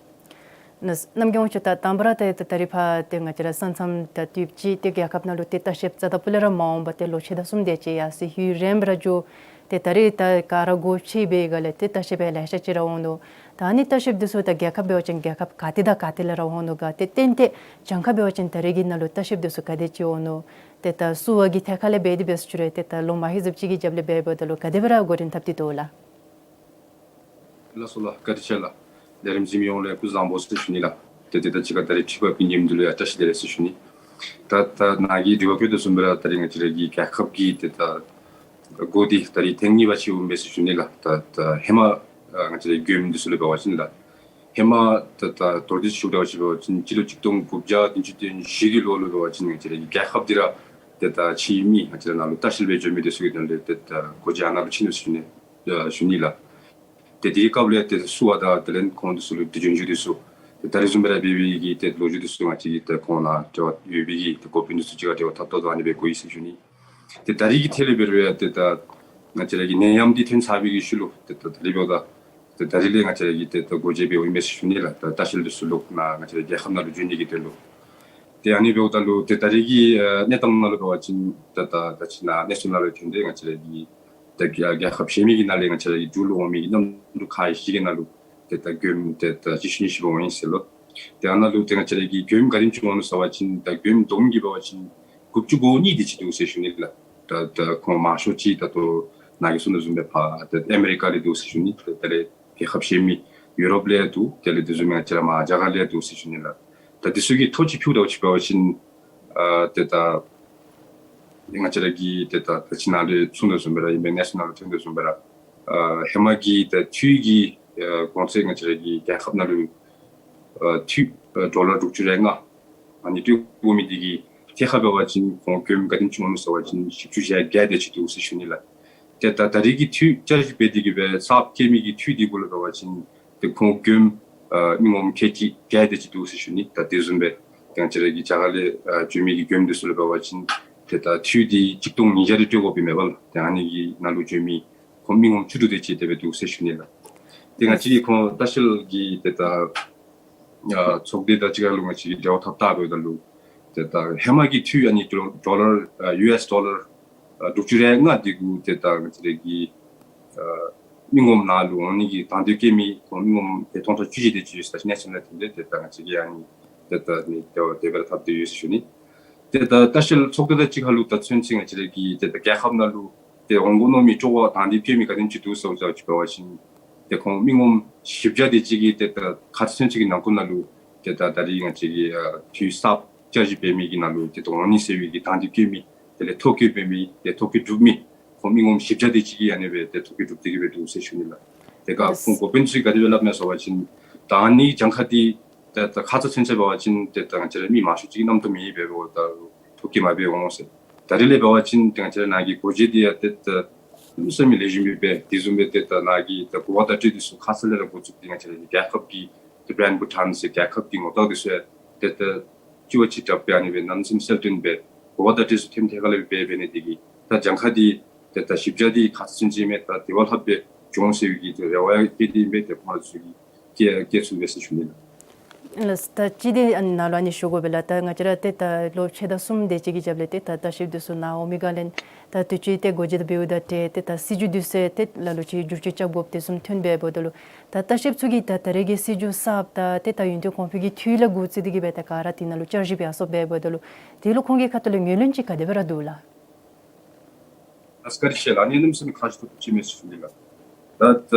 ལགས་སོ། རྣམ་རྒྱལ་དབང་ཕྱུག་ད་དང་པ་ར་ཏེ་ད་ད་རིས་ཕར་ཏེ་ང་བཅས་ར་ས་མཚམས་དང་བསྟུནམ་ཅིག་ཏེ་རྒྱལ་ཁབ་ནང་ལུ་ཏེ་ལྟ་བཤལཔ་རྩ་དང་སྤུ་ལས་ར་མ་འོང་པར་ཏེ་ལོ་ཕྱེད་དང་གསུམ་དེ་ཅིག་ཡར་སོང་ཡུན་རིངམོ་སྦེ་ར་འགྱོ་ ཏེ་ད་རེས་ད་ག་ར་སྒོ་ཕྱེ་བའི་སྒང་ལས་ཏེ་ལྟ་བཤལ་པ་ལེ་ཤ་ཅིག་ར་འོང་ནུག། ད་ཨ་ནི་ལྟ་བཤལཔ་འདི་ཚུ་ད་རྒྱལ་ཁབ་འབད་བ་ཅིན་རྒྱལ་ཁབ་ག་ཏེ་དང་ག་ཏེ་ལས་ར་འོང་ནུག་ག། ཏེ་ཏན་ཏན་གྱངས་ཁ་འབད་བ་ཅིན་ད་རེས་ཀྱི་ནང་ལུ་ལྟ་བཤལཔ་འདི་ཚུ་ག་དེ་ཅིག་འོང་ནུག། ཏེ་ད་བསུ་བ་གི་ཐད་ཁར་ལས་འབད་དེ་འབད་ཟེར་ཞུ་རུང་ཏེ་ད་ལོ་མ་ཧེ་ཟུབ་ཅིག་གི་རྒྱབ་ལས་འབདཝ་ད་ལུ་ག་དེ་སྦེ་ར་འགོ་འདྲེན་འཐབ་སྟེ་འདུག་ལགས། ལགས་སོ་ལགས། བཀའ་དྲིན་ཆེ་ལགས། ལས་རིམ་གཟིགས་མི་ཡོངས་ལུ་སྐུ་གཟུགས་བཟང་པོ་ཟེར་ཞུ་ནི་ལགས། ཏེ་ཏེ་ད་ཅི་ཁར་ད་རེས་འཕྲིན་ཕུ་བའི་མཉམ་དུ་ལུ་ཡང་བཀྲ་ཤིས་བདེ་ལེགས་ཟེར་ཞུ་ནི། ད་ད་ནཱ་གིས་དྲི་བ་བཀོད་དོ་བཟུམ་སྦེ་ར་ད་རེས་ང་བཅས་ར་གི་རྒྱལ་ཁབ་ཀྱི་ཏེ་ད་སྒོ་འདི་ད་རེས་ཐེངས་གཉིས་པ་ཅིག་འོངམ་མས་ཟེར་ཞུ་ནི་ལགས། ད་ད་ཧེ་མ་ཨ་ང་བཅས་ར་མགྱོནམ་འདི་ཚུ་ལུ་འབད་བ་ཅིན་ལགས། ཧེ་མ་ད་ད་མདོར་བསྡུས་ཞུ་བ་ཅིན་འབད་བ་ཅིན་སྤྱི་ལོ་གཅིག་སྟོང་དགུ་བརྒྱ་བདུན་ཅུ་དོན་བཞི་གི་ལོ་ལུ་འབད་བ་ཅིན་ང་བཅས་ར་གི་རྒྱལ་ཁབ་འདི་ར་ཏེ་ད་ཕྱིའི་མི་ང་བཅས་ར་ནཱ་ལུ་ལྟ་བཤལ་སྦེ་འགྱོ་མི་འདི་ཚུ་གི་དོན་ལས་ཏེ་ད་སྒོ་འབྱེད་ནང་ལུ་ཕྱིན་ནུག་ཟེར་ཞུ་ནི། ཨ་ཞུ་ནི་ལགས། ཏེ་དེའི་སྐབས་ལས་ཏེ་བསུ་བ་དང་དེ་ལས་ཁོང་འདི་ཚུ་ལུ་ཏེ་བྱོན་རྒྱུ་འདི་ཚུ་ཏེ་ད་རེས་བཟུམ་སྦེ་ར་འབད་བའི་གི་ཏེ་ལོ་རྒྱུས་འདི་ཚུ་ང་བཅས་ཀྱིས་ཏེ་ཁོང་ནང་འབྲེལ་བ་ཡོད་པའི་གི་ཏེ་འགོ་དཔོན་འདི་ཚུ་གཅིག་ཁར་འབྲེལ་བ་འཐབ་ཏོག་ཏོ་ཨ་ནི་སྦེ་གོ་ཡི་ཟེར་ཞུ་ནི། ཏེ་ད་རེས་ཀྱི་ཐད་ལས་འབད་རུང་ཡང་ཏེ་ད་ང་བཅས་ར་གི་ནད་ཡམས་འདི་ཐོན་ཚར་བའི་གི་ཤུལ་ལུ་ཏེ་ད་ད་རེས་འབདཝ་ད་ཏེ་ད་རེས་ལས་ང་བཅས་ར་གི་ཏེ་ད་སྒོ་འབྱེད་འབདཝ་ཨིན་མས་ཟེར་ཞུ་ནི་ལགས། ད་ལྟ་བཤལ་འདི་ཚུ་ལོག་ནཱ་ང་བཅས་ར་རྒྱལ་ཁབ་ནང་ལུ་འགྱོ་ནི་གི་དོན་ལུ། ཏེ་ཨ་ནི་འབདཝ་ད་ལུ་ཏེ་ད་རེས་ཀྱི་ཨ་གནས་སྟངས་ནང་ལུ་འབད་བ་ཅིན་ད་ད་ད་ཅི་ནཱ་གནས་ཚུལ་ནང་ལུ་ཐོན་ཏེ་ང་བཅས་ར་གི་ཏེ་རྒྱལ་རྒྱལ་ཁབ་གཞན་མི་གི་ནང་ལས་ང་བཅས་ར་གི་འགྱོ་ལུ་འོང་མི་གི་གནམ་གྲུ་ཁག་བཞི་གི་ནང་ལུ་ཏེ་ད་མགྱོནམ་ཏེ་ད་བཅུ་བཞི་ཉི་ཤུ་སྦེ་འོང་ཡི་ཟེར་ལོ། ཏེ་ཨ་ནཱ་ལུ་ཏེ་ང་བཅས་ར་གི་མགྱོནམ་ག་དེམ་ཅིག་འོང་ནུག་ཟེར་བ་ཅིན་ད་མགྱོནམ་བསྡོམས་ཀྱིས་འབད་བ་ཅིན་དགུ་བཅུ་གོ་གཉིས་དེ་ཅིག་འདུག་ཟེར་ཞུ་ནི་ལགས། ད་ད་ཁོང་མང་ཤོས་ཅིག་ད་ལྟོ་ནཱ་གིས་གསུངས་དོ་བཟུམ་སྦེ་ཕར་ད་ཨ་མི་རི་ཀ་ལས་འདུག་ཟེར་ཞུ་ནི། ཏེ་དེ་ལས་རྒྱལ་ཁབ་གཞན་མི་ཡུ་རོབ་ལས་འདུག། དེ་ལས་དེ་བཟུམ་སྦེ་ང་བཅས་ར་མར་རྒྱ་གར་ལས་འདུག་ཟེར་ཞུ་ནི་ལགས། ད་འདི་ཚུ་གི་ཐོ་ཅིག་ཕུལཝ་ད་ཅིག་འབད་བ་ཅིན་ཨ་ཏེ་ད་ང་བཅས་ར་གི་ཏེ་ད་ད་ཅི་ནཱ་ལས་གསུངས་དོ་བཟུམ་སྦེ་ར་ཨིན་པས། གནས་ཚུལ་ནང་ལུ་ཐོན་དོ་བཟུམ་སྦེ་ར་ཨ་ཧེ་མ་གི་ད་འཐུས་ཀྱི་ཨ་གོང་ཚད་ང་བཅས་ར་གི་རྒྱལ་ཁབ་ནང་ལུ་ཨ་འཐུས་ཨ་ཌོ་ལར་དྲུག་ཅུ་རེ་ལྔ་ཨ་ནི་སྤྲོད་དགོ་མི་འདི་གི་ཐད་ཁར་འབད་བ་ཅིན་ཁོང་མགྱོནམ་ག་དེམ་ཅིག་འོང་ནུག་ཟེར་བ་ཅིན་བཞི་བཅུ་ཞེ་བརྒྱད་དེ་ཅིག་འདུག་ཟེར་ཞུ་ནི་ལགས། ཏེ་ད་ད་རེས་ཀྱི་འཐུས་བསྐྱར་ཞིབ་འབད་དེ་གིས་སྦེ་གསརཔ་བསྐྱལ་མི་གི་འཐུས་འདི་གུ་ལུ་འབད་བ་ཅིན་ཏེ་ཁོང་མགྱོནམ་ཨ་མི་ངོམ་ཁལ་གཅིག་བརྒྱད་དེ་ཅིག་འདུག་ཟེར་ཞུ་ནི། ད་དེ་བཟུམ་སྦེ་ཏེ་ང་བཅས་ར་གི་རྒྱ་གར་ལས་ཨ་བྱོན་མི་གི་མགྱོནམ་འདི་ཚུ་ལུ་འབད་བ་ཅིན་ཏེ་ད་འཐུས་འདི་གཅིག་སྟོང་ཉིས་བརྒྱ་རེ་སྤྲོད་དགོཔ་ཨིན་མས་པ་ལགས། ཏེ་ཨ་ནི་གི་ནང་ལུ་བྱོན་མི་ཁོང་མི་ངོམ་བཅུ་དྲུག་དེ་ཅིག་དེ་སྦེ་འདུག་ཟེར་ཞུ་ནི་ལགས། ཏེ་ང་བཅས་ཀྱིས་ཁོང་ལྟ་བཤལ་གྱི་ཏེ་ད་ཨ་ཚོགས་སྡེ་དང་གཅིག་ཁར་ལུ་ང་བཅས་ཀྱིས་འབྲེལ་བ་འཐབ་བལྟ་འབདཝ་ད་ལུ་ཏེ་ད་ཧེ་མ་གི་འཐུས་ཨ་ནི་ཌོ་ཌོ་ལར་ཨ་ཡུ་ཨེསི་ཌོ་ལར་ཨ་དྲུག་ཅུ་རེ་ལྔ་འདི་གུ་ཏེ་ད་ང་བཅས་ར་གི་ཨ་མི་ངོམ་ནང་ལུ་འོང་ནི་གི་དང་འདོད་བསྐྱེད་མི་ཁོང་མི་ངོམ་ཏེ་སྟོང་ཕྲག་བཅུ་བཞི་དེ་ཅིག་ཡོད་ཟེར་ཞུ་ནི། གནས་ཚུལ་ནང་ཐོན་ཏེ་ཏེ་ད་ང་བཅས་ཀྱིས་ཨ་ནི་ཏེ་ད་ནི་དེ་བ་དེ་སྦེ་ར་འཐབ་སྟེ་ཡོད་ཟེར་ཞུ་ནི། ཏེ་ད་ལྟ་བཤལ་ཚོགས་སྡེ་དང་གཅིག་ཁར་ལུ་ད་ཚུན་ཚོད་ང་བཅས་ར་གི་ཏེ་ད་རྒྱལ་ཁབ་ནང་ལུ་ཏེ་འོང་དགོ་མནོ་མི་སྤྲོ་བ་དང་འདོད་བསྐྱེད་མི་ག་དེམ་ཅིག་འདུག་ཟེར་བ་ཅིན་འབད་བ་ཅིན་ཏེ་ཁོང་མི་ངོམ་བཞི་བརྒྱ་དེ་ཅིག་གིས་ཏེ་ད་ཁ་ཙ་ཚུན་ཚོད་ཀྱི་ནང་འཁོད་ནང་ལུ་ཏེ་ད་ད་རེས་ང་བཅས་ཀྱི་ཨ་འཐུས་གསརཔ་བསྐྱར་ཞིབ་འབད་མི་གི་ནང་ལུ་ཏེ་ད་འོང་ནི་ཟེར་བའི་གི་དང་འདོད་བསྐྱེད་མི་དེ་ལས་ཐོ་བཀོད་འབད་མི་ཏེ་ཐོ་བཀོད་གྲུབ་མི་ཁོང་མི་ངོམ་བཞི་བརྒྱ་དེ་ཅིག་གིས་ཨ་ནི་སྦེ་ཏེ་ཐོ་བཀོད་གྲུབ་སྟེ་གིས་སྦེ་འདུག་ཟེར་ཞུ་ནི་ལགས། ཏེ་ག་ལགས། ཁོང་འགོ་དཔོན་ཚུ་གིས་ག་དེ་སྦེ་སླབ་མས་ཟེར་བ་ཅིན་ད་ཨ་ནི་གྱངས་ཁ་འདི་ཏེ་ད་ཁ་ཙ་ཚུན་ཚོད་འབད་བ་ཅིན་ཏེ་ད་ང་བཅས་ར་མི་མང་ཤོས་ཅིག་གིས་རྣམ་རྟོག་མེད་པས་འབདཝ་ད་ལུ་ཐོ་བཀོད་མ་འབད་འོང་ཟེར། ད་རེས་ལས་འབད་བ་ཅིན་ཏེ་ང་བཅས་ར་ནཱ་གི་སྒོ་འབྱེད་འདི་ཡང་ཏེ་ད་གནམ་མེད་ས་མེད་ལེགས་ཤོམ་སྦེ་འབད། དེ་བཟུམ་སྦེ་ཏེ་ད་ནཱ་གི་ད་གོ་བ་བརྡ་སྤྲོད་འདི་ཚུ་ཁ་ཙ་ལས་ར་འགོ་བཙུགས་ཏེ་ང་བཅས་ར་གི་རྒྱལ་ཁབ་ཀྱི་ཏེ་བྷེ་རེནཌ་བྷུ་ཊཱན་ཟེར་རྒྱལ་ཁབ་ཀྱི་ངོ་རྟགས་འདི་ཚུ་ཡང་ཏེ་ད་ཅིག་བ་ཅིག་དྲག་སྦེ་ཨ་ནི་སྦེ་གནམ་མེད་ས་མེད་གསལ་སྟོན་འབད། གོ་བ་བརྡ་སྤྲོད་ཚུ་ཐེམ་ཐད་ཁ་ལས་འབད་འབད་ནི་འདི་གིས་ད་གྱངས་ཁ་འདི་ཏེ་ད་བཞི་བརྒྱ་འདི་ཁ་ཙ་ཚུན་ཚོད་མེད། ད་དེ་བ་ལྷགཔ་སྦེ་འགྱོ་འོང་ཟེར་བའི་གི་ཏེ་རེ་བ་བསྐྱེད་དེ་ཨིན་པས། ཏེ་ཁོང་ར་ཚུ་གིས་བསྐྱེད་བསྐྱེད་ཚུགས་པས་ཟེར་ཞུ་ནི་ལགས། ལགས། ད་ཅི་དེ་ཨ་ནཱ་ལུ་ཨ་ནི་ཞུ་དགོ་པས་ལགས། ད་ང་བཅས་ར་ཏེ་ད་ལོ་ཕྱེད་དང་གསུམ་དེ་ཅིག་གི་རྒྱབ་ལས་ཏེ་ད་ལྟ་བཤལཔ་འདི་ཚུ་ནཱ་འོང་མི་ག་ལས་ད་དུས་ཅི་ཏེ་སྒོ་འབྱེད་འབདཝ་ད་ཏེ་ཏེ་ད་སྲིད་བྱུས་འདི་ཚུ་ཏེ་ལ་ལུ་ཅིག་བསྒྱུར་བཅོས་རྐྱབ་དགོཔ་དེ་བཟུམ་ཐོན་འབད་འབདཝ་ད་ལུ་ད་ལྟ་བཤལཔ་ཚུ་གིས་ད་ད་རེས་ཀྱི་སྲིད་བྱུས་གསརཔ་དང་ཏེ་ད་ཡུན་བརྟན་གོང་འཕེལ་གྱི་འཐུས་ལས་འགོ་བཙུགས་ཏེ་གིས་སྦེ་ད་ག་ར་དེ་ནང་ལུ་བསྐྱར་ཞིབ་ཡར་སོང་འབད་འབདཝ་ད་ལུ་དེ་ལུ་ཁོང་གི་ཁ་ཐུག་ལས་ངོས་ལེན་ཅིག་ག་དེ་སྦེ་ར་འདུག་ལགས། ཨ་བཀའ་དྲིན་ཆེ་ལགས། ཨ་ནི་གནམ་མེད་ས་མེད་ཁག་ཆེ་ཏོག་ཏོ་ཅིག་མས་ཟེར་ཞུ་ནི་ལགས། ད་ད་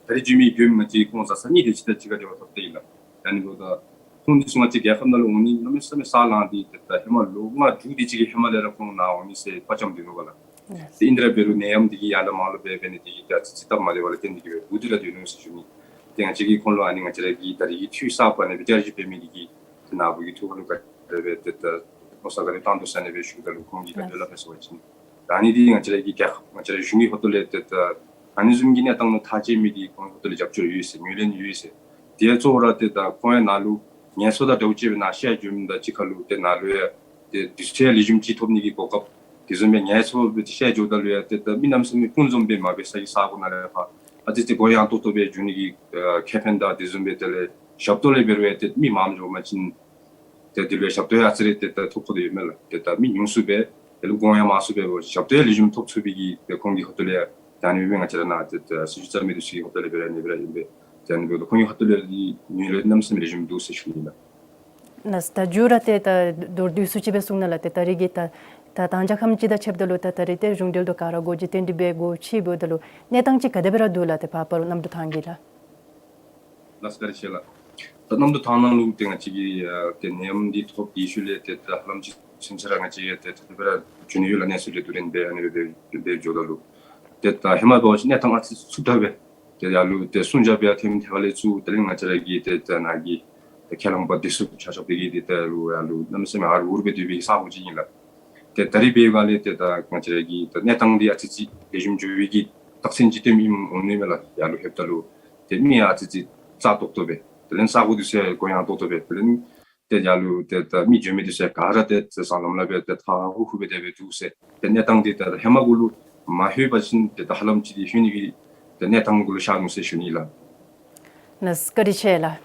ད་རེས་བྱོན་མི་མགྱོནམ་ང་བཅས་ཁོང་བཟའ་ཚང་གཉིས་དེ་ཅིག་དང་གཅིག་ཁར་འབྲེལ་བ་འཐབ་སྟེ་ཨིན་ལགས། ཨ་ནི་འབདཝ་ད་ཁོང་འདི་ཚུ་ང་བཅས་རྒྱལ་ཁབ་ནང་ལུ་འོང་ནི་གནམ་མེད་ས་མེད་ས་ལངས་ཏེ་ཏེ་ད་ཧེ་མ་ལོ་ལྔ་དྲུག་དེ་ཅིག་གི་ཧེ་མ་ལས་ར་ཁོང་ནཱ་འོང་ནི་ཟེར་དཔའ་བཅམ་སྡོད་ནུག་པ་ལགས། ཏེ་ཨིན་ཏེ་ར་འབད་རུང་ནད་ཡམས་འདི་གིས་ཡར་ལས་མར་ལུ་འབད་འབད་ནི་འདི་གིས་ཏེ་ཨ་ཙི་ཙི་སྟབས་མ་བདེཝ་ལས་བརྟེན་ཏེ་གིས་སྦེ་སྒུག་སྡོད་ར་སྡོད་ནུག་ཟེར་ཞུ་ནི། ཏེ་ང་བཅས་ཀྱིས་ཁོང་ལུ་ཨ་ནི་ང་བཅས་ར་གི་ད་རེས་ཀྱི་འཐུས་གསརཔ་ཨ་ནི་སྦེ་བསྐྱར་ཞིབ་འབད་མི་འདི་གིས་ཏེ་ནཱ་བུ་གི་ཐུགས་ཁར་ལུ་ག་དེ་སྦེ་ཏེ་ད་མནོ་བསམ་ག་དེ་བཏང་དོ་ཟེར་ཨ་ནི་སྦེ་ཞུཝ་ད་ལུ་ཁོང་གིས་ག་དེ་སྦེ་སླབ་མས་ཟེར་བ་ཅིན་ད་ཨ་ནི་འདི་ང་བཅས་ར་གི་རྒྱལ་ཁབ་ང་བཅས་ར་གཞུང་གི་ཧོངས་ཐོག་ལས་ཏེ་ད་ཨ་ནི་བཟུམ་གྱི་གནས་སྟངས་ནང་ཐག་བཅད་མི་འདི་ཁོང་ཧོངས་ཐོག་ལས་རྒྱབ་སྐྱོར་ཡོད་ཟེར་ངོས་ལེན་ཡོད་ཟེར། དེ་ཡང་གཙོ་བོ་ར་ཏེ་ད་ཁོང་ཡང་ནཱ་ལུ་ངལ་གསོ་དང་འབྲེལ་བ་ཅིག་སྦེ་ནཱ་བཤལ་འགྱོ་མི་དང་གཅིག་ཁར་ལུ་ཏེ་ནཱ་ལུ་ཡང་ཏེ་དུས་ཚོད་ལེགས་ཤོམ་ཅིག་ཐོབ་ནི་གི་གོ་སྐབས་དེ་བཟུམ་སྦེ་ངལ་གསོ་སྦེ་ཏེ་བཤལ་འགྱོཝ་ད་ལུ་ཡང་ཏེ་ད་མི་གནམ་མེད་ས་མེད་སྤུན་འཛོམས་སྦེ་མ་འབད་ས་གི་ས་གོ་ནང་ལས་ཕར་ཨ་ཙི་ཅིག་གུ་ཡངས་ཏོག་ཏོ་སྦེ་འགྱོ་ནི་གི་ཨ་ཁེ་ཕན་དང་དེ་བཟུམ་སྦེ་དེ་ལས་ཞབས་ཏོག་ལས་འབད་རུང་ཡང་ཏེ་མི་མངམ་འགྱོ་བ་ཅིན་ཏེ་དེ་ལུ་ཡང་ཞབས་ཏོག་ཡང་ཨ་ཙི་རེ་ཏེ་ད་ཐོབ་དགོཔ་ཡོད་མས་ལགས། ཏེ་ད་མི་ཉུང་སུ་སྦེ་དེ་ལུ་གོང་ཡང་མང་སུ་སྦེ་འབད་ཞབས་ཏོག་ཡང་ལེགས་ཤོམ་ཐོབ་ཚུགས་པའི་གི་ཏེ་ཁོང་གི་ཧོངས་ཐོག་ལས་ཡང་ ད་ཨ་ནི་སྦེ་ང་བཅས་ར་ནཱ་ཏེ་ད་སྲི་ཞུ་བརྩམ་མི་འདི་ཚུ་གི་ཧོབ་ཏེ་ལས་འབད་ར་ཨ་ནི་སྦེ་ར་ཨིན་པས། ཏེ་ཨ་ནི་འབདཝ་ད་ཁོང་གི་ཧོབ་ཏེ་ལས་འདི་ནུས་ལས་གནམ་མེད་ས་མེད་ལེགས་ཤོམ་འདུག་ཟེར་ཞུ་ནི་ལགས། ལགས། ད་མཇུག་ར་ཏེ་ད་མདོར་བསྡུས་སུ་ཅིག་སྦེ་གསུང་གནང་ལགས། ཏེ་ད་རེས་ཀྱི་ད་ད་དང་ཇག་ཁམས་ཅིག་དང་ཕྱདཔ་ད་ལུ་ད་ད་རེས་ཏེ་གཞུང་འབྲེལ་དུ་ག་ར་སྒོ་འབྱེད་རྟེན་འབྲེལ་སྦེ་སྒོ་ཕྱེ་འབདཝ་ད་ལུ་གནས་སྟངས་ཅིག་ག་དེ་སྦེ་ར་འདུག་ལགས། ཏེ་ཕར་སྤ་རོ་གནམ་གྲུ་ཐང་གི་ལགས། ལགས་སོ་བཀའ་དྲིན་ཆེ་ལགས། ད་གནམ་གྲུ་ཐང་ནང་ལུ་ཏེ་ང་བཅས་ཀྱིས་ཨ་ཏེ་ནད་ཡམས་འདི་ཐོབ་སྟེ་ཤུལ་ལས་ཏེ་ད་ཧ་ལམ་ཅིག་ཚུན་ཚོད་ར་ང་བཅས་ཀྱིས་ཏེ་ད་རེས་འབད་ར་འབྱོན་ནི་ཡོད་ལགས། གནས་ཚུལ་ལས་བསྡུ་ལེན་འབད་ཨ་ནི་སྦེ་འབད་འབད་འགྱོཝ་ད་ལུ་ཏེ་ད་ཧེ་མ་འབད་བ་ཅིན་གནས་སྟངས་ཨ་ཙི་ཚུབ་དྲགས་པས། ཏེ་ཡར་ལུ་ཏེ་སྲུང་རྒྱབ་ཡང་ཐེམ་ཐེ་བ་ལས་ཚུར་དེ་ལས་ང་བཅས་ར་གི་ཏེ་ད་ནཱ་གི་ཏེ་ཁས་བླངས་པ་སྡེ་ཚུ་ཆ་ཁྱབ་འདི་གིས་ཏེ་ད་ལུ་ཡར་ལུ་གནམ་མེད་ས་མེད་ཧ་རུ་ཧུ་རུ་སྦེ་སྡོད་པའི་ས་སྒོ་ཅིག་ཨིན་ལགས། ཏེ་ད་རེས་འབད་བའི་སྒང་ལས་ཏེ་ད་ང་བཅས་ར་གི་ད་གནས་སྟངས་འདི་ཨ་ཙི་ཙི་ལེགས་ཤོམ་འགྱོ་བའི་གི་རྟགས་མཚན་ཅིག་སྟོནམ་ཨིནམ་འོང་ནི་མས་ལགས། ཡར་ལུ་ལྷོདཔ་ད་ལུ་ཏེ་མི་ཡང་ཨ་ཙི་ཙི་རྩ་ཏོག་ཏོ་སྦེ། དེ་ལས་ས་སྒོ་འདི་ཚུ་ཡང་གུ་ཡངས་ཏོག་ཏོ་སྦེ། དེ་ལས་ཏེ་ཡར་ལུ་ཏེ་ད་མི་འགྱོ་མི་འདི་ཚུ་ཡང་ག་ར་ཏེ་ཏེ་སྲང་ལམ་ལམ་སྦེ་ཏེ་ཐང་ཧུ་ཧུ་སྦེ་དེ་སྦེ་འདུག་ཟེར། ཏེ་གནས་སྟངས་འདི་ཏེ་ཧེ་མ་གུ་ལུ་མ་ལྷོད་པ་ཅིན་ཏེ་ད་ཧ་ལམ་ཅིག་འདི་ལྷོད་ནི་གི་ཏེ་གནས་སྟངས་གུ་ལུ་ཤར་ནུག་ཟེར་ཞུ་ནི་ལགས། ལགས་སོ་བཀའ་དྲིན་ཆེ་ལགས།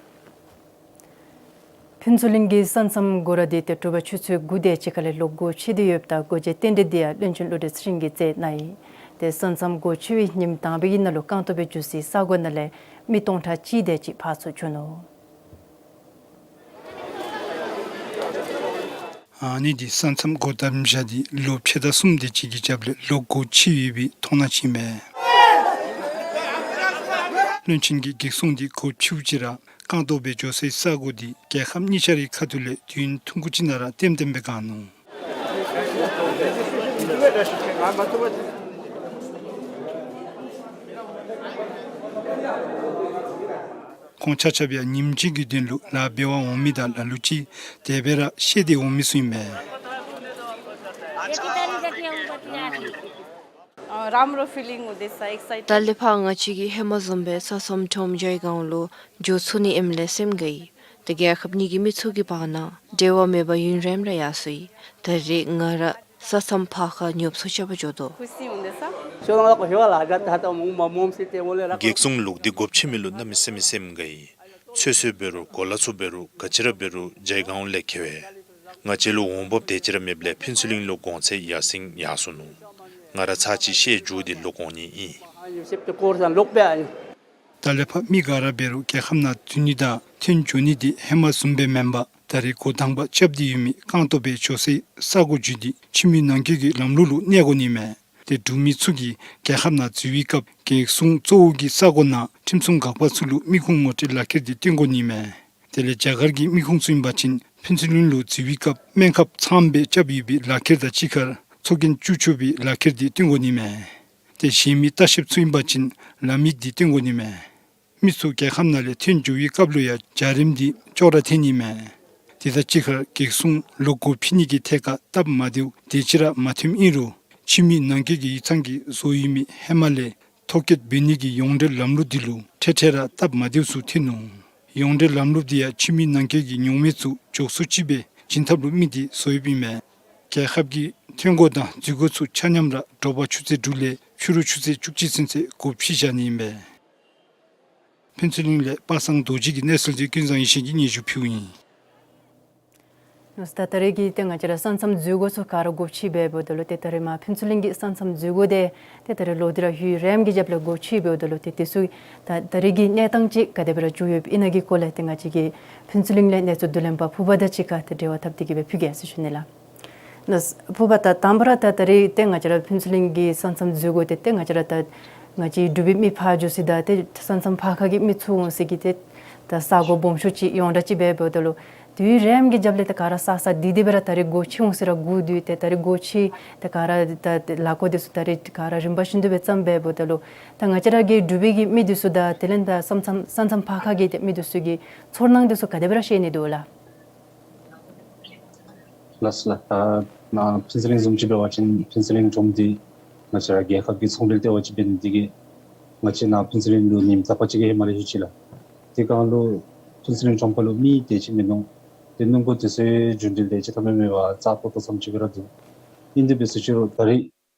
ཕུན་ཚོགས་གླིང་གི་ས་མཚམས་སྒོ་ར་འདི་ཏེ་དྲོ་པ་ཆུ་ཚོད་དགུ་དེ་ཅིག་ཁ་ལས་ལོག་སྒོ་ཕྱེ་སྟེ་ཡོདཔ་ད་སྒོ་འབྱེད་རྟེན་འབྲེལ་འདི་ཡང་བློན་ཆེན་བློ་གྲོས་ཚེ་རིང་གིས་མཛད་གནང་ཡི། ཏེ་ས་མཚམས་སྒོ་ཕྱེ་བའི་ཉིནམ་དང་པའི་ནང་ལུ་རྐང་སྟོང་སྦེ་འགྱོ་སའི་ས་སྒོ་ནང་ལས་མི་སྟོང་ཕྲག་གཅིག་དེ་ཅིག་ཕར་ཚུར་བྱོན་ནུག། ཨ་ནི་འདི་ས་མཚམས་སྒོ་དམ་བཞག་འདི་ལོ་ཕྱེད་དང་གསུམ་དེ་ཅིག་གི་རྒྱབ་ལས་ལོག་སྒོ་ཕྱེ་ཡོད་པའི་མཐོང་སྣང་ཅིག་མས། བློན་ཆེན་གྱིས་གེགས་སྲུང་འདི་སྒོ་ཕྱེཝ་ཅིག་ར་རྐང་སྟོང་སྦེ་འགྱོ་སའི་ས་སྒོ་འདི་རྒྱལ་ཁབ་གཉིས་ཆ་རའི་ཁ་ཐུག་ལས་དུས་ཡུན་ཐུང་ཀུ་ཅིག་ནང་ར་ལྟེམ་ལྟེམ་སྦེ་བཀག་ནུག། ཁོང་ཆ་ཁྱབ་ཡང་ཉིནམ་གཅིག་གི་དོན་ལུ་ལཱ་འབད་བར་འོང་མི་དང་ལ་ལུ་ཅིག་དེ་སྦེ་ར་བཤལ་ཏེ་འོང་མི་ཚུ་ཨིན་མས། अ, राम्रो फिलिङ हुँदैछ, एक्साइटेड। ད་ལས་ཕར་ང་བཅས་ཀྱིས་ཧེ་མ་བཟུམ་སྦེ་ས་མཚམས་ཁྲོམ་རྒྱལ་ཁང་ལུ་འགྱོ་ཚུགས་ནི་ཨིནམ་ལས་སེམས་དགའ་ཡི། ད་རྒྱལ་ཁབ་གཉིས་ཀྱི་མི་ཚུ་གི་བར་ན་འབྲེལ་བ་མེད་པར་ཡུན་རིངམོ་ར་ཡར་སོ་ཡི། ད་རེས་ང་ར་ས་མཚམས་ཕར་ཁར་ཉོབ་སོ་རྐྱབ་པར་འགྱོ་དོ། खुसी हुँदैछ। གེགས་སྲུང་ལོག་སྟེ་སྒོ་ཕྱེ་མི་ལུ་གནམ་མེད་ས་མེད་སེམས་དགའ་ཡི། ཚོད་བསྲེ་འབད་རུང་གོ་ལ་ཚུ་འབད་རུང་ག་ཅི་ར་འབད་རུང་རྒྱལ་ཁང་ལས་ཁེ་བས། ང་བཅས་ལུ་འོང་འབབ་དེ་ཅིག་ར་མེདཔ་ལས་ཕུན་ཚོགས་གླིང་ལུ་གོང་ཚད་ཡར་སེང་ཡར་སོ་ནུག། ང་ར་ཚར་གཅིག་ཤེལ་རྒྱུག་སྟེ་ལོག་འོང་ནི་ཨིན། ད་ལས་ཕར་མི་ག་ར་འབད་རུང་རྒྱལ་ཁབ་ནང་འཛུལ་ནི་དང་ཐོན་འགྱོ་ནི་འདི་ཧེ་མ་བཟུམ་སྦེ་མེན་པར་ད་རེས་སྒོ་དང་པ་རྐྱབ་སྟེ་ཡོད་མི་རྐང་སྟོང་སྦེ་འགྱོ་སའི་ས་སྒོ་བརྒྱུད་དེ་ཁྱིམ་མི་ནང་འཁོད་ཀྱི་ལམ་ལུགས་ལུ་གནས་དགོ་ནི་མས། ཏེ་འབྲུག་མི་ཚུ་གིས་རྒྱལ་ཁབ་ནང་འཛུལ་བའི་སྐབས་གེགས་སྲུང་གཙོ་བོ་གི་ས་སྒོ་ནང་ཁྲིམས་སྲུང་འགག་པ་ཚུ་ལུ་མི་ཁུངས་ངོ་སྤྲོད་ལག་ཁྱེར་འདི་སྟོན་དགོ་ནི་མས། དེ་ལས་རྒྱ་གར་གྱི་མི་ཁུངས་ཚུ་ཨིན་པ་ཅིན་ཕུན་ཚོགས་གླིང་ལུ་འཛུལ་བའི་སྐབས་སྨན་ཁབ་ཚངམ་སྦེ་རྐྱབ་ཡོད་པའི་ལག་ཁྱེར་དང་གཅིག་ཁར་ཚོགས་རྒྱན་བཙུགས་ཆོག་པའི་ལག་ཁྱེར་འདི་སྟོན་དགོ་ནི་མས། ཏེ་གཞན་མི་ལྟ་བཤལཔ་ཚུ་ཨིན་པ་ཅིན་ལམ་ཡིག་འདི་སྟོན་དགོ་ནི་མས། མི་ཚུ་རྒྱལ་ཁབ་ནང་ལས་ཐོན་འགྱོ་བའི་སྐབས་ལུ་ཡང་འཇའ་རིསམོ་འདི་ཅོག་ར་འཐད་ནི་མས། དེ་དང་གཅིག་ཁར་གེགས་སྲུང་ལོག་སྒོ་ཕྱེ་ནི་གི་ཐད་ཁར་སྟབས་མ་བདེཝ་དེ་ཅིག་ར་མ་ཐོནམ་ཨིན་རུང་ཁྱིམ་མི་ནང་འཁོད་ཀྱི་ཡིག་ཚང་གིས་བཟོ་ཡོད་མི་ཧེ་མ་ལས་ཐོ་བཀོད་འབད་ནི་གི་ཡོངས་འབྲེལ་ལམ་ལུགས་འདི་ལུ་འཕྲལ་འཕྲལ་ར་སྟབས་མ་བདེཝ་ཚུ་ཐོན་ནུག། ཡོངས་འབྲེལ་ལམ་ལུགས་འདི་ཡང་ཁྱིམ་མི་ནང་འཁོད་ཀྱི་ཉུང་མི་ཚུ་འགྱོ་ས་ཅིག་སྦེ་བྱིན་ཐབས་ལུ་དམིགས་ཏེ་བཟོ་ཡོདཔ་ཨིན་མས། རྒྱལ་ཁབ་ཀྱི་ཐོན་སྒོ་དང་འཛུལ་སྒོ་ཚུ་ཆ་མཉམ་ར་དྲོ་པ་ཆུ་ཚོད་དྲུག་ལས་ཕྱི་རུ་ཆུ་ཚོད་བཅུ་གཅིག་ཚུན་ཚོད་སྒོ་ཕྱེ་བཞག་ནི་ཨིན་པས། ཕུན་ཚོགས་གླིང་ལས་པ་སངས་རྡོ་རྗེ་གི་གནས་ཚུལ་འདི་ཀུན་བཟང་ཡེ་ཤེས་ཀྱིས་སྙན་ཞུ་ཕུལཝ་ཨིན། ད་ད་རེས་ཀྱི་ཏེ་ང་བཅས་ར་ས་མཚམས་འཛུལ་སྒོ་ཚུ་ག་ར་སྒོ་ཕྱེ་འབདཝ་ད་ལུ་ཏེ་ད་རེས་མར་ཕུན་ཚོགས་གླིང་གི་ས་མཚམས་འཛུལ་སྒོ་འདི་ཏེ་ད་རེས་ལོག་སྟེ་ར་ཡུན་རིངམོ་གི་རྒྱབ་ལས་སྒོ་ཕྱེ་འབདཝ་ད་ལུ་ཏེ་དེ་ཚུ་ད་ད་རེས་ཀྱི་གནས་སྟངས་ཅིག་ག་དེ་སྦེ་ར་བྱུང་ཡོདཔ་ཨིན་ན་གི་སྐོར་ལས་ཏེ་ང་བཅས་ཀྱི་ཕུན་ཚོགས་གླིང་ལས་གནས་ཚུལ་བསྡུ་ལེན་པ་ཕུར་པ་དང་གཅིག་ཁར་ཏེ་འབྲེལ་བ་འཐབ་སྟེ་གི་སྦེ་ཕུལ་གེ་ཟེར་ཞུ་ནི་ལགས། ལགས་ཕུར་པ། ད་དང་པ་ར་ད་ད་རེས་ཏེ་ང་བཅས་ར་ཕུན་ཚོགས་གླིང་གི་ས་མཚམས་འཛུལ་སྒོ་འདི་ཏེ་ང་བཅས་ར་ད་ང་བཅས་འབྲུག་པའི་མི་ཕར་འགྱོ་ས་དང་ཏེ་ས་མཚམས་ཕར་ཁ་གི་མི་ཚུ་འོང་ས་གི་ཏེ་ད་ས་སྒོ་སྦོམ་ཤོས་ཅིག་ཡོངས་གྲགས་ཅིག་འབདཝ་ད་ལུ་དུས་ཡུན་རིངམོ་གི་རྒྱབ་ལས་ཏེ་ག་ར་ས་ས་འདི་འདི་སྦེ་ར་ད་རེས་སྒོ་ཕྱེ་འོང་ས་ར་སྒུག་སྡོད་དེ་ད་རེས་སྒོ་ཕྱེ་ཏེ་ག་ར་ད་ལས་སྒོ་འདི་ཚུ་ད་རེས་ག་ར་རིམ་པ་བཞིན་དུ་སྦེ་བརྩམས་འབདཝ་ད་ལུ་ད་ང་བཅས་ར་གི་འབྲུག་པའི་གི་མི་འདི་ཚུ་དང་དེ་ལས་ད་ས་མཚམས་ས་མཚམས་ཕར་ཁ་གི་ཏེ་མི་འདི་ཚུ་གི་ཚོར་སྣང་འདི་ཚུ་ག་དེ་སྦེ་ར་བཤད་ནི་འདུག་ལགས། ལགས་སོ་ལགས། ད་ནཱ་ཕུན་ཚོགས་གླིང་བཟུམ་ཅིག་འབད་བ་ཅིན་ཕུན་ཚོགས་གླིང་ཁྲོམ་འདི་ང་བཅས་ར་རྒྱལ་ཁབ་ཀྱི་ཚོང་འབྲེལ་ལྟེ་བ་ཅིག་འབད་ནི་འདི་གིས་ང་བཅས་ནཱ་ཕུན་ཚོགས་གླིང་ལུ་ཉིནམ་རྟག་པ་ཅིག་གི་ཧེ་མ་ལས་ལྷོད་ཅི་ལགས། དེ་སྒང་ལུ་ཕུན་ཚོགས་གླིང་ཁྲོམ་ཁ་ལུ་མི་དེ་ཅིག་མིན་འདུག། ཏེ་སྣུམ་འཁོར་དེ་ཚུ་རྒྱུན་འགྲུལ་དེ་ཅིག་ཐབས་མེད་མེད་པར་རྩ་ཏོག་ཏོ་ཙམ་ཅིག་སྦེ་ར་འདུག། ཨིན་དེ་འབད་ཟེར་ཅི་རུང་ད་རེས་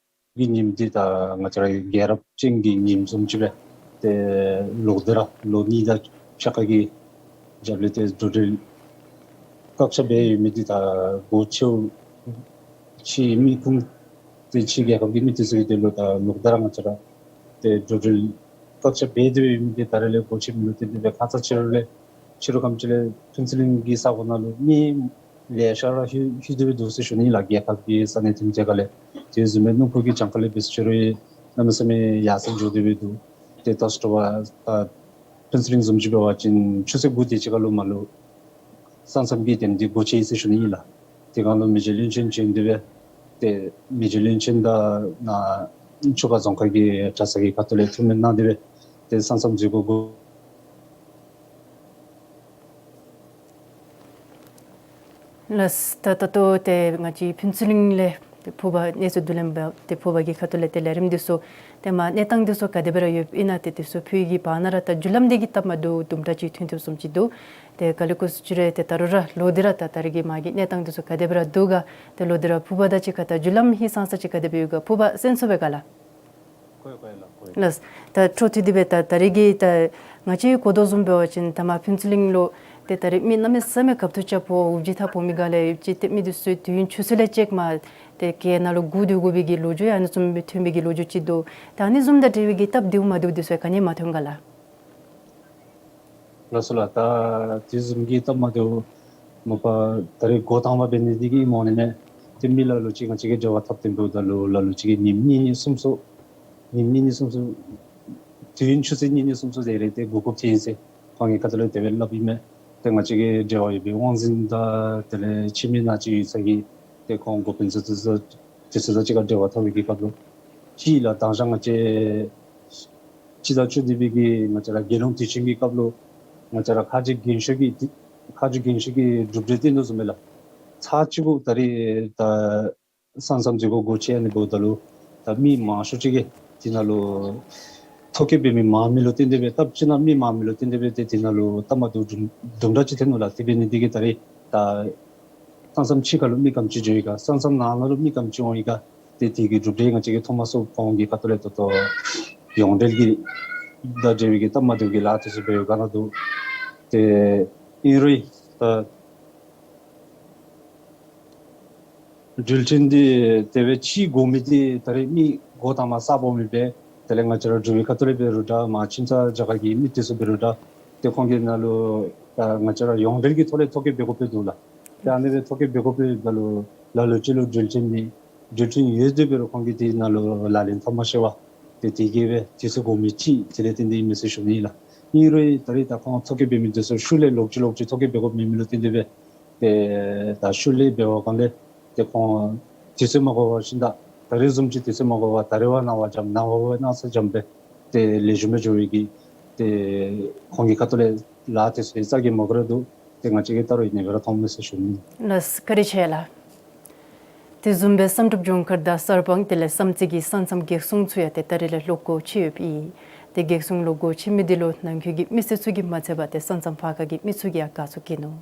ཀྱི་ཉིནམ་འདི་ད་ང་བཅས་ར་རྒྱལ་རབས་ཅན་གྱི་ཉིནམ་བཟུམ་ཅིག་སྦེ་ཏེ་ལོག་སྟེ་ར་ལོ་གཉིས་དང་ཕྱེད་ཀ་གི་རྒྱབ་ལས་ཏེ་འགྲོ་འགྲུལ་བཀག་ཆ་འབད་ཡོད་མི་འདི་ད་སྒོ་ཕྱེཝ་ཕྱི་མི་ཁུངས་ཏེ་ཕྱི་རྒྱལ་ཁབ་ཀྱི་མི་འདི་ཚུ་གིས་དེ་ལུ་ད་ལོག་སྟེ་ར་ང་བཅས་ར་ ཏེ་འགྲོ་འགྲུལ་བཀག་ཆ་འབད་དེ་སྦེ་ཡོད་མི་འདི་ད་རེས་ལས་སྒོ་ཕྱེ་མི་ལུ་བརྟེན་ཏེ་སྦེ་ཁ་ཙ་ཕྱི་རུ་ལས་ཕྱི་རུ་ཁམས་ཅིག་ལས་ཕུན་ཚོགས་གླིང་གི་ས་གོ་ནང་ལུ་མི་ལེ་ཤ་ར་ལྷོད་ལྷོད་དེ་སྦེ་འདུག་ཟེར་ཞུ་ནི་ལགས། རྒྱལ་ཁབ་ཀྱི་ས་གནས་དེ་ཚུ་ཁ་ལས། དེ་བཟུམ་སྦེ་སྣུམ་འཁོར་གྱི་གྱངས་ཁ་ལས་འབད་ཞུ་རུང་གནམ་མེད་ས་མེད་ཡར་སེང་འགྱོ་སྟེ་སྦེ་འདུག། ཏེ་ད་ལྟོ་བ་ད་ཕུན་ཚོགས་གླིང་བཟུམ་ཅིག་འབད་བ་ཅིན་ཆུ་ཚོད་དགུ་དེ་ཅིག་ཁ་ལུ་མར་ལུ་ས་མཚམས་ཀྱི་དེམ་འདི་སྒོ་ཕྱེ་ཡི་ཟེར་ཞུ་ནི་ཨིན་ལགས། དེ་སྒང་ལུ་མི་རྗེ་བློན་ཆེན་བྱོན་ཏེ་སྦེ་ཏེ་མི་རྗེ་བློན་ཆེན་དང་ནཱ་ཆུ་ཁ་རྫོང་ཁག་གི་གྲྭ་ཚང་གི་ཁ་ཐུག་ལས་ཐུགས་སྨོན་གནང་སྟེ་སྦེ་ཏེ་ས་མཚམས་འཛུལ་སྒོ་སྒོ། ལགས། ད་ད་ལྟོ་ཏེ་ང་བཅས་ཕུན་ཚོགས་གླིང་ལས་ཏེ་ཕུར་པ་གནས་ཚུལ་བསྡུ་ལེན་པ་ཏེ་ཕུར་པ་གི་ཁ་ཐུག་ལས་ཏེ་ལས་རིམ་འདི་ཚུ་ཏེ་མར་གནས་སྟངས་འདི་ཚུ་ག་དེ་སྦེ་ར་ཡོདཔ་ཨིན་ན་ཏེ་འདི་ཚུ་ཕུལ་གྱི་བར་ན་ར་ད་རྒྱུ་ལམ་འདི་གིས་སྟབས་མ་བདེཝ་དུམ་གྲ་ཅིག་ཐོན་ཐོནམ་བཟུམ་ཅིག་འདུག། ཏེ་ག་ལས་སྐུ་གཟུགས་ཅིག་རེ་ཏེ་ད་རུང་ར་ལོག་སྟེ་ར་ད་ད་རེས་ཀྱི་མར་གྱི་གནས་སྟངས་འདི་ཚུ་ག་དེ་སྦེ་ར་འདུག་ག། ཏེ་ལོག་སྟེ་ར་ཕུར་པ་དང་གཅིག་ཁར་ད་རྒྱུ་ལམ་ཧིང་སངས་ས་ཅིག་ག་དེ་སྦེ་ཡོད་ག། ཕུར་པ་གསན་ཚུགས་པས་ག་ལགས། ལགས། ད་འཕྲོ་མཐུད་དེ་སྦེ་ད་ད་རེས་ཀྱི་ད་ང་བཅས་གོ་དོ་བཟུམ་འབད་བ་ཅིན་ད་མར་ཕུན་ཚོགས་གླིང་ལུ་ཏེ་ད་རེས་མི་གནམ་མེད་ས་མེད་གབ་ཏོ་རྐྱབ་ཕོག་འུ་ཅིག་ཐལ་ཕོག་མི་ག་ལས་ཡོད་ཅི། ཏེ་མི་འདི་ཚུ་དུས་ཡུན་ཆུ་ཚོད་ལས་ཅིག་མར་ཏེ་གྱལ་ནང་ལུ་སྒུག་སྡོད་དགོ་པའི་གི་ལོ་རྒྱུས་ཡང་ཨ་ནི་བཟུམ་སྦེ་ཐོན་པའི་གི་ལོ་རྒྱུས་ཅིག་འདུག། ད་ཨ་ནི་བཟུམ་དང་འབྲེལ་བའི་གི་སྟབས་བདེཝ་མ་བདེཝ་འདི་ཚུ་ག་ནི་མ་ཐོན་ག་ལགས། ལགས་སོ་ལགས། ད་དེ་བཟུམ་གྱི་སྟབས་མ་བདེཝ་མ་པ་ད་རེས་འགོ་དང་པ་འབད་ནི་འདི་གིས་སྨོ་ནི་མས། ཏེ་མི་ལ་ལུ་ཅིག་ང་བཅས་ཀྱིས་འབྲེལ་བ་འཐབ་སྟེ་འབདཝ་ད་ལུ་ལ་ལུ་ཅིག་གིས་ཉིནམ་གཉིས་གཉིས་གསུམ་གསུམ་ཉིནམ་གཉིས་གཉིས་གསུམ་གསུམ་དུས་ཡུན་ཆུ་ཚོད་གཉིས་གཉིས་གསུམ་གསུམ་དེ་རེ་ཏེ་སྒུག་དགོཔ་ཐོན་ཡི་ཟེར་ཁོང་གི་ཁ་ཐུག་ལས་དེ་སྦེ་སླབ་ཨིན་མས། ཏེ་ང་བཅས་ཀྱི་འབྲེལ་བ་ཡོད་པའི་དབང་འཛིན་དང་དེ་ལས་ཁྱིམ་མི་ནང་ཅིག་ཡོད་ས་གིས་ཏེ་ཁོང་འགོ་དཔོན་ཚུ་དེ་ཚུ་དེ་ཚུ་དང་གཅིག་ཁར་འབྲེལ་བ་འཐབ་པའི་གི་སྐབས་ལུ་གཅིག་ལགས། དང་ཞག་ང་བཅས་སྤྱི་ཟླ་བཅུ་བདུན་པའི་གི་ང་བཅས་ར་རྒྱལ་ཡོངས་དུས་ཆེན་གྱི་སྐབས་ལུ་ང་བཅས་ར་ཁ་རྗེ་རྒན་ཤོས་ཀྱི་ཁ་རྗེ་རྒན་ཤོས་ཀྱི་གྲུབ་འབྲས་བསྟན་དོ་བཟུམ་སྦེ་ལགས། ཚར་གཅིག་གུ་ད་རེས་ད་ས་མཚམས་འཛུལ་སྒོ་སྒོ་ཕྱེ་ནི་འབདཝ་ད་ལུ་ད་མི་མང་ཤོས་ཅིག་གིས་དེ་ནང་ལུ་ཐོ་བཀོད་འབད་མི་མང་མི་ལུ་བརྟེན་ཏེ་སྦེ་སྟབས་ཅིག་ནང་མི་མང་མི་ལུ་བརྟེན་ཏེ་སྦེ་ཏེ་དེ་ནང་ལུ་སྟབས་མ་བདེཝ་དུམ་དུམ་གྲ་ཅིག་ཐོན་ནུག་ལགས། དེ་འབད་ནི་འདི་གིས་ད་རེས་ད་ས་མཚམས་ཕྱི་ཁ་ལུ་མི་ག་དེམ་ཅིག་འགྱོ་ཡི་ག། ས་མཚམས་ནང་ན་ལུ་མི་ག་དེམ་ཅིག་འོང་ཡི་ག། ཏེ་དེ་གི་གྲུབ་འབྲས་ང་བཅས་ཀྱིས་ཐོན་མ་ཚུགས། ཁོང་གི་ཁ་ཐུག་ལས་ད་ལྟོ་ཡོངས་འབྲེལ་གྱི་དང་འབྲེལ་བའི་གི་སྟབས་མ་བདེཝ་གི་ལཱ་དེ་ཚུ་འབད་བའི་སྒང་ན་འདུག། ཏེ་ཨིན་རུང་ད་འགྲུལ་འཕྲིན་འདི་དེ་སྦེ་ཕྱི་སྒོ་མི་འདི་ད་རེས་མི་འགོ་དང་པ་གསརཔ་འོང་མི་སྦེ་དེ་ལས་ང་བཅས་ར་འགྲུལ་པའི་ཁ་ཐུག་ལས་འབད་རུང་འདྲ་མར་ཁྱིམ་ཚང་རྒྱ་གར་གྱི་མི་དེ་ཚུ་འབད་རུང་འདྲ་ཏེ་ཁོང་གི་ནང་ལུ་ད་ང་བཅས་ར་ཡོངས་འབྲེལ་གྱི་ཐོག་ལས་ཐོ་བཀོད་འབད་དགོཔ་སྦེ་འདུག་ལགས། ཏེ་ཨ་ནི་སྦེ་ཐོ་བཀོད་འབད་དགོཔ་སྦེ་ད་ལུ་ལ་ལུ་ཅིག་ལུ་འགྲུལ་འཕྲིན་མེད། འགྲུལ་འཕྲིན་ཡོད་དེ་འབད་རུང་ཁོང་གིས་དེ་ནང་ལུ་ལག་ལེན་འཐབ་མ་ཤེས་པར་ཏེ་དེ་གིས་སྦེ་དུས་ཚོད་འགོར་མི་ཅིག་དེ་ལས་བརྟེན་ཏེ་ཨིན་མས་ཟེར་ཞུ་ནི་ཨིན་ལགས། ཨིན་རུང་ད་རེས་ད་ཁོང་ཐོ་བཀོད་འབད་མི་དེ་ཚུ་ཤུལ་ལས་ལོག་ཅི་ལོག་ཅི་ཐོ་བཀོད་འབད་དགོཔ་མེད་མི་ལུ་བརྟེན་ཏེ་སྦེ་ཏེ་ད་ཤུལ་ལས་འབད་བའི་སྒང་ལས་ཏེ་ཁོང་དུས་ཚོད་མ་འགོར་བ་བཞིན་དང་ད་རེས་བཟུམ་ཅིག་དུས་ཚོད་མ་འགོར་བར་ད་རེས་བ་གནང་བ་འཇམ་ནངས་པ་བ་གནང་ས་འཇམ་སྦེ་ཏེ་ལེགས་ཤོམ་སྦེ་འགྱོ་བའི་གི་ཏེ་ཁོང་གི་ཁ་ཐུག་ལས་ལཱ་དེ་ཚུ་རྩ་འགེངས་མ་དགོ་ར་འདུག། ཏེ་ང་བཅས་ཀྱིས་ད་རུང་ཨ་ནི་སྦེ་ར་མཐོངམ་མས་ཟེར་ཞུ་ནི། ལགས་བཀའ་དྲིན་ཆེ་ལགས། དེ་བཟུམ་སྦེ་བསམ་གྲུབ་ལྗོངས་མཁར་དང་གསར་སྤང་དེ་ལས་བསམ་རྩེ་གི་ས་མཚམས་གེགས་སྲུང་ཚུ་ཡང་ཏེ་ད་རེས་ལས་ལོག་སྒོ་ཕྱེ་ཡོདཔ་ཨིན། ཏེ་གེགས་སྲུང་ལོག་སྒོ་ཕྱེ་མི་འདི་ལུ་ནང་འཁོད་ཀྱི་མི་སེར་ཚུ་གིས་མ་ཚད་པར་ཏེ་ས་མཚམས་ཕར་ཁ་གི་མི་ཚུ་གིས་ཡང་དགའ་ཚོར་བསྐྱེད་ནུག།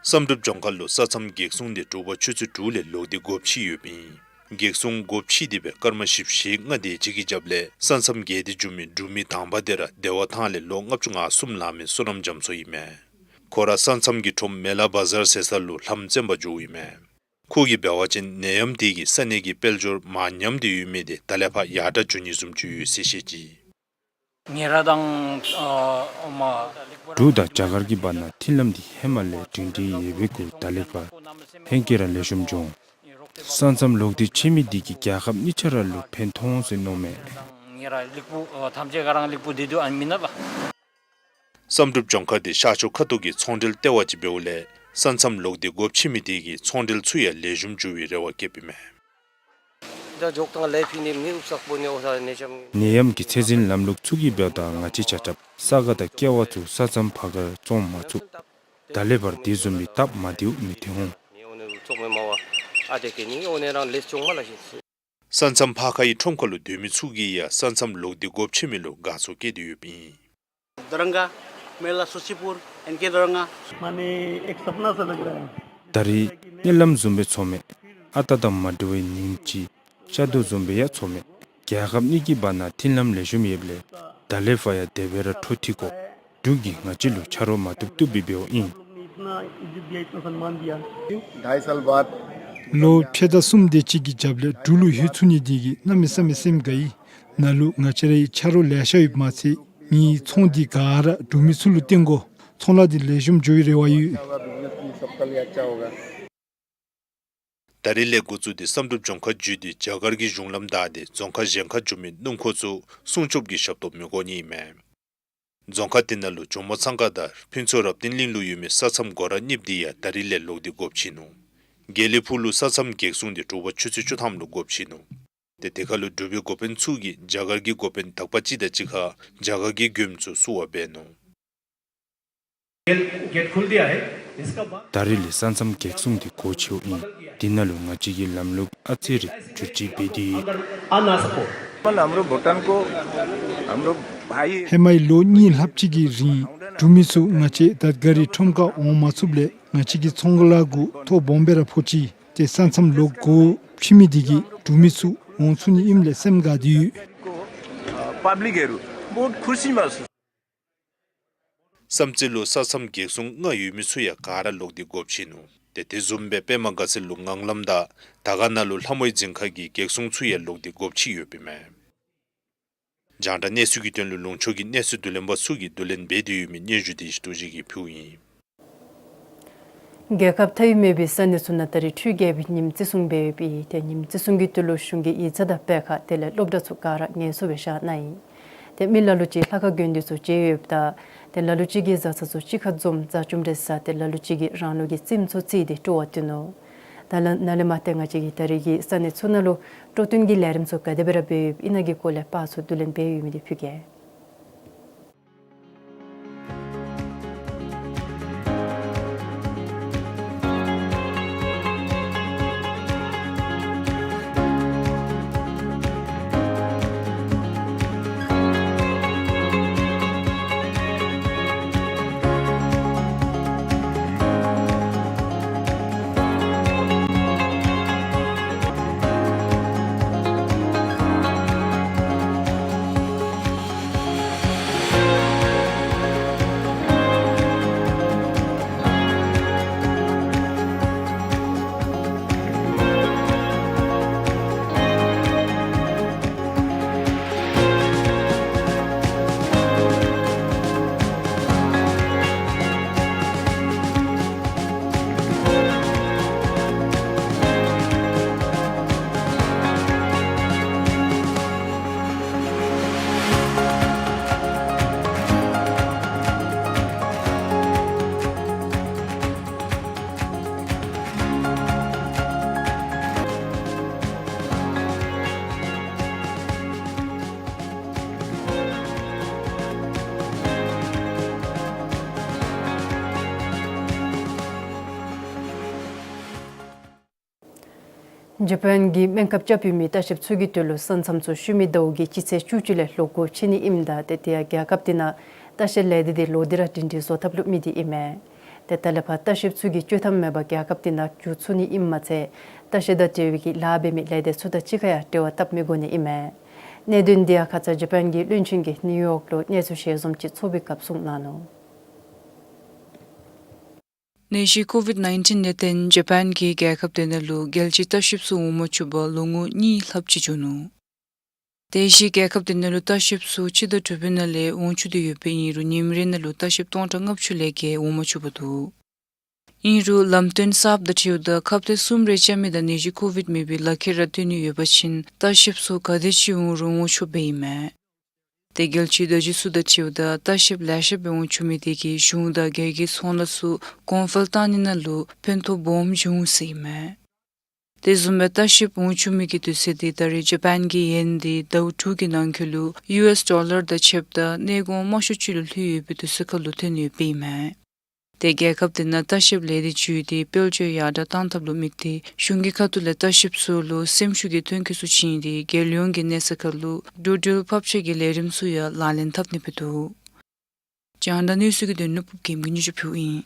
བསམ་གྲུབ་ལྗོངས་མཁར་ལུ་ས་མཚམས་གེགས་སྲུང་འདི་དྲོ་པ་ཆུ་ཚོད་དྲུག་ལས་ལོག་སྟེ་སྒོ་ཕྱེ་ཡོདཔ་ཨིན། གེགས་སྲུང་སྒོ་ཕྱེ་སྟེ་སྦེ་སྐར་མ་བཞི་བཅུ་ཞེ་ལྔ་དེ་ཅིག་གི་རྒྱབ་ལས་ས་མཚམས་བརྒལ་ཏེ་འགྱོ་མི་འབྲུག་མི་དང་པ་དེ་ར་བདེ་བ་ཐང་ལས་ལོ་ལྔ་བཅུ་ང་གསུམ་ལང་མི་བསོད་ནམས་རྒྱ་མཚོ་ཨིན་མས། ཁོ་ར་ས་མཚམས་ཀྱི་ཁྲོམ་མེ་ལ་བ་ཛར་ཟེར་ས་ལུ་ལྷམ་བཙེམ་པར་འགྱོཝ་ཨིན་མས། ཁོ་གིས་འབད་བ་ཅིན་ནད་ཡམས་དེ་གིས་ས་གནས་ཀྱི་དཔལ་འབྱོར་མར་ཉམས་ཏེ་ཡོད་མི་དེ་ད་ལས་ཕར་ཡར་དྲག་འགྱོ་ནི་བཟུམ་ཅིག་ཡོད་ཟེར་བཤད་ཅི། ཉེ་ར་དང་ཨ་མ་འབྲུག་དང་རྒྱ་གར་གྱི་བར་ན་མཐུན་ལམ་འདི་ཧེ་མ་ལས་སྒྲིང་སྒྲིང་ཡོད་པའི་གུ་ད་ལས་ཕར་ཧེང་སྐལ་ར་ལེགས་ཤོམ་བྱུང་། ས་མཚམས་ལོག་སྟེ་ཕྱེ་མི་འདི་གིས་རྒྱལ་ཁབ་གཉིས་ཆ་ར་ལུ་ཕན་ཐོགས་འོང་ཟེར་མནོཝ་མས། ཉེ་ར་ལིག་པུ་ཨ་ཐམས་ཅད་ཁར་ལིག་པུ་འདི་འདུག་ཨ་མེན་ན་ལགས། བསམ་གྲུབ་ལྗོངས་མཁར་འདི་ཤར་ཕྱོགས་ཁ་ཐུག་གི་ཚོང་འབྲེལ་ལྟེ་བ་ཅིག་འབདཝ་ལས་ས་མཚམས་ལོག་སྟེ་སྒོ་ཕྱེ་མི་དེ་གིས་ཚོང་འབྲེལ་ཚུ་ཡང་ལེགས་ཤོམ་འགྱོ་བའི་རེ་བ་བསྐྱེདཔ་ཨིན་མས། ད་འཇོག་ཐངས་ལས་ཕྱི་ནི་མི་ཨུ་ཚུགས་པོ་ནི་འོ་ས་ནི་ཅམ། ནད་ཡམས་ཀྱི་ཚད་འཛིན་ལམ་ལུགས་ཚུ་གིས་འབདཝ་ད་ང་བཅས་ཆ་ཁྱབ་ས་ག་དང་ཀེ་བ་ཚུ་ས་མཚམས་ཕར་ཁར་བཙོང་མ་ཚུགས། ད་ལས་ཕར་དེ་བཟུམ་མའི་སྟབས་མ་བདེཝ་མི་ཐོན་འོང་། ནི་འོ་ནི་ཚོགས་མི་མ་བ་ཨ་དེ་ཀེ་ནི་འོ་ནི་རང་ལེགས་བྱུང་མ་ལ་ཤེས། ས་མཚམས་ཕར་ཁ་ཡི་ཁྲོམ་ཁ་ལུ་སྡོད་མི་ཚུ་གིས་ཡང་ས་མཚམས་ལོག་སྟེ་སྒོ་ཕྱེ་མི་ལུ་དགའ་ཚོར་བསྐྱེད་དེ་ཡོདཔ་ཨིན། درنگا میلہ سوچی پور، این کے درنگا۔ مانے ایک سپنا سا لگ رہا ہے۔ ད་རེས་གཉིད་ལམ་བཟུམ་སྦེ་ཚོརཝ་མས། ཨ་རྟག་དང་མ་འདྲ་བའི་ཉིནམ་ཅིག་ཤར་དོ་བཟུམ་སྦེ་ཡང་ཚོརཝ་མས། རྒྱལ་ཁབ་གཉིས་ཀྱི་བར་ན་མཐུན་ལམ་ལེགས་ཤོམ་ཡོདཔ་ལས་ད་ལས་ཕར་ཡང་དེ་སྦེ་ར་འཕྲོ་མཐུད་དགོ། འབྲུག་གིས་ང་བཅས་ལུ་ཆ་རོགས་མ་བཏུབ་བཏུབ་སྦེ་འབདཝ་ཨིན། ढाई साल बाद ལོ་ཕྱེད་དང་གསུམ་དེ་ཅིག་གི་རྒྱབ་ལས་འབྲུག་ལུ་ལྷོད་ཚུགས་ནི་དེ་གིས་གནམ་མེད་ས་མེད་སེམས་དགའ་ཡི། ནཱ་ལུ་ང་བཅས་རའི་ཆ་རོགས་ལེ་ཤ་ཡོདཔ་མ་ཚད་ངེའི་ཚོང་འདི་ག་ར་འབྲུག་མི་ཚུ་ལུ་བརྟེན་དགོ། ཚོང་ལཱ་འདི་ལེགས་ཤོམ་འགྱོ་བའི་རེ་བ་ཡོད། ད་རེས་ལས་འགོ་བཙུགས་ཏེ་བསམ་གྲུབ་ལྗོངས་མཁར་བརྒྱུད་དེ་རྒྱ་གར་གྱི་གཞུང་ལམ་བདའ་སྟེ་རྫོང་ཁག་གཞན་ཁར་འགྱོ་མི་སྣུམ་འཁོར་ཚུ་སྲུང་སྐྱོབ་ཀྱི་ཞབས་ཏོག་མི་དགོ་ནི་ཨིན་མས། རྫོང་ཁག་དེ་ནང་ལུ་ཇོ་མོ་གཙང་ཁ་དང་ཕུན་ཚོགས་རབ་བརྟན་གླིང་ལུ་ཡོད་མི་ས་མཚམས་སྒོ་ར་གཉིསཔོ་དེ་ཡང་ད་རེས་ལས་ལོག་སྟེ་སྒོ་ཕྱེ་ནུག། དགེ་ལེགས་ཕུག་ལུ་ས་མཚམས་གེགས་སྲུང་དེ་དྲོ་པ་ཆུ་ཚོད་བཅུ་ཐམ་ལུ་སྒོ་ཕྱེ་ནུག། ཏེ་དེ་ཁར་ལུ་འབྲུག་པའི་འགོ་དཔོན་ཚུ་གིས་རྒྱ་གར་གྱི་འགོ་དཔོན་དག་པ་ཅིག་དང་གཅིག་ཁར་རྒྱ་གར་གྱི་མགྱོནམ་ཚུ་བསུ་བ་འབད་ནུག། gate, gate खुल दिया है। इसका बाद ད་རེས་ལས་ས་མཚམས་གེགས་སྲུང་དེ་སྒོ་ཕྱེཝ་ཨིན། དེ་ནང་ལུ་ང་བཅས་ཀྱི་ལམ་ལུགས་ཨ་ཙི་རེ་འགྱུར་བཅོས་འབད་དེ་ཡོད། अंदर आ ना सको। कल हम लोग भूटान को, हम लोग भाई ཧེ་མའི་ལོ་གཉིས་ལྷགཔ་ཅིག་གི་རིང་འབྲུག་མི་ཚུ་ང་བཅས་དར་དཀར་རི་ཁྲོམ་ཁར་འོང་མ་ཚུགསཔ་ལས་ང་བཅས་ཀྱི་ཚོང་ལཱ་གུ་ཐོ་སྦོམ་སྦེ་ར་ཕོག་ཅི། ཏེ་ས་མཚམས་ལོག་སྒོ་ཕྱེ་མི་དེ་གིས་འབྲུག་མི་ཚུ་འོང་ཚུགས་ནི་ཨིནམ་ལས་སེམས་དགའ་སྟེ་ཡོད། पब्लिकहरू बहुत खुसी महसुस। བསམ་རྩེ་ལུ་ས་མཚམས་གེགས་སྲུང་ལྔ་ཡོད་མི་ཚུ་ཡང་ག་ར་ལོག་སྟེ་སྒོ་ཕྱེ་ནུག། ཏེ་དེ་བཟུམ་སྦེ་པདྨ་དགའ་ཚལ་ལུ་ངང་ལམ་དང་དར་དཀར་ནང་ལུ་ལྷ་མོའི་རྫིང་ཁ་གི་གེགས་སྲུང་ཚུ་ཡང་ལོག་སྟེ་སྒོ་ཕྱེ་ཡོདཔ་ཨིན་མས། རྒྱང་བསྒྲགས་གནས་ཚུལ་གྱི་དོན་ལུ་ལུང་ཕྱོགས་ཀྱི་གནས་ཚུལ་བསྡུ་ལེན་པ་ཚུ་གིས་བསྡུ་ལེན་འབད་དེ་ཡོད་མི་སྙན་ཞུ་དེ་བཞིན་རྡོ་རྗེ་གིས་ཕུལཝ་ཨིན། རྒྱལ་ཁབ་མཐའ་དབུས་མེད་པའི་ས་གནས་ཚུ་ནང་ད་རིས་འཕྲུལ་རྒྱལ་པོའི་ཉིནམ་བརྩི་སྲུང་འབད་ཡོདཔ་ཨིན། ཏེ་ཉིནམ་བརྩི་སྲུང་གི་དོན་ལུ་གཞུང་གི་ཡིག་ཚང་དང་སྤེལ་ཁང་དེ་ལས་སློབ་གྲྭ་ཚུ་ག་ར་ངལ་གསོ་སྦེ་བཞག་གནང་ཡི། ཏེ་མི་ལ་ལུ་ཅིག་ལྷ་ཁང་དགོན་སྡེ་ཚུ་མཇལ་ཡོདཔ་ད་ཏེ་ལ་ལུ་ཅིག་གིས་བཟའ་ཚང་ཚུ་གཅིག་ཁར་འཛོམས་བཟའ་བཅོམ་རེ་བཟའ་སྟེ་ལ་ལུ་ཅིག་གིས་རང་ལུགས་ཀྱི་རྩེདམོ་ཚུ་རྩེས་ཏེ་སྤྲོ་བ་བཏོན་ནུག། ད་ལས་ནཱ་ལས་མར་ཏེ་ང་བཅས་ཀྱི་ད་རིས་ཀྱི་ས་གནས་ཚུ་ནང་ལུ་སྤྲོ་སྟོན་གྱི་ལས་རིམ་ཚུ་ག་དེ་སྦེ་ར་འབད་ཡོདཔ་ཨིན་ན་གི་སྐོར་ལས་པར་ཚུ་བསྡུ་ལེན་འབད་ཡོད་མི་དེ་ཕུལ་གེ། ཇ་པཱན་གྱི་སྨན་ཁབ་རྐྱབ་ཡོད་མི་ལྟ་བཤལཔ་ཚུ་གི་དོན་ལུ་ས་མཚམས་ཚུ་ཤུལ་མའི་ཟླཝ་གི་སྤྱི་ཚེས་བཅུ་གཅིག་ལས་ལོག་སྒོ་ཕྱེ་ནི་ཨིནམ་ད་ཏེ་དེ་ཡང་རྒྱལ་ཁབ་དེ་ནང་ལྟ་བཤལ་ལས་སྡེ་དེ་ལོག་སྟེ་ར་སྒྲིང་སྒྲིང་བཟོ་ཐབས་ལུ་དམིགས་ཏེ་ཨིན་མས། ཏེ་ད་ལས་ཕར་ལྟ་བཤལཔ་ཚུ་གིས་བཅོས་ཐབས་མེད་པར་རྒྱལ་ཁབ་དེ་ནང་འགྱོ་ཚུགས་ནི་ཨིནམ་མ་ཚད་ལྟ་བཤལ་དང་འབྲེལ་བའི་གི་ལཱ་འབད་མི་ལས་སྡེ་ཚུ་དང་གཅིག་ཁར་ཡང་འབྲེལ་བ་བཏབ་མི་དགོ་ནི་ཨིན་མས། གནད་དོན་དེ་ཡང་ཁ་ཙ་ཇ་པཱན་གྱི་བློན་ཆེན་གྱིས་ནིའུ་ཡོག་ལུ་གནས་ཚུལ་ཞལ་འཛོམས་ཅིག་ཚོགས་པའི་སྐབས་གསུངས་གནང་ནུག། ནད་གཞི་ཀོ་ཝིཌ་ནའིན་ཊིན་ལས་བརྟེན་ཇ་པཱན་གྱིས་རྒྱལ་ཁབ་དེ་ནང་ལུ་རྒྱལ་སྤྱིའི་ལྟ་བཤལཔ་ཚུ་འོང་མ་ཚུགས་པར་ལོ་ངོ་གཉིས་ལྷགཔ་ཅིག་འགྱོ་ནུག། དེ་བཞིན་རྒྱལ་ཁབ་དེ་ནང་ལུ་ལྟ་བཤལཔ་ཚུ་སྤྱི་ཟླ་དྲུག་པའི་ནང་ལས་འོང་ཚུགས་ཏེ་ཡོདཔ་ཨིན་རུང་ཉིནམ་རེ་ནང་ལུ་ལྟ་བཤལཔ་སྟོང་ཕྲག་ལྔ་བཅུ་ལས་བརྒལ་འོང་མ་ཚུགས་པར་འདུག། ཨིན་རུང་ལམ་སྟོན་གསརཔ་དང་འཁྲིལཝ་ད་ཁབ་ཏིག་གསུམ་རེ་རྐྱབ་མི་དང་ནད་གཞི་ཀོ་ཝིཌ་མེད་པའི་ལག་ཁྱེར་ར་སྟོན་ནི་ཡོད་པ་ཅིན་ལྟ་བཤལཔ་ཚུ་ག་དེ་ཅིག་འོང་རུང་འོང་ཆོགཔ་ཨིན་མས། ཏེ་རྒྱལ་སྤྱིའི་བརྡ་བརྒྱུད་ཚུ་དང་འཁྲིལཝ་ད་ལྟ་བཤལཔ་ལེ་ཤ་སྦེ་འོང་བཅུག་མི་དེ་གིས་གཞུང་དང་རྒྱལ་སྤྱིའི་ཚོང་ལཱ་ཚུ་གོང་འཕེལ་བཏང་ནི་ནང་ལུ་ཕན་ཐོགས་སྦོམ་འབྱུང་ཟེར་ཨིན་མས། དེ་བཟུམ་སྦེ་ལྟ་བཤལཔ་འོང་བཅུག་མི་གི་དུས་ཚོད་དེ་ད་རེས་ཇ་པཱན་གྱི་ཡེན་དེ་ཟླཝ་དྲུག་གི་ནང་འཁོད་ལུ་ཡུ་ཨེསི་ཌོ་ལར་དང་ཕྱདཔ་ད་གནས་གོང་དམའ་ཤོས་ཅིག་ལུ་ལྷོད་ཡོད་པའི་དུས་ཚོད་ཁར་ལུ་ཐོན་ཡོདཔ་ཨིན་མས། ཏེ་རྒྱལ་ཁབ་དེ་ནང་ལྟ་བཤལཔ་ལས་སྡེ་བརྒྱུད་དེ་དཔལ་འབྱོར་ཡར་དྲག་གཏང་ཐབས་ལུ་དམིགས་ཏེ་གཞུང་གི་ཁ་ཐུག་ལས་ལྟ་བཤལཔ་ཚུ་ལུ་སེམས་ཤུགས་ཀྱི་ཐོན་སྐྱེད་ཚུ་བྱིན་ཏེ་རྒྱལ་ཡོངས་ཀྱི་གནས་ས་ཁར་ལུ་འགྲོ་འགྲུལ་ཕབ་ཆ་གི་ལས་རིམ་ཚུ་ཡང་ལག་ལེན་འཐབ་ནི་སྦེ་འདུག། རྒྱང་བསྒྲགས་གནས་ཚུལ་གྱི་དོན་ལུ་ཕུབ་རྒྱལམ་གྱིས་སྙན་ཞུ་ཕུལཝ་ཨིན།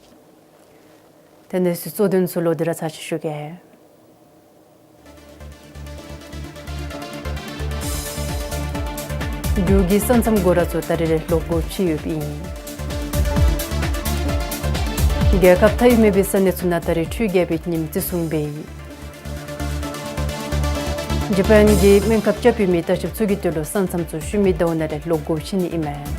ཏེ་གནས་ཚུལ་གཙོ་དོན་ཚུ་ལོག་སྟེ་ར་ཚར་ཅིག་ཞུ་གེ། འབྲུག་གི་ས་མཚམས་སྒོ་ར་ཚུ་ད་རེས་ལས་ལོག་སྒོ་ཕྱེ་ཡོདཔ་ཨིན། རྒྱལ་ཁབ་མཐའ་དབུས་མེད་པའི་ས་གནས་ཚུ་ནང་ད་རིས་འཕྲུལ་རྒྱལ་པོའི་ཉིནམ་བརྩི་སྲུང་འབད་ཡི། ཇ་པཱན་གྱིས་སྨན་ཁབ་རྐྱབ་པའི་མི་ལྟ་བཤལཔ་ཚུ་གི་དོན་ལུ་ས་མཚམས་ཚུ་ཤུལ་མའི་ཟླཝ་ནང་ལས་ལོག་དགོཔ་བྱིན་ནི་ཨིན་མས།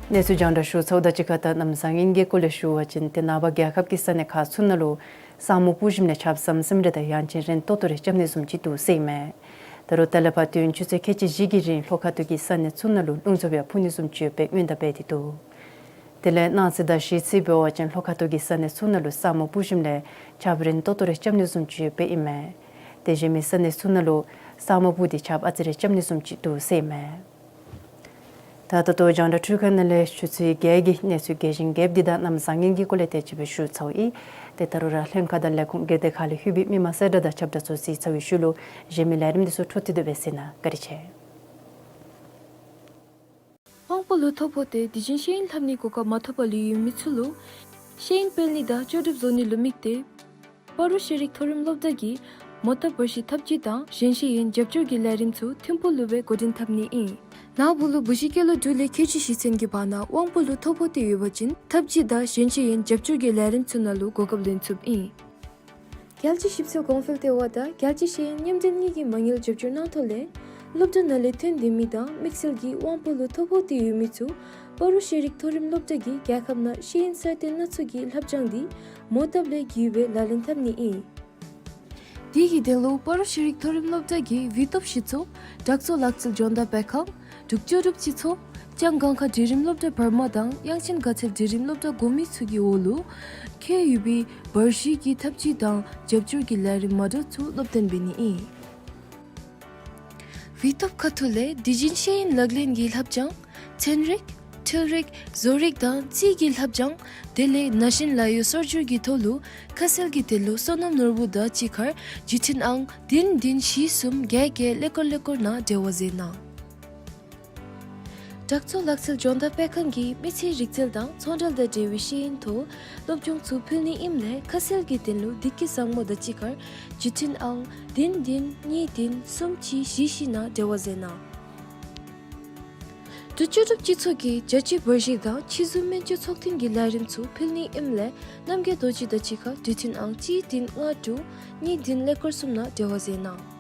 གནས་ཚུལ་རྒྱང་བསྒྲགས་ཞུ་ཚརཝ་དང་གཅིག་ཁར་ད་གནམ་བཟང་ངན་གྱི་སྐོར་ལས་ཞུ་བ་ཅིན་ཏེ་ནངས་པ་རྒྱལ་ཁབ་ཀྱི་ས་གནས་ཁག་ཚུ་ནང་ལུ་ས་སྨུག་སྤུབས་ཞིནམ་ལས་ཆརཔ་ཟམ་ཟིམ་རེ་དང་ཡང་ཅིན་རན་ཏོག་ཏོ་རེ་རྐྱབ་ནི་བཟུམ་ཅིག་འདུག་ཟེར་ཨིན་མས། ད་རུང་ད་ལས་ཕར་དུས་ཡུན་ཆུ་ཚོད་ཁལ་གཅིག་བཞི་གི་རིང་ལྷོ་ཁ་ཐུག་གི་ས་གནས་ཚུ་ནང་ལུ་རླུང་འཚུབ་ཡང་འཕུ་ནི་བཟུམ་ཅིག་ཡོདཔ་སྦེ་སྔོན་བརྡ་འབད་དེ་འདུག། དེ་ལས་གནངས་ཚེ་དང་གཞེས་ཚེ་འབད་བ་ཅིན་ལྷོ་ཁ་ཐུག་གི་ས་གནས་ཚུ་ནང་ལུ་ས་སྨུག་སྤུབས་ཞིནམ་ལས་ཆརཔ་རན་ཏོག་ཏོ་རེ་རྐྱབ་ནི་བཟུམ་ཅིག་ཡོདཔ་ཨིན་མས། དེ་བཟུམ་མའི་ས་གནས་ཚུ་ནང་ལུ་ས་སྨུག་སྤུབས་ཏེ་ཆརཔ་ཨ་ཙི་རེ་རྐྱབ་ནི་བཟུམ་ཅིག་འདུག་ཟེར་ཨིན་མས། ད་ད་ལྟོ་རྒྱང་བསྒྲགས་འཕྲུལ་ཁང་ནང་ལས་ཆུ་ཚོད་བརྒྱད་ཀྱི་གནས་ཚུལ་རྒྱས་ཤིང་རྒྱསཔ་འདི་དང་གནམ་བཟང་ངན་གྱི་སྐོར་ལས་དེ་ཅིག་སྦེ་ཞུ་ཚརཝ་ཨིན། ཏེ་ད་རུང་ར་ལྷན་ཁག་དང་ལས་ཁུངས་སྒེར་སྡེ་ཁག་ལས་ལྷོད་པའི་མི་མང་གསལ་བསྒྲགས་དང་ཁྱབ་བསྒྲགས་ཚུ་གཟིགས་ཚར་བའི་ཤུལ་ལུ་གཞན་མི་ལས་རིམ་འདི་ཚུ་འཕྲོ་མཐུད་དེ་སྦེ་གཟིགས་གནང་། བཀའ་དྲིན་ཆེ། དབང་པོ་ལུ་ཐོ་ཕོག་སྟེ་དུས་རྒྱུན་ཤེས་ཡོན་ལྷབ་ནིའི་གོ་སྐབས་མ་ཐོབ་པར་ལུས་ཡོད་མི་ཚུ་ལུ་ཤེས་ཡོན་སྤེལ་ནི་དང་ལྕོགས་གྲུབ་བཟོ་ནི་ལུ་དམིགས་ཏེ་སྤ་རོ་ཤེས་རིག་མཐོ་རིམ་སློབ་གྲྭ་གིས་མོ་བཏབ་པར་ཤིང་ཐབས་ཇུས་དང་གཞན་ཤེས་ཡོན་རྒྱབ་སྐྱོར་གྱི་ལས་རིམ་ཚུ་ཐིམ་ཕུག་ལུ་སྦེ་འགོ་འདྲེན་འཐབ་ནི་ཨིན། ནཱ་བུ་ལུ་བུ་གཞི་སྐྱེས་ལོ་དྲུག་ལས་ཁལ་གཅིག་བཞེས་ཚུན་གྱི་བར་ན་དབང་པོ་ལུ་ཐོ་ཕོག་སྟེ་ཡོད་པ་ཅིན་ཐབས་ཇུས་དང་གཞན་ཤེས་ཡོན་རྒྱབ་སྐྱོར་གྱི་ལས་རིམ་ཚུ་ནང་ལུ་གོ་སྐབས་ལེན་ཚུགསཔ་ཨིན། རྒྱལ་སྤྱི་ཞིབ་འཚོལ་གོང་འཕེལ་ལྟེ་བ་དང་རྒྱལ་སྤྱི་ཤེས་ཡོན་མཉམ་འབྲེལ་གཉིས་ཀྱིས་མ་དངུལ་རྒྱབ་སྐྱོར་གནང་ཐོག་ལས་སློབ་གྲྭ་ནང་ལས་ཐོན་ཏེ་མི་དང་དམིགས་བསལ་གྱིས་དབང་པོ་ལུ་ཐོ་ཕོག་སྟེ་ཡོད་མི་ཚུ་སྤ་རོ་ཤེས་རིག་མཐོ་རིམ་སློབ་གྲྭ་གིས་རྒྱལ་ཁབ་ནང་ཤེས་ཡོན་གསར་གཏོད་སྣ་ཚོགས་ཀྱི་ལྷབ་སྦྱང་འདི་མོ་བཏབ་ལས་བརྒྱུད་སྦེ་ལག་ལེན་འཐབ་ནི་ཨིན། དེ་གི་དོན་ལུ་སྤ་རོ་ཤེས་རིག་མཐོ་རིམ་སློབ་གྲྭ་གི་བི་ཏོབ་ཞིག་གཙོ་དྲག་ཚོགས་ལག་རྩལ་སྦྱོང་བརྡར་སྤེལ་ཁང་འབྲུག་ལྕོགས་གྲུབ་སྤྱི་ཚོགས་ལྕང་སྒང་ཁ་འབྲིང་རིམ་སློབ་གྲྭ་བར་མ་དང་དབྱངས་ཅན་དགའ་ཚལ་འབྲིང་རིམ་སློབ་གྲྭ་གོང་མའི་ཚུ་གི་འོག་ལུ་ཁྱབ་ཡོད་པའི་བར་ཤུལ་གྱི་ཐབས་ཇུས་དང་རྒྱབ་སྐྱོར་གྱི་ལས་རིམ་མ་འདྲཝ་ཚུ་སློབ་སྟོན་འབད་ནི་ཨིན། བི་ཏོབ་ཁ་ཐུག་ལས་དུས་རྒྱུན་ཤེས་ཡོན་ལག་ལེན་གྱི་ལྷབ་སྦྱང་ཚན་རིག་འཕྲུལ་རིག་བཟོ་རིག་དང་རྩིས་ཀྱི་ལྷབ་སྦྱང་དེ་ལས་ན་གཞོན་ལཱ་གཡོག་སོར་སྒྱུར་གྱི་ཐོག་ལུ་ཁ་གསལ་གྱི་དོན་ལུ་སོ་ནམ་ནོར་བུ་དང་གཅིག་ཁར་བརྒྱུད་འཕྲིན་ཨང་བདུན་བདུན་བཞི་གསུམ་བརྒྱད་བརྒྱད་ཀླད་ཀོར་ཀླད་ཀོར་ནང་འབྲེལ་བ་མཛད་གནང་། དྲག་ཚོགས་ལག་རྩལ་སྦྱོང་བརྡར་སྤེལ་ཁང་གིས་མི་ཚེའི་རིག་རྩལ་དང་ཚོང་འབྲེལ་དང་འབྲེལ་བའི་ཤེས་ཡོན་ཐོག་སློབ་སྦྱོང་ཚུ་ཕུལ་ནི་ཨིནམ་ལས་ཁ་གསལ་གྱི་དོན་ལུ་བདེ་སྐྱིད་བཟང་མོ་དང་གཅིག་ཁར་བརྒྱུད་འཕྲིན་ཨང་བདུན་བདུན་གཉིས་བདུན་གསུམ་གཅིག་བཞི་བཞི་ནང་འབྲེལ་བ་མཛད་གནང་། འབྲུག་ལྕོགས་གྲུབ་སྤྱི་ཚོགས་ཀྱིས་རྒྱལ་སྤྱིའི་བར་ཤུལ་དང་ཕྱི་ཟུར་སྨན་བཅོས་ཚོགས་ཐེངས་ཀྱི་ལས་རིམ་ཚུ་ཕུལ་ནི་ཨིནམ་ལས་རྣམ་རྒྱལ་རྡོ་རྗེ་དང་གཅིག་ཁར་བརྒྱུད་འཕྲིན་ཨང་གཅིག་བདུན་ལྔ་དྲུག་གཉིས་བདུན་ཀླད་ཀོར་གསུམ་ནང་འབྲེལ་བ་མཛད་གནང་།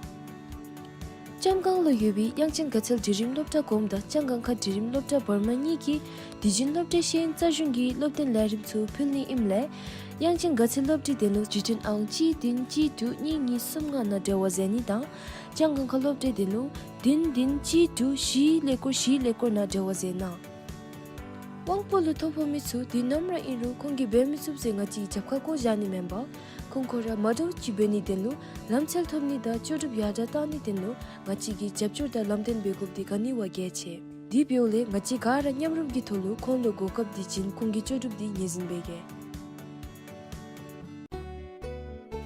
ལྕང་སྒང་ལུ་ཡོད་པའི་དབྱངས་ཅན་དགའ་ཚལ་འབྲིང་རིམ་སློབ་གྲྭ་གོངམ་དང་ལྕང་སྒང་ཁ་འབྲིང་རིམ་སློབ་གྲྭ་བར་མ་གཉིས་ཀྱིས་དུས་རྒྱུན་སློབ་གྲྭའི་ཤེས་ཡོན་རྩལ་གཞུང་གི་སློབ་སྟོན་ལས་རིམ་ཚུ་ཕུལ་ནི་ཨིནམ་ལས་དབྱངས་ཅན་དགའ་ཚལ་སློབ་གྲྭའི་དོན་ལུ་བརྒྱུད་འཕྲིན་ཨང་གཅིག་བདུན་གཅིག་དྲུག་གཉིས་གཉིས་གསུམ་ལྔ་ནང་འབྲེལ་བ་མཛད་ནི་དང་ལྕང་སྒང་ཁ་སློབ་གྲྭའི་དོན་ལུ་བདུན་བདུན་གཅིག་དྲུག་བཞི་ཀླད་ཀོར་བཞི་ཀླད་ཀོར་ནང་འབྲེལ་བ་མཛད་གནང་། དབང་པོ་ལུ་ཐོ་ཕོག་མི་ཚུ་དུས་ནམ་ར་ཨིན་རུང་ཁོང་གིས་འབད་མི་ཚུགས་ཟེར་ང་བཅས་ཀྱིས་རྒྱབ་ཁར་བཀོ་བཞག་ནི་མེན་པར་ཁོང་ཁོང་ར་མ་འདྲཝ་ཅིག་འབད་ནིའི་དོན་ལུ་ལམ་འཚོལ་ཐོབ་ནི་དང་ལྕོགས་གྲུབ་ཡར་དྲག་གཏང་ནིའི་དོན་ལུ་ང་བཅས་ཀྱིས་རྒྱབ་སྐྱོར་དང་ལམ་སྟོན་འབད་དགོཔ་འདི་ག་ནི་བ་གལ་ཆེ། དེ་འབདཝ་ལས་ང་བཅས་ག་ར་མཉམ་རུབ་ཀྱི་ཐོག་ལུ་ཁོང་ལུ་གོ་སྐབས་འདི་བྱིན་ཁོང་གི་ལྕོགས་གྲུབ་འདི་ངོས་འཛིན་འབད་གེ།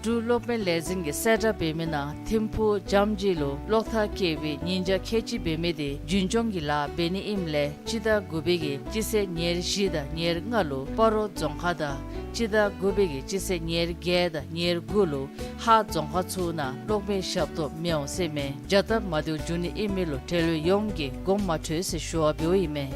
འབྲུག་གློག་མེ་ལས་འཛིན་གྱིས་གསལ་བསྒྲགས་འབད་མི་ནང་ཐིམ་ཕུག་འཇམ་དབྱངས་ལུ་གློག་ཐག་བཀལ་བའི་ཉིན་གྲངས་ཁལ་གཅིག་འབད་མི་དེ་རྒྱུན་སྐྱོང་གི་ལཱ་འབད་ནི་ཨིནམ་ལས་སྤྱི་ཟླ་དགུ་པའི་གི་སྤྱི་ཚེས་ཉེར་བཞི་དང་ཉེར་ལྔ་ལུ་སྤ་རོ་རྫོང་ཁག་དང་སྤྱི་ཟླ་དགུ་པའི་གི་སྤྱི་ཚེས་ཉེར་བརྒྱད་དང་ཉེར་དགུ་ལུ་ཧཱ་རྫོང་ཁག་ཚུ་ནང་གློག་མེ་ཞབས་ཏོག་མི་འོང་ཟེར་མས། བྱ་སྟབས་མ་བདེཝ་འབྱུང་ནི་ཨིན་མི་ལུ་འབྲེལ་ཡོད་ཡོངས་ཀྱིས་དགོངསམ་མ་ཁྲེལ་ཟེར་ཞུ་བ་འབདཝ་ཨིན་མས།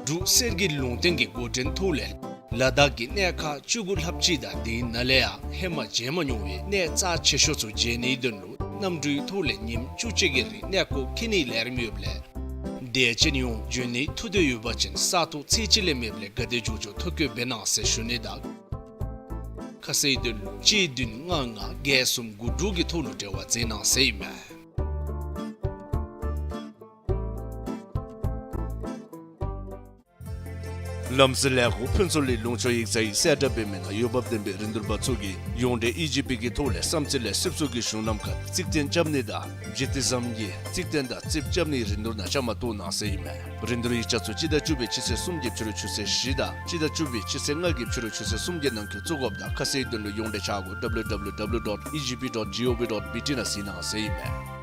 འབྲུག་གསེར་གྱི་ལུང་བསྟན་གྱི་འགོ་འདྲེན་ཐོག་ལས་ལ་དྭགས་ཀྱི་གནས་ཁག་བཅུ་དགུ་ལྷགཔ་ཅིག་དང་དེའི་ནང་ལས་ཡང་ཧེ་མ་མཇལ་མ་མྱོང་བའི་གནས་རྩ་ཆེ་ཤོས་ཚུ་མཇལ་ནིའི་དོན་ལུ་གནམ་གྲུའི་ཐོག་ལས་ཉིནམ་བཅུ་གཅིག་གི་རིང་གནས་སྐོར་འཁྱིད་ནིའི་ལས་རིམ་ཡོདཔ་ལས་དད་ཅན་ཡོངས་འབྱོན་ནིའི་ཐུགས་འདོད་ཡོད་པ་ཅིན་ས་ཐོག་ཚེས་གཅིག་ལས་མེདཔ་ལས་ག་དེ་མགྱོགས་མགྱོགས་ཐོ་བཀོད་འབད་གནང་ཟེར་ཞུ་ནི་དང་ཁ་གསལ་དོན་ལུ་གཅིག་བདུན་ལྔ་ལྔ་བརྒྱད་གསུམ་དགུ་དྲུག་གི་ཐོག་ལུ་འབྲེལ་བ་མཛད་གནང་ཟེར་ཨིན་མས། ལམ་སེལ་ལས་འགུལ་ཕུན་ཚོགས་གླིང་ལུང་ཕྱོགས་ཡིག་ཚང་གིས་གསལ་བསྒྲགས་འབད་མི་ནང་འོས་འབབ་ལྡན་པའི་རིན་བསྡུར་པ་ཚུ་གིས་ཡོངས་འབྲེལ་ཨི་ཇི་པི་གི་ཐོག་ལས་བསམ་རྩེ་ལས་སྲིབ་ཚུ་གི་གཞུང་ལམ་ཁར་རྩིག་གདན་རྐྱབ་ནི་དང་འཇིག་རྟེན་བཟང་གི་རྩིག་གདན་དང་རྩིགཔ་རྐྱབ་ནིའི་རིན་བསྡུར་ནང་བཅའ་མར་གཏོགས་གནང་ཟེར་ཨིན་མས། རིན་བསྡུར་ཡིག་ཆ་ཚུ་སྤྱི་ཟླ་བཅུ་པའི་སྤྱི་ཚེས་གསུམ་གྱི་ཕྱི་རུ་ཆུ་ཚོད་བཞི་དང་སྤྱི་ཟླ་བཅུ་པའི་སྤྱི་ཚེས་ལྔ་གི་ཕྱི་རུ་ཆུ་ཚོད་གསུམ་གྱི་ནང་འཁོད་བཙུགས་དགོཔ་དང་ཁ་གསལ་དོན་ལུ་ཡོངས་འབྲེལ་ཆ་སྒོ་W W W dot E G P dot G O V dot B T ནང་གཟིགས་གནང་ཟེར་ཨིན་མས།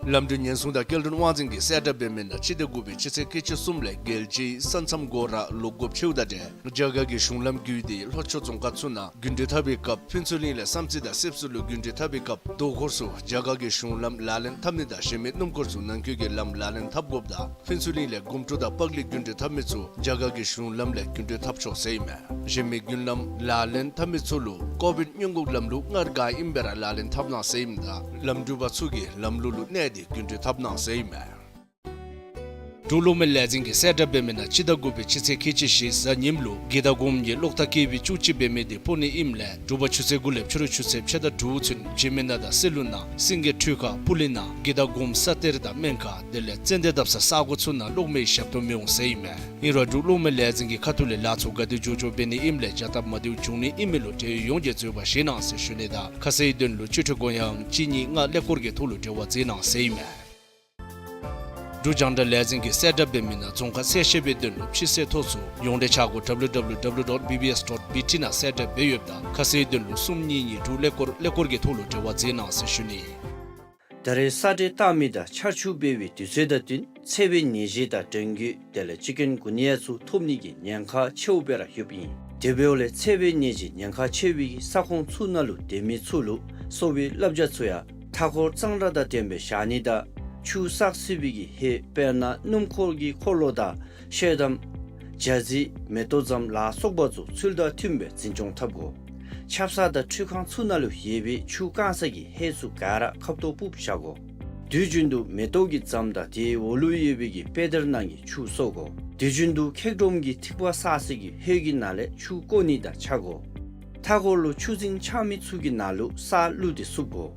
ལམ་འགྲུལ་ཉེན་སྲུང་དང་སྐྱེལ་འདྲེན་དབང་འཛིན་གྱིས་གསལ་བསྒྲགས་འབད་མི་ནང་སྤྱི་ཟླ་དགུ་པའི་སྤྱི་ཚེས་ཁལ་གཅིག་གསུམ་ལས་རྒྱལ་སྤྱིའི་ས་མཚམས་སྒོ་ར་ལོག་དགོཔ་ཆེཝ་ད་དེ་རྒྱ་གར་གྱི་གཞུང་ལམ་བརྒྱུད་དེ་ལྷོ་ཕྱོགས་རྫོང་ཁག་ཚུ་ནང་རྒྱུན་འགྲུལ་འཐབ་པའི་སྐབས་ཕུན་ཚོགས་གླིང་ལས་བསམ་རྩེ་དང་སྲིབ་སུ་ལུ་རྒྱུན་འགྲུལ་འཐབ་པའི་སྐབས་དོ་ཁུར་ཚུ་རྒྱ་གར་གྱི་གཞུང་ལམ་ལག་ལེན་འཐབ་ནི་དང་གཞན་མི་སྣུམ་འཁོར་ཚུ་ནང་འཁོད་ཀྱི་ལམ་ལག་ལེན་འཐབ་དགོཔ་དང་ཕུན་ཚོགས་གླིང་ལས་དགོང་དྲོ་དང་པག་ལས་རྒྱུན་འགྲུལ་འཐབ་མི་ཚུ་རྒྱ་གར་གྱི་གཞུང་ལམ་ལས་རྒྱུན་འགྲུལ་འཐབ་ཆོག་ཟེར་ཨིན་མས། གཞན་མི་རྒྱུན་ལམ་ལག་ལེན་འཐབ་མི་ཚུ་ལུ་ཀོ་བིཌ་སྔོན་འགོག་ལམ་ལུགས་སྔར་ག་ཨིནམ་སྦེ་ར་ལག་ལེན་འཐབ་གནང་ཟེར་ཨིནམ་ད་ལམ་འགྲུལ་པ་ཚུ་གིས་ལམ་ལུགས་ལུ་གནས་ཏེ་རྒྱུན་འགྲུལ་འཐབ་གནང་ཟེར་ཨིན་མས། འབྲུག་གློག་མེ་ལས་འཛིན་གྱིས་གསལ་བསྒྲགས་འབད་མི་ནང་སྤྱི་ཟླ་དགུ་པའི་སྤྱི་ཚེས་ཁལ་གཅིག་བཞི་གཟའ་ཉིམ་ལུ་དགེ་དག་སྒོམ་གྱི་གློག་ཐག་ཀེ་བི་བཅུ་གཅིག་འབད་མི་དེ་ཕུ་ནི་ཨིནམ་ལས་དྲོ་པ་ཆུ་ཚོད་དགུ་ལས་ཕྱི་རུ་ཆུ་ཚོད་ཕྱེད་དང་དྲུག་ཚུན་འཇིགས་མེད་ན་དང་སེ་ལུ་ནང་སེང་གེ་ཁྲུས་ཁང་སྤུ་ལེན་ནང་དགེ་དག་སྒོམ་ས་གཏེར་དང་སྨན་ཁང་དེ་ལས་ཙན་དན་བཏབ་ས་ས་གོ་ཚུ་ནང་གློག་མེ་ཞབས་ཏོག་མི་འོང་ཟེར་ཨིན་མས། ཨིན་རུང་འབྲུག་གློག་མེ་ལས་འཛིན་གྱི་ཁ་ཐུག་ལས་ལཱ་ཚུ་ག་དེ་མགྱོགས་མགྱོགས་འབད་ནི་ཨིནམ་ལས་བྱ་སྟབས་མ་བདེཝ་འབྱུང་ནི་ཨིན་མི་ལུ་འབྲེལ་ཡོད་ཡོངས་ཀྱིས་འཛོལ་བ་བཞེས་གནང་ཟེར་ཞུ་ནི་དང་ཁ་གསལ་དོན་ལུ་སྤྱི་འཐུས་སྐུ་ཡོན་གཅིག་གཉིས་ལྔ་ཀླད་ཀོར་གྱི་ཐོག་ལུ་འབྲེལ་བ་མཛད་གནང་ཟེར་ཨིན་མས། འབྲུག་རྒྱང་བསྒྲགས་ལས་འཛིན་གྱིས་གསལ་བསྒྲགས་འབད་མི་ནང་རྫོང་ཁག་གསལ་བཤད་པའི་དོན་ལུ་ཕྱི་སེལ་ཐོ་ཚུ་ཡོངས་འབྲེལ་ཆ་སྒོ་W W W dot B B S dot B T ནང་གསལ་བསྒྲགས་འབད་ཡོདཔ་ད་ཁ་གསལ་དོན་ལུ་གསུམ་གཉིས་གཉིས་དྲུག་ཀླད་ཀོར་ཀླད་ཀོར་གྱི་ཐོག་ལུ་འབྲེལ་བ་མཛད་གནང་ཟེར་ཞུ་ནི། ད་རེས་ས་འདྲེན་བཏང་མི་དང་ཆར་ཆུ་འབབ་པའི་དུས་ཚོད་དང་བསྟུན་འཚེར་བའི་ནད་གཞི་དང་འབྲང་རྒོད་དེ་ལས་ཅིག་ཀུན་གུ་ནི་ཡ་ཚུ་ཐོབ་ནི་གི་ཉེན་ཁ་ཆེཝ་སྦེ་ར་ཡོདཔ་ཨིན། དེ་འབདཝ་ལས་འཚེར་བའི་ནད་གཞི་ཉེན་ཁ་ཆེ་བའི་གི་ས་ཁོངས་ཚུ་ནང་ལུ་སྡོད་མི་ཚུ་ལུ་གསོ་བའི་བསླབ་བྱ་ཚུ་ཡང་མཐའ་འཁོར་གཙང་སྦྲ་དང་ལྡནམ་སྦེ་བཞག་ནི་དང་ཆུ་བསགས་སྲིད་པའི་གི་ཧེ་དཔེར་ན་སྣུམ་འཁོར་གྱི་འཁོར་ལོ་དང་ཤེལ་དམ་ཇ་རྩི་མེ་ཏོག་རྫམ་ལ་སོགས་པ་ཚུ་ཚུལ་དང་མཐུནམ་སྦེ་འཛིན་སྐྱོང་འཐབ་དགོ། ཆབ་གསང་དང་ཁྲུས་ཁང་ཚུ་ནང་ལུ་ཡོད་པའི་ཆུ་བཀང་ས་གི་ཧེ་ཚུ་ག་ར་ཁབ་ཏོ་སྤུབས་བཞག་དགོ། དུས་རྒྱུན་དུ་མེ་ཏོག་གི་རྫམ་དང་དེའི་འོག་ལུ་ཡོད་པའི་གི་པེ་དར་ནང་གི་ཆུ་གསོ་དགོ། དུས་རྒྱུན་དུ་ཁེག་སྒྲོམ་གྱི་ཐིགས་པ་བསགས་ས་གི་ཧེ་གི་ནང་ལས་ཆུ་བཀོ་ནི་དང་ཆ་དགོ། མཐའ་འཁོར་ལུ་ཆུ་རྫིང་ཆགས་མི་ཚུ་གི་ནང་ལུ་ས་བླུགས་ཏེ་བསུབ་དགོ།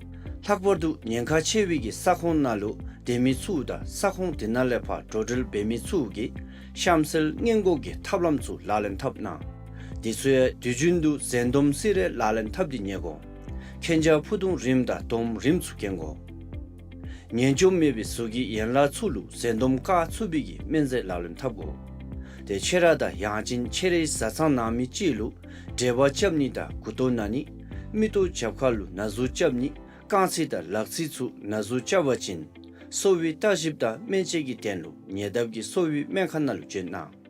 ལྷག་པར་དུ་ཉེན་ཁ་ཆེ་བའི་གི་ས་ཁོངས་ནང་ལུ་སྡོད་མི་ཚུ་དང་ས་ཁོངས་དེ་ནང་ལས་ཕར་འགྲོ་འགྲུལ་འབད་མི་ཚུ་གིས་གཤམ་གསལ་སྔོན་འགོག་གི་ཐབས་ལམ་ཚུ་ལག་ལེན་འཐབ་གནང་། དེ་ཚུ་ཡང་དུས་རྒྱུན་དུ་འཛིན་སྡོམ་སི་རེ་ལག་ལེན་འཐབ་སྟེ་ཉལ་དགོ། གན་རྐྱལ་ཕུ་ཐུང་རིངམ་དང་དོམ་རིངམ་ཚུ་གྱོན་དགོ། ངན་སྐྱུགས་མེད་པའི་གཟུགས་ཀྱི་ཡན་ལག་ཚུ་ལུ་འཛིན་སྡོམ་བཀག་ཚུགས་པའི་གི་སྨན་རྫས་ལག་ལེན་འཐབ་དགོ། དེ་ཁྱེད་ར་དང་ཡང་ཅིན་ཁྱེད་རའི་བཟའ་ཚང་ནང་མི་ཅིག་ལུ་འབྲེལ་བ་རྐྱབ་ནི་དང་མགུ་ཏོ་ན་ནི་མིག་ཏོ་རྒྱབ་ཁ་ལུ་ན་ཟུག་རྐྱབ་ནི་རྐང་ཚིགས་དང་ལག་ཚིགས་ཚུ་ན་ཟུག་རྐྱབ་པ་ཅིན་གསོ་བའི་བརྟག་ཞིབ་དང་སྨན་དཔྱད་ཀྱི་དོན་ལུ་ཉེ་འདབས་ཀྱི་གསོ་བའི་སྨན་ཁང་ནང་ལུ་བྱོན་གནང་།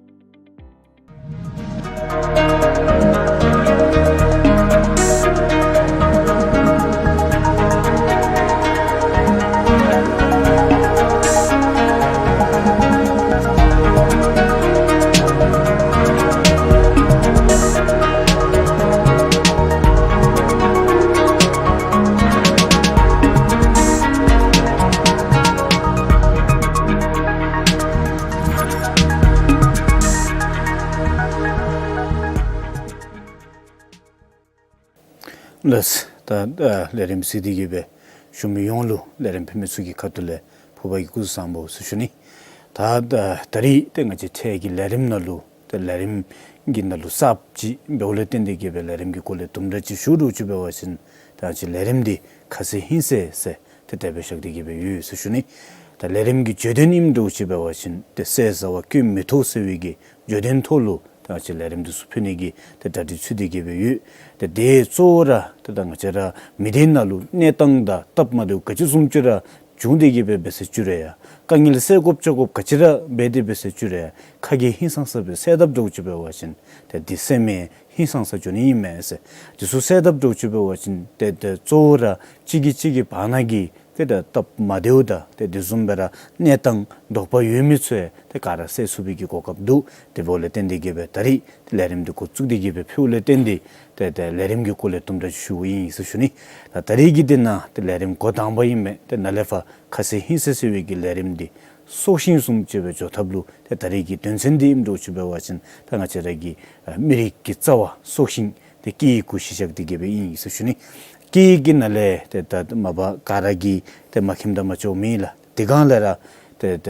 ལགས། ད་ཨ་ལས་རིམ་གཟིགས་ཏེ་གི་སྦེ་བཞུགས་མི་ཡོངས་ལུ་ལས་རིམ་ཕུལ་མི་ཚུ་གི་ཁ་ཐུག་ལས་ཕུར་པ་གི་སྐུ་གཟུགས་བཟང་པོ་ཟེར་ཞུ་ནི། ད་ཨ་ད་རིས་ཏེ་ང་བཅས་འཕྲལ་གྱི་ལས་རིམ་ནང་ལུ་ཏེ་ལས་རིམ་གྱི་ནང་ལུ་གསརཔ་ཅིག་འབདཝ་ལས་བརྟེན་ཏེ་གི་སྦེ་ལས་རིམ་གྱི་སྐོར་ལས་དུམ་གྲ་ཅིག་ཞུ་དགོཔ་ཅིག་འབད་བ་ཅིན་ད་ང་བཅས་ལས་རིམ་འདི་ཁ་ཟས་ཧིང་སངས་ཟེར་ཏེ་དེ་སྦེ་བཞག་སྟེ་གི་སྦེ་ཡོད་ཟེར་ཞུ་ནི། ད་ལས་རིམ་གྱི་བརྗོད་དོན་ཨིནམ་འདྲཝ་ཅིག་འབད་བ་ཅིན་ཏེ་ཟས་ཟ་བ་སྐྱོན་མི་ཐོགས་ཟེར་བའི་གི་བརྗོད་དོན་ཐོག་ལུ་ད་ང་བཅས་ལས་རིམ་འདི་ཚུ་ཕུལ་ནི་གི་ཏེ་གྲ་སྒྲིག་ཚུད་དེ་གི་སྦེ་ཡོད། ཏེ་དེ་གཙོ་བོ་ར་ཏེ་ད་ང་བཅས་ར་མི་སྡེ་ནང་ལུ་གནས་སྟངས་དང་སྟབས་མ་བདེཝ་ག་ཅི་བཟུམ་ཅིག་ར་བྱུང་སྟེ་གི་སྦེ་འབད་ཟེར་ཅི་རུང་ཡང་དཀའ་ངལ་སེལ་དགོཔ་བཅོ་དགོཔ་ག་ཅི་ར་འབད་དེ་འབད་ཟེར་ཅི་རུང་ཡང་ཁ་གིས་ཧིང་སངས་ས་སྦེ་སེལ་དཔ་འདྲཝ་ཅིག་འབད་བ་ཅིན་ཏེ་འདི་སེམས་ཧིང་སངས་ས་འགྱོ་ནི་ཨིན་མས་ཟེར། འདི་ཚུ་སེལ་དཔ་འདྲཝ་ཅིག་འབད་བ་ཅིན་ཏེ་ཏེ་གཙོ་བོ་ར་གཅིག་གིས་གཅིག་གི་བར་ན་གི་ཏེ་ད་སྟབས་མ་བདེཝ་དང་ཏེ་དེ་བཟུམ་སྦེ་ར་གནས་སྟངས་དོགས་པ་ཡོད་མི་ཚུ་ཡང་ཏེ་ག་ར་སེལ་ཚུགས་པའི་གི་གོ་སྐབས་འདུག། དེ་འབདཝ་ལས་བརྟེན་ཏེ་གི་སྦེ་ད་རིས་ཏེ་ལས་རིམ་འདི་འགོ་བཙུགས་ཏེ་གི་སྦེ་ཕུལཝ་ལས་བརྟེན་ཏེ་ཏེ་ཏེ་ལས་རིམ་གྱི་སྐོར་ལས་དུམ་གྲ་ཅིག་ཞུཝ་ཨིན་ཟེར་ཞུ་ནི། ད་ད་རིས་ཀྱི་འདི་ནང་ཏེ་ལས་རིམ་འགོ་དང་པ་ཨིན་མས། ཏེ་ནཱ་ལས་ཕར་ཁ་ཟས་ཧིང་སངས་ཟེར་བའི་གི་ལས་རིམ་འདི་སྲོག་ཤིང་བཟུམ་ཅིག་སྦེ་འགྱོ་ཐབས་ལུ་ཏེ་ད་རིས་ཀྱི་དོན་ཚན་འདི་ཨིནམ་འདྲཝ་ཅིག་འབད་བ་ཅིན་ད་ང་བཅས་ར་གི་ཨ་མི་རིགས་ཀྱི་རྩ་བ་སྲོག་ཤིང་ཏེ་སྐད་ཡིག་གུ་གཞི་བཞག་སྟེ་གི་སྦེ་ཨིན་ཟེར་ཞུ་ནི། སྐད་ཡིག་གི་ནང་ལས་ཏེ་ད་མ་པ་ག་ར་གིས་ཏེ་མ་མཁྱེནམ་དང་མ་ལྕོགསཔ་མེད་ལགས། དེ་སྒང་ལས་ར་ཏེ་ད་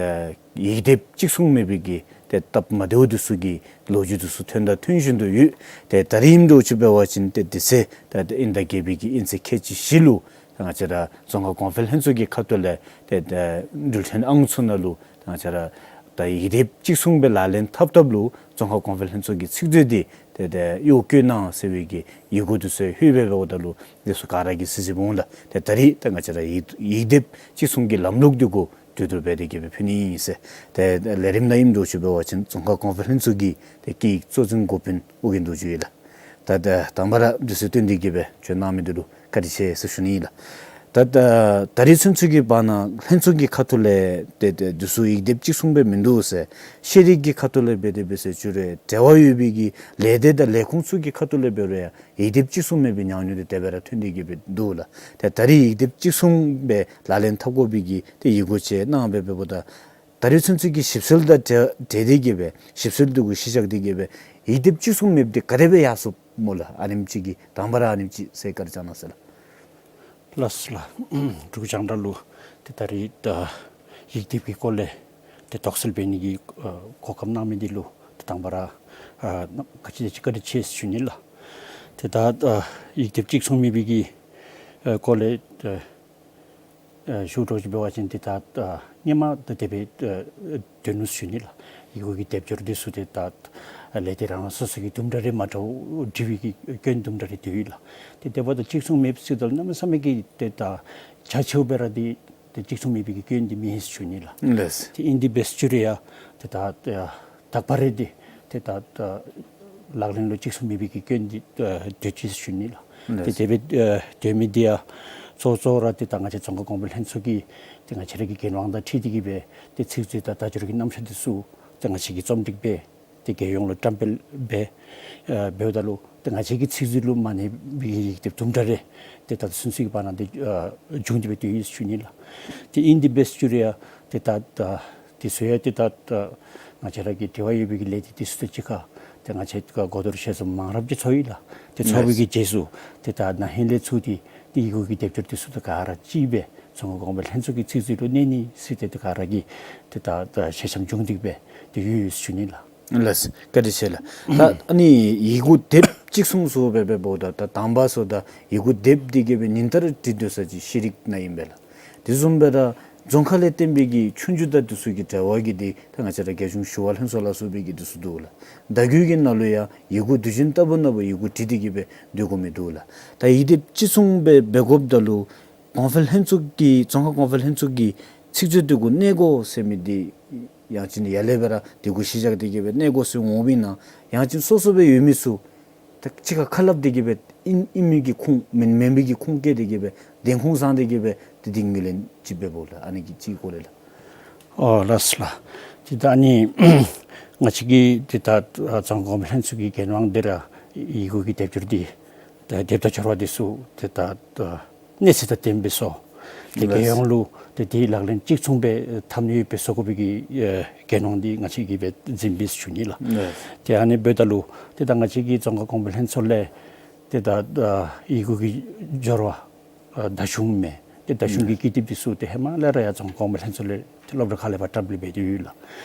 ཡིག་སྡེབ་གཅིག་མཚུངས་མེད་པའི་གི་ཏེ་སྟབས་མ་བདེཝ་འདི་ཚུ་གི་ལོ་རྒྱུས་འདི་ཚུ་ཐོན་དང་ཐོན་བཞིན་དུ་ཡོད། ཏེ་ད་རིས་ཨིནམ་འདྲཝ་ཅིག་འབད་བ་ཅིན་ཏེ་དེ་ཚེ་ད་ཏེ་དབྱིན་ཟླ་བརྒྱད་པའི་གི་དབྱིན་ཚེས་ཁལ་གཅིག་བཞི་ལུ་ད་ང་བཅས་ར་རྫོང་ཁག་གོང་འཕེལ་ལྷན་ཚོགས་ཀྱི་ཁ་ཐུག་ལས་ཏེ་ད་འགྲུལ་འཕྲིན་ཨང་ཚུ་ནང་ལུ་ད་ང་བཅས་ར་ ད་ཡིག་སྡེབ་གཅིག་མཚུངས་སྦེ་ལག་ལེན་འཐབ་འཐབ་ལུ་རྫོང་ཁ་གོང་འཕེལ་ལྷན་ཚོགས་ཀྱི་ཚིག་མཛོད་འདི་ཏེ་ཏེ་གཡོག་བཀོལ་གནང་ཟེར་བའི་གི་ཡི་གུ་འདི་ཚུ་ལྷོད་སྦེ་འབདཝ་ད་ལུ་འདི་ཚུ་ག་ར་གིས་གཟིགས་གཟིགསཔ་འོང་ལགས། ཏེ་ད་རིས་ད་ང་བཅས་ར་ཡིག་ཡིག་སྡེབ་གཅིག་མཚུངས་ཀྱི་ལམ་ལུགས་འདི་གུ་གྲོས་བསྡུར་འབད་དེ་གི་སྦེ་ཕུལ་ནི་ཨིན་ཟེར། ཏེ་ལས་རིམ་ནང་ཨིནམ་འདྲཝ་ཅིག་འབད་བ་ཅིན་རྫོང་ཁ་གོང་འཕེལ་ལྷན་ཚོགས་ཀྱི་ཏེ་སྐད་ཡིག་གཙོ་འཛིན་འགོ་དཔོན་ཨོ་རྒྱན་རྡོ་རྗེ་ཨིན་ལགས། ད་ད་དང་པ་ར་འདི་ཚུ་བཏོན་ཏེ་གི་སྦེ་བྱོན་གནང་མི་འདི་ལུ་བཀའ་དྲིན་ཆེ་ཟེར་ཞུ་ནི་ཨིན་ལགས། ད་ད་ད་རིས་ཚུན་ཚོད་ཀྱི་བར་ན་ལྷན་ཚོགས་ཀྱི་ཁ་ཐུག་ལས་ཏེ་ཏེ་འདི་ཚུ་ཡིག་སྡེབ་གཅིག་མཚུངས་སྦེ་མིན་འདུག་ཟེར། ཤེས་རིག་གི་ཁ་ཐུག་ལས་འབད་དེ་འབད་ཟེར་ཅིག་རེ་འབྲེལ་བ་ཡོད་པའི་གི་ལས་སྡེ་དང་ལས་ཁུངས་ཚུ་གི་ཁ་ཐུག་ལས་འབད་རུང་ཡང་ཡིག་སྡེབ་གཅིག་མཚུངས་མེད་པའི་ཉམས་མྱོང་འདི་དེ་སྦེ་ར་ཐོན་ཏེ་གི་སྦེ་འདུག་ལགས། ཏེ་ད་རིས་ཡིག་སྡེབ་གཅིག་མཚུངས་སྦེ་ལག་ལེན་འཐབ་དགོ་པའི་གི་ཏེ་ཡི་གུ་ཅིག་གནང་སྦེ་འབདཝ་ད་ད་རིས་ཚུན་ཚོད་ཀྱི་ཞིབ་འཚོལ་དང་འབྲེལ་འབྲེལ་ཏེ་གི་སྦེ་ཞིབ་འཚོལ་འདི་གུ་གཞི་བཞག་སྟེ་གི་སྦེ་ཡིག་སྡེབ་གཅིག་མཚུངས་མེདཔ་འདི་ག་དེ་སྦེ་ཡར་སོངམ་སྨོ་ལགས། ཨ་ནེམ་ཅིག་གི་དང་པ་ར་ཨ་ནེམ་ཅིག་ཟེར་བཀའ་དྲིན་བསྐྱང་གནང་ཟེར་ལགས། ལགས་སོ་ལགས། འབྲུག་རྒྱང་བསྒྲགས་ལུ་ཏེ་ད་རིས་ད་ཡིག་སྡེབ་ཀྱི་སྐོར་ལས་ཏེ་དོགས་སེལ་འབད་ནི་གི་ཨ་གོ་སྐབས་གནང་མི་འདི་ལུ་ཏེ་དང་པ་ར་ཨ་ག་ཅི་དེ་ཅིག་བཀའ་དྲིན་ཆེ་ཟེར་ཞུ་ནི་ལགས། ཏེ་ད་ཨ་ཡིག་སྡེབ་གཅིག་མཚུངས་མེད་པའི་གི་ཨ་སྐོར་ལས་ཨ་ཨ་ཞུ་འདྲཝ་ཅིག་འབད་བ་ཅིན་ཏེ་ད་ཨ་སྔོན་མ་ད་དེ་སྦེ་ཨ་སྡོད་ནུག་ཟེར་ཞུ་ནི་ལགས། ཡི་གུ་གི་སྡེབ་སྦྱོར་འདི་ཚུ་ཏེ་ད་ཨ་ལས་སྡེ་རང་རང་སོ་སོ་གི་དུམ་གྲ་རེ་མ་འདྲཝ་འབྲི་བའི་གི་སྐྱོན་དུམ་གྲ་རེ་འདུག་ལགས། ཏེ་དེ་འབདཝ་ད་གཅིག་མཚུངས་མེད་ཟེརཝ་ད་གནམ་མེད་ས་མེད་ཀྱི་ཏེ་ད་རྒྱ་ཆེཝ་སྦེ་ར་འདི་ཏེ་གཅིག་མཚུངས་མེད་པའི་གི་སྐྱོན་འདི་མེད་ཟེར་ཞུ་ནི་ལགས། ལགས། ཏེ་ཨིན་དེ་འབད་ཟེར་ཅི་རུང་ཡང་ཏེ་ད་ཨ་དག་པ་རེ་འདི་ཏེ་ད་ཨ་ལག་ལེན་ལུ་གཅིག་མཚུངས་མེད་པའི་གི་སྐྱོན་འདི་ཨ་འདུག་ཅི་ཟེར་ཞུ་ནི་ལགས། ཏེ་ལགས། དེ་སྦེ་ཨ་འདུག་མི་འདི་ཡང་གཙོ་གཙོ་ར་ཏེ་ད་ང་བཅས་རྫོང་ཁ་གོང་འཕེལ་ལྷན་ཚོགས་ཀྱིས་ཏེ་ང་བཅས་ར་གི་འགན་དབང་དང་འཁྲིལ་ཏེ་གི་སྦེ་ཏེ་ཚིག་མཛོད་དང་བརྡ་སྦྱོར་གྱི་རྣམ་གཞག་འདི་ཚུ་ཏེ་ང་བཅས་ཀྱིས་རྩོམ་སྒྲིག་འབད་དེ་རྒྱལ་ཡོངས་ལུ་བཀྲམ་སྤེལ་འབད་ཨ་འབདཝ་ད་ལུ་ཏེ་ང་བཅས་ཀྱི་ཚིག་མཛོད་ལུ་མ་གནས་པའི་ཡིག་སྡེབ་དུམ་གྲ་རེ་ཏེ་ད་ཚུན་ཚོད་ཀྱི་བར་ན་ཏེ་ཨ་བྱུང་སྟེ་སྦེ་ཏེ་ཡོད་ཟེར་ཞུ་ནི་ལགས། ཏེ་ཨིན་དེ་འབད་ཟེར་ཅི་རུང་ཡང་ཏེ་ད་ད་དེ་ཚུ་ཡང་ཏེ་ད་ད་ང་བཅས་ར་གི་འབྲེལ་བ་ཡོད་པའི་གི་ལས་སྡེ་དེ་ཚུ་དང་གཅིག་ཁར་ཏེ་ང་བཅས་ཀྱིས་གོ་བསྡུར་ཞལ་འཛོམས་མང་རབས་ཅིག་ཚོགས་ཡི་ལགས། ཏེ་ཚོགས་པའི་གི་རྗེས་སུ་ཏེ་ད་ན་ཧིང་ལས་ཚུར་ཏེ་ཏེ་ཡི་གུ་གི་སྡེབ་སྦྱོར་དེ་ཚུ་ད་ག་ར་གཅིག་སྦེ་རྫོང་ཁ་གོང་འཕེལ་ལྷན་ཚོགས་ཀྱི་ཚིག་མཛོད་ལུ་གནས་ནི་ཟེར་ཏེ་ད་ག་ར་གིས་ཏེ་ད་ད་ཞལ་འཆམ་བྱུང་སྟེ་སྦེ་ཏེ་ཡོད་ཡོད་ཟེར་ཞུ་ནི་ལགས། ལགས། བཀའ་དྲིན་ཆེ་ལགས། ད་ཨ་ནི་ཡི་གུ་སྡེབ་གཅིག་མཚུངས་ཚུ་སྦེ་འབདཝ་ད་ད་དང་པ་ཚུ་ད་ཡི་གུ་སྡེབ་འདི་གི་སྦེ་ཉིན་ལྟར་འབྲི་སྡོད་ས་ཅིག་ཤེས་རིག་ནང་ཨིན་པས་ལགས། དེ་བཟུམ་སྦེ་ར་རྫོང་ཁ་ལས་བརྟེན་པའི་གི་ཆོས་རྒྱུགས་དང་དེ་ཚུ་གི་འབྲེལ་བ་གི་འདི་ད་ང་བཅས་ར་རྒྱལ་གཞུང་ཞི་བ་ལྷན་ཚོགས་ལ་སོགས་པའི་གི་དེ་ཚུ་འདུག་ལགས། བརྡ་བརྒྱུད་ཀྱི་ནང་ལུ་ཡང་ཡི་གུ་དུས་རྒྱུན་ལྟ་བུ་ནང་སྦེ་ཡི་གུ་བྲིས་ཏེ་གི་སྦེ་སྡོད་དགོ་མི་འདུག་ལགས། ད་ཡིག་སྡེབ་གཅིག་མཚུངས་སྦེ་འབད་དགོཔ་ད་ལུ་གོང་འཕེལ་ལྷན་ཚོགས་ཀྱི་རྫོང་ཁ་གོང་འཕེལ་ལྷན་ཚོགས་ཀྱི་ཚིག་མཛོད་དེ་གུ་གནས་དགོ་ཟེར་མི་འདི་ཡང་ཅིན་ཡར་ལས་སྦེ་ར་དེ་གུ་གཞི་བཞག་སྟེ་གི་སྦེ་གནས་དགོ་ཟེར་འོང་མི་ཨིན་ན་ཡང་ཅིན་སོ་སོ་སྦེ་ཡོད་མི་ཚུ་ད་གཅིག་ཁར་ཁ་སླབ་སྟེ་གི་སྦེ་ཨིན་ཨིན་མི་གི་ཁུངས་མེན་མེན་མི་གི་ཁུངས་བཀལ་ཏེ་གི་སྦེ་བདེན་ཁུངས་བཟང་སྟེ་གི་སྦེ་དེ་འདི་ངོས་ལེན་ཅིག་འབད་དགོ་ལགས། ཨ་ནི་གི་ཅིག་སྐོར་ལས་ལགས། ཨོ་ལགས་སོ་ལགས། ཏེ་ད་ཨ་ནི་ང་བཅས་ཀྱི་ཏེ་ད་རྫོང་ཁ་གོང་འཕེལ་ལྷན་ཚོགས་ཀྱི་འགན་དབང་འདི་ར་ཡི་གུ་གི་སྡེབ་སྦྱོར་འདི་ད་སྡེབ་དང་སྦྱོར་བ་འདི་ཚུ་ཏེ་ད་གནས་ཚད་དང་ལྡནམ་སྦེ་བཟོ། ཏེ་ལགས། རྒྱལ་ཡོངས་ལུ་ཏེ་དེའི་ལག་ལེན་གཅིག་མཚུངས་སྦེ་འཐབ་ནི་ཡོདཔ་སྦེ་བཟོ་དགོ་པའི་གི་ཨེ་འགན་དབང་འདི་ང་བཅས་ཀྱིས་སྦེ་འཛིན་པས་ཟེར་ཞུ་ནི་ལགས། ལགས། ཏེ་ཨ་ནི་འབདཝ་ད་ལུ་ཏེ་ད་ང་བཅས་ཀྱི་རྫོང་ཁ་གོང་འཕེལ་ལྷན་ཚོགས་ལས་ཏེ་ད་ཨ་ཡི་གུ་གི་སྦྱོར་བ་ཨ་བརྡ་གཞུང་མས། ཏེ་བརྡ་གཞུང་གི་ཀི་དེབ་འདི་ཚུ་ཏེ་ཧེ་མ་ལས་ར་ཡང་རྫོང་ཁ་གོང་འཕེལ་ལྷན་ཚོགས་ལས་ཏེ་སློབ་གྲྭ་ཁག་ལས་ཕར་བཀྲམ་སྤེལ་འབད་དེ་ཡོད་ལགས།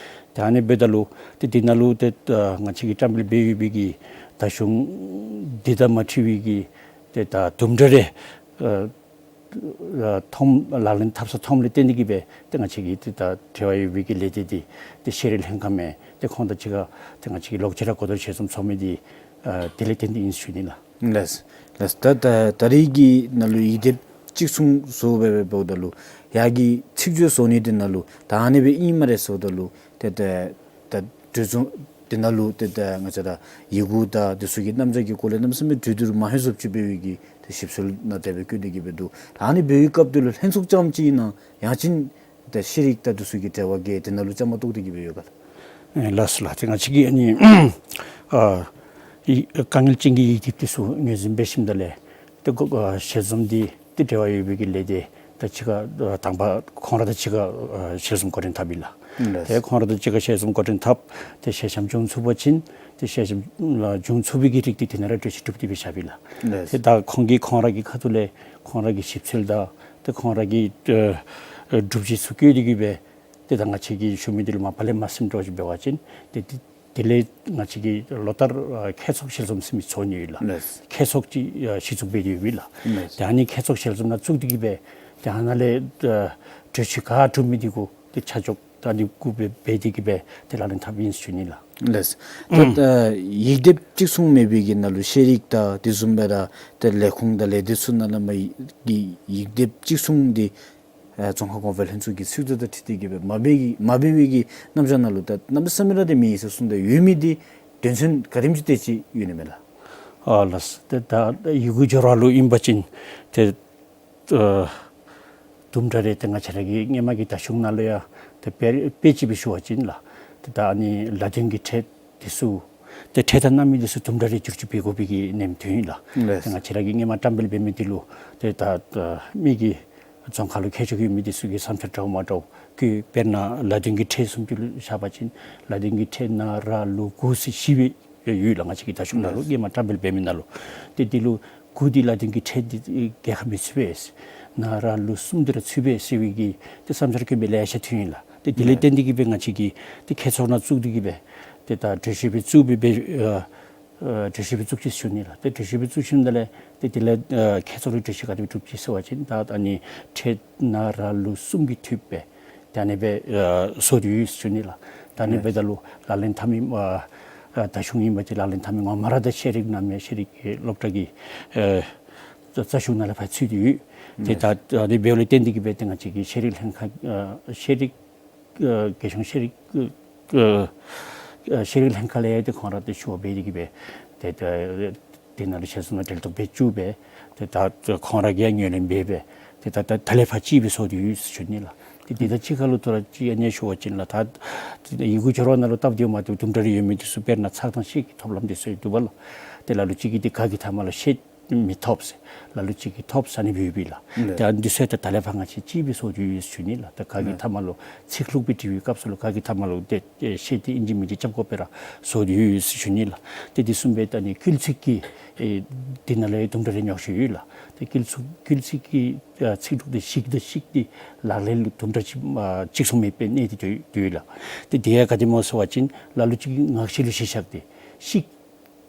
ཏེ་ཨ་ནི་འབདཝ་ད་ལུ་ཏེ་འདི་ནང་ལུ་ཏེ་ཨ་ང་བཅས་ཀྱིས་བཀྲམ་སྤེལ་འབད་ཡོད་པའི་གི་བརྡ་གཞུང་འདི་དང་མ་འཁྲིལ་བའི་གི་ཏེ་ད་དུམ་གྲ་རེ་ཨ་ཨ་ཐོནམ་ལག་ལེན་འཐབ་ས་ཐོནམ་ལས་བརྟེན་ཏེ་གི་སྦེ་ཏེ་ང་བཅས་ཀྱི་ཏེ་ད་འབྲེལ་བ་ཡོད་པའི་གི་ལས་སྡེ་འདི་ཏེ་ཤེས་རིག་ལྷན་ཁག་མས། ཏེ་ཁོང་དང་གཅིག་ཁར་ཏེ་ང་བཅས་ཀྱི་ལོག་ཅི་ར་གོ་བསྡུར་ཞལ་འཛོམས་ཚོགས་མི་འདི་ཨ་དེ་ལས་བརྟེན་ཏེ་ཨིན་ཟེར་ཞུ་ནི་ལགས། ལགས། ལགས། ད་ད་ད་རིས་ཀྱི་ནང་ལུ་ཡིག་སྡེབ་གཅིག་མཚུངས་བཟོ་སྦེ་འབདཝ་ད་ལུ་ཡར་གྱི་ཚིག་མཛོད་བཟོ་ནི་འདི་ནང་ལུ་ད་ཨ་ནི་སྦེ་ཨིན་སྨ་རེ་ཟེརཝ་ད་ལུ་ཏེ་ད་ད་གྲོས་ཚོགས་འདི་ནང་ལུ་ཏེ་ད་ང་བཅས་ར་ཡི་གུ་དང་དེ་ཚུ་གི་རྣམ་གཞག་གི་སྐོར་ལས་གནམ་མེད་ས་མེད་གྲོས་བསྡུར་མ་ཧེ་བཟུམ་ཅིག་འབད་བའི་གི་ཏེ་ཞིབ་འཚོལ་ནང་དེ་སྦེ་བཀོད་དེ་གི་སྦེ་འདུག། ད་ཨ་ནི་འབད་བའི་སྐབས་དེ་ལུ་ལྷན་ཚོགས་རྐྱངམ་ཅིག་ཨིན་ན་ཡང་ཅིན་ད་ཤེས་རིག་དང་དེ་ཚུ་གི་འབྲེལ་བ་གི་དེ་ནང་ལུ་བཅའ་མར་གཏོགས་ཏེ་གི་སྦེ་ཡོད་ག་ལགས། ཨེ་ལགས་སོ་ལགས། ཏེ་ང་བཅས་ཀྱིས་ཨ་ནི་ཨ་ཡི་དཀའ་ངལ་ཅན་གྱི་ཡིག་སྡེབ་དེ་ཚུ་ངོས་འཛིན་འབད་ཞིནམ་ད་ལས་ཏེ་གོ་ཨ་ཞལ་འཛོམས་འདི་ཏེ་འབྲེལ་བ་ཡོད་པའི་གི་ལས་སྡེ་དང་གཅིག་ཁར་ཨ་དང་པ་ཁོང་ར་དང་གཅིག་ཁར་ཨ་ཞལ་འཛོམས་གོ་སྒྲིག་འཐབ་ཡི་ལགས། ལགས། ཏེ་ཁོང་ར་དང་གཅིག་ཁར་ཞལ་འཛོམས་གོ་སྒྲིག་འཐབ། ཏེ་ཞལ་འཆམ་བྱུང་ཚུགས་པ་ཅིན་ཏེ་ཞལ་འཆམ་ལགས་བྱུང་ཚུགས་པའི་གི་རིགས་འདི་དེ་ནང་ར་གྲོས་ཆོད་གྲུབ་སྟེ་སྦེ་བཞགཔ་ཨིན་ལགས། ལགས། ཏེ་ད་ཁོང་གིས་ཁོང་ར་གི་ཁ་ཐུག་ལས་ཁོང་ར་གི་ཞིབ་འཚོལ་དང་ཏེ་ཁོང་ར་གི་ཨ་ཨ་སྒྲུབ་བྱེད་ཚུ་བཀོད་དེ་གི་སྦེ་ཏེ་ད་ང་བཅས་ཀྱིས་ཞུ་མི་འདི་ལུ་མ་པ་ལས་མ་ཟིན་འདྲཝ་ཅིག་འབད་བ་ཅིན་ཏེ་དེ་དེ་ལས་ང་བཅས་ཀྱིས་ལོ་ལྟར་ཨ་ཁྱད་ཚོགས་ཞལ་འཛོམས་ཟེར་མི་ཚོགས་ནི་ཡོད་ལགས། ལགས། ཁྱད་ཚོགས་ཅིག་ཨ་གཞི་བཙུགས་འབད་དེ་ཡོད་ལགས། ལགས། ཏེ་ཨ་ནི་ཁྱད་ཚོགས་ཞལ་འཛོམས་ནང་བཙུགས་ཏེ་གི་སྦེ་ཏེ་ཨ་ནཱ་ལས་ཨ་གྲོས་ཆོད་ག་གྲུབ་མི་འདི་གུ་ཏེ་ཆ་འཇོག་ ད་འདི་སྒུག་སྦེ་འབད་དེ་གིས་སྦེ་ཏེ་ལག་ལེན་འཐབ་ཨིན་ཟེར་ཞུ་ནི་ལགས། ལགས། ད་ཨ་ཡིག་སྡེབ་གཅིག་མཚུངས་མེད་པའི་གི་ནང་ལུ་ཤེས་རིག་དང་དེ་བཟུམ་སྦེ་ར་ཏེ་ལས་ཁུངས་དང་ལས་སྡེ་ཚུ་ནང་ལུ་མ་གི་ཡིག་སྡེབ་གཅིག་མཚུངས་འདི་ཨ་རྫོང་ཁ་གོང་འཕེལ་ལྷན་ཚོགས་ཀྱི་ཚིག་ཐོ་དང་འཁྲིལ་ཏེ་གིས་སྦེ་མ་འབད་གི་མ་འབད་བའི་གི་རྣམ་གཞག་ནང་ལུ་ད་གནམ་མེད་ས་མེད་ར་ཏེ་མེད་ཟེར་གསུངས་ཏེ་ཡོད་མི་འདི་དོན་ཚན་ག་དེམ་ཅིག་དེ་ཅིག་ཡོད་ནི་མས་ལགས། ཨ་ལགས། ཏེ་ད་ཡི་གུ་སྦྱོར་བ་ལུ་ཨིན་པ་ཅིན་ཏེ་ཨ་དུམ་གྲ་རེ་ཏེ་ང་བཅས་ར་གི་སྔོན་མ་གི་ད་གཞུང་ནང་ལུ་ཡང་ཏེ་དཔེ་དཔེ་ཅིག་སྦེ་ཞུ་བ་ཅིན་ལགས། ཏེ་ད་ཨ་ནི་ལ་དོན་གྱི་ཕྲད་འདི་ཚུ་ཏེ་ཕྲད་དང་རྣམ་དབྱེ་འདི་ཚུ་དུམ་གྲ་རེ་བསྒྱུར་བཅོས་འབད་དགོ་པའི་གི་གནད་དོན་ཨིན་ལགས། ལགས། ཏེ་ང་བཅས་ར་གིས་སྔོན་མ་བཀྲམ་སྤེལ་འབད་མི་འདི་ལུ་ཏེ་ད་ཨ་མི་གི་རྫོང་ཁ་ལུ་མཁས་མཆོག་ཡོད་མི་འདི་ཚུ་གི་བསམ་འཆར་འདྲཝ་མ་འདྲཝ་བཀོད། དཔེར་ན་ལ་དོན་གྱི་ཕྲད་སུམ་ཅུ་ལུ་བཞག་པ་ཅིན་ལ་དོན་གྱི་ཕྲད་ན་ར་ལུ་གུ་ཟེར་བཞི་སྦེ་ཡོད་ལགས། ང་བཅས་ཀྱི་ད་གཞུང་ནང་ལུ་ལགས། སྔོན་མ་བཀྲམ་སྤེལ་འབད་མི་ནང་ལུ། ཏེ་འདི་ལུ་གུ་འདི་ལ་དོན་གྱི་ཕྲད་འདི་ག་ཁ་མི་ཚུད་པས། ན་ར་ལུ་གསུམ་འདི་ར་ཚུད་པས་ཟེར་བའི་གི་ཏེ་བསམ་འཆར་བཀོད་མི་ལེ་ཤ་ཐོན་ཡི་ལགས། ཏེ་འདི་ལས་ལགས། བརྟེན་ཏེ་གིས་སྦེ་ང་བཅས་ཀྱིས་ཏེ་མཁས་ཚོགས་ནང་བཙུགས་ཏེ་གིས་སྦེ་ཏེ་ད་གྲོས་གཞི་སྦེ་བཙུགས་སྦེ་སྦེ་ཨ་ཨ་གྲོས་གཞི་སྦེ་བཙུགས་ཅི་ཟེར་ཞུ་ནི་ལགས། ཏེ་གྲོས་གཞི་སྦེ་བཙུགས་ཞིནམ་ལས་ཏེ་དེ་ལས་ཨ་མཁས་ཚོགས་ལུ་གྲོས་གཞི་ག་དེ་སྦེ་གྲུབ་ཅི་ཟེར་བ་ཅིན་ད་ཨ་ནི་ཕྲད་ན་ར་ལུ་གསུམ་གྱིས་འཐུས་པས། ད་ཨ་ནི་སྦེ་ཨ་བཟོ་སྟེ་ཡོད་ཟེར་ཞུ་ནི་ལགས། ད་ཨ་ནི་སྦེ་ད་ལུ་ལག་ལེན་འཐབ་མི་ཨ་ཨ་ད་གཞུང་ཨིན་པ་ཅིན་ལག་ལེན་འཐབ་མི་ངོ་མ་ར་ད་ཤེས་རིག་ནང་མི་ཤེས་རིག་གི་སློབ་གྲྭ་གི་ཨ་རྩ་གཞུང་ནང་ལས་ཕར་ཚུད་དེ་ཡོད། ཏེ་ད་ཨ་ནི་འབདཝ་ལས་བརྟེན་ཏེ་གིས་སྦེ་ཏེ་ང་བཅས་ཀྱི་ཤེས་རིག་ལྷན་ཁག་ཨ་ཤེས་རིག་ཨ་རྒྱལ་གཞུང་ཤེས་རིག་ཨ་ཨ་ཤེས་རིག་ལྷན་ཁག་ལས་ཏེ་ཁོང་ར་ཏེ་ཞུ་བ་འབད་དེ་གིས་སྦེ་ཏེ་ཏེ་དེ་ནང་ལུ་ཞལ་འཛོམས་ནང་གྲལ་གཏོགས་འབད་བཅུག་སྦེ་ཏེ་ད་ཁོང་ར་གིས་ཡང་ངོས་ལེན་འབད་སྦེ་ཏེ་ད་ད་ད་ལས་ཕར་གཅིག་སྦེ་བཟོ་སྟེ་ཡོད་ཟེར་ཞུ་ནི་ལགས། ཏེ་དེ་དང་གཅིག་ཁར་ལུ་ཐོ་རངས་ཅིག་ཨ་ནི་ཞུ་བ་ཅིན་ལགས། ད་ཡི་གུ་སྦྱོར་བ་ནང་ལུ་སྟབས་བདེཝ་མ་བདེཝ་དུམ་གྲ་རེ་ཡོད་མི་འདི་ཚུ་དཔེར་ན་ཚགས་དང་ཤེས་ཀྱི་ཐོབ་ལམ་འདི་ཚུ་ཡང་འདུག་པ་ལགས། ཏེ་ལ་ལུ་ཅིག་གིས་ཏེ་ག་གི་མཐའ་མ་ལུ་ཤེས་མི་ཐོབ་ཟེར། ལ་ལུ་ཅིག་གིས་ཐོབ་ཟེར་ཨ་ནི་སྦེ་ཡོད་པས་ལགས། ལགས། ཏེ་ཨ་ནི་འདི་ཚུ་ཡང་ད་ད་ལས་ཕར་ང་བཅས་གཅིག་སྦེ་བཟོ་སྟེ་ཡོད་ཟེར་ཞུ་ནི་ལགས། ད་ག་གི་ལགས། མཐའ་མ་ལུ་ཚིག་ལྷུག་སྦེ་འབྲི་བའི་སྐབས་སུ་ལུ་ག་གི་མཐའ་མ་ལུ་ཏེ་ཨེ་ཤེས་འདི་ཨིན་ཅི་མིན་ཅི་རྐྱབ་དགོཔ་སྦེ་ར་བཟོ་སྟེ་ཡོད་ཟེར་ཞུ་ནི་ལགས། ཏེ་དེ་བཟུམ་སྦེ་ད་ཨ་ནི་སྐུལ་ཚིག་གི་ཨེ་འདི་ནང་ལུ་ཡང་དུམ་གྲ་རེ་ཉོགས་བཤད་ཡོད་ལགས། ཏེ་སྐུལ་ཚིག་སྐུལ་ཚིག་གི་ཨ་ཚིག་གྲོགས་འདི་ཤིག་དང་ཤིག་འདི་ལག་ལེན་ལུ་དུམ་གྲ་ཅིག་ཨ་གཅིག་མཚུངས་མེདཔ་སྦེ་གནས་ཏེ་སྡོད་སྡོད་ཡོད་ལགས། ཏེ་དེ་ཡང་ག་དེ་སྨོ་ཟེར་བ་ཅིན་ལ་ལུ་ཅིག་གིས་ངག་བཤད་ལུ་གཞི་བཞག་སྟེ་ཤིག་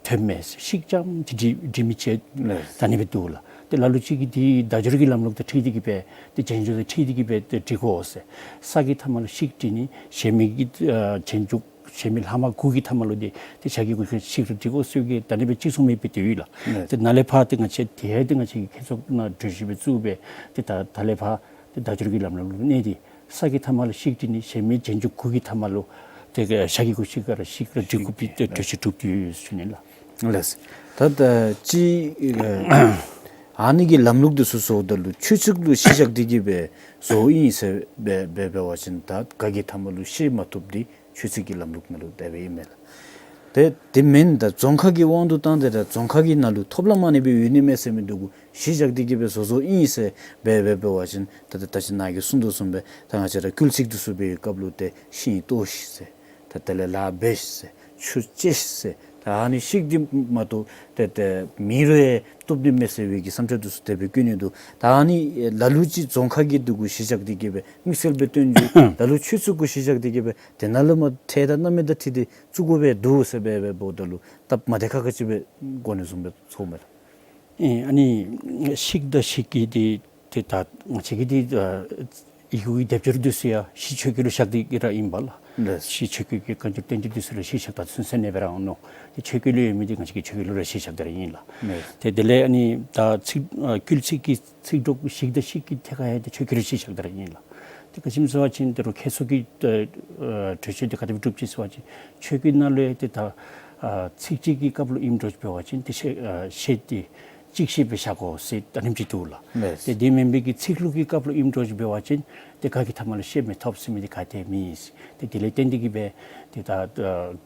ཐོནམ་མས་ཟེར། ཤིག་རྐྱངམ་ཅིག་འབྲི་འབྲི་མི་ཅིག་ལགས། ད་ཨ་ནི་སྦེ་འདུག་ལགས། ཏེ་ལ་ལུ་ཅིག་གིས་འདི་བརྡ་སྦྱོར་གྱི་ལམ་ལུགས་དང་འཁྲིལ་ཏེ་གིས་སྦེ་ཏེ་རྗེས་འཇུག་དང་འཁྲིལ་ཏེ་གིས་སྦེ་ཏེ་འབྲི་དགོ་ཟེར། ས་གི་མཐའ་མ་ལུ་ཤིག་འབྲི་ནི་གཞན་མི་གི་ཨ་རྗེས་འཇུག་གཞན་མི་ལྷག་མ་གུ་གི་མཐའ་མ་ལུ་འདི་ཏེ་ཞ་གི་གུ་གི་ཤིག་ར་འབྲི་དགོ་ཟེར་གྱི་ད་ཨ་ནི་སྦེ་གཅིག་མཚུངས་མེདཔ་སྦེ་སྡོད་ཡོད་ལགས། ལགས། ཏེ་ནཱ་ལས་ཕར་ཏེ་ང་བཅས་དེ་ཡང་ཏེ་ང་བཅས་ཀྱི་མཁས་ཚོགས་ནང་གྲོས་གཞི་སྦེ་བཙུགས་སྦེ་ཏེ་ད་ད་ལས་ཕར་ཏེ་བརྡ་སྦྱོར་གྱི་ལམ་ལུགས་ལུ་གནས་ཏེ་ས་གི་མཐའ་མ་ལུ་ཤིག་འབྲི་ནི་གཞན་མི་རྗེས་འཇུག་གུ་གི་མཐའ་མ་ལུ་ཏེ་ཞ་གི་གུ་ཤིག་ག་ར་ཤིག་ར་འབྲི་དགོ་པའི་ཏེ་གྲོས་གཞི་གྲུབ་སྟེ་ཡོད་ཟེར་ཞུ་ནི་ལགས། ལགས། ད་ད་ཅི་ཨ་ཨ་ནི་གི་ལམ་ལུགས་འདི་ཚུ་བཟོཝ་ད་ལུ་ཆོས་ཚིག་ལུ་གཞི་བཞག་སྟེ་གིས་སྦེ་བཟོཝ་ཨིན་ཟེར་སྦེ་སྦེ་འབད་བ་ཅིན་ད་ག་གི་མཐའ་མ་ལུ་ཤེས་མ་ཐོབ་འདི་ཆོས་ཚིག་གི་ལམ་ལུགས་ནང་ལུ་དེ་སྦེ་ཨིན་མས་ལགས། ཏེ་དེ་མེན་ད་རྫོང་ཁ་གི་དབང་དུ་བཏང་སྟེ་ར་རྫོང་ཁ་གི་ནང་ལུ་ཐོབ་ལམ་ཨ་ནི་སྦེ་ཡོད་ནི་མས་ཟེར་མི་འདི་གུ་གཞི་བཞག་སྟེ་གིས་སྦེ་བཟོ་བཟོཝ་ཨིན་ཟེར་སྦེ་སྦེ་འབད་བ་ཅིན་ད་ད་ད་ཅི་ནཱ་གིས་གསུངས་དོ་བཟུམ་སྦེ་ད་ང་བཅས་ར་སྐུལ་ཚིག་འདི་ཚུ་འབད་བའི་སྐབས་ལུ་ཏེ་ཤིང་ལྟོ་ཤིག་ཟེར། ད་དེ་ལས་ལཱ་འབད་ཤིག་ཟེར། ཆུ་བཅད་ཤིག་ཟེར། ད་ཨ་ནི་ཤིག་འདི་མ་གཏོགས་ཏེ་ཏེ་མེད་རུང་ཡང་བཏུབ་ནི་མས་ཟེར་བའི་གི་བསམ་འཆར་འདི་ཚུ་དེ་སྦེ་བཀོད་ནི་འདུག། ད་ཨ་ནི་ལ་ལུ་ཅིག་རྫོང་ཁ་གི་འདི་གུ་གཞི་བཞག་སྟེ་གིས་སྦེ་དམིགས་བསལ་སྦེ་སྟོན་རྒྱུ་ད་ལུ་ཆོས་ཚིག་གུ་གཞི་བཞག་སྟེ་གིས་སྦེ་དེ་ནང་ལུ་མ་ཕྲད་དང་རྣམ་དབྱེ་དང་འཁྲིལ་ཏེ་བཙུགས་དགོ་པས་འདུག་ཟེར་སྦེ་སྦེ་འབདཝ་ད་ལུ་སྟབས་མ་བདེ་ཁག་ཁ་ཅིག་སྦེ་གོ་ནི་བཟུམ་སྦེ་ཚོརཝ་མས་ལགས། ཨེ་ཨ་ནི་ཤིག་དང་ཤིག་གི་འདི་ཏེ་ད་ང་བཅས་ཀྱི་འདི་ཨ་ཡི་གུ་གི་སྡེབ་སྦྱོར་འདི་ཚུ་ཡང་གཞི་ཆོས་སྐད་ལུ་བཞག་སྟེ་གིས་ར་ཨིན་པས་ལགས། ལགས། གཞི་ཆོས་སྐད་ཀྱི་བཀའ་འགྱུར་བསྟན་འགྱུར་འདི་ཚུ་ལུ་གཞི་བཞག་ད་ཚུན་ཚོད་ནས་སྦེ་ར་འོང་ནུག། ཏེ་ཆོས་སྐད་ལུ་ཡོད་མི་འདི་ང་བཅས་ཀྱིས་ཆོས་སྐད་ལུ་ར་གཞི་བཞག་སྟེ་ར་ཨིན་ལགས། ལགས། ཏེ་དེ་ལས་ཨ་ནི་ད་ཚིག་ཨ་སྐུལ་ཚིག་གི་ཚིག་གྲོགས་ཤིག་དང་ཤིག་གི་ཐད་ཁར་ཡང་ཏེ་ཆོས་སྐད་ལུ་གཞི་བཞག་སྟེ་ར་ཨིན་ལགས། ཏེ་ག་ཅི་སྨོ་ཟེར་བ་ཅིན་ད་རུང་མཁས་ཚོགས་ཀྱི་ཨ་ཨ་གྲོས་ཆོད་འདི་ག་དེ་སྦེ་གྲུབ་ཅི་ཟེར་བ་ཅིན་ཆོས་སྐད་ནང་ལུ་ཡང་ཏེ་ད་ཨ་ཚིགས་བཅད་ཀྱི་སྐབས་ལུ་ཨིནམ་འདྲཝ་ཅིག་འབད་བ་ཅིན་ཏེ་ཤེས་ཨ་ཤེས་འདི་གཅིག་ཤེས་སྦེ་བཞག་དགོ་ཟེར་ད་ཨ་ནེམ་ཅིག་འདུག་ལགས། ལགས། ཏེ་དེ་མེན་པའི་གི་ཚིག་ལྷུག་གི་སྐབས་ལུ་ཨིནམ་འདྲཝ་ཅིག་འབད་བ་ཅིན་ཏེ་ག་གི་མཐའ་མ་ལུ་ཤེས་མི་ཐོབ་ཟེར་མི་འདི་ག་ཏེ་མེད། ཏེ་དེ་ལས་བརྟེན་ཏེ་གིས་སྦེ་ཏེ་ད་ཨ་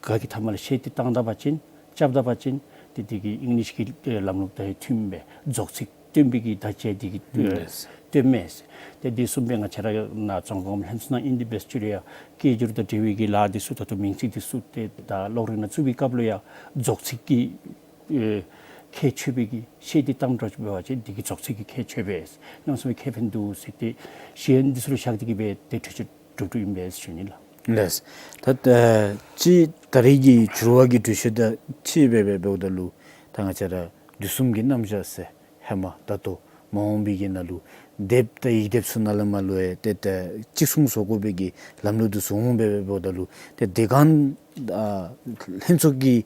ག་གི་མཐའ་མ་ལུ་ཤེས་འདི་བཏང་ད་པ་ཅིན་རྐྱབ་ད་པ་ཅིན་ཏེ་དེ་གིས་ཨིང་ལིཤ་གི་ཨེ་ལམ་ལུགས་དང་མཐུནམ་སྦེ་རྫོགས་ཚིག་སྟོན་པའི་གི་ད་ཅི་འདི་གིས་ཨེ་ལགས། སྟོནམ་མས། ཏེ་དེ་བཟུམ་སྦེ་ང་བཅས་ར་ནཱ་རྫོང་ཁ་ལྷན་ཚོགས་ནང་ཨིན་ཏེ་འབད་ཞུ་རུང་ཡང་སྐད་སྒྱུར་དང་འབྲེལ་བའི་གི་ལཱ་འདི་ཚུ་ད་ལྟོ་མིང་ཚིག་འདི་ཚུ་ཏེ་ད་གློག་རིག་ནང་བཙུགས་པའི་སྐབས་ལུ་ཡང་རྫོགས་ཚིག་གི་ཨེ་ཁྱད་ཆོད་པའི་གི་ཤེས་འདི་བཏངམ་འདྲཝ་ཅིག་འབད་བ་ཅིན་འདི་གིས་རྫོགས་ཚིག་གི་ཁྱད་ཆོད་པས། གནམ་མེད་ས་མེད་ཁེ་ཕན་འདུག་ཟེར་ཏེ་གཞི་འདི་ཚུ་ལུ་བཞག་སྟེ་གིས་སྦེ་ཏེ་གྲོས་ཆོད་གྲུབ་གྲུབ་ཨིན་པས་ཟེར་ཞུ་ནི་ལགས། ལགས། ད་ཨ་ཅི་ད་རེས་ཀྱི་འགྱུར་བ་གི་གྲོས་ཆོད་དང་འཁྲིལ་སྦེ་སྦེ་འབདཝ་ད་ལུ་ད་ང་བཅས་ར་དུས་གསུམ་གྱི་རྣམ་གཞག་ཟེར་ཧེ་མ་ད་ལྟོ་མ་འོངས་པའི་གི་ནང་ལུ་ དེབ་དང་ཡིག་དེབ་ཚུ་ནང་ལས་མར་ལུ་ཡང་ཏེ་ད་གཅིག་མཚུངས་བཟོ་དགོ་པའི་གི་ལམ་ལུགས་འདི་ཚུ་འོང་འབད་འབདཝ་ད་ལུ་ཏེ་དེ་སྒང་ཨ་ལྷན་ཚོགས་ཀྱི་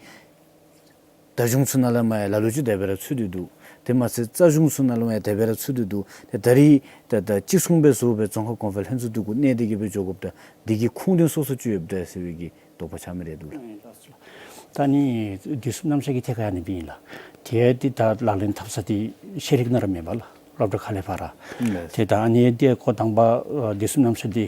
བརྡ་གཞུང་ཚུ་ནང་ལས་མར་ཡང་ལ་ལུ་ཅིག་དེ་སྦེ་ར་ཚུད་དེ་འདུག། དེ་མ་ཚད་རྩ་གཞུང་ཚུ་ནང་ལས་མར་ཡང་དེ་སྦེ་ར་ཚུད་དེ་འདུག། ཏེ་ད་རིས་ད་ད་གཅིག་མཚུངས་སྦེ་བཟོ་སྦེ་རྫོང་ཁག་གོང་འཕེལ་ལྷན་ཚོགས་འདི་གུ་གནས་ཏེ་གི་སྦེ་འགྱོ་དགོཔ་ད་འདི་གི་ཁུངས་དོན་སོ་སོ་ཅིག་ཡོདཔ་ད་ཟེར་བའི་གི་དོགས་པ་ཆགས་མི་རེ་འདུག་ལགས། ད་ནི་དུས་གསུམ་རྣམ་གཞག་གི་ཐད་ཁར་ཨ་ནི་སྦེ་ཨིན་ལགས། དེ་ཡང་ཏེ་ད་ལག་ལེན་འཐབ་ས་འདི་ཤེས་རིག་ནང་ར་མེན་པ་ལགས། སློབ་གྲྭ་ཁག་ལས་ཕར་ར། ལགས། ཏེ་ད་ཨ་ནི་འདི་འགོ་དང་པ་ཨ་དུས་གསུམ་རྣམ་གཞག་འདི་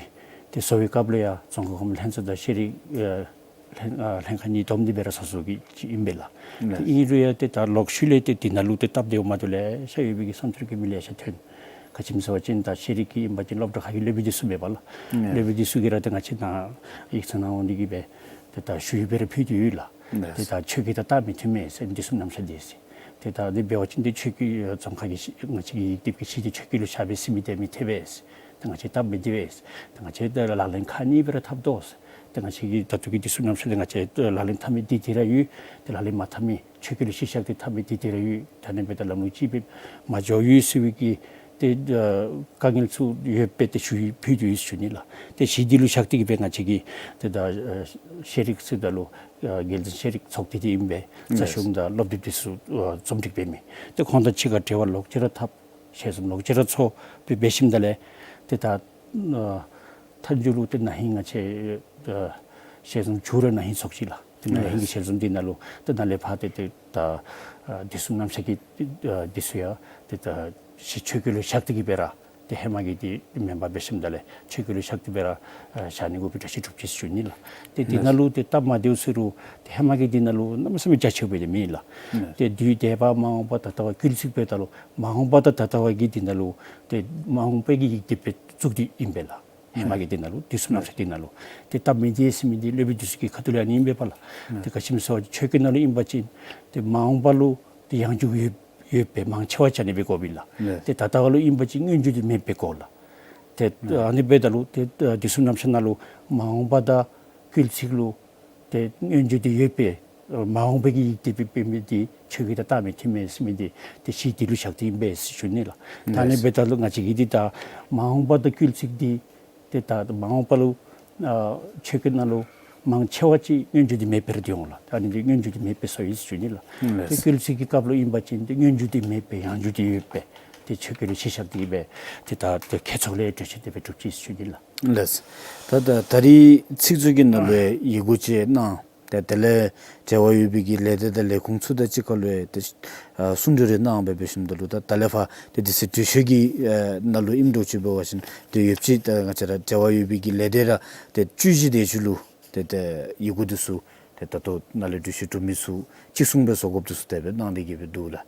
ཏེ་བཟོ་བའི་སྐབས་ལུ་ཡང་རྫོང་ཁག་གོང་འཕེལ་ལྷན་ཚོགས་དང་ཤེས་རིག་ཨ་ལྷན་ཨ་ལྷན་ཁག་གཉིས་བསྡོམས་ཏེ་སྦེ་ར་བཟོ་བཟོཝ་གི་ཅིག་ཨིན་པས་ལགས། ལགས། ཏེ་ཨིན་རུང་ཡང་ཏེ་ད་ལོག་ཤུལ་ལས་ཏེ་འདི་ནང་ལུ་ཏེ་སྟབས་བདེཝ་མ་བདེཝ་ལེ་ཤ་ཡོད་པའི་གི་བསམ་ཚུལ་བཀོད་མི་ལེ་ཤ་ཐོན། ག་ཅི་སྨོ་ཟེར་བ་ཅིན་ད་ཤེས་རིག་གི་ཨིན་པ་ཅིན་སློབ་གྲྭ་ཁག་གི་སློབ་དཔོན་འདི་ཚུ་མེད་པ་ལགས། ལགས། སློབ་དཔོན་འདི་ཚུ་གིས་ར་ཏེ་ང་བཅས་ནཱ་ཡིག་ཚང་ནང་འོང་སྟེ་གི་སྦེ་ཏེ་ད་ཞུ་ཡིག་སྦེ་ར་ཕུལ་ཏེ་ཡོད་ལགས། ལགས། ཏེ་ད་ཆོས་སྐད་དང་སྟབས་མི་མཐུན་མས་ཟེར། དུས་གསུམ་རྣམ་གཞག་འདི་ཟེར། ཏེ་ད་འདི་འབད་བ་ཅིན་ཏེ་ཆོས་སྐད་རྫོང་ཁག་གི་ཤེས་ང་བཅས་ཀྱི་ཡིག་དེབ་ཀྱི་ཤེས་འདི་ཆོས་སྐད་ལུ་བཞག་པས་ཟེར་མི་འདི་མི་འཐད་པས་ཟེར། ཏེ་ང་བཅས་སྟབས་མི་བདེ་བས་ཟེར། ཏེ་ང་བཅས་ཏེ་ལག་ལེན་ཁག་གཉིས་སྦེ་ར་འཐབ་དོ་ཟེར། ཏེ་ང་བཅས་ཀྱི་ད་ལྟོ་གི་དུས་གསུམ་རྣམ་གཞག་འདི་ང་བཅས་ལག་ལེན་འཐབ་མི་འདི་འདི་ར་ཡོད། ཏེ་ལག་ལེན་མ་འཐབ་མི་ཆོས་སྐད་ལུ་གཞི་བཞག་སྟེ་འཐབ་མི་འདི་འདི་ར་ཡོད། ད་ཨ་ནི་འབདཝ་ད་ལམ་ལུགས་གཅིག་སྦེ་མ་འགྱོ་ཡོད་ཟེར་བའི་གི་ཏེ་ཨ་དཀའ་ངལ་ཚུ་ཡོདཔ་སྦེ་ཏེ་ཞུ་ཡིག་ཕུལ་ཏེ་ཡོད་ཟེར་ཞུ་ནི་ལགས། ཏེ་གཞི་འདི་ལུ་བཞག་སྟེ་གི་སྦེ་ང་བཅས་ཀྱི་ཏེ་ད་ཨ་ཤེས་རིག་ཟེརཝ་ད་ལུ་ཨ་རྒྱལ་བཙུན་ཤེས་རིག་ཚོགས་སྡེ་འདི་ཨིན་པས། རྩ་གཞུང་དང་སློབ་དེབ་འདི་ཚུ་ཨ་རྩོམ་སྒྲིག་འབད་མི། ཏེ་ཁོང་དང་གཅིག་ཁར་འབྲེལ་བ་ལོག་ཅི་ར་འཐབ། ཞལ་འཛོམས་ལོག་ཅི་ར་ཚོགས་སྦེ་འབད་ཞིནམ་ད་ལས་ཏེ་ད་ཨ་མཐའ་མཇུག་ལུ་ཏེ་ན་ཧིང་ང་བཅས་ཨ་ཞལ་འཛོམས་མཇུག་ར་ན་ཧིང་ཚོགས་ཅི་ལགས། ཏེ་ན་ཧིང་གི་ཞལ་འཛོམས་འདི་ནང་ལུ་ཏེ་ནཱ་ལས་ཕར་ཏེ་ཏེ་ད་ཨ་དུས་གསུམ་རྣམ་གཞག་གི་ཨ་འདི་ཚུ་ཡང་ཏེ་ད་ཤེས་ཆོས་སྐད་ལུ་བཞག་སྟེ་གི་སྦེ་ར་ཏེ་ཧེ་མ་གི་འདི་མེན་པར་འབད་ཞིནམ་ད་ལས་ཆོས་སྐད་ལུ་བཞག་སྟེ་སྦེ་ར་ཨ་བཞག་ནི་དགོ་པའི་གྲོས་གཞི་གྲུབ་ཅི་ཟེར་ཞུ་ནི་ལགས། ཏེ་འདི་ནང་ལུ་ཏེ་སྟབས་མ་བདེཝ་ཟེར་རུང་ཏེ་ཧེ་མ་གི་འདི་ནང་ལུ་གནམ་མེད་ས་མེད་རྒྱ་ཆེཝ་སྦེ་འདི་མེད་ལགས། ཏེ་དུས་འདས་པ་མ་འོངས་པ་ད་ལྟ་བ་སྐུལ་ཚིག་འབདཝ་ད་ལུ་མ་འོངས་པ་དང་ད་ལྟ་བ་གི་འདི་ནང་ལུ་ཏེ་མ་འོངས་པའི་གི་ཡིག་དེབ་སྦེ་བཙུགས་ཏེ་ཨིན་པས་ལགས། ཧེ་མ་གི་འདི་ནང་ལུ་དུས་གསུམ་རྣམ་གཞག་འདི་ནང་ལུ་ཏེ་སྟབས་མི་བདེ་ཟེར་མི་འདི་སློབ་དཔོན་འདི་ཚུ་གི་ཁ་ཐུག་ལས་ཨ་ནི་ཨིན་པས་པ་ལགས། ཏེ་ག་ཅི་སྨོ་ཟེར་བ་ཅིན་ཆོས་སྐད་ནང་ལུ་ཨིན་པ་ཅིན་ཏེ་མ་འོངས་པ་ལུ་ཏེ་ཡང་འཇུག་ཡོད་ཡོད་པའི་མང་ཆེ་བ་ཅིག་ཨ་ནི་སྦེ་དགོ་པས་ལགས། ཏེ་ད་ལྟ་བ་ལུ་ཨིན་པ་ཅིན་སྔོན་འཇུག་འདི་མེདཔ་སྦེ་དགོ་ལགས། ཏེ་ཨ་ནི་འབདཝ་ད་ལུ་ཏེ་དུས་གསུམ་རྣམ་གཞག་ནང་ལུ་མ་འོངས་པ་དང་སྐུལ་ཚིག་ལུ་ཏེ་སྔོན་འཇུག་འདི་ཡོད་པའི་མ་འོངས་པའི་གི་ཡིག་དེབ་འབད་མི་འདི་ཆོས་སྐད་དང་སྟབས་མི་མཐུན་མས་ཟེར་མི་འདི་ཏེ་གཞི་འདི་ལུ་བཞག་སྟེ་ཨིན་པས་ཟེར་ཞུ་ནི་ལགས། ད་ཨ་ནི་འབདཝ་ད་ལུ་ང་བཅས་ཀྱི་འདི་ད་མ་འོངས་པ་དང་སྐུལ་ཚིག་འདི་ཏེ་ད་མ་འོངས་པ་ལུ་ཨ་ཆོས་སྐད་ནང་ལུ་མང་ཆེ་བ་ཅིག་སྔོན་འཇུག་འདི་མེདཔ་སྦེ་ར་འདི་འོང་ལགས། ད་ཨ་ནི་འདི་སྔོན་འཇུག་འདི་མེདཔ་སྦེ་བཟོ་ཡི་ཟེར་ཞུ་ནི་ལགས། ཏེ་སྐུལ་ཚིག་གི་སྐབས་ལུ་ཨིན་པ་ཅིན་ཏེ་སྔོན་འཇུག་འདི་མེད་པའི་ཡང་འཇུག་འདི་ཡོད་པའི་ཏེ་ཆོས་སྐད་ལུ་གཞི་བཞག་སྟེ་གི་སྦེ་ཏེ་ད་ཏེ་ཁྱད་ཚོགས་ལས་གྲོས་ཆོད་འདི་སྦེ་གྲུབ་ཅི་ཟེར་ཞུ་ནི་ལགས། ལགས། ད་ད་ད་རིས་ཚིག་མཛོད་ཀྱི་ནང་ལུ་ཡི་གུ་ཅིག་གནང་། ཏེ་དེ་ལས་འབྲེལ་བ་ཡོད་པའི་གི་ལས་སྡེ་དང་ལས་ཁུངས་ཚུ་དང་གཅིག་ཁར་ལུ་ཡང་ཏེ་ཨ་གསུང་གྲོས་རེ་གནང་སྦེ་འབད་ཞིནམ་ད་ལུ་ད་ད་ལས་ཕར་ཏེ་དེ་ཚེ་གྲོས་ཆོད་ཀྱི་ཨ་ནང་ལུ་ཨིནམ་འདྲཝ་ཅིག་འབད་བ་ཅིན་ཏེ་ཡོདཔ་ཅིག་ད་ང་བཅས་ར་འབྲེལ་བ་ཡོད་པའི་གི་ལས་སྡེ་ར་ཏེ་བཅུ་བཞི་དེ་ཅིག་ལུ་ཏེ་ཏེ་ཡི་གུ་འདི་ཚུ་ཏེ་ད་ལྟོ་ནཱ་ལས་གྲོས་ཆོད་གྲུབ་མི་ཚུ་གཅིག་མཚུངས་སྦེ་བཟོ་དགོཔ་འདི་ཚུ་དེ་སྦེ་གནང་སྟེ་གི་སྦེ་འདུག་ལགས།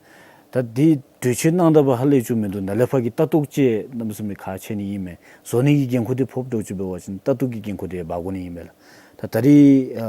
ད་འདི་གྲོས་ཆོད་གནང་ད་པ་ཧ་ལས་བཅུག་མི་འདུག། ནཱ་ལས་ཕར་གྱི་ལྟ་རྟོག་ཅིག་གནམ་མེད་ས་མེད་ཁག་ཆེ་ནི་ཨིན་མས། བཟོ་ནི་གི་འགན་ཁུར་འདི་ཕོགཔ་འདྲཝ་ཅིག་འབད་བ་ཅིན་ལྟ་རྟོག་གི་འགན་ཁུར་འདི་འབག་དགོ་ནི་ཨིན་མས་ལགས། ད་ད་རིས་ཨ་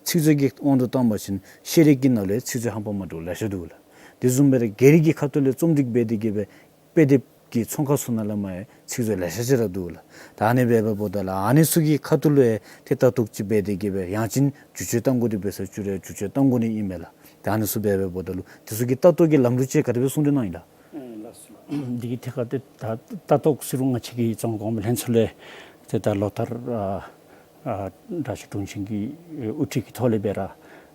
ཚིག་མཛོད་ཀྱི་དབང་དུ་བཏང་བ་ཅིན་ཤེས་རིག་གི་ནང་ལུ་ཡང་ཚིག་མཛོད་ཧམ་པ་མ་འདྲཝ་ལེ་ཤ་འདུག་ལགས། དེ་བཟུམ་སྦེ་ར་སྒེར་གྱི་ཁ་ཐུག་ལས་རྩོམ་སྒྲིག་འབད་དེ་གི་སྦེ་དཔེ་དེབ་ཀྱི་ཚོང་ཁང་ཚུ་ནང་ལས་མར་ཡང་ཚིག་མཛོད་ལེ་ཤ་ཅིག་ར་འདུག་ལགས། ད་ཨ་ནི་འབད་འབདཝ་ད་ལུ་ཨ་ནི་ཚུ་གི་ཁ་ཐུག་ལུ་ཡང་ཏེ་ལྟ་རྟོག་ཅིག་འབད་དེ་གི་སྦེ་ཡང་ཅིན་བསྒྱུར་བཅོས་གཏང་དགོ་དེ་འབད་ས་བསྒྱུར་བསྒྱུར་བཅོས་གཏང་དགོ་ནི་ཨིན་མས་ལགས། ད་ཨ་ནི་ཚུ་འབད་འབདཝ་ད་ལུ་དེ་ཚུ་གི་ལྟ་རྟོག་གི་ལམ་ལུགས་ཅིག་ག་དེ་སྦེ་གསུང་གྲོས་གནང་ཡི་ལགས། ཨེ་ལགས་སོ་ལགས། འདི་གི་ཐད་ཁར་ཏེ་ད་ལྟ་རྟོག་ཟེར་རུང་ང་བཅས་ཀྱི་རྫོང་ཁག་གོང་འཕེལ་ལྷན་ཚོགས་ལས་ཏེ་ད་ལོ་ལྟར་ཨ་ཨ་དྲག་ཤོས་དྲུང་ཆེན་གྱི་ཨེ་དབུ་ཁྲིད་ཀྱི་ཐོག་ལས་སྦེ་ར་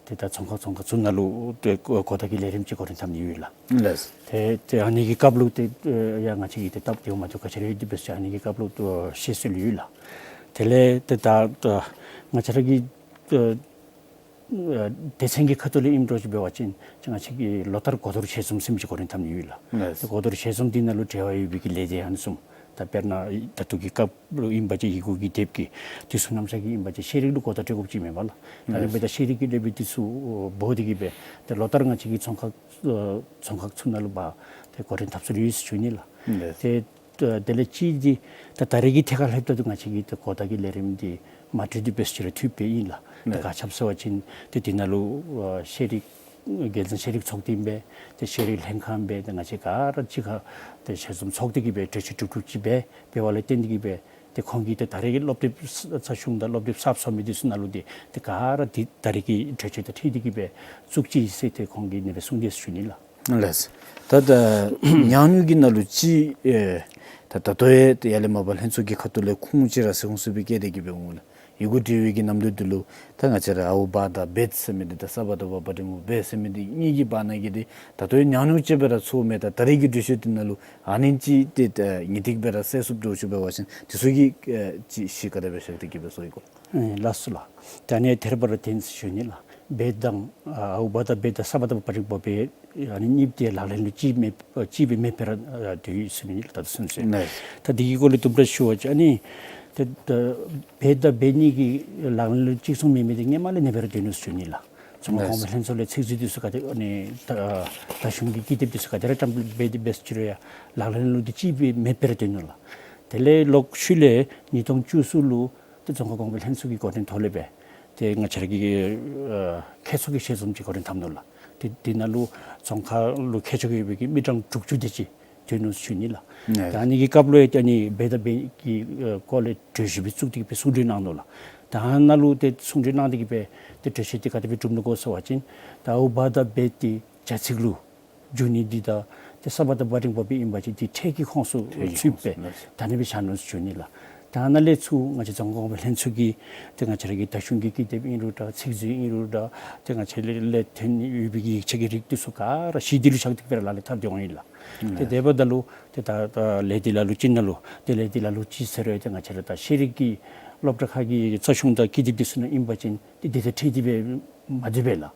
ཏེ་ད་ཚོང་ཁང་ཚོང་ཁང་ཚུ་ནང་ལུ་ཏེ་གོ་གོ་བརྡ་གི་ལས་རིམ་ཅིག་འགོ་འདྲེན་འཐབ་ནི་ཡོད་ལགས། ལགས། ཏེ་ཏེ་ཨ་ནི་གི་སྐབས་ལུ་ཏེ་ཨེ་ཡང་ང་བཅས་ཀྱིས་ཏེ་སྟབས་བདེཝ་མ་བདེཝ་ག་ཅི་ར་ཡོད་དེ་འབད་ས་ཅིག་ཨ་ནི་གི་སྐབས་ལུ་ཏེ་བཤད་སྲོལ་ཡོད་ལགས། དེ་ལས་ཏེ་ད་ད་ང་བཅས་ར་གི་ཏེ་ཨ་སྡེ་ཚན་གྱི་ཁ་ཐུག་ལས་ཨིནམ་འདྲཝ་ཅིག་འབད་བ་ཅིན་ང་བཅས་ཀྱིས་ལོ་ལྟར་གོ་བསྡུར་ཞལ་འཛོམས་ཟེར་མི་ཅིག་འགོ་འདྲེན་འཐབ་ནི་ཡོད་ལགས། ལགས། ཏེ་གོ་བསྡུར་ཞལ་འཛོམས་འདི་ནང་ལུ་འབྲེལ་བ་ཡོད་པའི་གི་ལས་སྡེ་ཨ་ནི་བཟུམ་ད་དཔེར་ན་ད་ལྟོ་གི་སྐབས་ལུ་ཨིན་པ་ཅིན་ཡི་གུ་གི་དེབ་ཀྱི་དུས་གསུམ་རྣམ་གཞག་གི་ཨིན་པ་ཅིན་ཤེས་རིག་ལུ་གོ་བརྡ་སྤྲོད་དགོཔ་ཅིག་མེན་པ་ལགས། ད་ཨ་ནི་ལགས། འབདཝ་ད་ཤེས་རིག་གི་སློབ་དཔོན་འདི་ཚུ་འབོ་སྟེ་གི་སྦེ་ཏེ་ལོ་ལྟར་ང་བཅས་ཀྱི་ཚོང་ཁང་ཨ་ཚོང་ཁང་ཚུ་ནང་ལུ་འབག་སྟེ་གོ་འདྲེན་འཐབ་སྲོལ་ཡོད་ཟེར་ཞུ་ནི་ལགས། ལགས། ཏེ་ཨ་དེ་ལས་གཅིག་འདི་ད་ད་རེས་ཀྱི་ཐད་ཁར་ལྷོདཔ་ད་ལུ་ང་བཅས་ཀྱི་ཏེ་གོ་བརྡ་གི་ལས་རིམ་འདི་མ་འཕྲོད་དེ་འབད་ས་ཅིག་ར་ཐོན་པའི་ཨིན་ལགས། ཏེ་ལགས། ག་ཅི་སྨོ་ཟེར་བ་ཅིན་ཏེ་འདི་ནང་ལུ་ཨ་ཤེས་རིག་རྒྱལ་བཙུན་ཤེས་རིག་ཚོགས་སྡེ་ཨིན་པས། ཏེ་ཤེས་རིག་ལྷན་ཁག་ཨིན་པས། ཏེ་ང་བཅས་ག་ར་གཅིག་ཁར་ཏེ་ཞལ་འཛོམས་ཚོགས་ཏེ་གི་སྦེ་གྲོས་ཆོད་གྲུབ་གྲུབ་ཅིག་སྦེ་འབད་བ་ལས་བརྟེན་ཏེ་གི་སྦེ་ཏེ་ཁོང་གིས་ཏེ་ད་རེས་ཀྱི་སློབ་དེབ་རྩ་གཞུང་དང་སློབ་དེབ་གསརཔ་བཟོ་མི་འདི་ཚུ་ནང་ལུ་འདི་ཏེ་ག་ར་འདི་ད་རེས་ཀྱི་གྲོས་ཆོད་དང་འཁྲིལ་ཏེ་གི་སྦེ་བཙུགས་ཅི་ཟེར་ཏེ་ཁོང་གིས་ཨ་ནི་སྦེ་གསུངས་ཏེ་ཟེར་ཞུ་ནི་ལགས། ལགས། ད་ད་ཉང་ཉུང་གི་ནང་ལུ་ཅིག་ཨེ་ད་ད་ལྟོ་ཡང་ཡར་ལས་མར་པ་ལྷན་ཚོགས་ཀྱི་ཁ་ཐུག་ལས་ཁུངས་ཅིག་ར་ཟེར་ཁུངས་ཟེར་སྦེ་བཀལ་ཏེ་གི་སྦེ་འོང་ལགས། ཡི་གུ་འབྲི་བའི་གི་ནམ་དུས་འདི་ལུ་ད་ང་བཅས་ར་ཨའུ་བ་དང་བེད་ཟེར་མི་འདི་དང་ས་བ་ད་བ་བ་འགྲེང་བུ་བེ་ཟེར་མི་འདི་གཉིས་ཀྱི་བར་ན་གི་འདི་ད་ལྟོ་ཡང་ཉང་ཉུང་ཅིག་སྦེ་ར་ཚུདཔ་མས། ད་ད་རེས་ཀྱི་འགྲེལ་བཤད་འདི་ནང་ལུ་ཨ་ནི་ཅིག་ཏེ་ད་ངེས་ཏིག་སྦེ་ར་གསལ་སུ་འགྱོ་ཚུགས་པ་འབད་བ་ཅིན་དེ་ཚུ་གི་ཨེ་ཅིག་གཞི་ག་དེ་སྦེ་བཞག་སྟེ་གི་སྦེ་ཟེར་ཡི་གོ། ཨེ་ལགས་སོ་ལགས། ད་ཨ་ནི་ཐད་རི་བ་རི་བརྟེན་ཟེར་ཞུ་ནི་ལགས། བེད་དང་ཨའུ་བ་དང་བེད་དང་ས་བ་ད་བ་བ་འགྲེང་བུ་བེ་ཨ་ནི་གཉིས་འདི་ལག་ལེན་ལུ་ཅིག་མེད་ཅིག་སྦེ་མེད་པར་ཨ་སྡོད་ཡོད་ཟེར་ནི་ལགས། ད་ཚུན་ཚོད། ལགས། ད་འདི་གི་སྐོར་ལས་དུམ་གྲ་ཞུ་བ་ཅིན་ཨ་ནི་ཏེ་ད་བེད་དང་བེད་གཉིས་ཀྱི་ལག་ལེན་ལུ་གཅིག་མཚུངས་མེད་མི་འདི་སྔོན་མ་ལས་ཨ་ནི་སྦེ་ར་སྡོད་ནུག་ཟེར་ཞུ་ནི་ལགས། རྫོང་ཁ་གོང་འཕེལ་ལྷན་ཚོགས་ལས་ཚིག་མཛོད་འདི་ཚུ་ག་དེ་ཨ་ནི་ད་ད་གཞུང་གི་ཀི་དེབ་འདི་ཚུ་ག་དེ་ར་བཀྲམ་སྦེ་འབད་དེ་འབད་ཟེར་ཅི་རུང་ཡང་ལག་ལེན་ལུ་འདི་ཅིག་སྦེ་མེད་པར་སྡོད་ནུག་ལགས། དེ་ལས་ལོག་ཤུལ་ལས་ཉིས་སྟོང་བཅུ་གསུམ་ལུ་ཏེ་རྫོང་ཁ་གོང་འཕེལ་ལྷན་ཚོགས་ཀྱི་འགོ་འདྲེན་ཐོག་ལས་སྦེ་ཏེ་ང་བཅས་ར་གི་ཨ་ཁྱད་ཚོགས་ཀྱི་ཞལ་འཛོམས་ཅིག་འགོ་འདྲེན་འཐབ་ནུག་ལགས། ཏེ་འདི་ནང་ལུ་རྫོང་ཁ་ལུ་ཁྱད་ཆོས་ཡོད་པའི་གི་མི་གྲངས་དྲུག་ཅུ་དེ་ཅིག་སྡོད་ནུག་ཟེར་ཞུ་ནི་ལགས། ལགས། ད་ཨ་ནི་གི་སྐབས་ལུ་ཡང་ཏེ་ཨ་ནི་བེད་དང་བེད་ཀྱི་ཨ་སྐོར་ལས་གྲོས་གཞི་སྦེ་བཙུགས་ཏེ་གི་སྦེ་གསུང་གྲོས་གནང་ནུག་ལགས། ད་ནཱ་ལུ་ཏེ་གསུང་གྲོས་གནང་སྟེ་གི་སྦེ་ཏེ་གྲོས་ཆོད་འདི་ག་དེ་སྦེ་གྲུབ་ནུག་གོ་ཟེར་བ་ཅིན་ད་ཨའུ་བ་དང་བེད་འདི་བྱ་ཚིག་ལུ་འགྱུར་ནི་འདི་དང་ཏེ་ས་བ་ད་བ་འགྲེང་བུ་བེ་ཨིན་པ་ཅིན་འདི་ཕྲད་ཀྱི་ཁོངས་སུ་ཕྲད་ཀྱི་ཚུད་པས། ཁོངས་སུ། ད་ཨ་ནི་སྦེ་བཞག་ནུག་ཟེར་ཞུ་ནི་ལགས། ད་ནཱ་ལས་ཚུར་ང་བཅས་རྫོང་ཁ་གོང་འཕེལ་ལྷན་ཚོགས་ཀྱིས་ཏེ་ང་བཅས་ར་གི་ད་གཞུང་གི་ཀི་དེབ་ཨིན་རུང་འདྲ་ཚིག་མཛོད་ཨིན་རུང་འདྲ་ཏེ་ང་བཅས་ལས་ལས་ཐོན་ཡོད་པའི་གི་ཡིག་ཆ་གི་རིགས་འདི་ཚུ་ག་ར་གཞི་འདི་ལུ་བཞག་སྟེ་གི་སྦེ་ར་ལག་ལེན་འཐབ་སྟེ་འོང་ཡི་ལགས། ཏེ་དེ་འབདཝ་ད་ལུ་ཏེ་ད་ད་ལས་འདི་ལ་ལུ་ཅིག་ནང་ལུ་ཏེ་ལས་འདི་ལ་ལུ་ཅིག་ཟེར་རུང་ཏེ་ང་བཅས་ར་ད་ཤེས་རིག་གི་སློབ་གྲྭ་ཁག་གི་རྩ་གཞུང་དང་ཀི་དེབ་འདི་ཚུ་ནང་ཨིན་པ་ཅིན་ཏེ་འདི་དང་འཁྲིལ་ཏེ་སྦེ་མ་སྡོད་པས་ལགས།